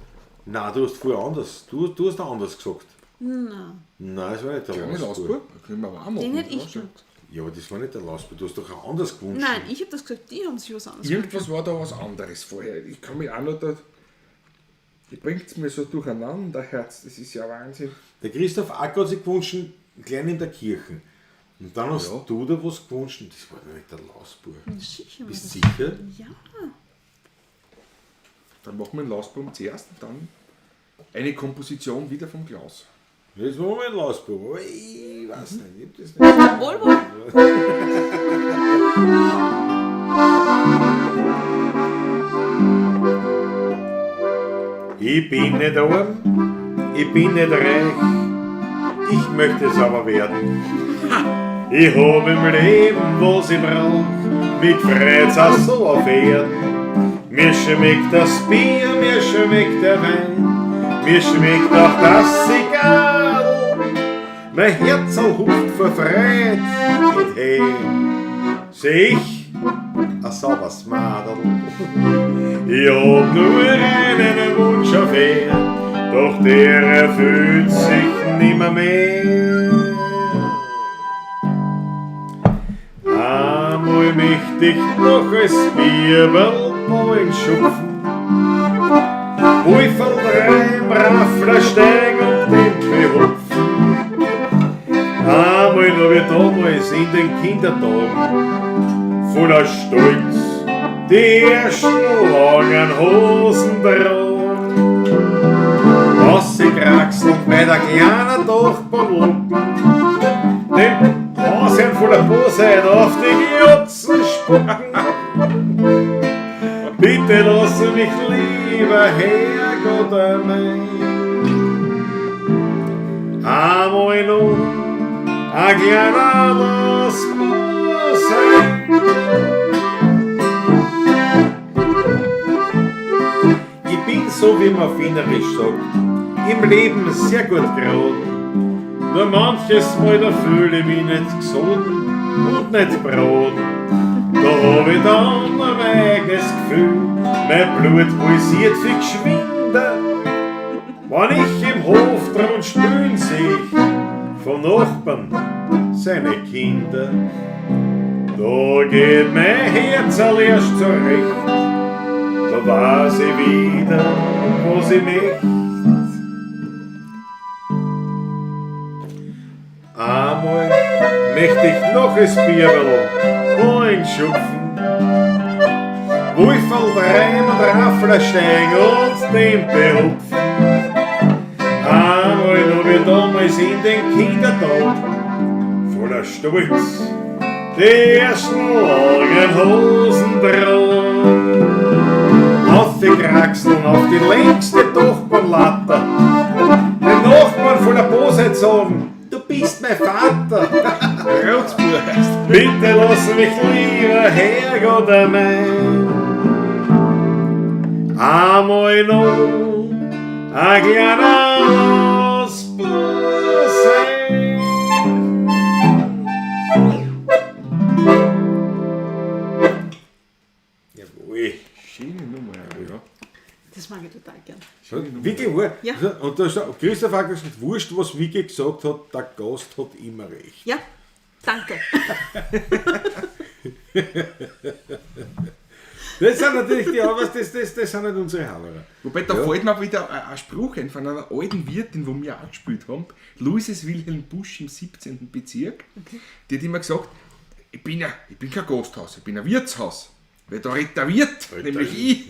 Nein, du hast vorher anders. Du hast auch anders gesagt. Nein, Nein, es war nicht der Kleine Lausbub. Lausbub, können wir aber auch machen. den hätte ja, ich schon. gesagt. Ja, aber das war nicht der Lausbub. Du hast doch auch anders gewünscht. Nein, ich habe das gesagt, die haben sich was anderes Irgendwas war da was anderes vorher. Ich kann mich auch noch da. Die bringt mir so durcheinander, Herz. Das ist ja Wahnsinn. Der Christoph Acker hat sich gewünscht, klein in der Kirche. Und dann hast Ja. du da was gewünscht. Das war doch nicht der Lausbub. gewünscht. Sicher. war Bist das. du sicher? Ja. Dann machen wir den Lausbub zuerst und dann eine Komposition wieder vom Klaus. Das war mein Lausbub. Aber ich weiß nicht, ich hab das nicht. Wohl, wohl. Ich bin nicht arm, ich bin nicht reich, ich möchte es aber werden. Ich hab im Leben, was ich brauch, mich freut's auch so auf Erden. Mir schmeckt das Bier, mir schmeckt der Wein, mir schmeckt auch das Zigarren. Mein Herz hupft vor Freude, und hey, seh ich ein sauberes Madel. Ich hab nur einen Wunsch auf Erden, doch der erfüllt sich nimmer mehr. Einmal möcht ich noch als Bierberl schupfen, Wolferl rein, Raffler steig und endlich hupfen. Einmal noch wie damals in den Kindertagen, voller Stolz die ersten langen Hosen tragen. Ausgekraxelt bei der kleinen Dachboden, dem Hasen voller Bosheit auf die Glotzen spucken. Bitte mich lieber, Herrgott mein. Einmal noch ein kleiner Lassbub sein. Ich bin so, wie man wienerisch sagt, im Leben sehr gut geraten. Nur manches Mal, da fühle ich mich nicht gesund und nicht braten. Da hab ich dann ein eigenes Gefühl, mein Blut pulsiert viel geschwinder. Wenn ich im Hof dran spülen seh, von Nachbarn seine Kinder. Da geht mein Herz erst zurecht, da weiß ich wieder, was ich möcht. Einmal möchte ich noch ein Bierl einschupfen, Wolferl drein und Rafflerstein und den behupfen. Einmal noch wie damals in den Kindertag, voller Stolz die ersten langen Hosen tragen. Aufgekraxeln auf die längste Dachbahnlatte, den Nachbarn voller Bosheit sagen, du bist mein Vater. Rotzbur heißt. Bitte lass mich lieber, Herrgott mein. Einmal noch ein kleiner Lassbub sein. Jawohl. Schöne Nummer, ja. Das mag ich total gern. Wirklich wahr. Ja. Und da steht, Christoph hat gesagt, wurscht, was Vicky gesagt hat, der Gast hat immer recht. Ja, danke. Das sind natürlich die, aber das sind nicht unsere Haverer. Wobei, da fällt mir wieder ein Spruch ein von einer alten Wirtin, wo wir auch gespielt haben, Luises Wilhelm Busch im 17. Bezirk. Okay. Die hat immer gesagt, ich bin kein Gasthaus, ich bin ein Wirtshaus. Weil da redet der Wirt, nämlich ich.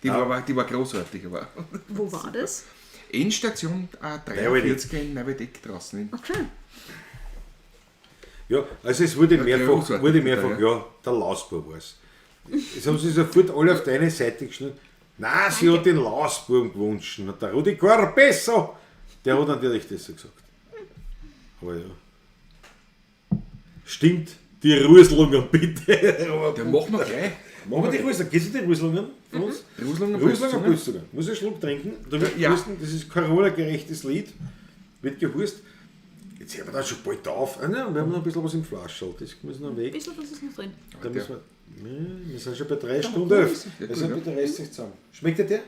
Die war großartig. Aber. Wo war das? Endstation 43 in Neuwied draußen. Okay. Ja, also es wurde mehrfach, ja, der Lausbub war es. Jetzt haben sie sofort alle auf deine Seite geschnitten. Nein, sie hat den Lausbuben gewünscht. Und der Rudi Corbesso, der hat natürlich das so gesagt. Aber ja. Stimmt, die Ruslungen bitte. Der machen wir gleich. Machen wir die Ruslungen. Kennst du die Ruslungen von uns? Ruslungen, Ruslungen. Muss ich einen Schluck trinken? Da wird ja. gehusten, das ist Corona-gerechtes Lied. Wird gehust. Jetzt hören wir da schon bald auf. Ah, nein, wir haben noch ein bisschen was im Flascherl. Das muss noch weg. Ein bisschen was ist noch drin. Da müssen wir sind schon bei 3:11. Ja, also bitte reißt sich zusammen. Schmeckt der dir?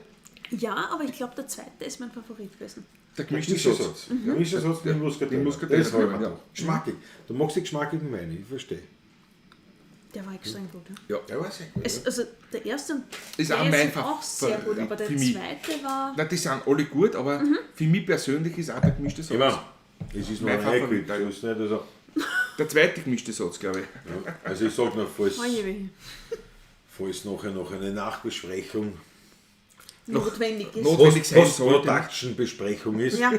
Ja, aber ich glaube, der zweite ist mein Favorit gewesen. Der gemischte Satz. Der gemischte Satz mit Muskateller. Muskateller. Das habe ich mir Geschmackig. Du magst die geschmackigen Weine, ich verstehe. Der war extrem gut. Ja, Ja. Der war sehr gut. Es, also der erste und ist der auch mein ist auch sehr gut, aber der zweite war... Nein, die sind alle gut, aber für mich persönlich ist auch der gemischte Satz. Immer. Es ist noch mein ein Favorit. Eiquitt, so ist nicht, also, Der zweite gemischte Satz, glaube ich. ja. Also ich sag noch, falls nachher noch eine Nachbesprechung notwendig ist. Notwendig sein sollte. Post-Production-Besprechung ist. Ja.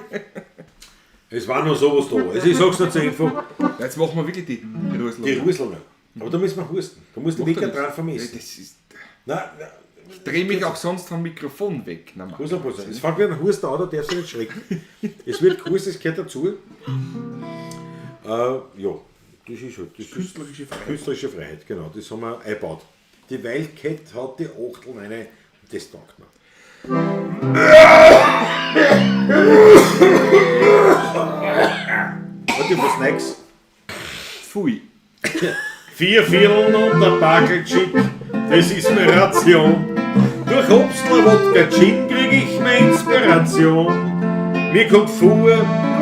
Es war nur sowas da. Also ich sag's nur zur Info. Jetzt machen wir wirklich die Ruslungen. Die Ruslungen. Aber da müssen wir husten. Da muss die Wecker dran vermessen. Das ist, Nein, nein. ich drehe mich auch sonst vom Mikrofon weg. Nein, Husten, es fängt wieder ein Husten an, da darfst du nicht schrecken. Es wird gehustet, es gehört dazu. Ja, das ist halt. Das künstlerische Freiheit. Künstlerische Freiheit, genau. Das haben wir eingebaut. Die Wildcat hat die Achtel rein, das taugt mir. Hat ihr was Neues? Pfui. 4 Vierteln und ein Backelchick, das ist meine Ration. Durch Obstler, Wodka, Gin krieg ich meine Inspiration. Mir kommt vor, nur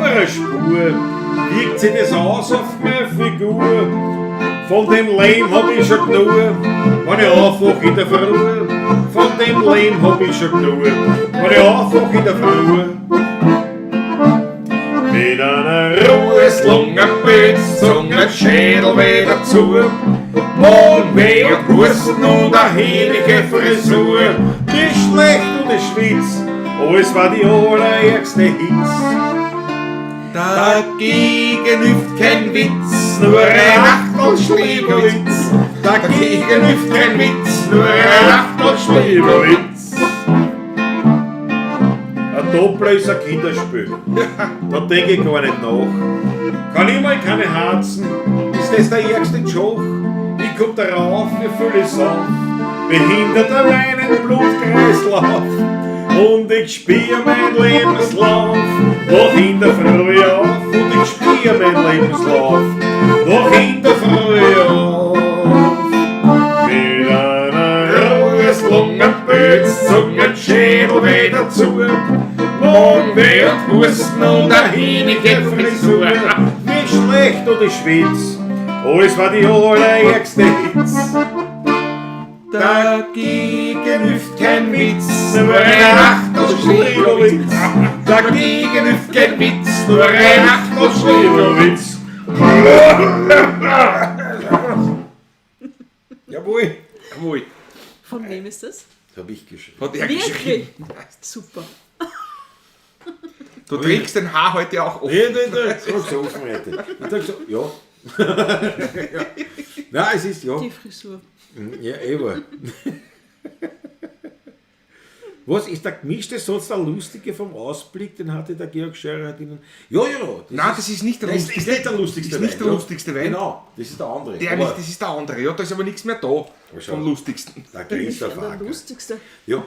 eine Spur, wirkt sich das aus auf meine Figur. Von dem Lehm hab ich schon genug, wenn ich aufwach in der Früh. Von dem Lehm hab ich schon genug, wenn ich aufwach in der Früh. Mit einer Ruslunge, Zunge, Schädel wieder zu. Magenweh und Husten und eine herrliche Frisur. Die schlecht und die Schwitz, alles war die allerärgste Hitz. Dagegen hilft kein Witz, nur ein Achtelschlägerwitz. Dagegen hilft kein Witz, nur ein Achtel Schlibowitz. Ein Doppler ist ein Kinderspiel. Da denke ich gar nicht nach. Kann ich mal keine Harzen, ist das der ärgste Joch? Ich komm darauf, wie viel ich sauf, behindert er meinen Blutkreislauf. Und ich spiel mein Lebenslauf noch in der Früh auf. Und ich spiel mein Lebenslauf noch in der Früh auf. Mit einer Ruheslungenpilz, Zungenschädel weh dazu. Magenweh und Husten und eine hinige Frisur. Nicht schlecht und ich schwitz, alles war die allerärgste Hitz. Dagegen hilft kein Witz, nur ein Achtel Schlibowitz. Dagegen hilft kein Witz, nur ein Achtel Schlibowitz. Jawohl. Jawohl. Von wem ist das? Das hab ich geschrieben. Hat er Wirklich? geschrieben. Super. Du trägst den Haar heute auch offen. Ja, da, so offen heute. Ich dachte so, ja. Ja. Nein, es ist, ja. Die Frisur. Ja, eben. Was ist der gemischte Satz, der lustige vom Ausblick, den hatte der Georg Scherer hat ihnen. Ja, ja. Das Nein, das ist nicht der das ist lustigste. nicht der lustigste Ist nicht der Wein, ja. lustigste Wein. Genau, das ist der andere. Der Aber nicht, das ist der andere. Ja, da ist aber nichts mehr da schau. vom lustigsten. Der Christoph Der Acker. lustigste. Ja,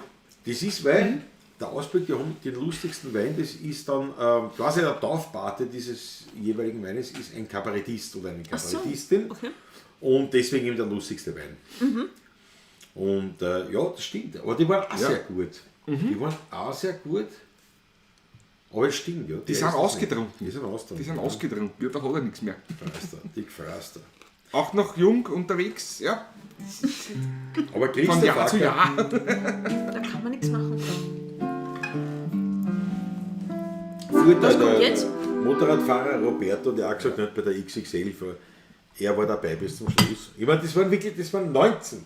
das ist, weil der Ausblick, die haben den lustigsten Wein, das ist dann quasi der Taufpate dieses jeweiligen Weines, ist ein Kabarettist oder eine Ach so, Kabarettistin. okay. Und deswegen eben der lustigste Wein. Und ja, das stimmt. Aber die waren auch Ja. sehr gut. Die waren auch sehr gut. Aber es stimmt, ja. Die sind ausgetrunken. Die sind ausgetrunken. Die sind ausgetrunken. Ja, da hat er nichts mehr. Fraster, dick Fraster. Auch noch jung unterwegs, ja. Aber Von Christoph Jahr zu Acker, Jahr. Da kann man nichts machen. Furter, Was kommt der jetzt? Motorradfahrer Roberto, der auch gesagt hat, bei der XXL, er war dabei bis zum Schluss. Ich meine, das waren wirklich, das waren 19.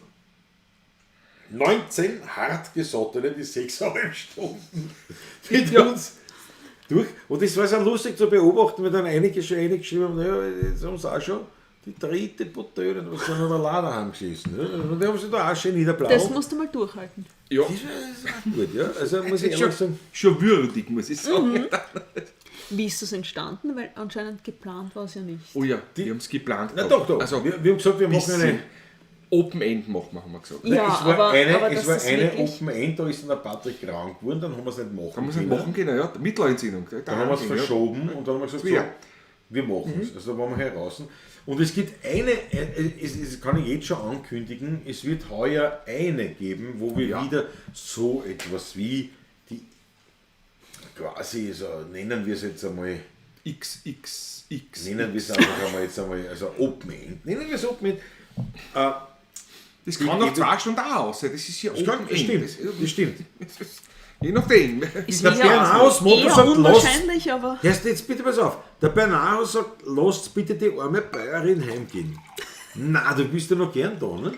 19 hartgesottene, die 6,5 Stunden mit uns durch. Und das war so lustig zu beobachten, weil dann einige schon eingeschrieben haben, naja, jetzt haben sie auch schon die dritte Potöne, was sind aber leider daheim gesessen. Ne? Und die haben sie da auch schön niederblau. Das musst du mal durchhalten. Ja. Das ist auch gut, ja. Also muss ich ehrlich Schon, sagen, schon würdig, muss ich sagen. Wie ist das entstanden? Weil anscheinend geplant war es ja nicht. Oh ja, die haben es geplant. na gehabt. doch, doch. Also, wir haben gesagt, wir machen bisschen eine. Open End machen wir, haben wir gesagt. Ja, es war aber, eine, aber es dass war das eine wirklich, Open End, da ist dann der Patrick krank geworden, dann haben wir es nicht machen Haben wir es nicht machen können, ja. Mittelohrentzündung. Dann haben wir es verschoben und dann haben wir gesagt, so, Ja. wir machen es. Also da waren wir heraus. Und es gibt eine, es kann ich jetzt schon ankündigen, es wird heuer eine geben, wo wir Ja. wieder so etwas wie die quasi, so nennen wir es jetzt einmal, XXX. nennen wir es einfach einmal jetzt einmal, also Open End, nennen wir es Open End. Das kann noch 2 Stunden auch aus sein. Das ist ja Das kann, Open End. stimmt, Das, das stimmt. je nachdem. Ist Der eher, Bernhaus Motto eher sagt, unwahrscheinlich, aber Hörst du jetzt bitte pass auf. Der Bernardo sagt, lasst bitte die arme Bäuerin heimgehen. Na, du bist ja noch gern da, ne?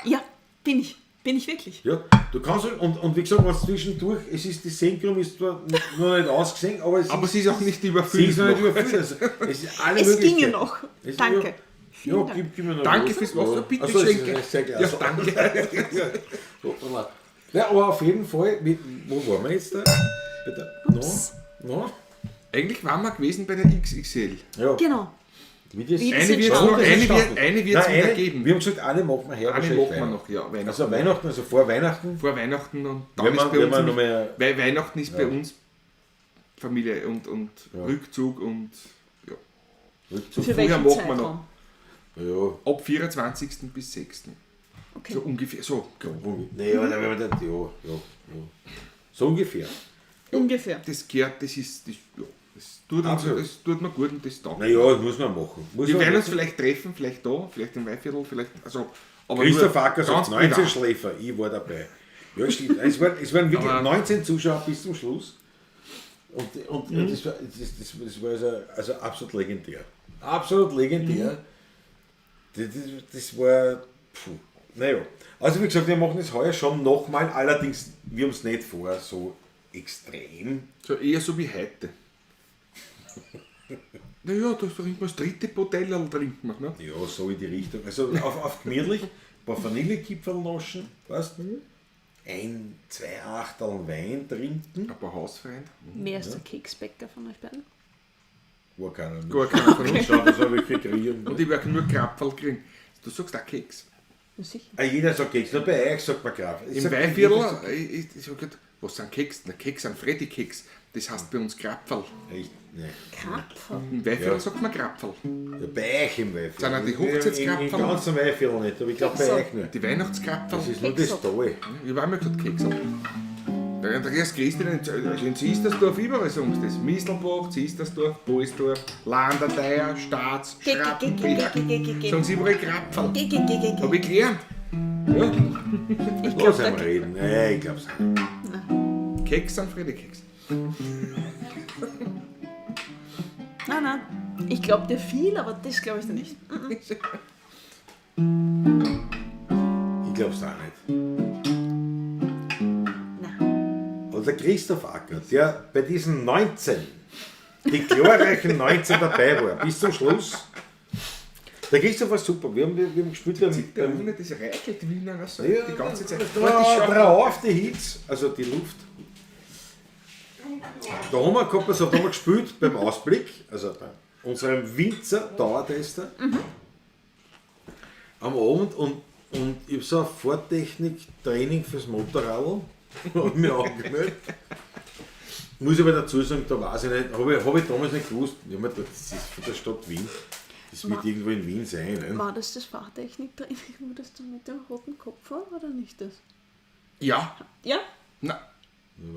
ja, bin ich. Bin ich wirklich. Ja, du kannst und wie gesagt, was zwischendurch, es ist die Senkrum ist zwar noch nicht ausgesehen, aber es Aber ist, sie ist auch nicht sie überfüllt. ist noch nicht noch. überfüllt. Also, es ist alle Es ginge Möglichkeiten. noch. Es- Danke. Ja, Vielen ja Dank. gib mir noch Danke was. fürs Wasser, bitte Ach so, es ist schenke. sehr klar. Ja, danke. Ja. Hoppala. Ja, aber auf jeden Fall, wo waren wir jetzt da? Bitte. Ups. No? No? Eigentlich waren wir gewesen bei der XXL. Ja. Genau. Wie das Wie das Eine wird es entstanden noch, ist. eine wird's Nein, wieder eine, geben. Wir haben gesagt, eine machen wir her. Eine wahrscheinlich machen wir Weihnachten. noch, ja. Weihnachten. Also Weihnachten, also vor Weihnachten. vor Weihnachten und dann Wenn ist man- bei wenn uns man nämlich, noch mehr- weil Weihnachten ist bei uns Familie und Rückzug und ja. Rückzug. Für Früher welchen machen wir noch. Zeitraum? Ja. Ab 24. bis 6. Okay. So ungefähr, so grob. Naja, dann wenn wir dann, ja, ja, ja. So ungefähr. Ungefähr. Das gehört, das ist, das, ja, das tut uns, Absolut. das tut mir gut und das taugt. Naja, das muss man machen. Muss Wir man werden uns machen. vielleicht treffen, vielleicht da, vielleicht im Weihviertel, vielleicht, also, aber Christoph nur Acker sagt ganz 19 privat. Schläfer, ich war dabei. Ja, stimmt. Es waren wirklich Aber- 19 Zuschauer bis zum Schluss. Und das war, das war also absolut legendär. Absolut legendär. Das war. Puh. Naja. Also wie gesagt, wir machen das heuer schon nochmal, allerdings, wir haben es nicht vor, so extrem. So eher so wie heute. Naja, da trinken wir das dritte Botellerl, trinken wir, ne? Ja, so in die Richtung. Also auf gemütlich. paar Vanillekipferl naschen, weißt du? 1, 2 Achtel Wein trinken. Ein paar Hausfreund. Wer ist der Keksbäcker von euch beiden? War keiner. Gar keiner von uns. Schau, das habe ich gekriegt. Und ich werde nur Krapferl kriegen. Du sagst auch Keks. Ja, sicher. Ah, jeder sagt Keks, nur bei euch sagt man Graf. Ich Im sag, Weinviertel, jeder sagt- ich hab gedacht, was sind Keks? Na, Keks sind Freddy-Keks. Das heißt bei uns Krapferl. Echt? Nee. Krapferl. Im Weinviertel Ja. sagt man Krapferl. Ja, bei euch im Weinviertel. Sind auch die Im Hochzeitskrapferl? ganzen Weinviertel nicht, aber ich glaube bei Keksel. euch nur. Die Weihnachtskrapferl. Das ist nur das Keksel. Tal. Ich habe auch mal gesagt Keksel. Da erst Christi, in Zistersdorf, überall sagen sie das. Mistelbach, Zistersdorf, Boisdorf, Landerteier, Staats, Ge- ge- ge- Schrattenberg. ge- ge- ge- ge- Sagen sie überall Krapferl. Ge, ge, ge, ge, ge. Hab ich gelernt. Ja, Ich Lass glaub, einmal da, reden. Nee, ich glaub's nicht. Keks sind Freddy-Keks. nein, nein. Ich glaube dir viel, aber das glaube ich dir nicht. Ich glaub's auch nicht. Nein. Aber der Christoph Acker, der bei diesen 19, die glorreichen 19 dabei war, bis zum Schluss. Der Christoph war super. Wir haben gespielt beim, Der Ohne das reichelt wie in einer Säule Ja, die ganze Zeit. Da, Warte, ich schau. drauf die Hits, also die Luft. Da haben wir gehabt, also da haben wir gespielt beim Ausblick, also bei unserem Winzer Dauertester am Abend und ich habe so ein Fahrtechnik-Training fürs Motorradl hab ich mir angemeldet. Muss ich aber dazu sagen, da weiß ich nicht, habe ich damals nicht gewusst, ich hab mir gedacht, das ist von der Stadt Wien, das wird irgendwo in Wien sein. Ne? War das das Fahrtechniktraining, wo das du mit dem roten Kopf war oder nicht das? Ja, Ja, na,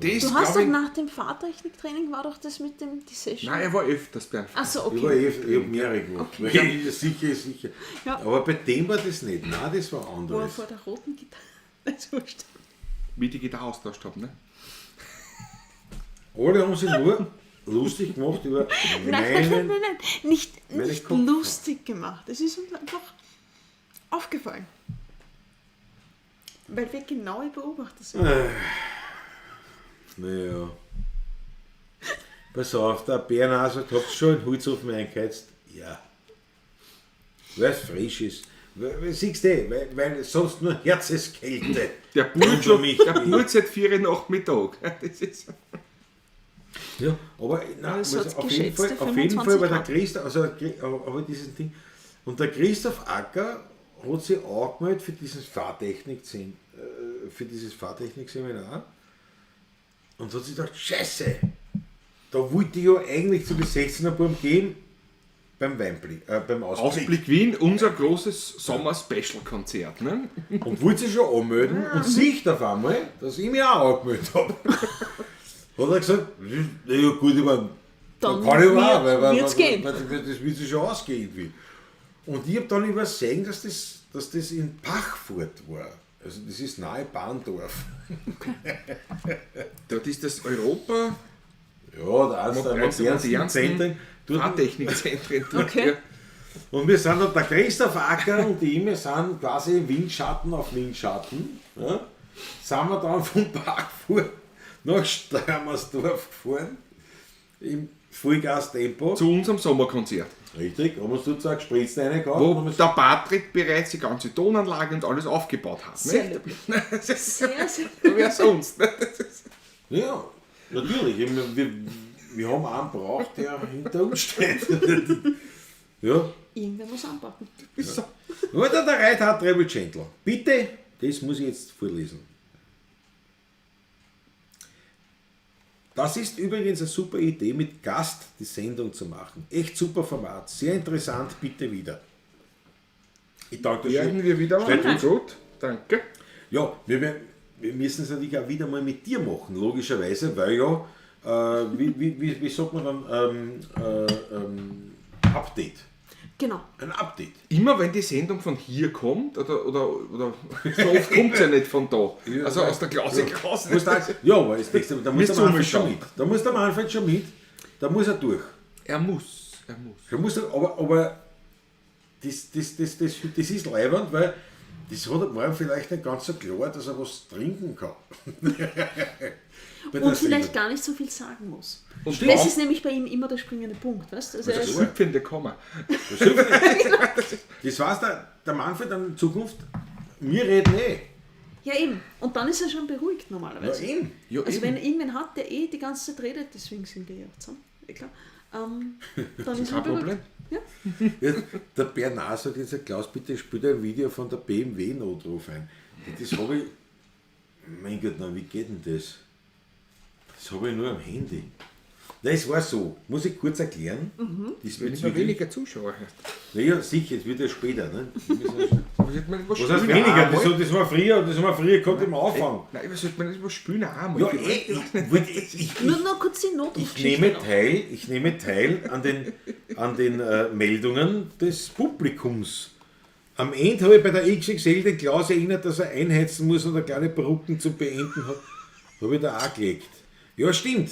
das du hast glaub doch ich. nach dem Fahrtechniktraining war doch das mit dem die Session. Nein, er war öfters bei einem Ach so, Ich, war okay. eh, ich hab mehrere gemacht. Okay. Sicher, sicher. Ja. Aber bei dem war das nicht. Nein, das war Wo er anderes. vor der roten Gitarre. Das ist wurscht. Wie ich die Gitarre austauscht habe, ne? Alle haben sich nur lustig gemacht über Nein, nein, nein, meinen. nein, nein. Nicht, Meine nicht Kopf- lustig gemacht. Es ist uns einfach aufgefallen. Weil wir genaue Beobachter sind. Naja. Pass auf, der Bernhard sagt, habt ihr schon einen Holzofen eingeheizt? Ja. Weil es frisch ist. Weil, siehst du, weil sonst nur Herzenskälte. Der Burt schon mich. der Burt seit 4 Uhr Nachmittag. Das ist, Ja, aber nein, Es also hat auf, jeden Fall, geschätzte auf jeden Fall 25 war der Grad. Christoph, also, aber dieses Ding, und der Christoph Acker hat sich angemeldet für dieses Fahrtechnik, für dieses Fahrtechnik-Seminar und hat sich gedacht, Scheiße, da wollte ich ja eigentlich zu den 16er Buben gehen, beim Weinblick, beim Ausblick. Ausblick Wien, unser großes Sommer-Special-Konzert. Ne? Und wollte sich schon anmelden und sieht auf einmal, dass ich mich auch angemeldet habe. Hat er gesagt, na ja gut, ich mein, Dann da kann ich auch, wird's gehen. weil das wird sich schon ausgehen irgendwie. Und ich habe dann übersehen, dass das in Pachfurt war. Also das ist nahe Bahndorf. Dort ist das Europa Ja, da ist der Eins der modernsten modernsten Zentren. Dort- Fahrtechnikzentren. dort, Okay. ja. Und wir sind dann, der Christoph Acker und ich, wir sind quasi Windschatten auf Windschatten. Ja, sind wir dann von Bachfurt nach Stammersdorf gefahren. Im Vollgas-Tempo. Zu unserem Sommerkonzert, Richtig, haben uns dort so eine Spritzen reingekauft. wo und haben der Patrick bereits die ganze Tonanlage und alles aufgebaut hat. Sehr nicht? löblich. Das ist, Sehr, sehr wer sonst? Ne? Das ist, Ja, natürlich. Ich meine, wir haben einen braucht, der hinter uns steht. ja. Irgendwer muss anpacken. ist so. Nur der Reinhard Treble Gentle. Bitte, das muss ich jetzt vorlesen. Das ist übrigens eine super Idee, mit Gast die Sendung zu machen. Echt super Format, sehr interessant, bitte wieder. Ich danke dir Werden wir wieder Steht machen. Gut, danke. Ja, wir müssen es natürlich auch wieder mal mit dir machen, logischerweise, weil ja, wie sagt man dann, Update. Genau. Ein Update. Immer wenn die Sendung von hier kommt, oder so oft kommt sie ja nicht von da. Also aus der Klause raus. Muss da, ja, aber das nächste, da muss Müsst der Manfred schon umschauen. mit. Da muss der Manfred schon mit. Da muss er durch. Er muss, er muss. Da muss er, aber das ist leibend, weil das hat, war ihm vielleicht nicht ganz so klar, dass er was trinken kann. Bei der Und vielleicht Sendung. gar nicht so viel sagen muss. Und Das ist nämlich bei ihm immer der springende Punkt, weißt du? Also er das ist, hüpfende Komma. Das weiß der Manfred dann in Zukunft, Wir reden eh. Ja, eben. Und dann ist er schon beruhigt Ja, normalerweise. eben. Ja, Also eben. wenn er irgendwen hat, der eh die ganze Zeit redet, deswegen sind wir ja auch zusammen, eh klar, dann ist er Kein beruhigt. Problem. Ja, der Bernard sagt jetzt, Klaus, bitte spiel dir ein Video von der BMW-Notruf ein. Das habe ich. Mein Gott, na, wie geht denn das? Das habe ich nur am Handy. Nein, es war so, muss ich kurz erklären. Wenn immer Diesbezüglich. weniger Zuschauer hast. Naja, sicher, es wird ja später. Ne? Wir müssen ja schon- Aber sollte man nicht was Was heißt spielen weniger? auch Das, einmal? das war früher, das war früher gehabt im Anfang. Nein, aber sollte man nicht was spielen auch einmal? Ja, eh, ich, Nur noch kurz die ich Notrufgeschichte nehme noch. teil, ich nehme teil an den, Meldungen des Publikums. Am Ende habe ich bei der XXL den Klaus erinnert, dass er einheizen muss und eine kleine Brücken zu beenden hat. Habe ich da auch gelegt. Ja, stimmt.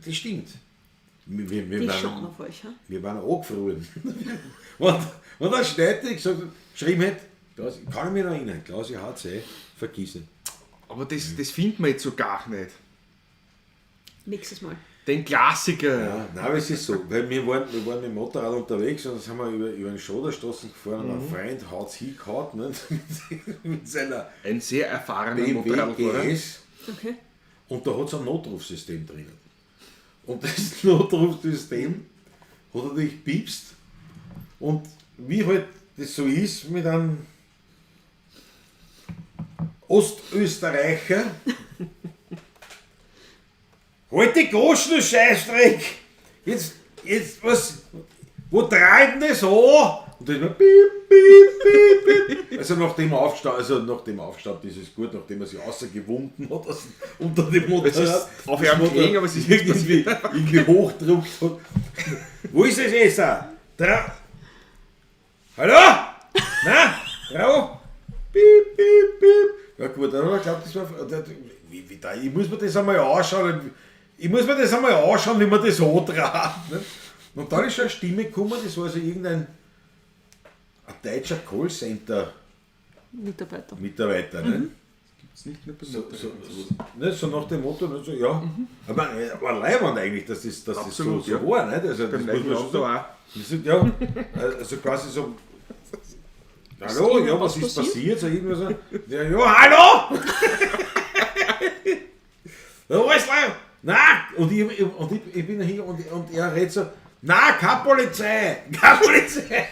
Das stimmt. Wir, wir, Die waren, schauen auf euch. Ha? wir waren angefroren. Wenn der Schneider gesagt hat, geschrieben hat, Klaus, kann ich mich noch erinnern, Klaus, ich HC, vergiss nicht. Aber das findet man jetzt so gar nicht. Nächstes Mal. Den Klassiker. Ja, nein, aber es ist so, weil wir waren mit dem Motorrad unterwegs und dann sind wir über den Schoderstraßen gefahren und ein Freund hat's hingehauen, ne, mit seiner Ein sehr erfahrener BMW Motorradfahrer. GS Okay. und da hat's ein Notrufsystem drinnen. Und das Notrufsystem hat natürlich piepst und wie halt das so ist mit einem Ostösterreicher, halt die Goschen, du Scheißdreck! Jetzt, was, wo treibt denn das an? Und dann immer piep, piep, piep, piep. Also nachdem er aufgestanden ist, ist es gut, nachdem er sich außergewunden hat aus, unter dem Motorrad. Es ist auf ihm Das gelegen, aber es ist nichts irgendwie hochdruckt hat. Wo ist das Esser? Hallo? Na? Drau? Piep, piep, piep. Ja gut, dann hat er geglaubt, das war... Wie, da, ich muss mir das einmal anschauen. Ich muss mir das einmal anschauen, wie man das antraut. Ne? Und dann ist schon eine Stimme gekommen, das war also irgendein ein deutscher Callcenter-Mitarbeiter. Mitarbeiter. Ne? Gibt's nicht nur beim So, Motorrad. so, ne, so nach dem Motto, ne, so, ja. Aber war leibend eigentlich, dass das so, Absolut, so ja. war. Nicht? Also, das Beim muss man neuen schon Auto sagen. auch. Das ist, ja, also quasi so. Hallo, ja, was irgendwas ist passiert? So irgendwas so. Ja, ja, hallo! Ja, alles klar. Na, und ich bin hier und er redet so, na, keine Polizei, keine Polizei.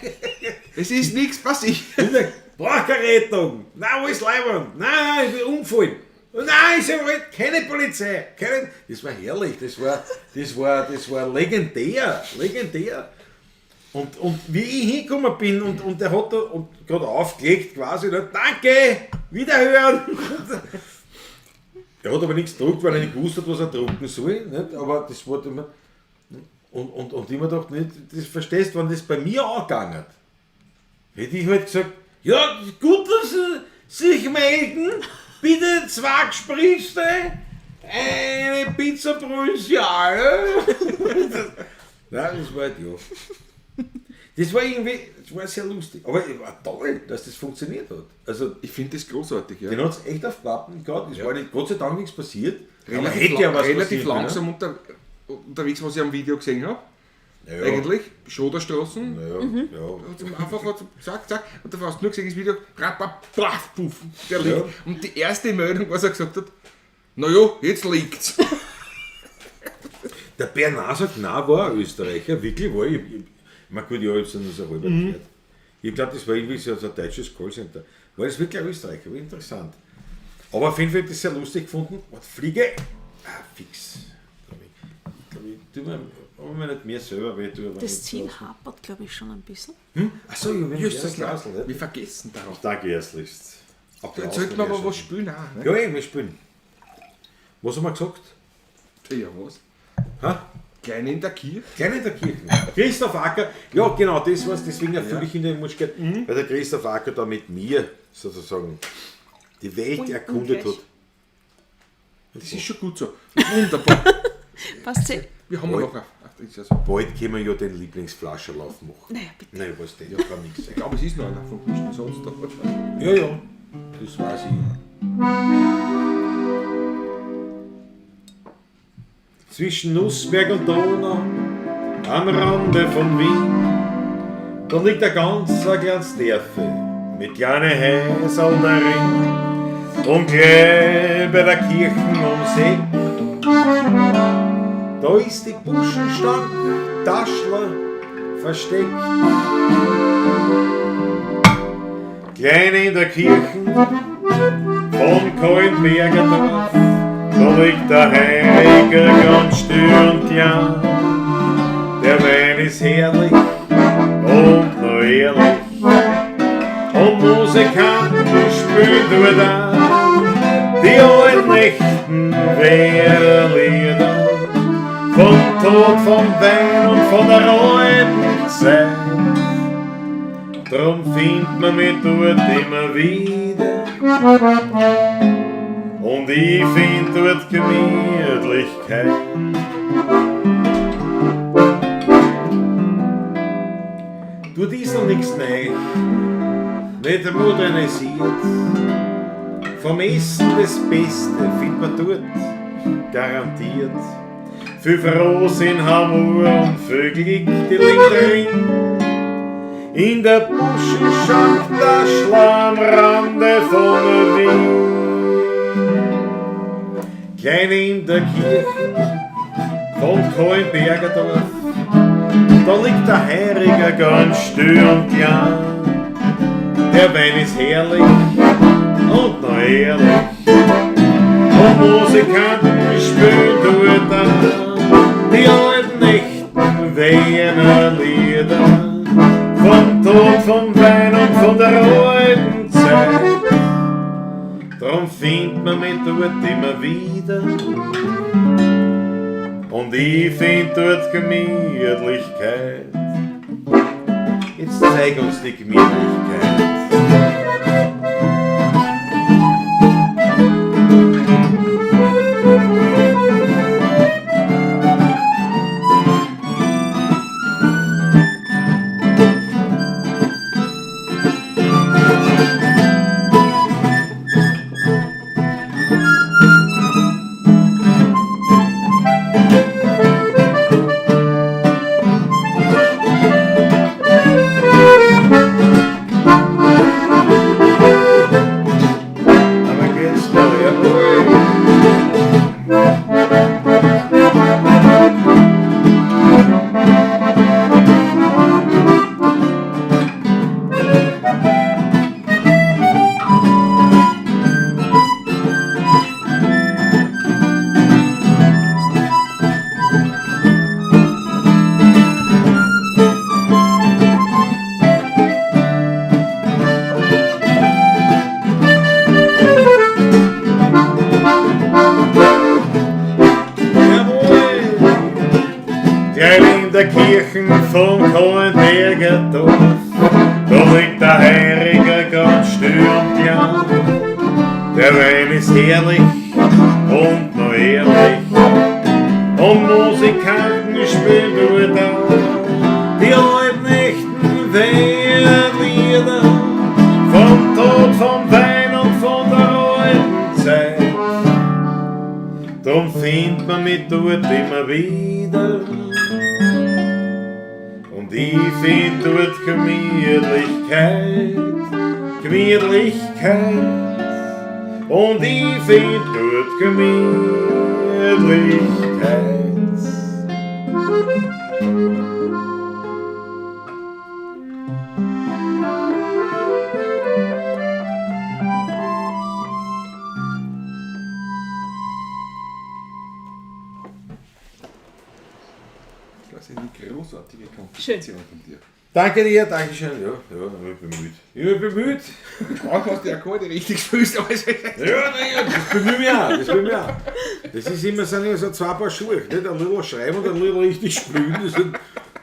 Es ist nichts passiert. Ich sag, brauch keine Rettung. Na, wo ist Leiband? Nein, ich bin umgefallen. Nein, ist ja wohl keine Polizei. Keine. Das war herrlich, das war legendär, legendär. Und wie ich hingekommen bin und der hat da und gerade aufgelegt quasi, ne, danke, wiederhören. Er hat aber nichts gedruckt, weil er nicht gewusst hat, was er drucken soll. Nicht? Aber das war immer. Und ich mir gedacht, nicht, das verstehst du, wenn das bei mir angegangen hat, hätte ich halt gesagt, ja, gut, dass Sie sich melden, bitte zwei Gespritzte, eine Pizza Provinziale. Nein, das war halt, ja. Das war irgendwie, das war sehr lustig. Aber es war toll, dass das funktioniert hat. Also, Ich finde das großartig, ja. den hat es echt auf Pappen gehabt. Es war nicht, Gott sei Dank nichts passiert. Aber Relativ, hätte ja was relativ passieren langsam unterwegs, was ich am Video gesehen habe. können. Ja, Eigentlich, Schoderstraßen. Ja, ja. Hat ihm einfach hat, zack, zack, und da hast du nur gesehen, das Video, rapp, rapp, plaff, puff, der liegt. Ja. Und die erste Meldung, was er gesagt hat, naja, jetzt liegt's. Der Bernard sagt, nein, war ein Österreicher, wirklich war ich. Ich meine, gut, ich habe es nur so halb gehört. Ich glaube, das war irgendwie so ein deutsches Callcenter. War das wirklich ein Österreicher? War interessant. Aber auf jeden Fall habe ich das sehr lustig gefunden. Und Fliege, ah, fix. Ich glaube, ich tue mir, aber mir nicht mehr selber weh. Tue, aber Das nicht Ziel so. hapert, glaube ich, schon ein bisschen. Achso, ich habe Justus, das Glas, wir vergessen darauf. Danke, herzlichst. Applaus Jetzt sollten wir aber für was die spielen auch, ne? Ja, eben, wir spielen. Was haben wir gesagt? Ja, was? Ha? Kleine in der Kirche. Klein in der Kirche. Christoph Acker, ja genau, das war's, deswegen erfülle ich in den Wunsch, weil der Christoph Acker da mit mir sozusagen die Welt Und- erkundet und hat. Das ist schon gut so. Wunderbar. Passt eh. Wir haben ja noch ein. Ach, das ist ja so. Bald können wir ja den Lieblingsflascherlauf machen. Naja, bitte. Nein, was denn, ja, kann nichts sein. Ich glaube, es ist noch einer vom gemischten Satz da. Ja, ja, das weiß ich. Zwischen Nussberg und Donau, am Rande von Wien, da liegt ein ganz ein kleines Dörfel, Mit kleinen Häuserl darin und gleich bei der Kirche ums Eck. Da ist die Buschenstank Taschler versteckt. Klein in der Kirche von Kahlenbergerdorf, da liegt der Heiliger ganz still und klein. Der Wein ist herrlich und noch ehrlich, und Musikanten spielen dort auch die alten echten Wiener Lieder. Vom Tod, vom Wein und von der alten Zeit. Drum findet man mich dort immer wieder. Und ich find dort Gemütlichkeit. Dort ist noch nichts neu, nicht modernisiert. Vom Essen das Beste findet man dort, garantiert. Viel Frohsinn haben wir und viel Glück, die liegt drin. In der Buschenschank der am Rande von Wien. Klein in der Kirche von Kahlenbergerdorf, da liegt der Heiriger ganz still und klein. Der Wein ist herrlich und noch ehrlich, und Musikanten spielen dort auch die alten echten Wiener Lieder. Vom Tod, vom Wein und von der alten Zeit. Drum findet man mich dort immer wieder. Und ich find dort Gemütlichkeit. Jetzt zeig uns die Gemütlichkeit. Aber geht's noch, jawohl. Jawohl! Gleich in der Kirche vom Kahlenbergerdorf, da liegt der Heiriger ganz still und klein. Der Wein ist herrlich und noch ehrlich, und Musikanten spielen dort auch die alten echten Wienerlieder. Vom Tod, vom Wein und von der alten Zeit. Drum findet man mich dort immer wieder. Und ich find dort Gemütlichkeit, Gemütlichkeit. Und ich find dort Gemütlichkeit. Das ist eine großartige Komposition von dir. Danke dir, danke schön. Ja, ja, ich bin bemüht. Ich bin bemüht. Manchmal hast du die Akkorde richtig gespielt, aber es ist Ja, naja, das bemühe mich auch. Das bemühe mich auch. Das ist immer, sind immer so zwei Paar Schuhe. Nicht ein little schreiben und ein little richtig spielen.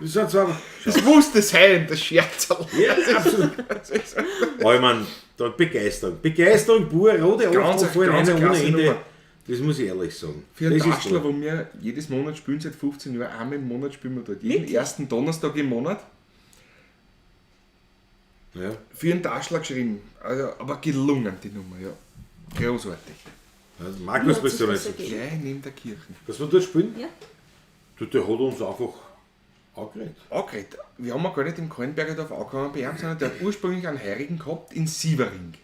Das sind zwei. Das musste sein, das Scherzerl. Ja, absolut. Aber ich meine, da Begeisterung. Begeisterung pur, rote Ganz, Achtel ganz vorne ohne klasse Ende. Nummer. Das muss ich ehrlich sagen. Für einen Das ist Taschler, toll. wo wir jedes Monat spielen, seit 15 Jahren, einmal im Monat spielen wir dort. Jeden ersten Donnerstag im Monat. Ja. Für einen Taschler geschrieben. Also, aber gelungen, die Nummer, ja. Großartig. Also Markus, Wie bist du hat sich nicht. das ergeben? Gleich neben der Kirche. Was wir dort spielen? Ja. Du, der hat uns einfach. Angeredet. Angeredet. Wir haben ja gar nicht im Kahlenberger Dorf angefangen bei ihm, sondern der hat ursprünglich einen Heirigen gehabt in Sievering.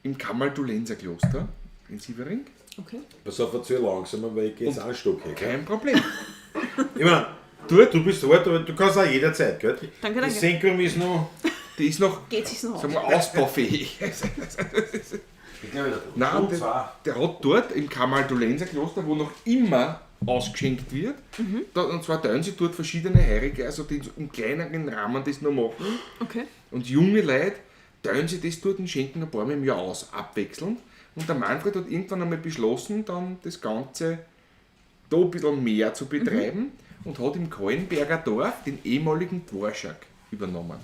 Im Kamaldulenser Kloster in Sievering. Okay. Pass auf, erzähl langsamer, weil ich geh jetzt auch einen Stock her. Gell? Kein Problem. Ich meine, du bist alt, aber du kannst auch jederzeit, gell? Danke, danke. Die Senkung ist noch... Die ist noch, Geht sich's noch sagen aus? wir, ausbaufähig. Ich glaube, Nein, der hat dort im Kamaldulenser Kloster, wo noch immer ausgeschenkt wird, da, und zwar teilen sie dort verschiedene Heirige, also die im kleineren Rahmen das noch machen. Okay. Und junge Leute teilen sie das dort und schenken ein paar Mal im Jahr aus, abwechselnd. Und der Manfred hat irgendwann einmal beschlossen, dann das Ganze da ein bisschen mehr zu betreiben und hat im Kahlenberger Dorf den ehemaligen Dworschak übernommen.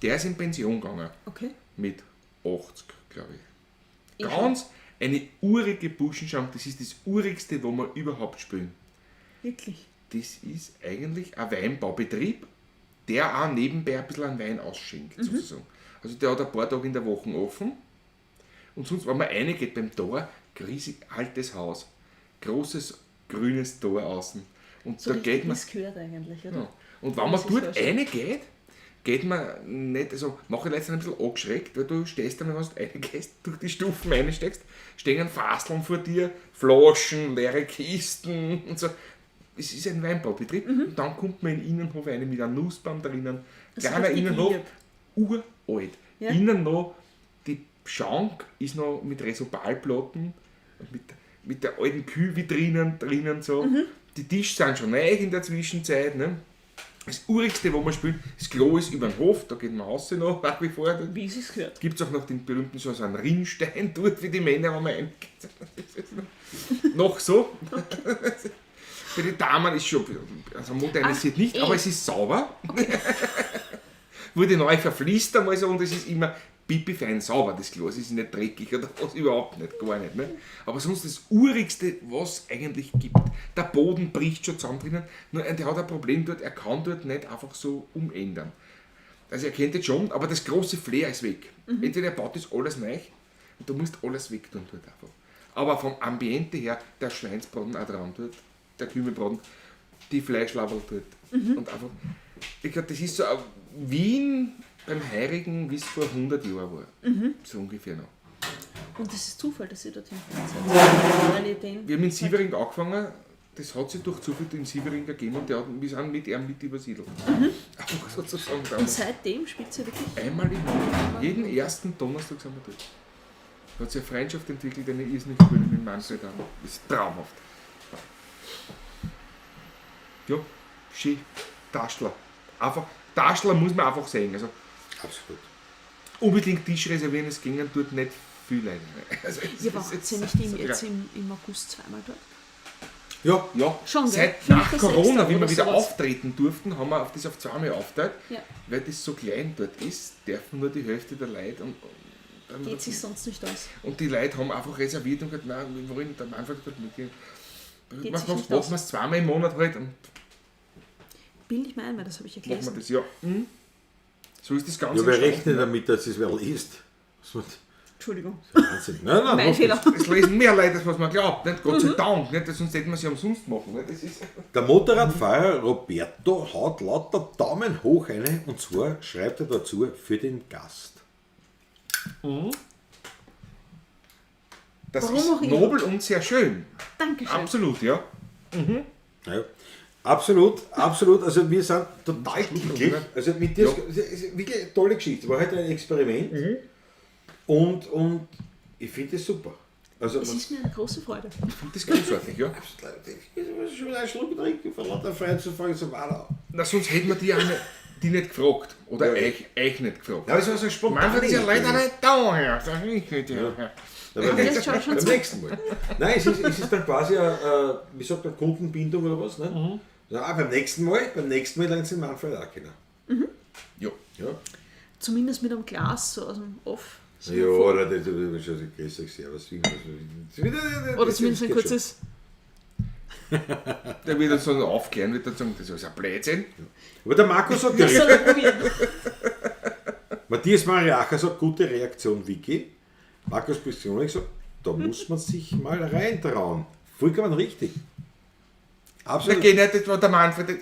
Der ist in Pension gegangen. Okay. Mit 80, glaube ich. Eh Ganz eine urige Buschenschank, das ist das urigste, wo wir überhaupt spielen. Wirklich. Das ist eigentlich ein Weinbaubetrieb, der auch nebenbei ein bisschen einen Wein ausschenkt, sozusagen. Also der hat ein paar Tage in der Woche offen. Und sonst, wenn man reingeht beim Tor, riesig altes Haus, großes grünes Tor außen. Und So da richtig, geht man. wie es gehört eigentlich, oder? Ja. Und wenn man Das ist dort ja schön. reingeht, geht man nicht, also manche Leute sind ein bisschen angeschreckt, weil du stehst dann, wenn du reingehst, durch die Stufen reinsteckst, stehen Fasseln vor dir, Flaschen, leere Kisten und so. Es ist ein Weinbaubetrieb. Und dann kommt man in den Innenhof rein mit einem Nussbaum drinnen. Mhm. Das ist Kleiner richtig Innenhof, lieb. uralt. Ja. Innen noch, die Schank ist noch mit Resopalplatten und mit der alten Kühlvitrinen drinnen so. Mhm. Die Tische sind schon neu in der Zwischenzeit. Ne? Das Urigste, wo man spielt, das Klo ist über den Hof, da geht man raus noch nach wie vor. Da Wie es sich gehört. gibt es auch noch den berühmten so einen Rinnstein dort, wie die Männer, wenn man reingeht. Noch so. Bei den Damen ist schon, also modernisiert Ach, nicht, eh. aber es ist sauber. Wurde neu verfließt einmal so und es ist immer pipifein sauber, das Klo. Es ist nicht dreckig oder was, überhaupt nicht, gar nicht. Ne? Aber sonst das Urigste, was es eigentlich gibt. Der Boden bricht schon zusammen drinnen, nur der hat ein Problem dort, er kann dort nicht einfach so umändern. Also er kennt das schon, aber das große Flair ist weg. Entweder er baut das alles neu und du musst alles wegtun dort einfach. Aber vom Ambiente her, der Schweinsbraten auch dran dort, der Kümelbraten, die Fleischlaberl dort. Und einfach, ich glaube, das ist so ein Wien beim Heirigen, wie es vor 100 Jahren war. So ungefähr noch. Und das ist Zufall, dass ihr dorthin gefahren seid. Weil ihr den Wir haben in Sievering angefangen, das hat sich durch Zufall in Sievering ergeben und der hat, wir sind mit ihm mit übersiedelt. Einfach sozusagen Und damals. seitdem spielt ihr wirklich Einmal im Monat. Jeden ersten Donnerstag sind wir dort. Da hat sich eine Freundschaft entwickelt, eine irrsinnig coole mit Manfred auch. Das ist traumhaft. Ja, schön. Taschler. Einfach, Taschler muss man einfach sehen. Also Absolut. unbedingt Tisch reservieren, es gingen dort nicht viel Leute. Also, es Ja, ist war jetzt- ihr nicht im, Ja. jetzt im August zweimal dort? Ja, Ja, Schon, gell? seit Fünfter, nach Corona, sechster wie wir oder wieder sowas. auftreten durften, haben wir auf das auf zweimal aufgeteilt. Ja. Weil das so klein dort ist, dürfen nur die Hälfte der Leute und dann Geht sich sonst nicht aus. Und die Leute haben einfach reserviert und gesagt, nein, wir wollen am Anfang dort mitgehen. Geht Mach, sich mach, nicht machen aus. wir es zweimal im Monat halt und Bilde ich mir ein, weil das habe ich ja machen wir gelesen. das, ja. Mhm. So ist das Ganze. ja wir entstanden. rechnen damit, dass es wer liest. Das wird Entschuldigung. Wahnsinn. Nein, nein, Mein macht Fehler. nichts. Es lesen mehr Leute, als was man glaubt. Nicht? Gott Mhm. sei Dank, nicht? Sonst hätten wir es ja umsonst machen. Nicht? Das ist Der Motorradfahrer Roberto haut lauter Daumen hoch eine und zwar schreibt er dazu für den Gast. das Warum ist auch immer. nobel und sehr schön. Dankeschön. Absolut, ja. Ja. Absolut, absolut. Also wir sind total glücklich. oder? Also mit dir, es ist wirklich eine tolle Geschichte. War heute ein Experiment und ich finde es super. Also Es man, ist mir eine große Freude. Ich finde das großartig, ja. ich muss schon wieder einen Schluck trinken, vor lauter Freude zu fangen, so war Na, sonst hätten wir die auch nicht, die nicht gefragt. Oder Ja. euch nicht gefragt. Ja, aber es war so spontan. Manfred ist ja leider nicht da, Herr. Das ist nicht, ja. Ja, beim, Das schaut schon beim zu. nächsten Mal. Nein, es ist dann quasi eine, wie sagt man, Kundenbindung oder was? Ne? Ja, beim nächsten Mal lernt sie den Manfred auch kennen. Ja. Ja, Zumindest mit einem Glas so aus dem Off. So ja vor- oder das ist schon grüß euch, servus. Oder zumindest ein kurzes. Der wird uns dann aufklären, wird dann sagen, das ist ein Blödsinn. Aber der Markus sagt, Das soll er probieren. Matthias Mariacher sagt, gute Reaktion, Vicky. Markus Pistionek sagt, da muss man sich mal reintrauen. Vollkommen richtig. Da Absolut. geht nicht, das war der Manfred.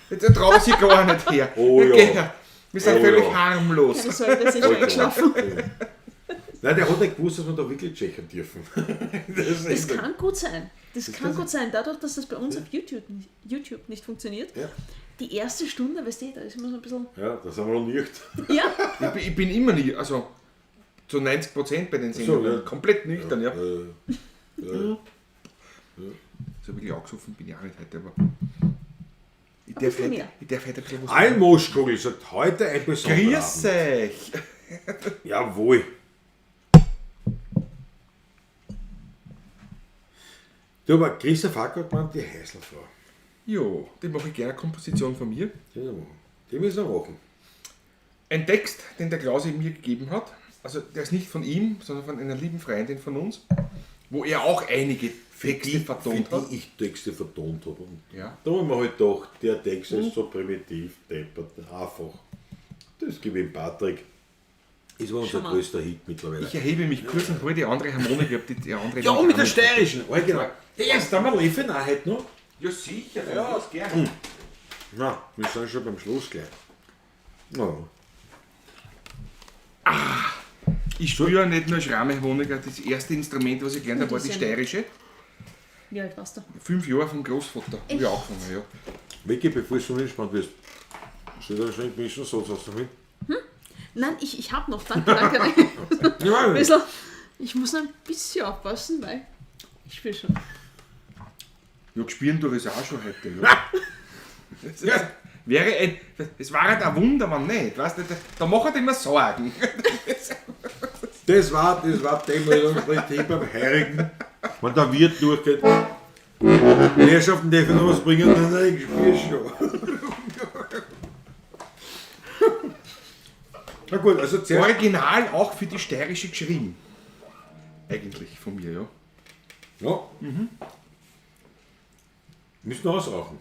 Das traue ich sich gar nicht her. Oh Da ja. geht er. Wir sind Oh völlig ja. harmlos. Keine Sorge, das ist schon eingeschlafen. Nein, der hat nicht gewusst, dass wir da wirklich tschechen dürfen. Das, ist Das echt- kann gut sein. Das kann kann gut sein. Dadurch, dass das bei uns auf YouTube nicht funktioniert, Ja. die erste Stunde, weißt du, da ist immer so ein bisschen. Ja, da sind wir noch nicht. Ja, Ich bin immer nie, also zu 90% bei den Sendungen, ja. komplett nüchtern, ja. Äh, So wirklich angesoffen bin ich auch nicht heute, aber ich darf, bisschen heute, mehr. ich darf heute ein bisschen was. Almoschkugel sagt heute ein besonderer Grüß Abend. euch! Jawohl. Du, aber Christoph Hack hat gemeint, die Heißelfrau. Jo, die mache ich gerne, eine Komposition von mir. Die müssen wir machen. Die müssen wir machen. Ein Text, den der Klaus mir gegeben hat, also der ist nicht von ihm, sondern von einer lieben Freundin von uns, wo er auch einige Texte Die, vertont für hat. die ich Texte vertont habe. Und Ja. Da haben wir halt gedacht, der Text ist so primitiv, deppert, einfach. Das gebe ich dem Patrick. Ist aber unser Schau mal. größter Hit mittlerweile. Ich erhebe mich kurz und hole die andere Harmonika, ich hab die andere Ja, mit der steirischen. Oh, genau. Erst einmal Leffe heute noch. Ja, sicher, ja, das gerne. Na, wir sind schon beim Schluss gleich. Ja. Ich spüre ja nicht nur Schramme-Harmonika, das erste Instrument, was ich gelernt habe, war Das die ist ja- steirische. Wie alt warst du? 5 Jahre vom Großvater. Hab ich angefangen, ja. Vicky, bevor du so entspannt wirst, soll ich da schon einen gemischten Satz aus Nein, ich habe noch. Danke, danke. danke. Ja, Ein bisschen, ich muss noch ein bisschen aufpassen, weil ich spüre schon. Ja, gespielt tue ich es auch schon heute. Ja. Das ist, wäre ein, es war halt ein Wunder, wenn nicht. Weißt du, da macht er immer Sorgen. Das war dem schlechthin beim Heirigen. Wenn der Wirt durchgeht. Die Herrschaften dürfen noch was bringen, nein, nein, ich spür schon. Na gut, also zuerst. Original auch für die steirische geschrieben. Eigentlich von mir, ja. Ja. Müssen wir ausrauchen.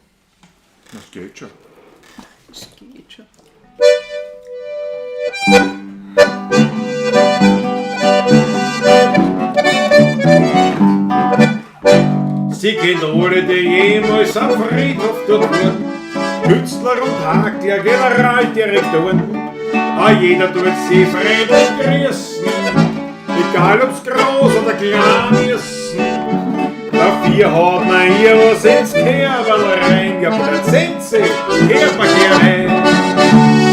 Das geht schon. Das geht schon. Sie kennt alle, die jemals am Friedhof dort waren. Künstler und Hakler, Generaldirektoren. A jeder tut sie freundlich grüßen, egal ob's groß oder klein ist. Dafür hat man ihr was ins Kerberl rein, ja, bei der Zenze kehrt man gerne.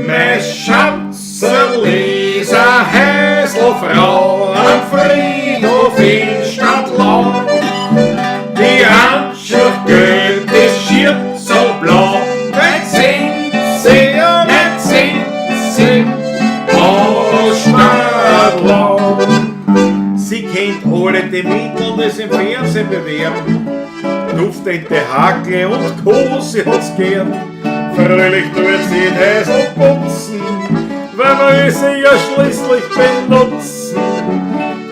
Mein Schatzel ist a Häselfrau am Friedhof in Stadtlau. Die Handschuhe gelb, die Schürze blau. Nicht sind sie, nicht sind sie aus Stadtlau. Sie kennt alle die Mittel, die sie im Fernsehen bewerben. Duftende Hakel und Co., sie hat's gern. Fröhlich tut sie den Häsel putzen, weil man sie ja schließlich benutzen.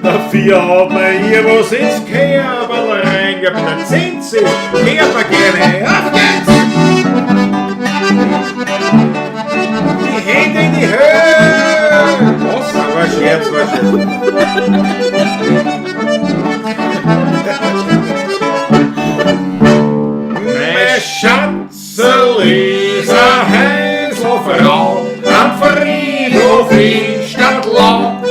Dafür hat man ihr was ins Kerberl reingebracht. Dann sind sie, kehrt man gerne. Auf geht's! Die Hände in die Höhe! Was? War Scherz, war Scherz. Mein Schatzel ist a Häselfrau am Friedhof in Stadtlau.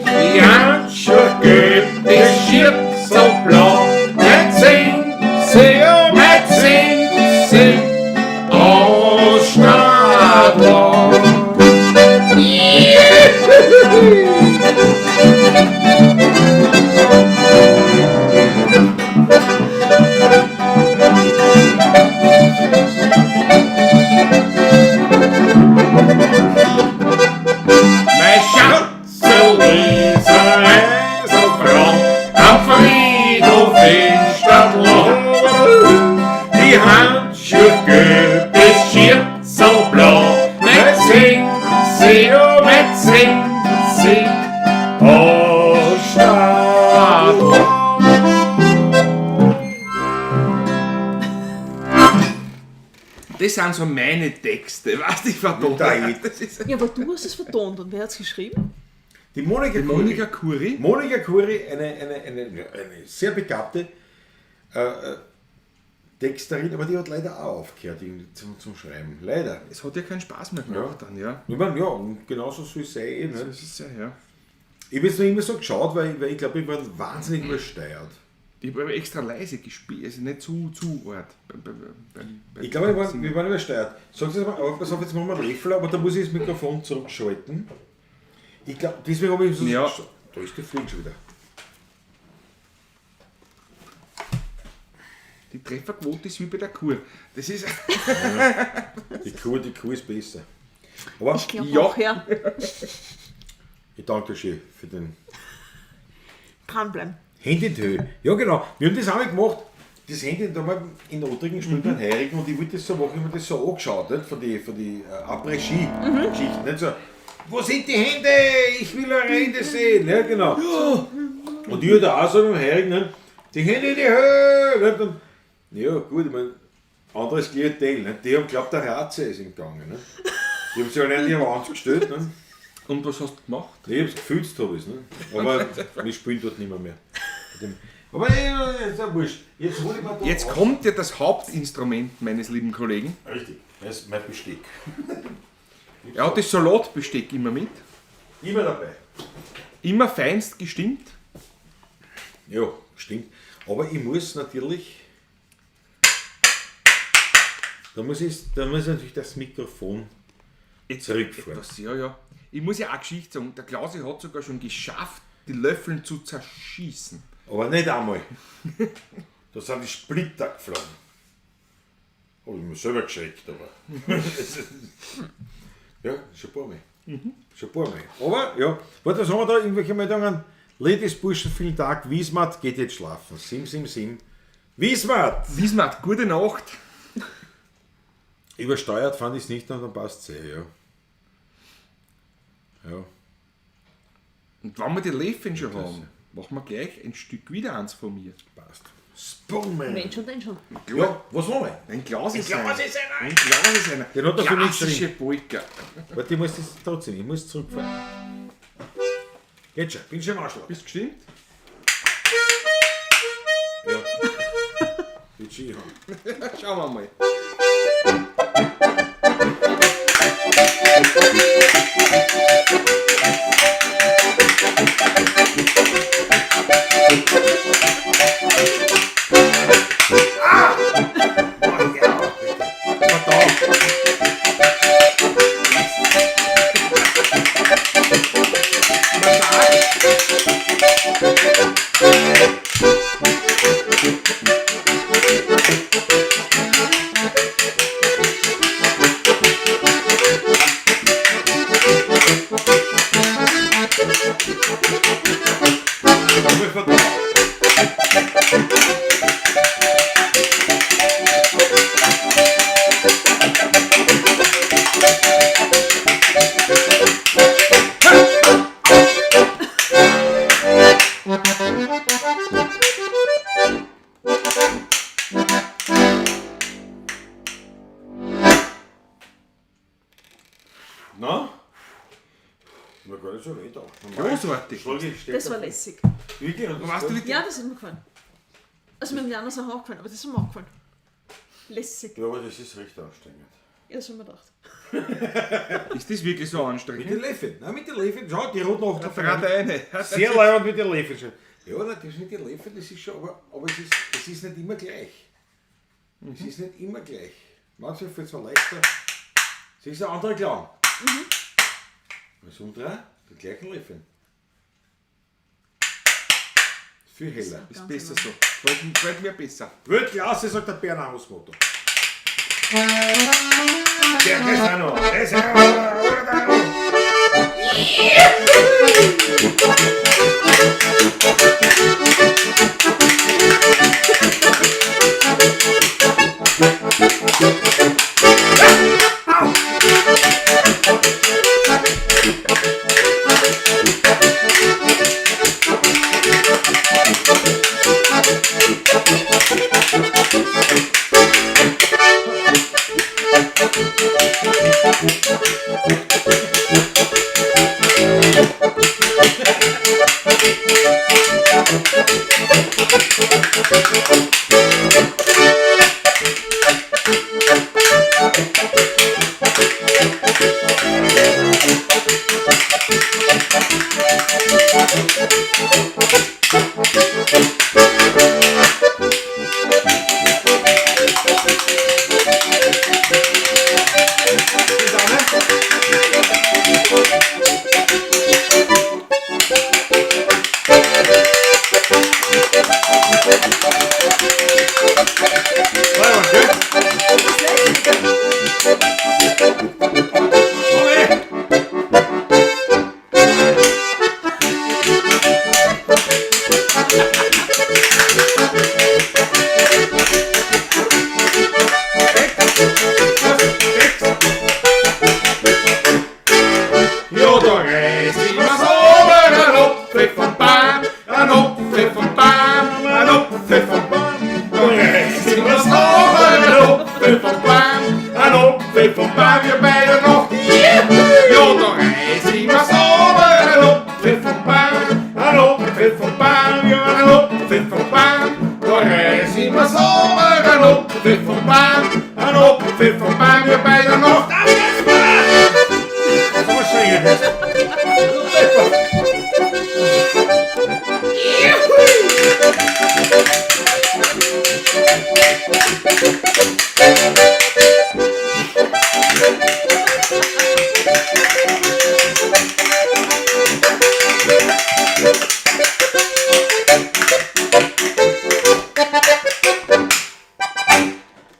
Die Handschuhe gelb, die Schürze blau. Jetzt sind sie, jetzt sind sie aus Stadtlau. Mein Schatzel ist eine Häselfrau am Friedhof in Stadtlau. Die Handschuhe gelb, die Schürze blau. Nicht sind sie, oh, nicht sind sie aus Stadtlau. Das sind so meine Texte, weißt du, ich vertone. Da Das ist Ja, aber du hast es vertont und wer hat es geschrieben? Die Monika die Kuri. Monika Kuri. Monika Kuri, eine sehr begabte Texterin, aber die hat leider auch aufgehört irgendwie zum Schreiben. Leider. Es hat ja keinen Spaß mehr gemacht dann, ja. Ich meine, ja, und genauso soll es sein. eh, Ne? Das ist ja, ja. Ich habe jetzt noch immer so geschaut, weil ich glaube, ich war wahnsinnig übersteuert. Ich habe aber extra leise gespielt, also nicht zu arg. Ich glaube, wir waren übersteuert. Sag jetzt mal, aber pass auf, jetzt machen wir einen Löffel, aber da muss ich das Mikrofon zurückschalten. Ich glaube, deswegen habe ich so. Ja. Da ist die Fliege schon wieder. Die Trefferquote ist wie bei der Kur. Das ist. Die Kuh ist besser. Aber Ich glaube Ja. auch, ja. ich danke dir schön für den Dranbleiben. Handy in die Höhe. Ja, genau. Wir haben das auch mal gemacht. Das Handy da mal in Ottringen gespielt, mhm. Heurigen, und ich wollte das so machen, ich hab mir das so angeschaut, nicht? Von die, von die Après-Ski-Geschichten. Nicht so, wo sind die Hände? Ich will eure Hände sehen. Ja, genau. Und ich da auch so mit dem Heurigen, nicht? Die Hände in die Höhe. Nicht? Und, ja, gut, ich meine, anderes Klientel. Nicht? Die haben geglaubt, der Ratze ist im Gange. Nicht? Die haben sich alle an die Wand gestellt. Nicht? Und was hast du gemacht? Ich hab's gefühlt, hab ich's, ne? Aber wir spielen dort nicht mehr. Aber ist ja wurscht. Jetzt hol ich mir da Jetzt raus. kommt ja das Hauptinstrument meines lieben Kollegen. Richtig, das ist mein Besteck. Er hat das Salatbesteck immer mit. Immer dabei. Immer feinst gestimmt. Ja, stimmt. Aber ich muss natürlich. Da muss ich natürlich das Mikrofon zurückfahren. Etwas, ja, ja. Ich muss ja auch Geschichte sagen. Der Klausi hat sogar schon geschafft, die Löffeln zu zerschießen. Aber nicht einmal. Da sind die Splitter geflogen. Hab ich mir selber geschreckt, aber. Ja, schon ein paar Mal. Schon ein paar Mal. Aber, ja. Warte, was haben wir da? Irgendwelche Meldungen? Ladies, Burschen, vielen Dank. Wiesmatt geht jetzt schlafen. Sim, sim, sim. Wiesmatt! Wiesmatt, gute Nacht. Übersteuert fand ich es nicht, und dann passt es eh, ja. Ja. Und wenn wir die Löffeln schon haben, machen wir gleich ein Stück wieder eins von mir. Passt. Spoonman! Mensch und den schon. Ja, was machen wir? Ein Klaus ist Ein Klaus einer. ist einer. Ein Klaus ist einer. Den hat er für mich Klassische Polka. Warte, ich muss das trotzdem, ich muss zurückfahren. Geht schon, bin schon im Arschloch. Bist du gestimmt? Ja. Wird schon haben. Schauen wir mal. Oh, ja, bitte. Verdammt. Nochmal verdammt. Na? War gar nicht so weh da. Großartig. Das war lässig. Wirklich? Und Weißt du, wie Ja, das hat mir gefallen. Also mir haben die anderen Sachen auch gefallen, aber das hat mir auch gefallen. Lässig. Ja, aber das ist recht anstrengend. Ja, das haben wir gedacht. Ist das wirklich so Mit anstrengend? den Löffeln. Nein, mit den Löffeln. Schau, die roten Acht Verrat eine. Sehr leibend mit den Löffeln. Ja, nein, das mit den Löffeln, das ist schon, aber es ist nicht immer gleich. Es ist nicht immer gleich. Manchmal fällt es mir leichter. Es ist ein anderer Klang. Was umdrehen? Die gleichen Löffeln. Viel heller. Ist besser so. Gefällt mir besser. Weltklasse, sagt der Berner Hausmotto. Der das auch noch. Das auch noch. Ja, da reiß ich mir's ober, ein Opfe vom Baum, ein Opfe vom Baum, ein Opfe vom Baum. Da reiß ich mir's ober, ein Opfe vom Baum, ein Opfe vom Baum, wir beide noch. Ja, da reiß ich mir's ober, ein Opfe vom Baum, ein Opfe vom Baum, ja, ein Opfe vom Baum. Da reiß ich mir's ober, ein Opfe vom Baum, ein Opfe vom Baum, wir beide noch.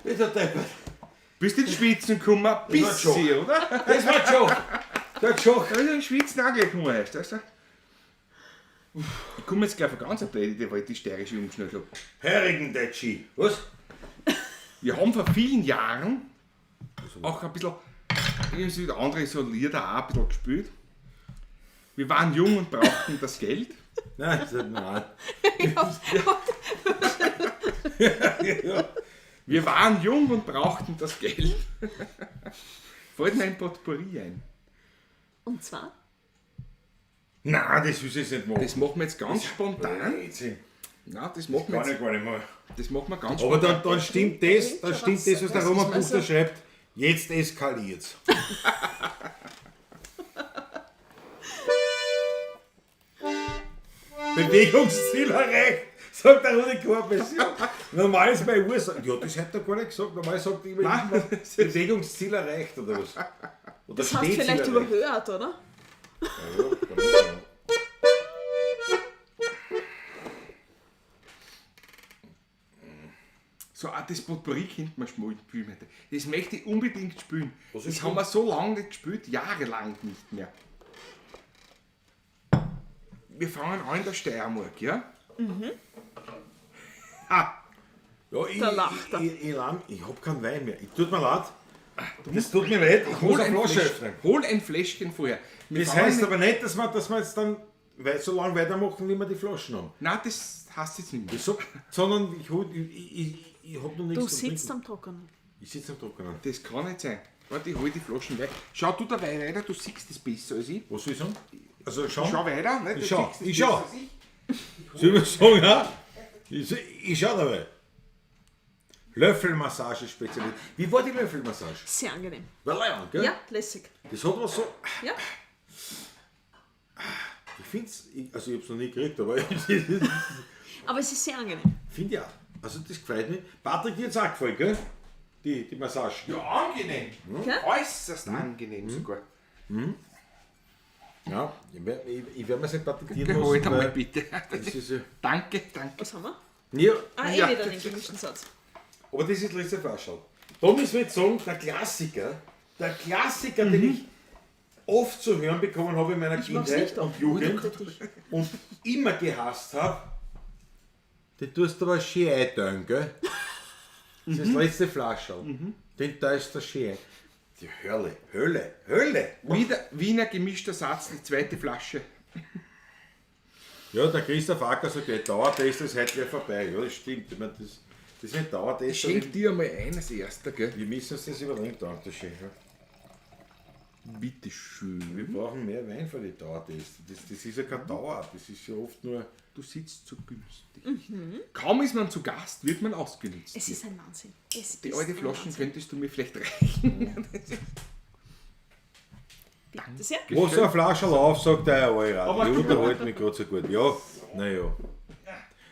Ist der deppert. Bist du in Schwitzen gekommen? Ein war bisschen, oder? Das war Joke. Der Joke. Da ist in Schwitzen auch gleich gekommen, weißt du? Ich komme jetzt gleich auf eine ganz blöde Idee, weil ich die steirische umgeschnellt habe. Herigen Detschi. Was? Wir haben vor vielen Jahren auch ein bisschen, irgendwie so andere so Lieder auch ein bisschen gespielt. Wir waren jung und brauchten das Geld. Nein, das ist nein. Wir waren jung und brauchten das Geld. Fällt mir ein Potpourri ein. Und zwar? Nein, das ist es nicht machen. Das machen wir jetzt ganz spontan. Blödsinn. Nein, das machen wir Kann jetzt, ich gar nicht mehr. das machen wir ganz Aber spontan. dann stimmt das, dann stimmt das, was der Das Roman ist Buchner schreibt. Jetzt eskaliert's. Bewegungsziel erreicht, sagt der Rudi Korpes. Ja. Normal ist meine Uhr. Ja, das hat er gar nicht gesagt. Normal sagt er immer Nein. irgendwas, Bewegungsziel erreicht oder was. Oder Das hast du Stehziel vielleicht erreicht. überhört, oder? Ja, kann auch sein. So, auch das Potpourri könnte man spielen. heute. Das möchte ich unbedingt spielen. Was Das ist haben wir so lange nicht gespielt, jahrelang nicht mehr. Wir fangen an in der Steiermark, ja? Ja, ich, Da lacht er. Ich hab keinen Wein mehr. Ich, tut mir leid. Das tut mir leid, ich muss Hol eine ein, Flasche Fläsch, öffnen. hol ein Fläschchen vorher. Wir Das fangen heißt mit- aber nicht, dass wir jetzt dann so lange weitermachen, wie wir die Flaschen haben. Nein, das heißt jetzt nicht mehr. Ich sag, sondern ich, hol, ich hab noch nichts Du zum sitzt Trinken. am Trockenen. Ich sitze am Trockenen. Das kann nicht sein. Warte, ich hol die Flaschen weg. Schau du dabei weiter, du siehst das besser als ich. Was soll ich sagen? Also schau. Schau weiter, ne? Du Ich schau, siehst das ich schau. besser als ich. Soll ich sagen, ja? Ich schau dabei. Löffelmassage-Spezialist. Wie war die Löffelmassage? Sehr angenehm. War leibend, gell? Ja, lässig. Das hat was so. Ja. Ich finde es, also ich habe es noch nie gekriegt, aber ich Aber es ist sehr angenehm. finde ja. Also das gefällt mir. Patrick, dir hat es auch gefallen, gell? Die Massage. Ja, angenehm. Gell? Äußerst angenehm sogar. Ja, ich werde ich werd mir's nicht patentieren Hol lassen. einmal weil bitte. Das ist ja, Danke, danke. Was haben wir? ja, Ah, eh Ja. wieder den gemischten Satz. aber das ist das letzte Flascherl. Da müssen wir jetzt sagen, der Klassiker, den ich oft zu hören bekommen habe in meiner Ich mach's Kindheit nicht und auf. Jugend Bitte dich. und immer gehasst habe, den tust du aber schön einteilen, gell? Das ist das letzte Flascherl. Den teilst du schön ein. Die Hölle, Hölle, Hölle! Wieder Wiener gemischter Satz, die zweite Flasche. Ja, der Christoph Acker sagt, der Dauertest ist heute gleich vorbei. Ja, das stimmt. Ich meine, das mit Dauertest. Schenk dir mal ein als erster, gell? Wir müssen uns das überlegen, danke schön. Ja. Bitte schön. Wir brauchen mehr Wein für die Dauertests. Das ist ja keine Dauer, das ist ja oft nur. Du sitzt so günstig. Kaum ist man zu Gast, wird man ausgenutzt. Es ist ein Wahnsinn. Es Die ist alte ein Flaschen Wahnsinn. könntest du mir vielleicht reichen. Bitte sehr. Wo so ein Flascherl auf, sagt der Alter. Aber- Ich unterhalte mich gerade so gut. Ja, naja.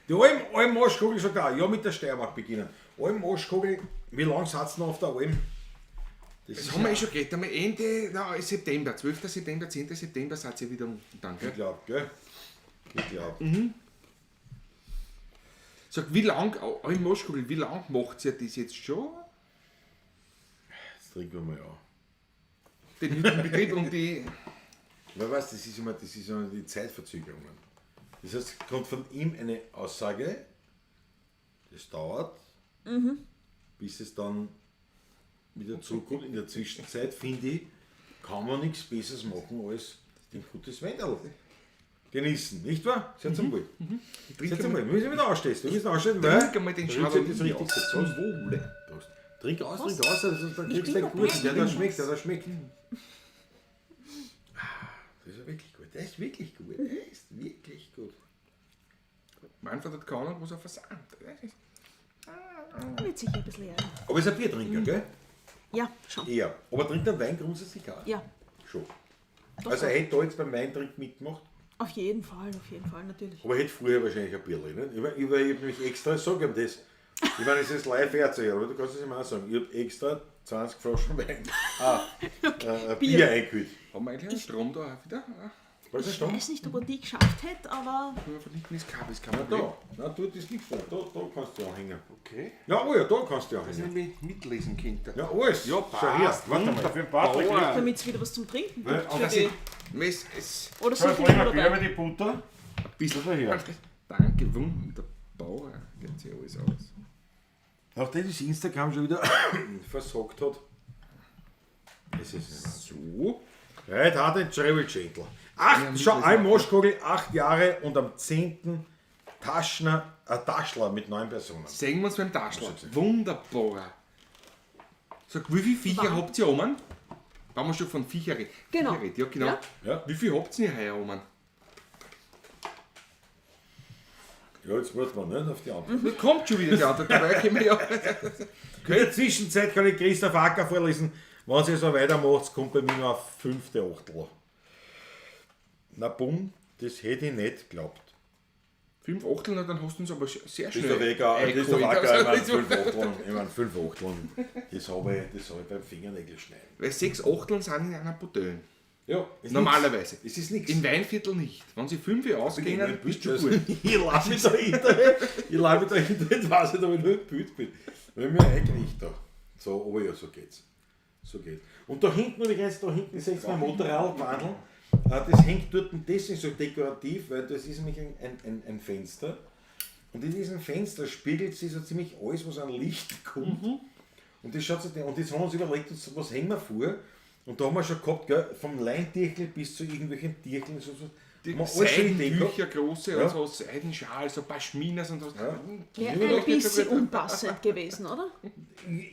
Die Alm Arschkugel sagt auch, ja, mit der Steiermark beginnen. Alm Arschkugel, wie lange seid ihr noch auf der Alm? Das Das ist haben wir eh schon geredet. Am Ende, na, September, 12. September, 10. September seid ihr wieder unten dann, gell? Ich glaub, gell? Ich glaub. Sag, wie lang, Alm Arschkugel, wie lang macht ihr das jetzt schon? Jetzt trinken wir mal an. Den Hüttenbetrieb und die. Weil weißt, das ist immer die Zeitverzögerungen. Das heißt, kommt von ihm eine Aussage, das dauert, bis es dann wieder zurückkommt. In der Zwischenzeit, finde ich, kann man nichts Besseres machen als ein gutes Weinderl genießen, nicht wahr? Sehr zum Wohl. Sehr zum Wohl. Wir müssen wieder anstessen. Wir müssen anstessen, weil Trink einmal den der Rezept ist Chardonnay richtig aus. Zum Wohle. Prost. Trink aus, also, dann kriegst du bin einen dabei. guten, der da schmeckt, der da schmeckt. Das ist ja wirklich gut, der ist wirklich gut, der ist wirklich gut. Manfred hat keine Ahnung, was er versandt. Wird sicher ein bisschen ärgern. Aber ist ein Biertrinker, gell? Ja, schon. Eher. Aber trinkt er Wein grundsätzlich auch? Ja, Schon. Doch, Also doch. er hätte da jetzt beim Weintrinken mitgemacht, auf jeden Fall, natürlich. aber er hätte früher wahrscheinlich ein Bierl, nicht? Ich, mein, ich hab nämlich extra, ich sag ihm das, ich meine, es ist live herzuhören, aber du kannst es ihm auch sagen, ich hab extra 20 Flaschen Wein, Bier, Bier. eingekühlt. Haben wir eigentlich einen Strom da auch wieder? Ah, Was ist Ich das? weiß nicht, ob er die geschafft hätte, aber Von hinten ist Kabel, ist kein Na Problem. da, na dort ist nichts da, da kannst du anhängen. Okay. Ja, oh ja, da kannst du Das anhängen. nämlich mitlesen könnte. Ja, alles. Ja, Schau her. passt. Warte mal, für den Patrick. Wunderbar. damit es wieder was zum Trinken Weil, gibt. aber Für die, Es oder Schau, sind die bring schon ein Bier dabei? über die Butter. ein bisschen. Schau her. Danke, wunderbar. Geht sich alles aus. Nachdem das Instagram schon wieder versagt hat. Es ist So. Right hard and travel gentle. Acht, Ja, schau, mit Alm Arschkugel, 8 Jahre und am 10. Taschner, Taschler mit 9 Personen. Sehen wir uns beim Taschler. Wunderbar. Sag, wie viele Viecher habt ihr oben? Wenn wir schon von Viecher reden. Genau. Viecher reden, ja, genau. Ja. Ja. Wie viel habt ihr denn heuer oben? Ja, jetzt warten wir nicht auf die Antwort. Da kommt schon wieder die Antwort. Dabei können wir ja. In der Zwischenzeit kann ich Christoph Acker vorlesen. Wenn sie so weitermacht, kommt bei mir noch ein fünfte Achtel. Na bumm, das hätte ich nicht geglaubt. 5 Achtel, na, dann hast du uns aber sehr schnell. Christoph Ecker, eingeholt. Christoph Acker, ich meine, Also, 5 Achteln, ich meine, 5 Achteln, das habe ich, das hab ich beim Fingernägel schneiden. Weil 6 Achteln sind in einer Bouteille. Ja, ist Normalerweise. nix. Es ist nichts. Im Weinviertel nicht. Wenn sie 5 ausgehen, bist du schon gut. Ich lasse mich dahinter, ich lasse mich dahinter, jetzt weiß ich, ob ich nur im Bild bin. Weil ich mir eingerichtet da. So, aber ja, so geht's. So geht's. Und da hinten, übrigens, da hinten ist jetzt mein Motorrad gewandelt. Das hängt dort deswegen so dekorativ, weil das ist nämlich ein Fenster. Und in diesem Fenster spiegelt sich so ziemlich alles, was an Licht kommt. Und das schaut so, und jetzt haben wir uns überlegt, was hängen wir vor? Und da haben wir schon gehabt, gell, vom Leintierchen bis zu irgendwelchen Tierchen. So, so. Die Haben wir alles schon Ideen gehabt. Seidenbücher, große Ja. und so, Seidenschal, so Pashminas und so. Ja. Wäre ein bisschen unpassend gewesen, oder?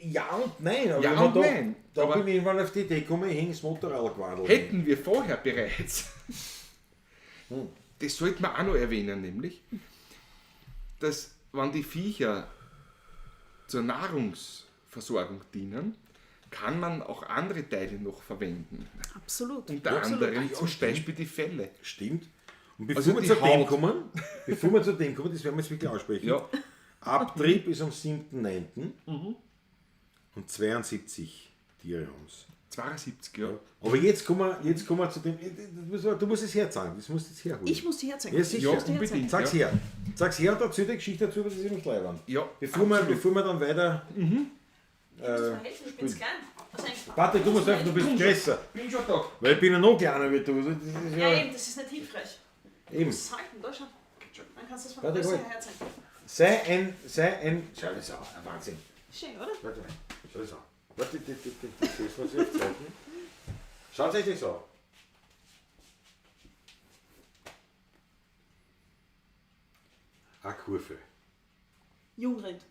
Ja und nein. Aber Ja wenn man und da, nein, Da aber- bin ich irgendwann auf die Idee gekommen, ich hänge das Motorrad gewandelt. Hätten wir vorher bereits, das sollte man auch noch erwähnen, nämlich, dass wenn die Viecher zur Nahrungsversorgung dienen, kann man auch andere Teile noch verwenden. Absolut. Unter Absolut. anderem zum Beispiel die Felle. Stimmt. Und bevor, Also wir die zu dem Haut. kommen, bevor wir zu dem kommen, das werden wir jetzt wirklich aussprechen. Ja. Abtrieb ist am 7.9. Und 72 Tiere haben es. 72, ja. Aber jetzt kommen wir zu dem. Du musst es herzeigen. Das musst du jetzt herholen. Ich muss die herzeigen. Ja, sicher. Ich muss die Ja, herzeigen. unbedingt. Sag's her. Sag's her und erzähl die Geschichte dazu, weil das ist nämlich leibend. Ja, Bevor wir dann weiter. Ich muss mir helfen, ich bin zu klein. Also eigentlich- Patrick, du musst helfen, du bist größer. Bin schon da. Weil ich bin ja noch kleiner wie du. Also das ist Ja, ja eben, das ist nicht hilfreich. Du eben. musst es halten, da schon. Dann kannst du es von Warte, der Größe halt. her herzeigen. Sei ein. Schau das an, ein Wahnsinn. Schön, oder? Warte mal, schau das an. Warte, das muss ich jetzt zeigen. Schaut euch das an. Eine Kurve. Jungrind.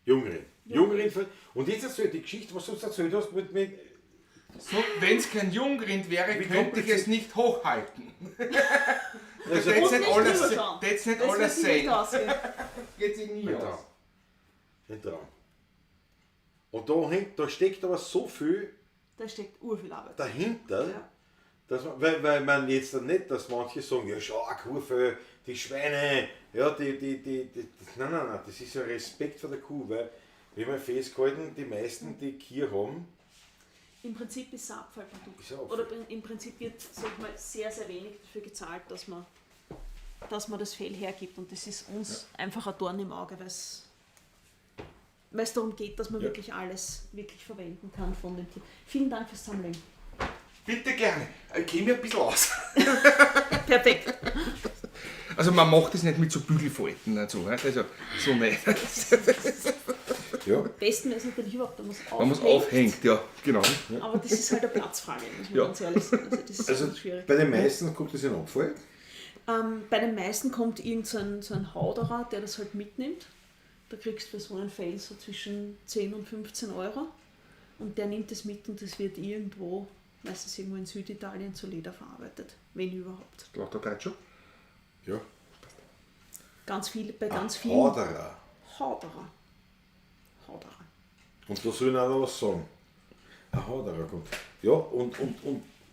Jungrind. Jungrind. Und jetzt erzähl die Geschichte, was du uns erzählt hast, mit So, wenn es kein Jungrind wäre, Wie könnte ich es nicht hochhalten. also, Das Und nicht nicht alles, drüber schauen. das nicht Das wird alles sich nicht sein. ausgehen. Geht sich nie Ein aus. Traum. Ein Traum. Und da, hängt, da steckt aber so viel Da steckt urviel Arbeit. dahinter, Ja. Dass man, weil man jetzt dann nicht, dass manche sagen, ja schau, eine Kuhfell, die Schweine, ja, die, nein, nein, nein, das ist ja Respekt vor der Kuh, weil wir haben ja festgehalten, die meisten, die Kühe haben, Im Prinzip ist es ein Abfallprodukt. Ist ein Abfall. Oder im Prinzip wird, sag ich mal, sehr, sehr wenig dafür gezahlt, dass man das Fell hergibt. Und das ist uns einfach ein Dorn im Auge, weil es darum geht, dass man wirklich alles wirklich verwenden kann von dem Tier. Vielen Dank fürs Zusammenlegen. Bitte gerne. Ich kenne mich ein bisschen aus. Perfekt. Also man macht das nicht mit so Bügelfalten und so. Also so nicht. Ja. Besten wäre es natürlich überhaupt, wenn man es Man muss aufhängt, ja, genau. Aber das ist halt eine Platzfrage, muss man ganz ehrlich sein. Also das ist Also schwierig. bei den meisten kommt das in Abfall. Bei den meisten kommt irgend so ein Hauderer, der das halt mitnimmt. Da kriegst du für so einen Fell so zwischen 10 und 15 Euro. Und der nimmt das mit und das wird irgendwo, meistens irgendwo in Süditalien, zu Leder verarbeitet. Wenn überhaupt. Lauter Deutscher? Ja. Ganz viel, bei ganz vielen. Hauderer. Hauderer. Hauderer. Und da soll ich auch noch was sagen. Ein Hauderer kommt. Ja, und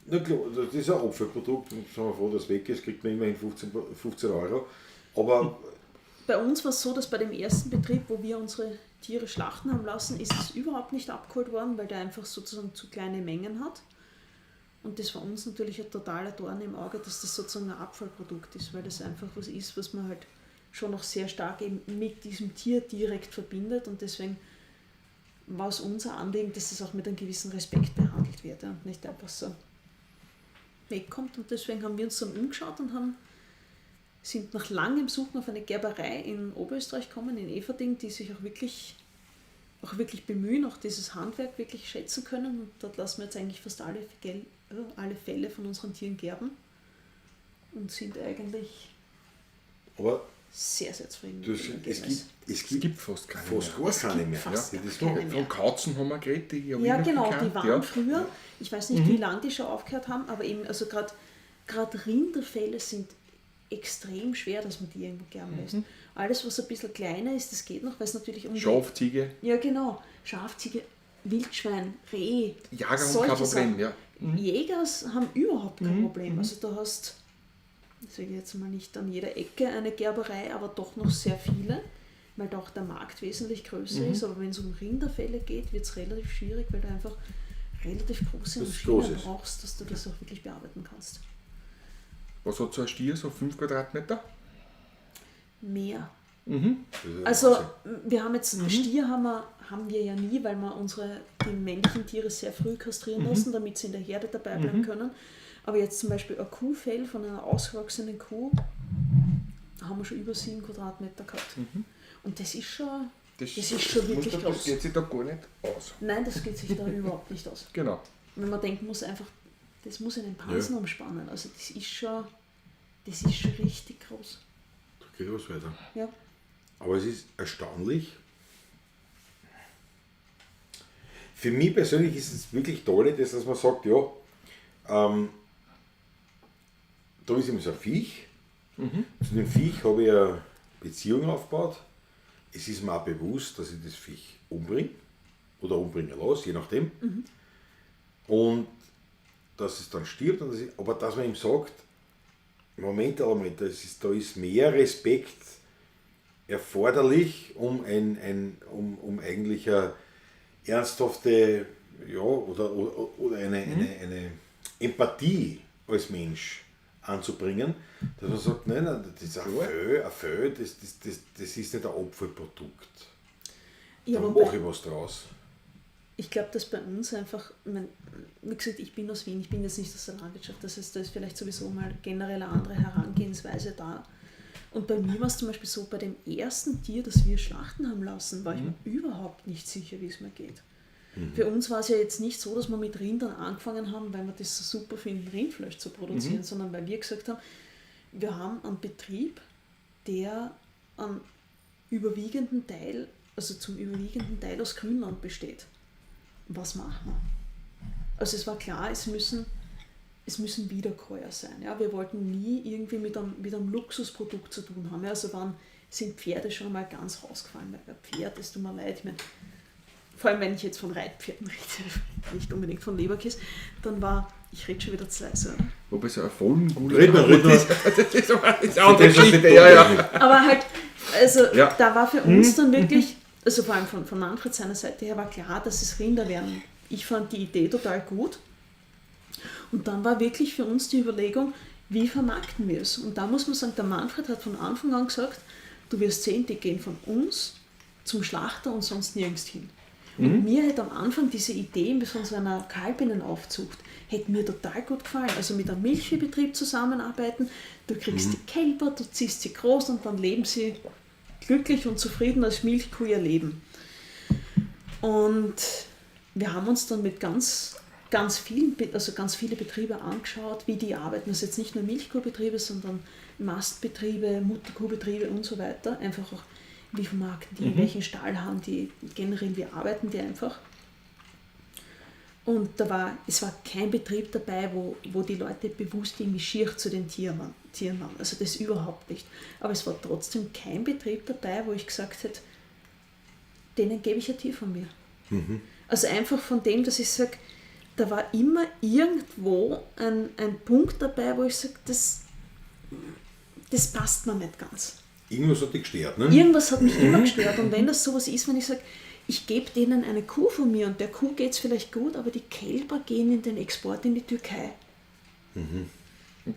na klar, das ist ein Abfallprodukt und sind wir froh, dass es weg ist, kriegt man immerhin 15 Euro. Aber bei uns war es so, dass bei dem ersten Betrieb, wo wir unsere Tiere schlachten haben lassen, ist es überhaupt nicht abgeholt worden, weil der einfach sozusagen zu kleine Mengen hat. Und das war uns natürlich ein totaler Dorn im Auge, dass das sozusagen ein Abfallprodukt ist, weil das einfach was ist, was man halt schon noch sehr stark eben mit diesem Tier direkt verbindet. Und deswegen war es unser Anliegen, dass das auch mit einem gewissen Respekt behandelt wird, ja, und nicht einfach so wegkommt. Und deswegen haben wir uns dann umgeschaut und sind nach langem Suchen auf eine Gerberei in Oberösterreich gekommen, in Eferding, die sich auch wirklich bemühen, auch dieses Handwerk wirklich schätzen können. Und dort lassen wir jetzt eigentlich fast alle Felle von unseren Tieren gerben und sind eigentlich aber sehr, sehr zufrieden. Es gibt fast keine mehr. Fast gar keine mehr. Ja. Von Kauzen haben wir geredet, die habe ja, genau, gekannt. Die waren früher, ich weiß nicht, wie lange die schon aufgehört haben, aber eben, also gerade Rinderfelle sind extrem schwer, dass man die irgendwo gerben lässt. Alles, was ein bisschen kleiner ist, das geht noch, weil es natürlich um Schaf, Ziege. Ja, genau. Schaf, Ziege, Wildschwein, Reh. Jäger haben kein Problem, ja. Jägers haben überhaupt kein Problem. Also du hast, sage ich jetzt mal, nicht an jeder Ecke eine Gerberei, aber doch noch sehr viele, weil da auch der Markt wesentlich größer ist. Aber wenn es um Rinderfelle geht, wird es relativ schwierig, weil du einfach relativ große Maschinen brauchst, dass du das auch wirklich bearbeiten kannst. Was hat so ein Stier, so 5 Quadratmeter? Mehr. Also wir haben jetzt Stier haben wir ja nie, weil wir die männlichen Tiere sehr früh kastrieren lassen, damit sie in der Herde dabei bleiben können. Aber jetzt zum Beispiel ein Kuhfell von einer ausgewachsenen Kuh haben wir schon über 7 Quadratmeter gehabt. Und das ist schon, das ist schon wirklich groß. Das geht sich da gar nicht aus. Nein, das geht sich da überhaupt nicht aus. Genau. Wenn man denken muss, einfach, das muss einen Pansen umspannen. Also das ist schon richtig groß. Da geht was weiter. Ja. Aber es ist erstaunlich. Für mich persönlich ist es wirklich toll, dass man sagt, ja, da ist eben so ein Viech. Zu dem Viech habe ich eine Beziehung aufgebaut. Es ist mir auch bewusst, dass ich das Viech umbringe oder umbringen lasse, je nachdem. Und dass es dann stirbt, und aber dass man ihm sagt, Moment, da ist mehr Respekt erforderlich, um eigentlich eine ernsthafte, ja, oder eine Empathie als Mensch anzubringen, dass man sagt, nein, nein, das ist ein Fell, das ist nicht ein Abfallprodukt. Ja, da mache ich was draus. Ich glaube, dass bei uns einfach, wie gesagt, ich bin aus Wien, ich bin jetzt nicht aus der Landwirtschaft, das heißt, da ist vielleicht sowieso mal generell eine andere Herangehensweise da. Und bei mir war es zum Beispiel so, bei dem ersten Tier, das wir schlachten haben lassen, war ich mir überhaupt nicht sicher, wie es mir geht. Für uns war es ja jetzt nicht so, dass wir mit Rindern angefangen haben, weil wir das so super finden, Rindfleisch zu produzieren, sondern weil wir gesagt haben, wir haben einen Betrieb, der am überwiegenden Teil, also zum überwiegenden Teil aus Grünland besteht. Was machen wir? Also es war klar, es müssen Wiederkäuer sein. Ja? Wir wollten nie irgendwie mit einem Luxusprodukt zu tun haben. Ja? Also sind Pferde schon mal ganz rausgefallen, weil ein Pferd, es tut mir leid, ich meine, vor allem wenn ich jetzt von Reitpferden rede, nicht unbedingt von Leberkäse, dann war, Ich rede schon wieder zu leise, oder? Wobei so ein Fohlen Red mal, red mal. Das ist eine andere Das ist Geschichte, ja, ja. Aber halt, also Ja. da war für uns dann wirklich, also vor allem von Manfred seiner Seite her war klar, dass es Rinder werden. Ich fand die Idee total gut. Und dann war wirklich für uns die Überlegung, wie vermarkten wir es? Und da muss man sagen, der Manfred hat von Anfang an gesagt, du wirst sehen, die gehen von uns zum Schlachter und sonst nirgends hin. Und mir hätte am Anfang diese Idee von so einer Kalbinnenaufzucht, hätte mir total gut gefallen. Also mit einem Milchviehbetrieb zusammenarbeiten, du kriegst die Kälber, du ziehst sie groß und dann leben sie glücklich und zufrieden als Milchkuh ihr Leben. Und wir haben uns dann mit ganz, ganz vielen, also ganz viele Betriebe angeschaut, wie die arbeiten. Das sind jetzt nicht nur Milchkuhbetriebe, sondern Mastbetriebe, Mutterkuhbetriebe und so weiter. Einfach auch, wie vermarkten die, welchen Stall haben die, generell, wie arbeiten die einfach. Und es war kein Betrieb dabei, wo die Leute bewusst irgendwie schier zu den Tieren waren. Also das überhaupt nicht. Aber es war trotzdem kein Betrieb dabei, wo ich gesagt hätte, denen gebe ich ein Tier von mir. Also einfach von dem, dass ich sage, da war immer irgendwo ein Punkt dabei, wo ich sage, das passt mir nicht ganz. Irgendwas hat dich gestört, ne? Irgendwas hat mich immer gestört. Und wenn das sowas ist, wenn ich sage, ich gebe denen eine Kuh von mir und der Kuh geht es vielleicht gut, aber die Kälber gehen in den Export in die Türkei.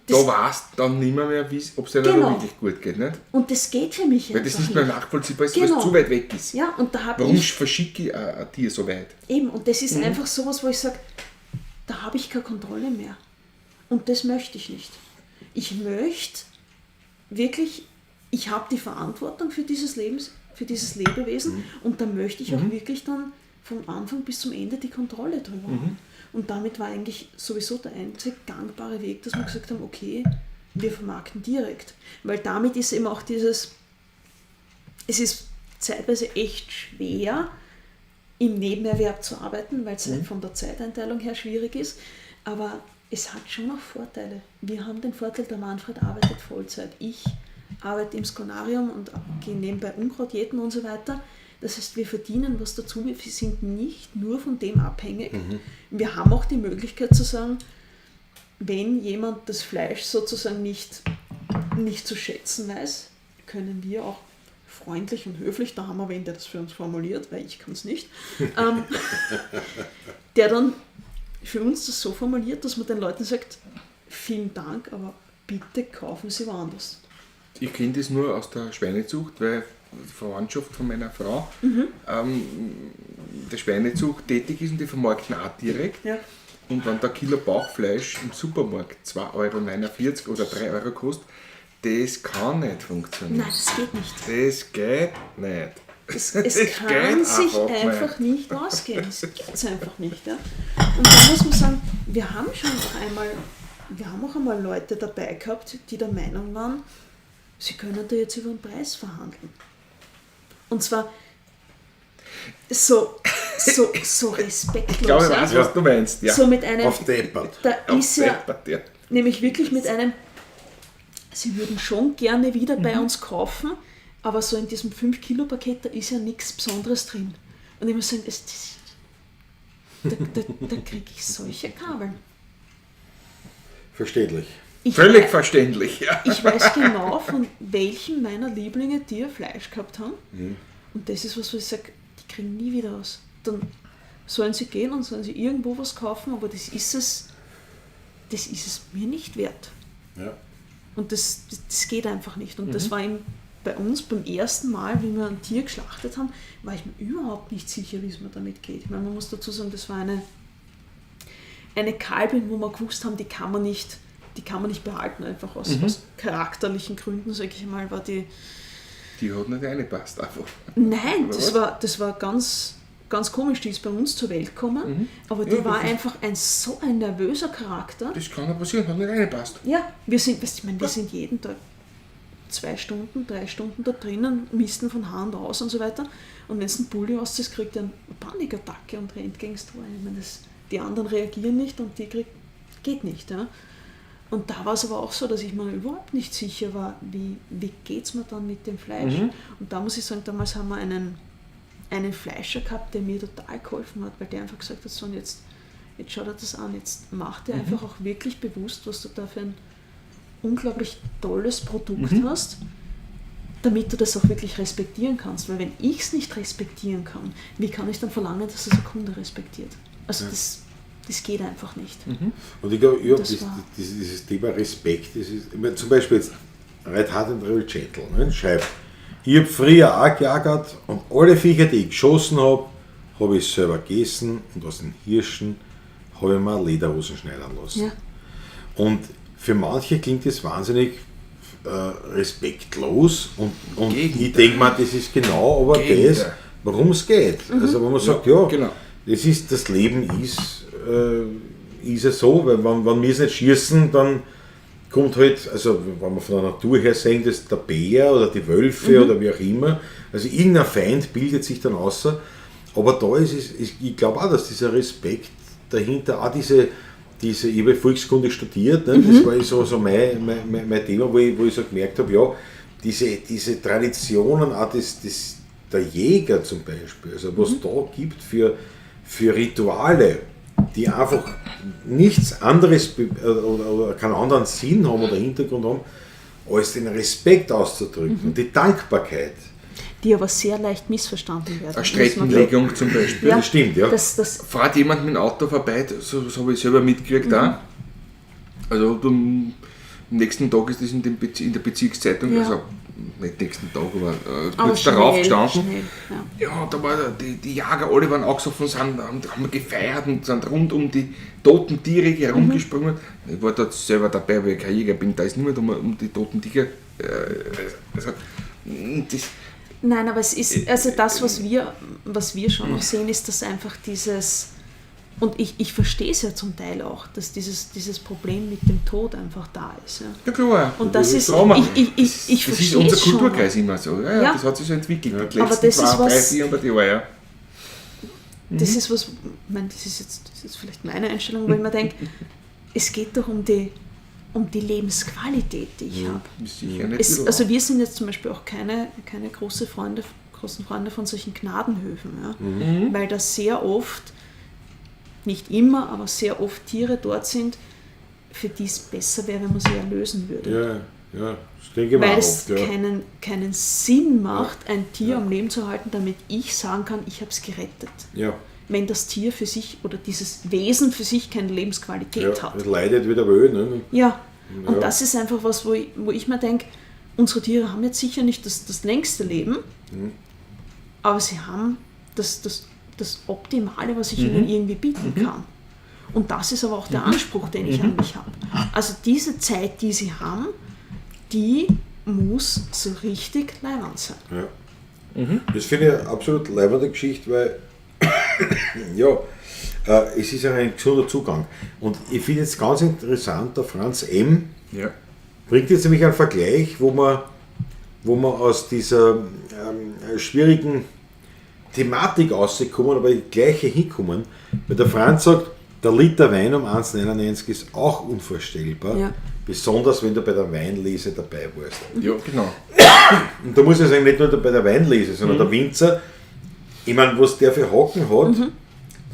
Da weißt du dann nicht mehr, ob es dir Genau. wirklich gut geht, nicht? Und das geht für mich Weil das einfach nicht mehr nachvollziehbar ist, weil Genau. es zu weit weg ist. Ja, und da habe Warum ich verschicke ich ein Tier so weit? eben, und das ist einfach sowas, wo ich sage, da habe ich keine Kontrolle mehr. Und das möchte ich nicht. Ich möchte wirklich, ich habe die Verantwortung für dieses Lebens, für dieses Lebewesen und da möchte ich auch wirklich dann von Anfang bis zum Ende die Kontrolle drüber haben. Und damit war eigentlich sowieso der einzig gangbare Weg, dass wir gesagt haben, okay, wir vermarkten direkt. Weil damit ist eben auch dieses, es ist zeitweise echt schwer, im Nebenerwerb zu arbeiten, weil es von der Zeiteinteilung her schwierig ist. Aber es hat schon auch Vorteile. Wir haben den Vorteil, der Manfred arbeitet Vollzeit. Ich arbeite im Skonarium und gehe nebenbei Unkraut jäten und so weiter. Das heißt, wir verdienen was dazu. Wir sind nicht nur von dem abhängig. Wir haben auch die Möglichkeit zu sagen, wenn jemand das Fleisch sozusagen nicht zu schätzen weiß, können wir auch freundlich und höflich, da haben wir wen, der das für uns formuliert, weil ich kann es nicht, der dann für uns das so formuliert, dass man den Leuten sagt, vielen Dank, aber bitte kaufen Sie woanders. Ich kenne das nur aus der Schweinezucht, weil die Verwandtschaft von meiner Frau der Schweinezucht tätig ist und die vermarkten auch direkt. Ja. Und wenn da Kilo Bauchfleisch im Supermarkt 2,49 € oder 3 € kostet, das kann nicht funktionieren. Nein, das geht nicht. Das geht nicht. Es Das kann geht sich einfach einfach nicht ausgehen. Das gibt es einfach nicht. Ja? Und da muss man sagen, wir haben schon auch einmal, wir haben auch einmal Leute dabei gehabt, die der Meinung waren, sie können da jetzt über den Preis verhandeln. Und zwar so respektlos. Ich glaube, ich weiß, ja? was du meinst. Ja. So mit einem, Auf deppert. da Auf ist ja deppert, ja. nämlich wirklich mit einem, sie würden schon gerne wieder bei uns kaufen, aber so in diesem 5-Kilo-Paket, da ist ja nichts Besonderes drin. Und ich muss sagen, da kriege ich solche Kabeln. Verständlich. Völlig verständlich, ja. Ich weiß genau, von welchen meiner Lieblinge die Fleisch gehabt haben. Und das ist was, wo ich sage, die kriegen nie wieder was. Dann sollen sie gehen und sollen sie irgendwo was kaufen, aber das ist es mir nicht wert. Ja. Und das geht einfach nicht. Und das war eben bei uns beim ersten Mal, wie wir ein Tier geschlachtet haben, war ich mir überhaupt nicht sicher, wie es mir damit geht. Ich meine, man muss dazu sagen, das war eine Kalbin, wo wir gewusst haben, die kann man nicht behalten, einfach aus charakterlichen Gründen, sage ich mal, war die... Die hat nicht reingepasst einfach. Nein, Oder das was? war, das war ganz, ganz komisch, die ist bei uns zur Welt gekommen, aber die Ja, war das ist- einfach so ein nervöser Charakter. Das kann ja passieren, hat nicht reingepasst. Ja, wir sind, weißt, ich meine, wir sind jeden Tag 2 Stunden, 3 Stunden da drinnen, misten von Hand aus und so weiter. Und wenn es ein Bulli auszieht, kriegt er eine Panikattacke und rennt gegen das Tor. Ich meine, die anderen reagieren nicht und die kriegt, geht nicht. Ja. Und da war es aber auch so, dass ich mir überhaupt nicht sicher war, wie geht es mir dann mit dem Fleisch. Und da muss ich sagen, damals haben wir einen Fleischer gehabt, der mir total geholfen hat, weil der einfach gesagt hat, so und jetzt Jetzt schau dir das an, jetzt mach dir einfach auch wirklich bewusst, was du da für ein unglaublich tolles Produkt hast, damit du das auch wirklich respektieren kannst. Weil wenn ich es nicht respektieren kann, wie kann ich dann verlangen, dass das ein Kunde respektiert? Also das geht einfach nicht. Und ich glaube, ja, Das war- dieses Thema Respekt, das ist, ich meine, zum Beispiel jetzt Red Hard and Real Gentle, ne, schreibt, ich habe früher auch gejagert und alle Viecher, die ich geschossen habe, habe ich selber gegessen und aus den Hirschen habe ich mir Lederhosen schneidern lassen. Ja. Und für manche klingt das wahnsinnig respektlos und Gegenteil. ich denke mal, das ist genau aber das, Gegenteil. worum es geht. Also wenn man sagt, ja, genau. das ist, das Leben ist, ist ja so, weil wenn wir es nicht schießen, dann kommt halt, also wenn man von der Natur her sehen, dass der Bär oder die Wölfe oder wie auch immer, also irgendein Feind bildet sich dann außer, aber da ist es, ich glaube auch, dass dieser Respekt dahinter, auch diese, ich habe Volkskunde studiert, ne? Das war so mein Thema, wo ich so gemerkt habe, ja, diese Traditionen, auch das, der Jäger zum Beispiel, also was da gibt für Rituale, die einfach nichts anderes oder keinen anderen Sinn haben oder Hintergrund haben, als den Respekt auszudrücken und die Dankbarkeit. Die aber sehr leicht missverstanden werden. Eine Streckenlegung zum Beispiel. Ja, Das stimmt, ja. Das, Fahrt jemand mit dem Auto vorbei, so habe ich selber mitgekriegt auch. Also am nächsten Tag ist das in der Bezirkszeitung, Ja. also nicht nächsten Tag, aber aber kurz darauf schnell, gestanden. Schnell, ja. Ja, da war die Jäger, alle waren angesoffen, haben gefeiert und sind rund um die toten Tiere herumgesprungen. Ich war dort selber dabei, weil ich kein Jäger bin, da ist niemand um die toten Tiere. Also, das, Nein, aber es ist, also das, was wir schon noch sehen, ist, dass einfach dieses, und ich verstehe es ja zum Teil auch, dass dieses Problem mit dem Tod einfach da ist. Ja. ja klar. Und das ist, Trauma. ich Das ist verstehe unser es schon. Kulturkreis immer so. Ja, ja, Ja. Das hat sich so entwickelt. Die Aber letzten das ist 200, was- 300, 400 Jahre. Ja. Das ist was, ich meine, das ist jetzt vielleicht meine Einstellung, wo ich mir denke, es geht doch um die Lebensqualität, die ich habe. Ist sicher nicht Es, viel also wir sind jetzt zum Beispiel auch keine großen Freunde von solchen Gnadenhöfen, ja? Weil das sehr oft, nicht immer, aber sehr oft Tiere dort sind, für die es besser wäre, wenn man sie erlösen würde. Ja, ja, das denke ich mir Weil auch es oft, ja. keinen Sinn macht, ein Tier am Leben zu halten, damit ich sagen kann, ich habe es gerettet. Ja, Wenn das Tier für sich oder dieses Wesen für sich keine Lebensqualität ja, hat. das leidet wieder weh, ne? Ja, und Ja. das ist einfach was, wo ich mir denke, unsere Tiere haben jetzt sicher nicht das längste Leben, aber sie haben das Optimale, was ich ihnen irgendwie bieten kann. Und das ist aber auch der Anspruch, den ich an mich habe. Also diese Zeit, die sie haben, die muss so richtig leiwand sein. Ja. Das finde ich eine absolut leibende Geschichte, weil ja, es ist ja ein gesunder Zugang. Und ich finde jetzt ganz interessant, der Franz M. Ja. bringt jetzt nämlich einen Vergleich, wo man aus dieser schwierigen Thematik rauskommen, aber die gleiche hinkommen. Weil der Franz sagt, der Liter Wein um 1,99 ist auch unvorstellbar. Ja. Besonders wenn du bei der Weinlese dabei warst. Ja, genau. Und da muss ich sagen, nicht nur bei der Weinlese, sondern der Winzer, ich meine, was der für Haken hat,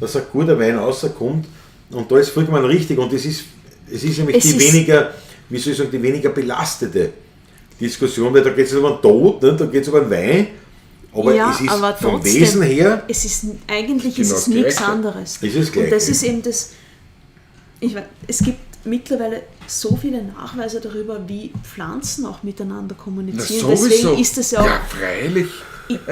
dass ein guter Wein rauskommt, und da ist vollkommen richtig. Und es ist nämlich Es die ist- weniger, wie soll ich sagen, die weniger belastete Diskussion, weil da geht es um den Tod, ne? Da geht es um den Wein, aber ja, es ist aber vom trotzdem, Wesen her, Es ist, eigentlich ist Genau es das nichts Gleiche. anderes. Es ist das Und das Gleiche. ist eben das, ich weiß, es gibt mittlerweile so viele Nachweise darüber, wie Pflanzen auch miteinander Na, kommunizieren. sowieso. Deswegen ist es ja auch Ja, freilich.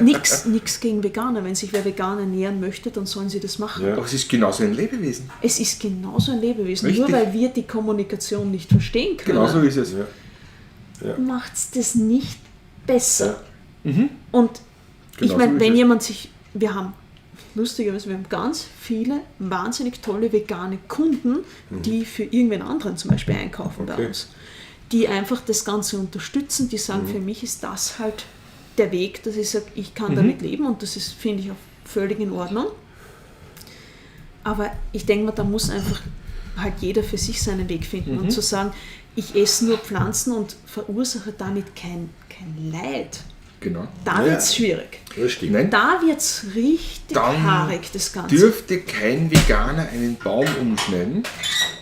nichts gegen Veganer. Wenn sich wer vegan ernähren möchte, dann sollen sie das machen. Ja. Aber es ist genauso ein Lebewesen. Es ist genauso ein Lebewesen. Richtig. Nur weil wir die Kommunikation nicht verstehen können, Genauso ist es. Ja. macht es das nicht besser. Und ich Genauso meine, ist wenn es. jemand sich, wir haben, lustigerweise, wir haben ganz viele wahnsinnig tolle vegane Kunden, die für irgendwen anderen zum Beispiel einkaufen bei Okay. uns, die einfach das Ganze unterstützen, die sagen, für mich ist das halt der Weg, dass ich sage, ich kann damit leben und das ist, finde ich, auch völlig in Ordnung. Aber ich denke mal, da muss einfach halt jeder für sich seinen Weg finden und zu sagen, ich esse nur Pflanzen und verursache damit kein Leid. Genau. Da Ja. wird es schwierig. Das stimmt. Nein, Da wird es richtig Dann haarig, das Ganze. dürfte kein Veganer einen Baum umschneiden,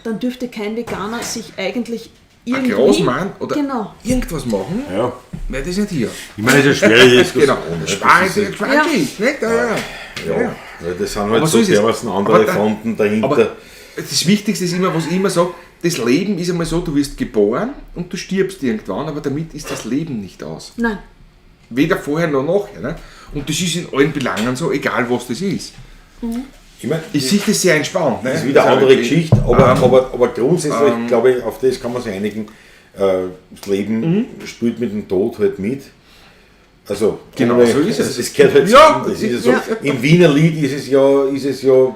Dann dürfte kein Veganer sich eigentlich ein irgendwie... Großmann oder Genau. irgendwas machen, Ja. weil das ist ein Tier. Ich meine, es ist eine schwierige Diskussion. Genau. ne? Sparen Das ist, ja. Ja. nicht? Ja, ja. ja, weil das sind halt Aber so so ist es. dermaßen andere Aber da- Fronten dahinter. Aber das Wichtigste ist immer, was ich immer sage, das Leben ist einmal so, du wirst geboren und du stirbst irgendwann, aber damit ist das Leben nicht aus. Nein. Weder vorher noch nachher. Ne? Und das ist in allen Belangen so, egal was das ist. Ich meine, Ich sehe das sehr entspannt. Ne? Das ist wieder eine andere Geschichte, aber, aber grundsätzlich, glaube ich, auf das kann man sich einigen. Das Leben spielt mit dem Tod halt mit. Also, Genau, ohne- so ist es. Es gehört halt Ja. zusammen. Das ist ja so. Ja. Im Wiener Lied ist es ja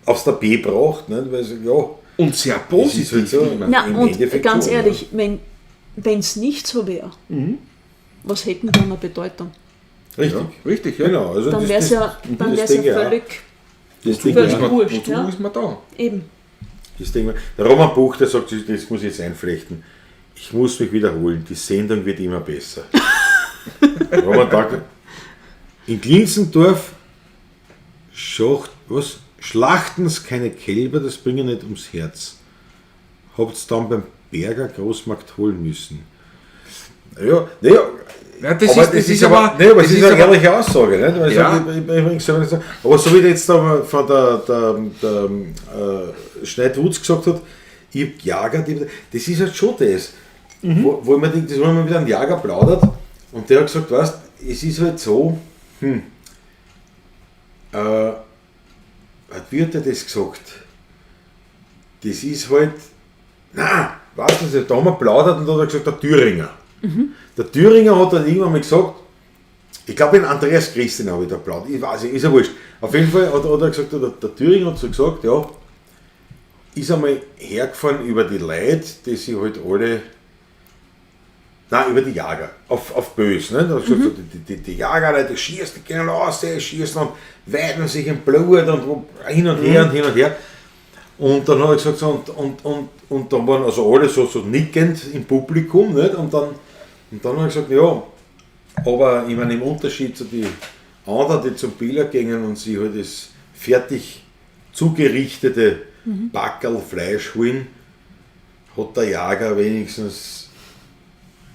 aufs Tapet gebracht, nicht? Weil es, ja, Und sehr es ist positiv. halt so. immer. Na, Im und Endeffekt ganz schon, ehrlich, wenn es nicht so wäre, was hätten dann eine Bedeutung? Richtig. Ja, richtig, ja. Genau. Also Dann das- wäre es das- ja, dann das wär's ja denke ich auch. völlig Das denke ich völlig auch. Man, wurscht. wozu Ja? ist man da? Eben. Das Ding, der Roman Buch, der sagt, das muss ich jetzt einflechten. Ich muss mich wiederholen, die Sendung wird immer besser. Roman Tag, in Glinzendorf schacht, was? Schlachten's keine Kälber, das bringen nicht ums Herz. Habt's dann beim Berger Großmarkt holen müssen. Ja, naja, Ja, das aber ist, das ist aber, nee, aber es ist eine aber- ehrliche Aussage. Nicht? Weil ich Ja. sag, ich selber nicht so. Aber so wie der jetzt da von der Schneidwutz gesagt hat, ich hab gejagert, das ist halt schon das. Wo ich mir denke, das, wo man mit einem Jager plaudert und der hat gesagt, weißt, es ist halt so, wie hat der das gesagt? Das ist halt, nein, weißt du nicht, da haben wir plaudert und da hat er gesagt, der Thüringer. Der Thüringer hat dann irgendwann mal gesagt, ich glaube, in Andreas Christen habe ich da geplaudert, ich weiß nicht, ist ja wurscht. Auf jeden Fall hat er gesagt, der Thüringer hat so gesagt, ja, ist einmal hergefahren über die Leute, die sich halt alle, nein, über die Jager, auf Bös, ne? Da hat er gesagt, so, die Jager, die schießen, die gehen raus, die schießen und weiden sich im Blut und hin und her und hin und her. Und dann hat er gesagt, so, und dann waren also alle so nickend im Publikum, nicht? Und dann hat er gesagt, ja, aber ich meine, im Unterschied zu den anderen, die zum Bieler gingen und sich halt das fertig zugerichtete Backerl Fleisch holen, hat der Jager wenigstens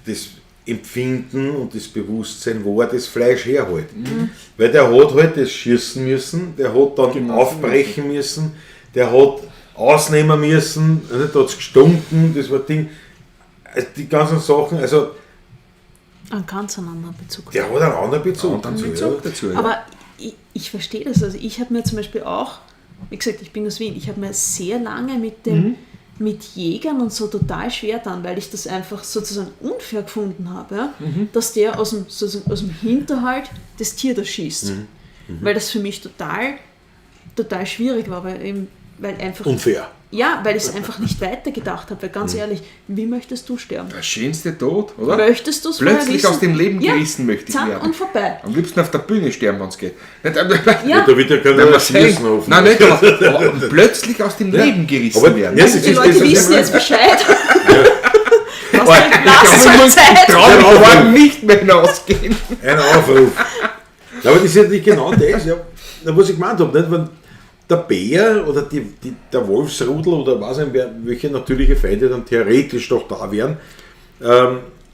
das Empfinden und das Bewusstsein, wo er das Fleisch herholt. Weil der hat halt das schießen müssen, der hat dann Genau. aufbrechen müssen, der hat ausnehmen müssen, also da hat es gestunken, das war Ding. Also die ganzen Sachen, also Einen ganz anderen Bezug. der hat einen anderen Bezug. Und dann dazu, Bezug ja. dazu. Ja. Aber ich verstehe das. Also ich habe mir zum Beispiel auch, wie gesagt, ich bin aus Wien, ich habe mir sehr lange mit dem mit Jägern und so total schwer dann, weil ich das einfach sozusagen unfair gefunden habe, ja? Dass der aus dem, sozusagen aus dem Hinterhalt das Tier da schießt. Weil das für mich total, total schwierig war, weil, eben, weil einfach... Unfair. Ja, weil ich es einfach nicht weitergedacht habe, weil ganz ehrlich, wie möchtest du sterben? Der schönste Tod, oder? Möchtest du es vorher Plötzlich wissen? aus dem Leben Ja, gerissen möchte ich zack werden. und vorbei. Am liebsten auf der Bühne sterben, wenn es geht. Nicht, Ja. Da wird ja keiner Nein, man schießen sehen. hoffentlich. Nein, nicht, aber plötzlich aus dem Leben gerissen Aber werden. ja, das Die ist- Leute das ist- wissen jetzt Bescheid. Was Ich Lass trau es mich- Zeit. ich trau mich morgen nicht mehr hinausgehen. Ein Aufruf. Ja, aber das ist ja nicht genau das, ja, was ich gemeint habe. Nicht? Wenn der Bär oder der Wolfsrudel oder was auch immer, welche natürliche Feinde dann theoretisch doch da wären,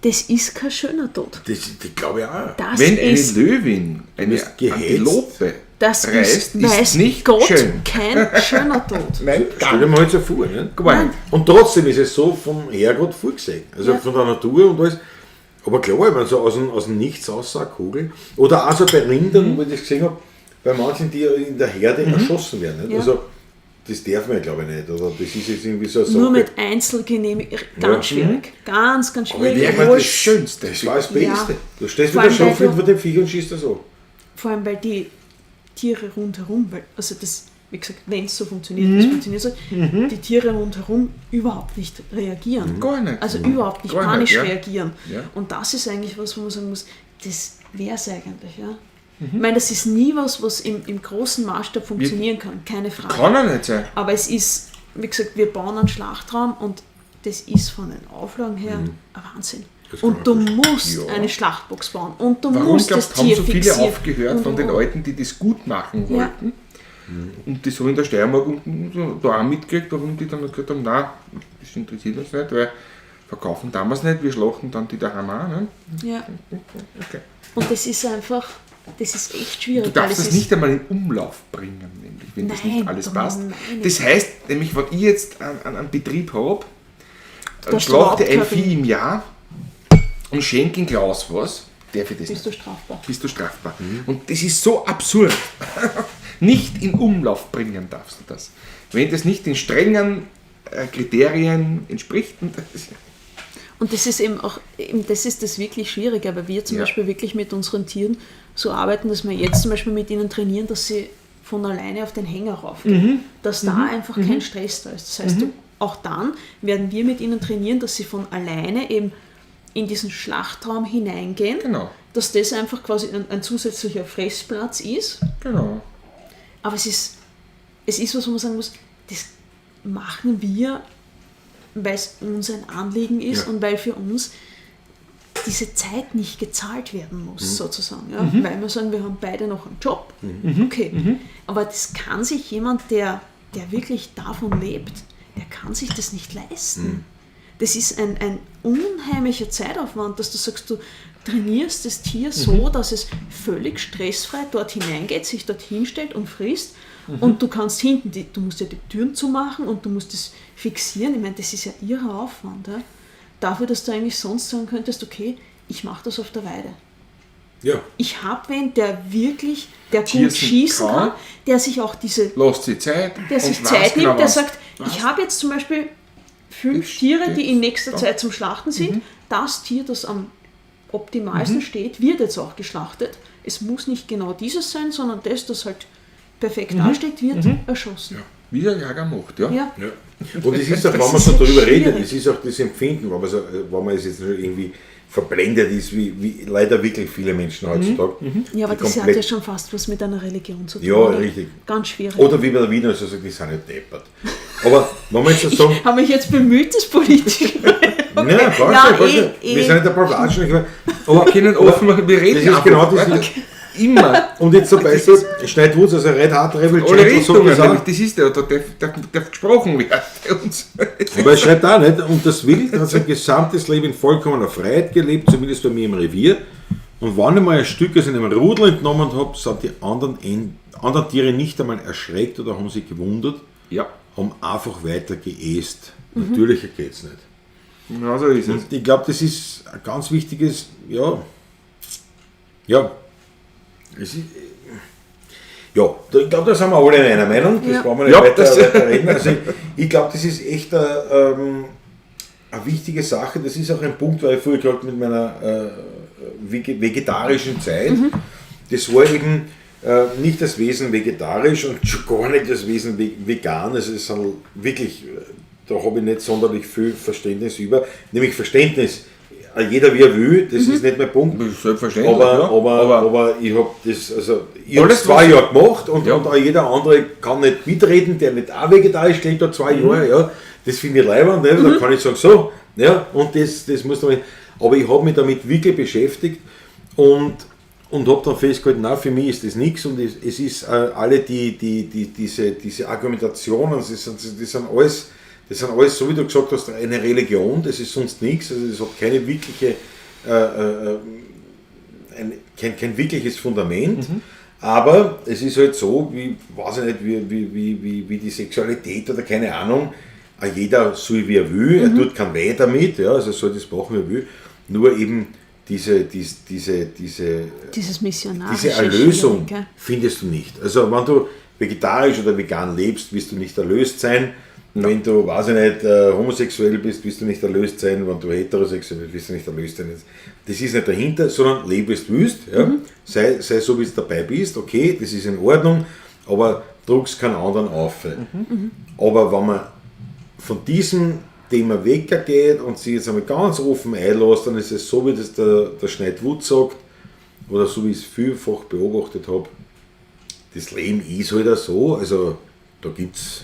Das ist kein schöner Tod. das glaube ich auch. Das Wenn eine ist, Löwin eine bist gehetzt. Antilope das reißt, ist, weiß ist nicht Gott, schön. kein schöner Tod. Nein, Stell dir mal halt so vor. Nicht? gar nicht. Und trotzdem ist es so vom Herrgott vorgesehen. Also Ja. von der Natur und alles. Aber klar, ich meine, so aus dem Nichts aus eine Kugel. Oder auch so bei Rindern, wo ich das gesehen habe, bei manchen, die in der Herde erschossen werden. Nicht? Ja. Also, das darf man ja, glaube ich, nicht. Oder das ist jetzt irgendwie so eine Sache. Nur mit Einzelgenehmigung. Ganz schwierig. Ganz, ganz Aber schwierig. ich Wäre meine, das Schönste. Das war das Beste. Ja. Du stehst Vor mit der allem, weil Schrotflinte du- vor dem Viech und schießt das so. Vor allem, weil die Tiere rundherum, weil, also das, wie gesagt, wenn es so funktioniert, es funktioniert so, die Tiere rundherum überhaupt nicht reagieren. Gar nicht. Also überhaupt nicht Gar nicht, panisch ja. reagieren. Ja. Und das ist eigentlich was, wo man sagen muss, das wäre es eigentlich. Ja? Ich meine, das ist nie was, was im großen Maßstab funktionieren kann, keine Frage. Kann er nicht sein. Aber es ist, wie gesagt, wir bauen einen Schlachtraum und das ist von den Auflagen her ein Wahnsinn. Das kann Und man du verstehen. musst Ja. eine Schlachtbox bauen und du Warum musst glaubst das du, haben Tier so viele fixieren. aufgehört und, von den und. Alten, die das gut machen Ja. wollten? Und das habe ich in der Steiermark unten so da auch mitgekriegt, warum die dann gesagt haben, nein, das interessiert uns nicht, weil verkaufen damals nicht, wir schlachten dann die daheim auch. Ne? Ja. Okay. Und das ist einfach, das ist echt schwierig. Du darfst weil das es nicht einmal in Umlauf bringen, nämlich, wenn das Nein, nicht alles doch, passt. nein. Das heißt, nämlich, wenn ich jetzt einen Betrieb habe, dann darfst schlachte überhaupt ein kein- Vieh im Jahr und schenke in Klaus was, darf ich das Bist nicht. du strafbar. Bist du strafbar. Und das ist so absurd. Nicht in Umlauf bringen darfst du das. Wenn das nicht den strengen Kriterien entspricht, und das, Und das ist eben auch, eben das ist das wirklich Schwierige, weil wir zum Ja. Beispiel wirklich mit unseren Tieren so arbeiten, dass wir jetzt zum Beispiel mit ihnen trainieren, dass sie von alleine auf den Hänger raufgehen. Dass da einfach kein Stress da ist. Das heißt, auch dann werden wir mit ihnen trainieren, dass sie von alleine eben in diesen Schlachtraum hineingehen. Genau. Dass das einfach quasi ein zusätzlicher Fressplatz ist. genau. Aber es ist was, wo man sagen muss, das machen wir, weil es uns ein Anliegen ist Ja. und weil für uns diese Zeit nicht gezahlt werden muss, sozusagen. Ja? Weil wir sagen, wir haben beide noch einen Job. Okay. Aber das kann sich jemand, der wirklich davon lebt, der kann sich das nicht leisten. Das ist ein unheimlicher Zeitaufwand, dass du sagst, du trainierst das Tier so, dass es völlig stressfrei dort hineingeht, sich dort hinstellt und frisst. Und du kannst hinten, du musst ja die Türen zumachen und du musst das fixieren. Ich meine, das ist ja irrer Aufwand. Ja? Dafür, dass du eigentlich sonst sagen könntest, okay, ich mache das auf der Weide. Ja. Ich habe wen, der wirklich, der gut Schießen schießen kann. kann, der sich auch diese Lasst sie Zeit. der sich und weiß Zeit genau, nimmt, der was sagt, passt. ich habe jetzt zum Beispiel 5 Das Tiere, die in steht nächster da. Zeit zum Schlachten sind. Das Tier, das am optimalsten steht, wird jetzt auch geschlachtet. Es muss nicht genau dieses sein, sondern das, das halt perfekt dasteht, wird erschossen. Wie der Jager macht, ja. Ja. Ja. Und es ist auch, wenn Das man ist so drüber schwierig. redet, es ist auch das Empfinden, wenn man, so, wenn man es jetzt irgendwie verblendet ist, wie leider wirklich viele Menschen heutzutage. Ja, aber die das hat komplett- ja schon fast was mit einer Religion zu tun. Ja, oder? richtig. Ganz schwierig. Oder wie bei der Wiener, also sagt, die sind nicht deppert. Aber wenn man jetzt so sagen, Ich habe mich jetzt bemüht, das politisch. nein, passt Ja, schon, passt schon. Wir sind nicht der Paul Watschen, ich meine, aber Wir können offen machen, wir reden Das ist einfach. genau das. Immer. Und jetzt zum Beispiel Schneidwutz, also Red Hat Rebel Alle Gentle, sagt Richtungen, das auch. nämlich, das ist der, da darf gesprochen werden. Und Aber er schreibt auch nicht, und das Wild hat sein gesamtes Leben in vollkommener Freiheit gelebt, zumindest bei mir im Revier. Und wann ich mal ein Stück aus einem Rudel entnommen habe, sind die anderen Tiere nicht einmal erschreckt oder haben sich gewundert, ja, haben einfach weiter geäst. Natürlicher geht's nicht. genau so ist es. Und ich glaube, das ist ein ganz wichtiges, ja, ja, es ist, ja, ich glaube, da sind wir alle in einer Meinung, das Ja. brauchen wir nicht Ja, weiter, das- weiter reden. Also ich glaube, das ist echt eine wichtige Sache, das ist auch ein Punkt, weil ich vorher gerade mit meiner vegetarischen Zeit, das war eben nicht das Wesen vegetarisch und schon gar nicht das Wesen vegan, also es sind wirklich, da habe ich nicht sonderlich viel Verständnis über, nämlich Verständnis, jeder wie er will, das ist nicht mein Punkt. Selbstverständlich. Aber, ja. aber ich habe das, also ich habe Alles, 2 was- Jahre gemacht und, Ja. und auch jeder andere kann nicht mitreden, der nicht auch vegetarisch lebt, hat 2 Jahre, ja, das finde ich leibend, ne? Da kann ich sagen, so, ja, und das muss man, aber ich habe mich damit wirklich beschäftigt und habe dann festgehalten, nein, für mich ist das nichts und es ist alle diese Argumentationen, das sind alles, so wie du gesagt hast, eine Religion, das ist sonst nichts, also das hat keine wirkliche, kein wirkliches Fundament, aber es ist halt so, wie, weiß ich nicht, wie die Sexualität oder keine Ahnung, jeder soll wie er will, er tut kein Weh damit, ja, also soll das machen, wie er will, nur eben diese Dieses Missionarische. diese Erlösung Schwierige. findest du nicht. Also wenn du vegetarisch oder vegan lebst, wirst du nicht erlöst sein. Wenn du, weiß ich nicht, homosexuell bist, wirst du nicht erlöst sein. Wenn du heterosexuell bist, wirst du nicht erlöst sein. Das ist nicht dahinter, sondern lebe, wie du willst. Ja? Sei so, wie du dabei bist. Okay, das ist in Ordnung, aber druckst keinen anderen auf. Aber wenn man von diesem Thema weggeht und sich jetzt einmal ganz offen einlässt, dann ist es so, wie das der Schneidwut sagt, oder so wie ich es vielfach beobachtet habe, das Leben ist halt auch so, also da gibt es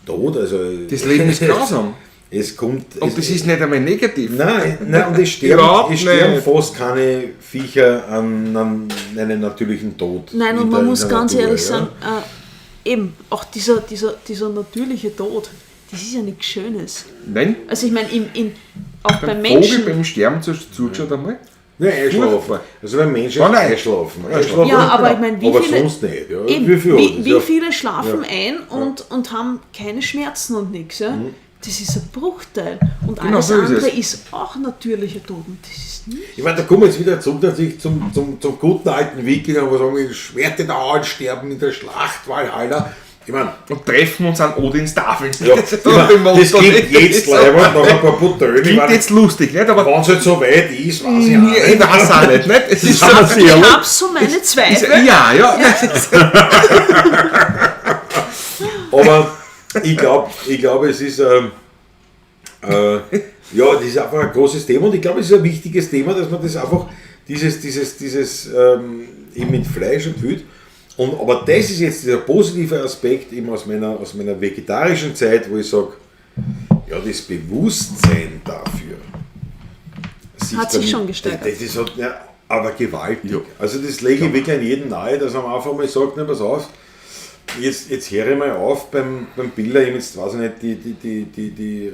Tod, also Das Leben ist grausam. Es kommt. Und das ist nicht einmal negativ. Nein, nein, und es sterben, Überhaupt es sterben nicht. fast keine Viecher an einem natürlichen Tod. Nein, und in man der- muss in der ganz Natur, ehrlich ja. sagen, eben, auch dieser natürliche Tod, das ist ja nichts Schönes. Nein, Also ich meine, auch beim beim Vogel Menschen. beim Sterben zugeschaut einmal. Nein, einschlafen. Furchtbar. Also beim Menschen Nein, nein. einschlafen. Einschlafen. Ja, aber ich meine, wie aber viele- sonst nicht. Ja. Eben, wie viel, wie, wie ja. viele schlafen ein und haben keine Schmerzen und nichts. Ja? Das ist ein Bruchteil. Und Genau alles so ist andere es. ist auch natürlicher Tod. Und das ist nicht. Ich meine, da kommen wir jetzt wieder zurück natürlich zum guten alten Wikinger, wo sagen, wir, Schwerte der Auen sterben in der Schlacht Valhalla. Ich meine, Und treffen uns an Odins Tafeln. ja, das, ich mein, das klingt jetzt leibend nach ein paar Butönen. Ich Klingt meine, jetzt lustig, nicht? Aber wenn es halt so weit ist, weiß ich auch ich nicht. weiß auch nicht. Nicht? Es ist so, Ganz Ich ehrlich, habe so meine Zweifel. ja, ja. Das ist, Aber ich glaube, es ist, ja, das ist einfach ein großes Thema und ich glaube, es ist ein wichtiges Thema, dass man das einfach, dieses eben mit Fleisch und Wild. Und, aber das ist jetzt dieser positive Aspekt eben aus meiner vegetarischen Zeit, wo ich sage, ja, das Bewusstsein dafür Hat sich schon gesteigert. Das ist halt, ja, aber gewaltig. Ja. Also das lege ich wirklich an jeden nahe, dass man einfach mal sagt, na, pass auf, jetzt höre ich mal auf beim Biller, ich jetzt weiß ich nicht, die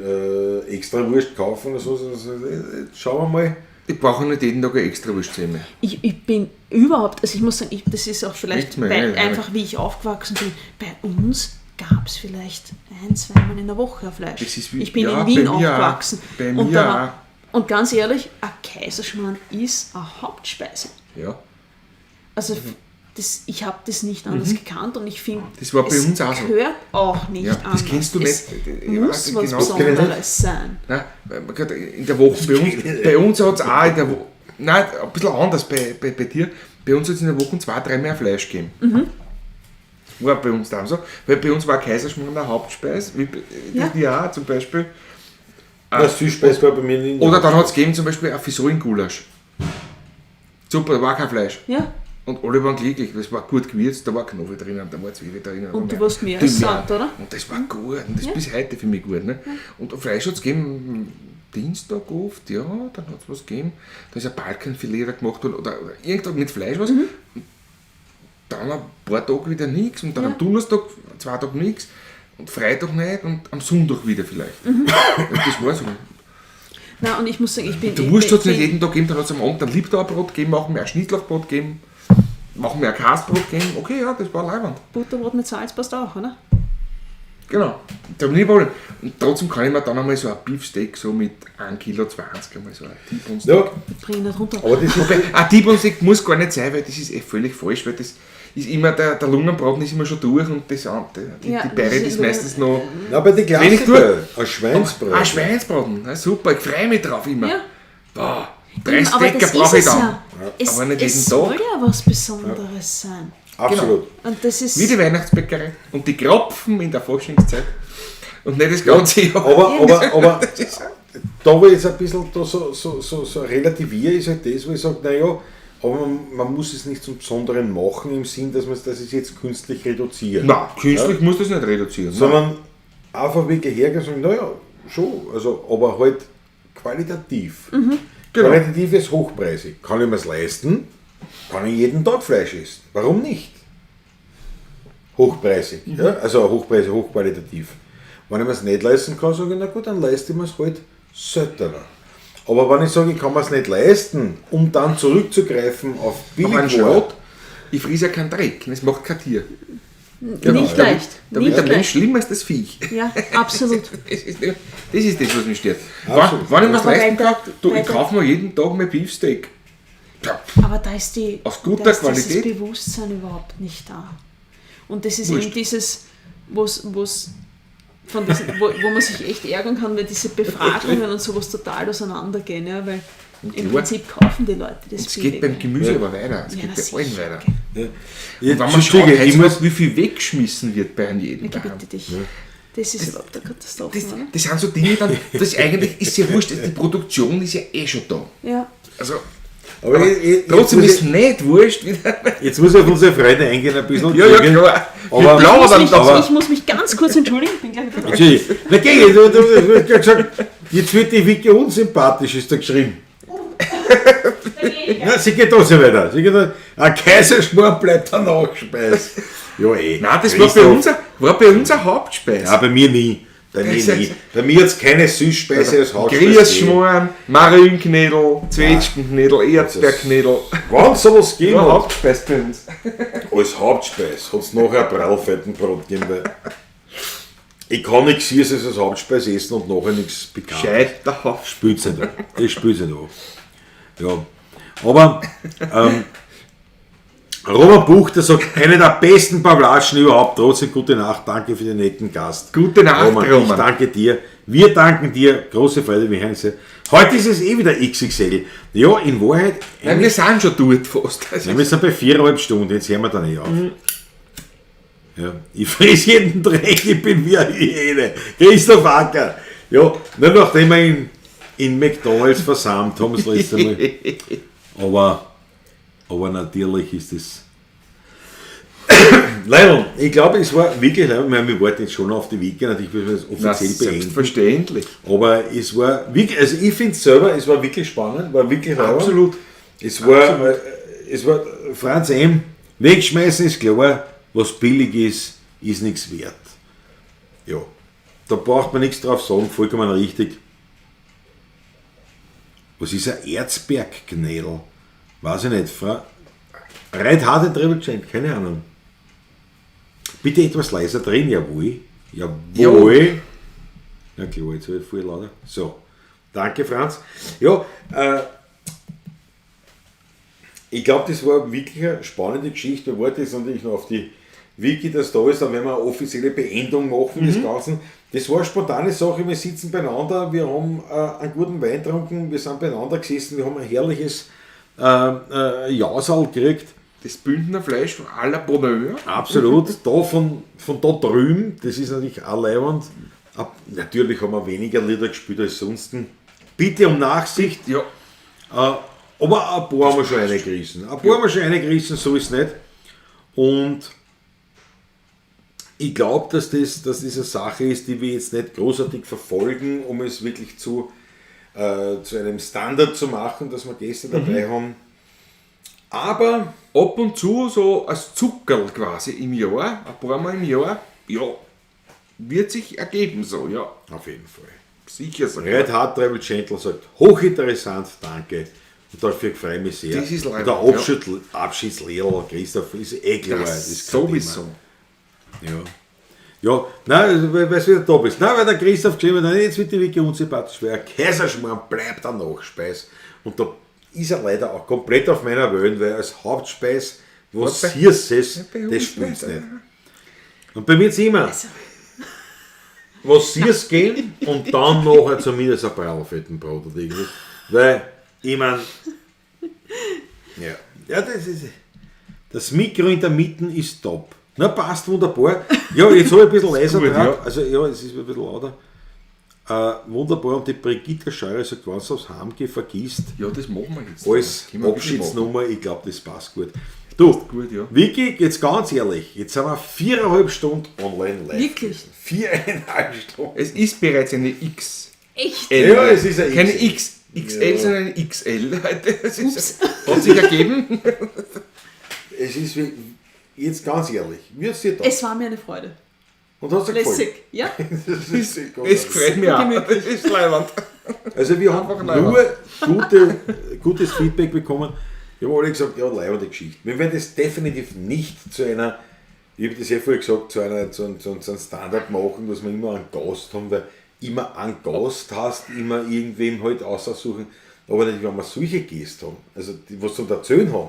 Extrawurst kaufen oder so, sondern jetzt schauen wir mal. Ich brauche nicht jeden Tag eine Extrawurst-Semmel. Ich bin überhaupt, also ich muss sagen, das ist auch vielleicht Schmeckt mir, weil, ja, ja. einfach, wie ich aufgewachsen bin. Bei uns gab es vielleicht 1-, 2 Mal in der Woche ein Fleisch. Das ist wie- ich bin ja, in Wien bei mir auch. aufgewachsen. Bei und, mir da war, auch. und ganz ehrlich, ein Kaiserschmarrn ist eine Hauptspeise. Ja. Also das, ich habe das nicht anders gekannt und ich finde, Das war bei es uns auch so. gehört auch nicht Ja, das anders. kennst du Es nicht. Ja, muss was genau. Besonderes sein. Nein, weil man grad in der Woche bei uns hat es auch in der Woche, nein, ein bisschen anders bei dir. Bei uns hat es in der Woche 2-3 mehr Fleisch gegeben. War bei uns da so. Weil bei uns war Kaiserschmarrn eine Hauptspeise, wie bei ja zum Beispiel. Das Süßspeis war bei mir nicht. Oder dann hat es gegeben zum Beispiel ein Fisolen-Gulasch. Super, da war kein Fleisch. Ja, Und alle waren glücklich, weil es war gut gewürzt, da war Knoblauch drinnen, da war Zwiebel drinnen. Und da du war warst mehr als Thymian. satt, oder? Und das war gut, und das ist bis heute für mich gut. Ne? Und Fleisch hat es gegeben, Dienstag oft, ja, dann hat es was gegeben. Da ist ein Balkanfilet da gemacht worden, oder irgendwas mit Fleisch was. Mhm. Und dann ein paar Tage wieder nichts und dann am Donnerstag 2 Tage nichts und Freitag nicht und am Sonntag wieder vielleicht. Mhm. Das war so. Na, und ich muss sagen, ich bin... Die Wurst hat es nicht bin- jeden Tag gegeben, dann hat es am Abend ein Liebtauerbrot gegeben, auch mehr Schnittlauchbrot gegeben, auch mehr Kasbrot gegeben. Okay, ja, das war leiwand. Butterbrot mit Salz passt auch, oder? Genau. Da hab ich nie ein Problem. Und trotzdem kann ich mir dann einmal so ein Beefsteak so mit 1,20 Kilo einmal so ein T-Bone Steak. Ja, Ich bringe nicht runter. aber das ist Wobei, ein T-Bone Steak muss gar nicht sein, weil das ist eh völlig falsch, weil das ist immer, der Lungenbraten ist immer schon durch und das, die, Ja, die Beere das ist ist- meistens noch... Na, bei den Wenig Klassiker, ein Schweinsbraten. Ah, Schweinsbraten, na, super, ich freue mich drauf immer. Ja. Boah, 3 Eben, aber Stecker das brauche ist ich es dann. ja. Es, Aber nicht jeden es Tag. soll ja was Besonderes sein. Absolut. Und das ist... Wie die Weihnachtsbäckerei und die Kropfen in der Faschingszeit. Und nicht das ganze Jahr. Aber Das ist- da wo ich jetzt ein bisschen da so relativiere, ist halt das, wo ich sage, naja, aber man muss es nicht zum Besonderen machen, im Sinn, dass man es das jetzt künstlich reduziert. Nein, künstlich muss das nicht reduzieren. Sondern einfach wirklich hergehen und sagen, naja, schon, also, aber halt qualitativ. Genau. Qualitativ ist hochpreisig. Kann ich mir's leisten? Kann ich jeden Tag Fleisch essen? Warum nicht? Hochpreisig, ja? Also hochpreisig, hochqualitativ. Wenn ich mir's nicht leisten kann, sage ich, na gut, dann leiste ich mir's halt seltener. Aber wenn ich sage, ich kann mir's nicht leisten, um dann zurückzugreifen auf Aber ein Billigware, Schrott, ich friese ja keinen Dreck, das macht kein Tier. Nicht leicht. Da nicht wird der Mensch leicht. schlimmer als das Viech. Ja, absolut. Das ist das, was mich stört. Absolut. Wenn ich mir's Aber leisten kann, du, ich weiter- kaufe mir jeden Tag mein Beefsteak. Ja, Aber da ist die Aus guter da ist Qualität. dieses Bewusstsein überhaupt nicht da. Und das ist Wurscht. eben dieses, wo's, von diesen, wo man sich echt ärgern kann, weil diese Befragungen und sowas total auseinandergehen, ja, weil im klar. Prinzip kaufen die Leute das Es geht beim Gemüse aber weiter. Es Ja, geht na bei allen sicher, weiter. gell. Ja. Und wenn man schaut, ich heute muss, noch, wie viel weggeschmissen wird bei einem jeden Ich daheim. bitte dich. Das ist überhaupt eine Katastrophe, Das, oder? das sind so Dinge dann, das eigentlich ist ja wurscht, die Produktion ist ja eh schon da. Ja. Also, Aber Trotzdem jetzt ist nicht wurscht. Wieder. Jetzt muss ich auf unsere Freunde eingehen ein bisschen. Ja, ja, klar. Aber- Wir Ich muss, plaudern mich, da. ich muss mich ganz kurz entschuldigen, ich bin gleich wieder da. Entschuldigung. Na geh, du hast gesagt, jetzt wird die Vicky unsympathisch, ist da geschrieben. Na, sie geht trotzdem weiter. Sie geht da, ein Kaiserschmarrn bleibt der Nachspeis. Ja, eh. Nein, das war bei uns eine Hauptspeise. Ja, bei mir nie. Bei mir nie. Bei mir hat es keine Süßspeise als Hauptspeise. Grießschmarrn, Marienknödel, Zwetschgenknödel, Erdbeerknödel. Wenn es sowas gegeben War hat, Hauptspeise bei uns. als Hauptspeise, hat es nachher Prallfettenbrot gegeben. Weil ich kann nichts Süßes als Hauptspeise essen und nachher nichts Pikantes. Scheiterhaufen. Spült's nicht an. Das spült's nicht an. Ja. Aber Robert Buch, der sagt, eine der besten Pavlatschen überhaupt. Trotzdem gute Nacht, danke für den netten Gast. Gute Nacht, Roman. Ich Roman. danke dir. Wir danken dir. Große Freude, wir hören uns. Heute ist es eh wieder XXL. Ja, in Wahrheit, Nein, wir sind schon dort fast. Also, nein, wir sind bei 4,5 Stunden, jetzt hören wir dann eh auf. Ja, ich friss jeden Dreck, ich bin wie eine Hyäne. Christoph Acker. Ja, nur nachdem wir ihn in McDonalds versammelt haben, das letzte Mal. Aber natürlich ist es. Leider, ich glaube, es war wirklich, ich meine, wir wollten jetzt schon auf die Wiki, natürlich müssen wir es na, offiziell beenden. selbstverständlich. Aber es war wirklich, also ich finde es selber, es war wirklich spannend, war wirklich leibend. Absolut. Es war, Franz M., wegschmeißen ist klar, was billig ist, ist nichts wert. Ja, da braucht man nichts drauf sagen, vollkommen richtig. Was ist ein Erzbergknädel? Weiß ich nicht. Reit hart in Triple, keine Ahnung. Bitte etwas leiser drehen, jawohl. Jawohl. Na klar, jetzt habe ich voll lauter. So, danke Franz. Ja, ich glaube, das war wirklich eine spannende Geschichte. Wir wollten jetzt natürlich noch auf die Wiki, dass da ist, dann werden wir eine offizielle Beendung machen des Ganzen. Das war eine spontane Sache, wir sitzen beieinander, wir haben einen guten Wein getrunken, wir sind beieinander gesessen, wir haben ein herrliches Jausal gekriegt. Das Bündner Fleisch à la Bonheur. Absolut, da von da drüben, das ist natürlich auch leibend. Natürlich haben wir weniger Lieder gespielt als sonst. Bitte um Nachsicht. Ja. Aber ein paar haben wir schon reingerissen. Ein paar haben wir schon reingerissen, so ist es nicht. Und ich glaube, dass das eine Sache ist, die wir jetzt nicht großartig verfolgen, um es wirklich zu einem Standard zu machen, dass wir Gäste dabei haben. Aber ab und zu so als Zuckerl quasi im Jahr, ein paar Mal im Jahr, ja, wird sich ergeben so, ja. Auf jeden Fall. Sicher so. Red Hard Travel Gentle sagt, hochinteressant, danke. Und dafür freue ich mich sehr. Das ist leider, Und der Abschiedsliedl, Christoph, ist eh klar. Das ist kein sowieso. Thema. Ja. Ja, nein, also, weil du wieder da bist. Nein, weil der Christoph geschrieben hat, jetzt wird die Wiki unsympathisch, weil ein Kaiserschmarrn bleibt der Nachspeis. Und da ist er leider auch komplett auf meiner Welt, weil als Hauptspeis, was hier ist, das spielt's nicht. Und bei mir ist immer, was siehst gehen und dann nachher zumindest ein Prallfettenbrot oder irgendwas. Weil, ich meine, ja, das ist, das Mikro in der Mitte ist top. Na, passt wunderbar. Ja, jetzt habe ich ein bisschen leiser gut, drauf. ja. Also, ja, es ist ein bisschen lauter. Wunderbar. Und die Brigitte Scheurer sagt, wenn du aufs Heimgehen vergisst, Ja, das machen wir jetzt. als Können wir wirklich Abschiedsnummer, ich glaube, das passt gut. Du, gut, ja. Vicky, jetzt ganz ehrlich, jetzt sind wir 4,5 Stunden online live. Wirklich? 4,5 Stunden. Es ist bereits eine X. Echt? L. Ja, es ist eine Keine XL. X, XL, sondern eine XL. Das ist, hat sich ergeben. Es ist wie, jetzt ganz ehrlich, wie hat's dir da? Es war mir eine Freude. Und hat's dir gefallen? Lässig, ja? Das ist Es gefällt mir auch. Das ist leiwand. Also wir haben nur gutes Feedback bekommen. Ich habe alle gesagt, ja, leibende Geschichte. Wir werden das definitiv nicht zu einer, ich habe das ja vorher gesagt, zu einem Standard machen, dass wir immer einen Gast haben, weil immer einen Gast hast, immer irgendwem halt aussuchen. Aber nicht, wenn wir solche Gäste haben, also die, was zum Erzählen haben.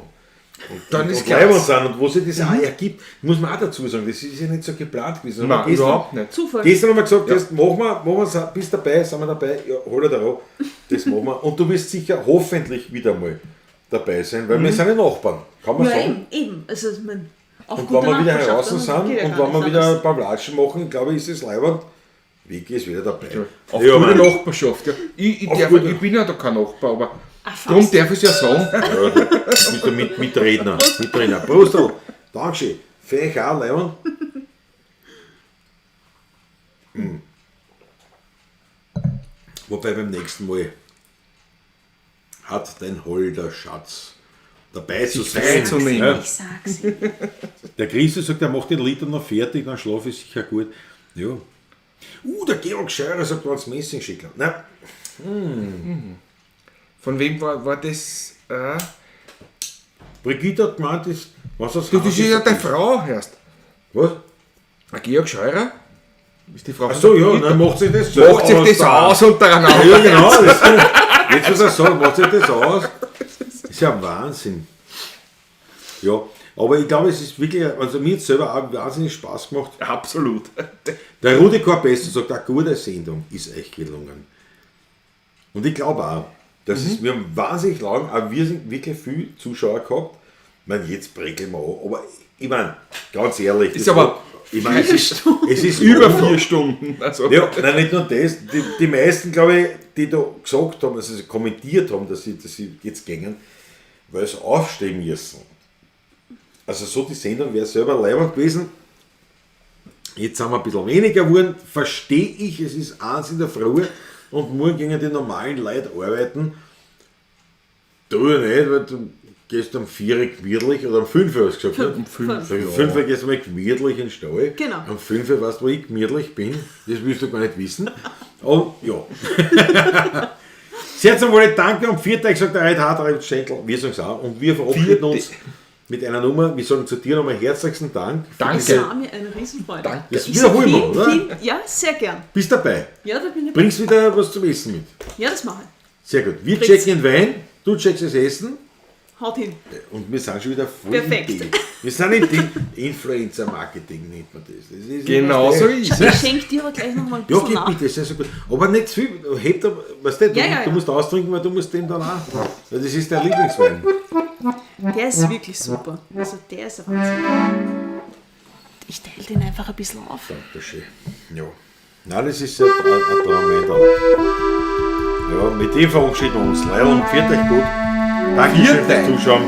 Und, Dann und, ist und leibend klasse. sind und wo sich das auch ergibt, muss man auch dazu sagen, das ist ja nicht so geplant gewesen. Nein, gestern, überhaupt nicht. Zufall. Gestern haben wir gesagt, das machen wir, bist dabei, sind wir dabei, ja, hol dir da an, das machen wir. Und du wirst sicher hoffentlich wieder mal dabei sein, weil wir sind ja Nachbarn, kann man Ja, sagen. eben. Also, ich mein, auf Und wenn wir wieder Nachbarschaft, heraus dann sind geht ja und gar wenn wir nichts wieder anderes. ein paar Latschen machen, glaube ich, ist es leibend. Vicky ist wieder dabei. Auf Ja, gute Mann. Nachbarschaft. Ja. Ich, Auf darf, gute- ich bin ja da kein Nachbar, aber Ah, fast. Darum darf ich es ja sagen. Ja, du bist der Mitredner. Mitredner. Prost, Dankeschön. Feich auch, Leon. Mm. Wobei beim nächsten Mal hat dein holder Schatz dabei zu sein. freizunehmen. Ja. Ich sag's Ihnen. Der Christi sagt, er macht den Liter noch fertig, dann schlafe ich sicher gut. Ja. Der Georg Scheurer sagt, wenn's Messing schicken. Nein, Von wem war das? Brigitte hat gemeint, das, was das Du, das ist ja deine Frau, hörst. Was? Ein Georg Scheurer? Ist die Frau Ach so, ja, dann macht sich das selber Macht sich das da. aus untereinander. Ja, genau. Das, jetzt muss er sagen, macht sich das aus. Das ist ja Wahnsinn. Ja, aber ich glaube, es ist wirklich, also mir hat es selber auch wahnsinnig Spaß gemacht. Absolut. Der Rudi Korbessen sagt, eine gute Sendung ist echt gelungen. Und ich glaube auch, das ist, wir haben wahnsinnig lang, auch wir sind wirklich viel Zuschauer gehabt. Ich meine, jetzt brekeln wir an, aber ich meine, ganz ehrlich. Ist aber ich meine, es ist Über 4 Stunden. Also. Ja, nein, nicht nur das. Die meisten, glaube ich, die da gesagt haben, also kommentiert haben, dass sie jetzt gängen, weil sie aufstehen müssen. Also so die Sendung wäre selber leibend gewesen. Jetzt sind wir ein bisschen weniger geworden, verstehe ich, es ist 1 in der Früh und morgen gehen die normalen Leute arbeiten. Tu ich nicht, weil du gehst um 4 Uhr gemütlich oder um 5 Uhr hast du gesagt. Ne? Um 5. Um 5 Uhr gehst du mal gemütlich in den Stall. Genau. Um 5 Uhr weißt du, wo ich gemütlich bin. Das willst du gar nicht wissen. Aber ja. Sehr zum Wohl, danke und viert Tag sagt der Red Hart, Schenkel. Wir sagen es auch. Und wir verabschieden uns mit einer Nummer. Wir sagen zu dir nochmal herzlichsten Dank. Danke. Das war mir eine Riesenfreude. Danke. Das Ich sag wiederholen wir, vielen, oder? vielen, ja, sehr gern. Bist dabei. Ja, da bin ich. Bringst wieder was zum Essen mit. Ja, das mache ich. Sehr gut. Wir Bring's. checken den Wein, du checkst das Essen. Haut hin. Und wir sind schon wieder voll Perfekt. im Ding. Wir sind im Ding. Influencer-Marketing nennt man das. Das ist Genau so ist Ich es. schenke dir aber gleich nochmal ein Ja, bisschen gib nach. bitte, sehr, sehr gut. Aber nicht zu viel. Hebt, weißt du, du, Ja, ja, du ja. musst austrinken, weil du musst den dann auch. Weil das ist dein Lieblingswein. Der ist wirklich super. Also der ist ein Wahnsinn. Ich teile den einfach ein bisschen auf. Dankeschön. Ja. Nein, das ist ja ein Traum. Ja, mit dem verabschieden wir uns. Leil und pfiat euch gut. Dankeschön Pfiat fürs Zuschauen.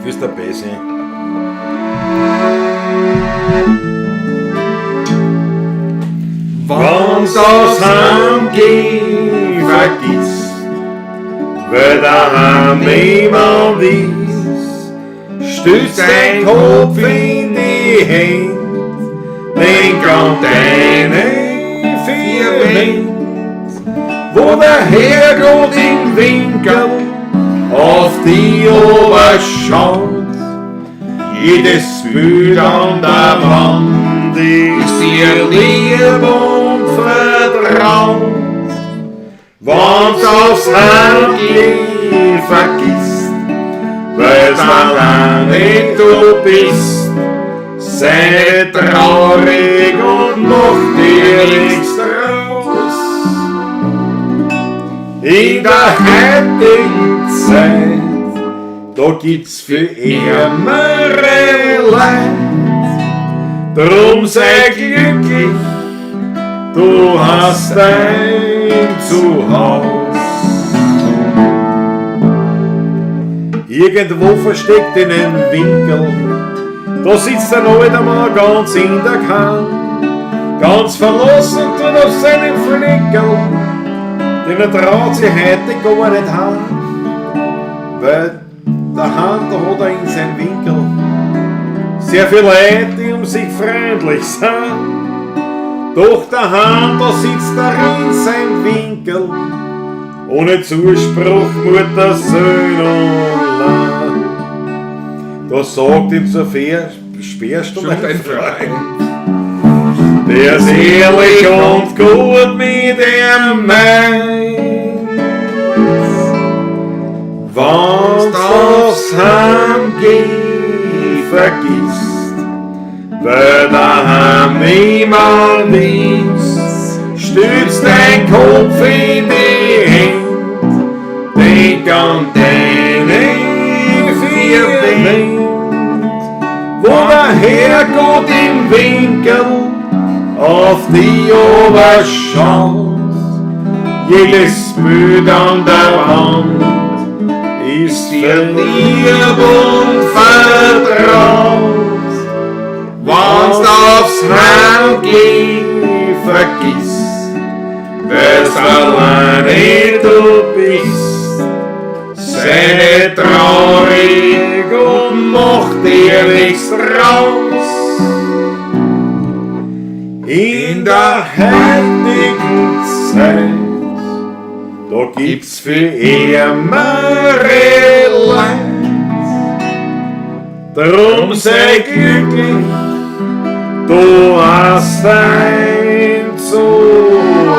Fürs dabei sein. Wenn's aufs Heimgehen vergisst, weil daheim niemand ist, stützt dein Kopf in die Hände, denk an deine vier Wände, wo der Herrgott im Winkel auf die schaut. Jedes Bild an der Wand ist dir lieb und vertraut. Wenn's aufs Heimgehen vergisst, weil's daheim nicht du bist, sei nicht traurig und mach dir nichts draus. In der heutigen Zeit, da gibt's für ärmere Leid. Drum sei glücklich, du hast dein Zuhause. Irgendwo versteckt in einem Winkel, da sitzt ein alter Mann ganz in der Kant, ganz verlassen und auf seinem Fleckerl, denn er traut sich heute gar nicht heim, weil der Hand, da hat er in sein Winkel sehr viele Leute, die um sich freundlich sind. Doch der Hand, da sitzt er in sein Winkel, ohne Zuspruch Mutter, Söhn und Land. Da sagt ihm zur Sperrstunde Schon ein Freund. der ist ehrlich und gut mit ihm meint. Wenn's aufs Heimgehen vergisst, weil daheim niemand ist, stützt dein Kopf in die Hände, denk an deine vier Wände, wo der Herrgott im Winkel auf die schaut. Jedes Bild an der Wand ist dir lieb und vertraut. Wenn's aufs Heimgehen vergiss, weil's alleine du bist. Sei nicht traurig und mach dir nichts draus. In der heutigen Zeit, da gibt's für ärmere Leid. Drum sei glücklich, du hast ein Zuhause.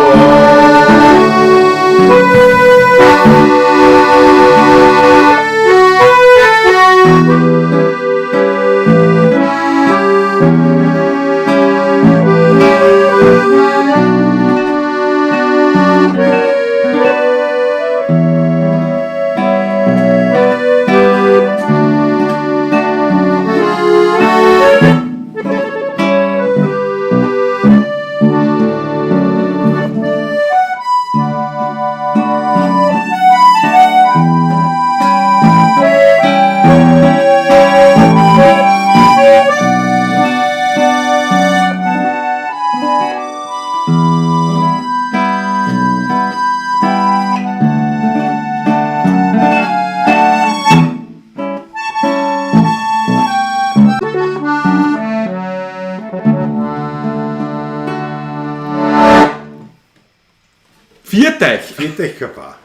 Vierteich. Vierteich Paar.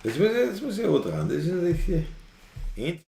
Das muss ich auch dran. Das ist natürlich.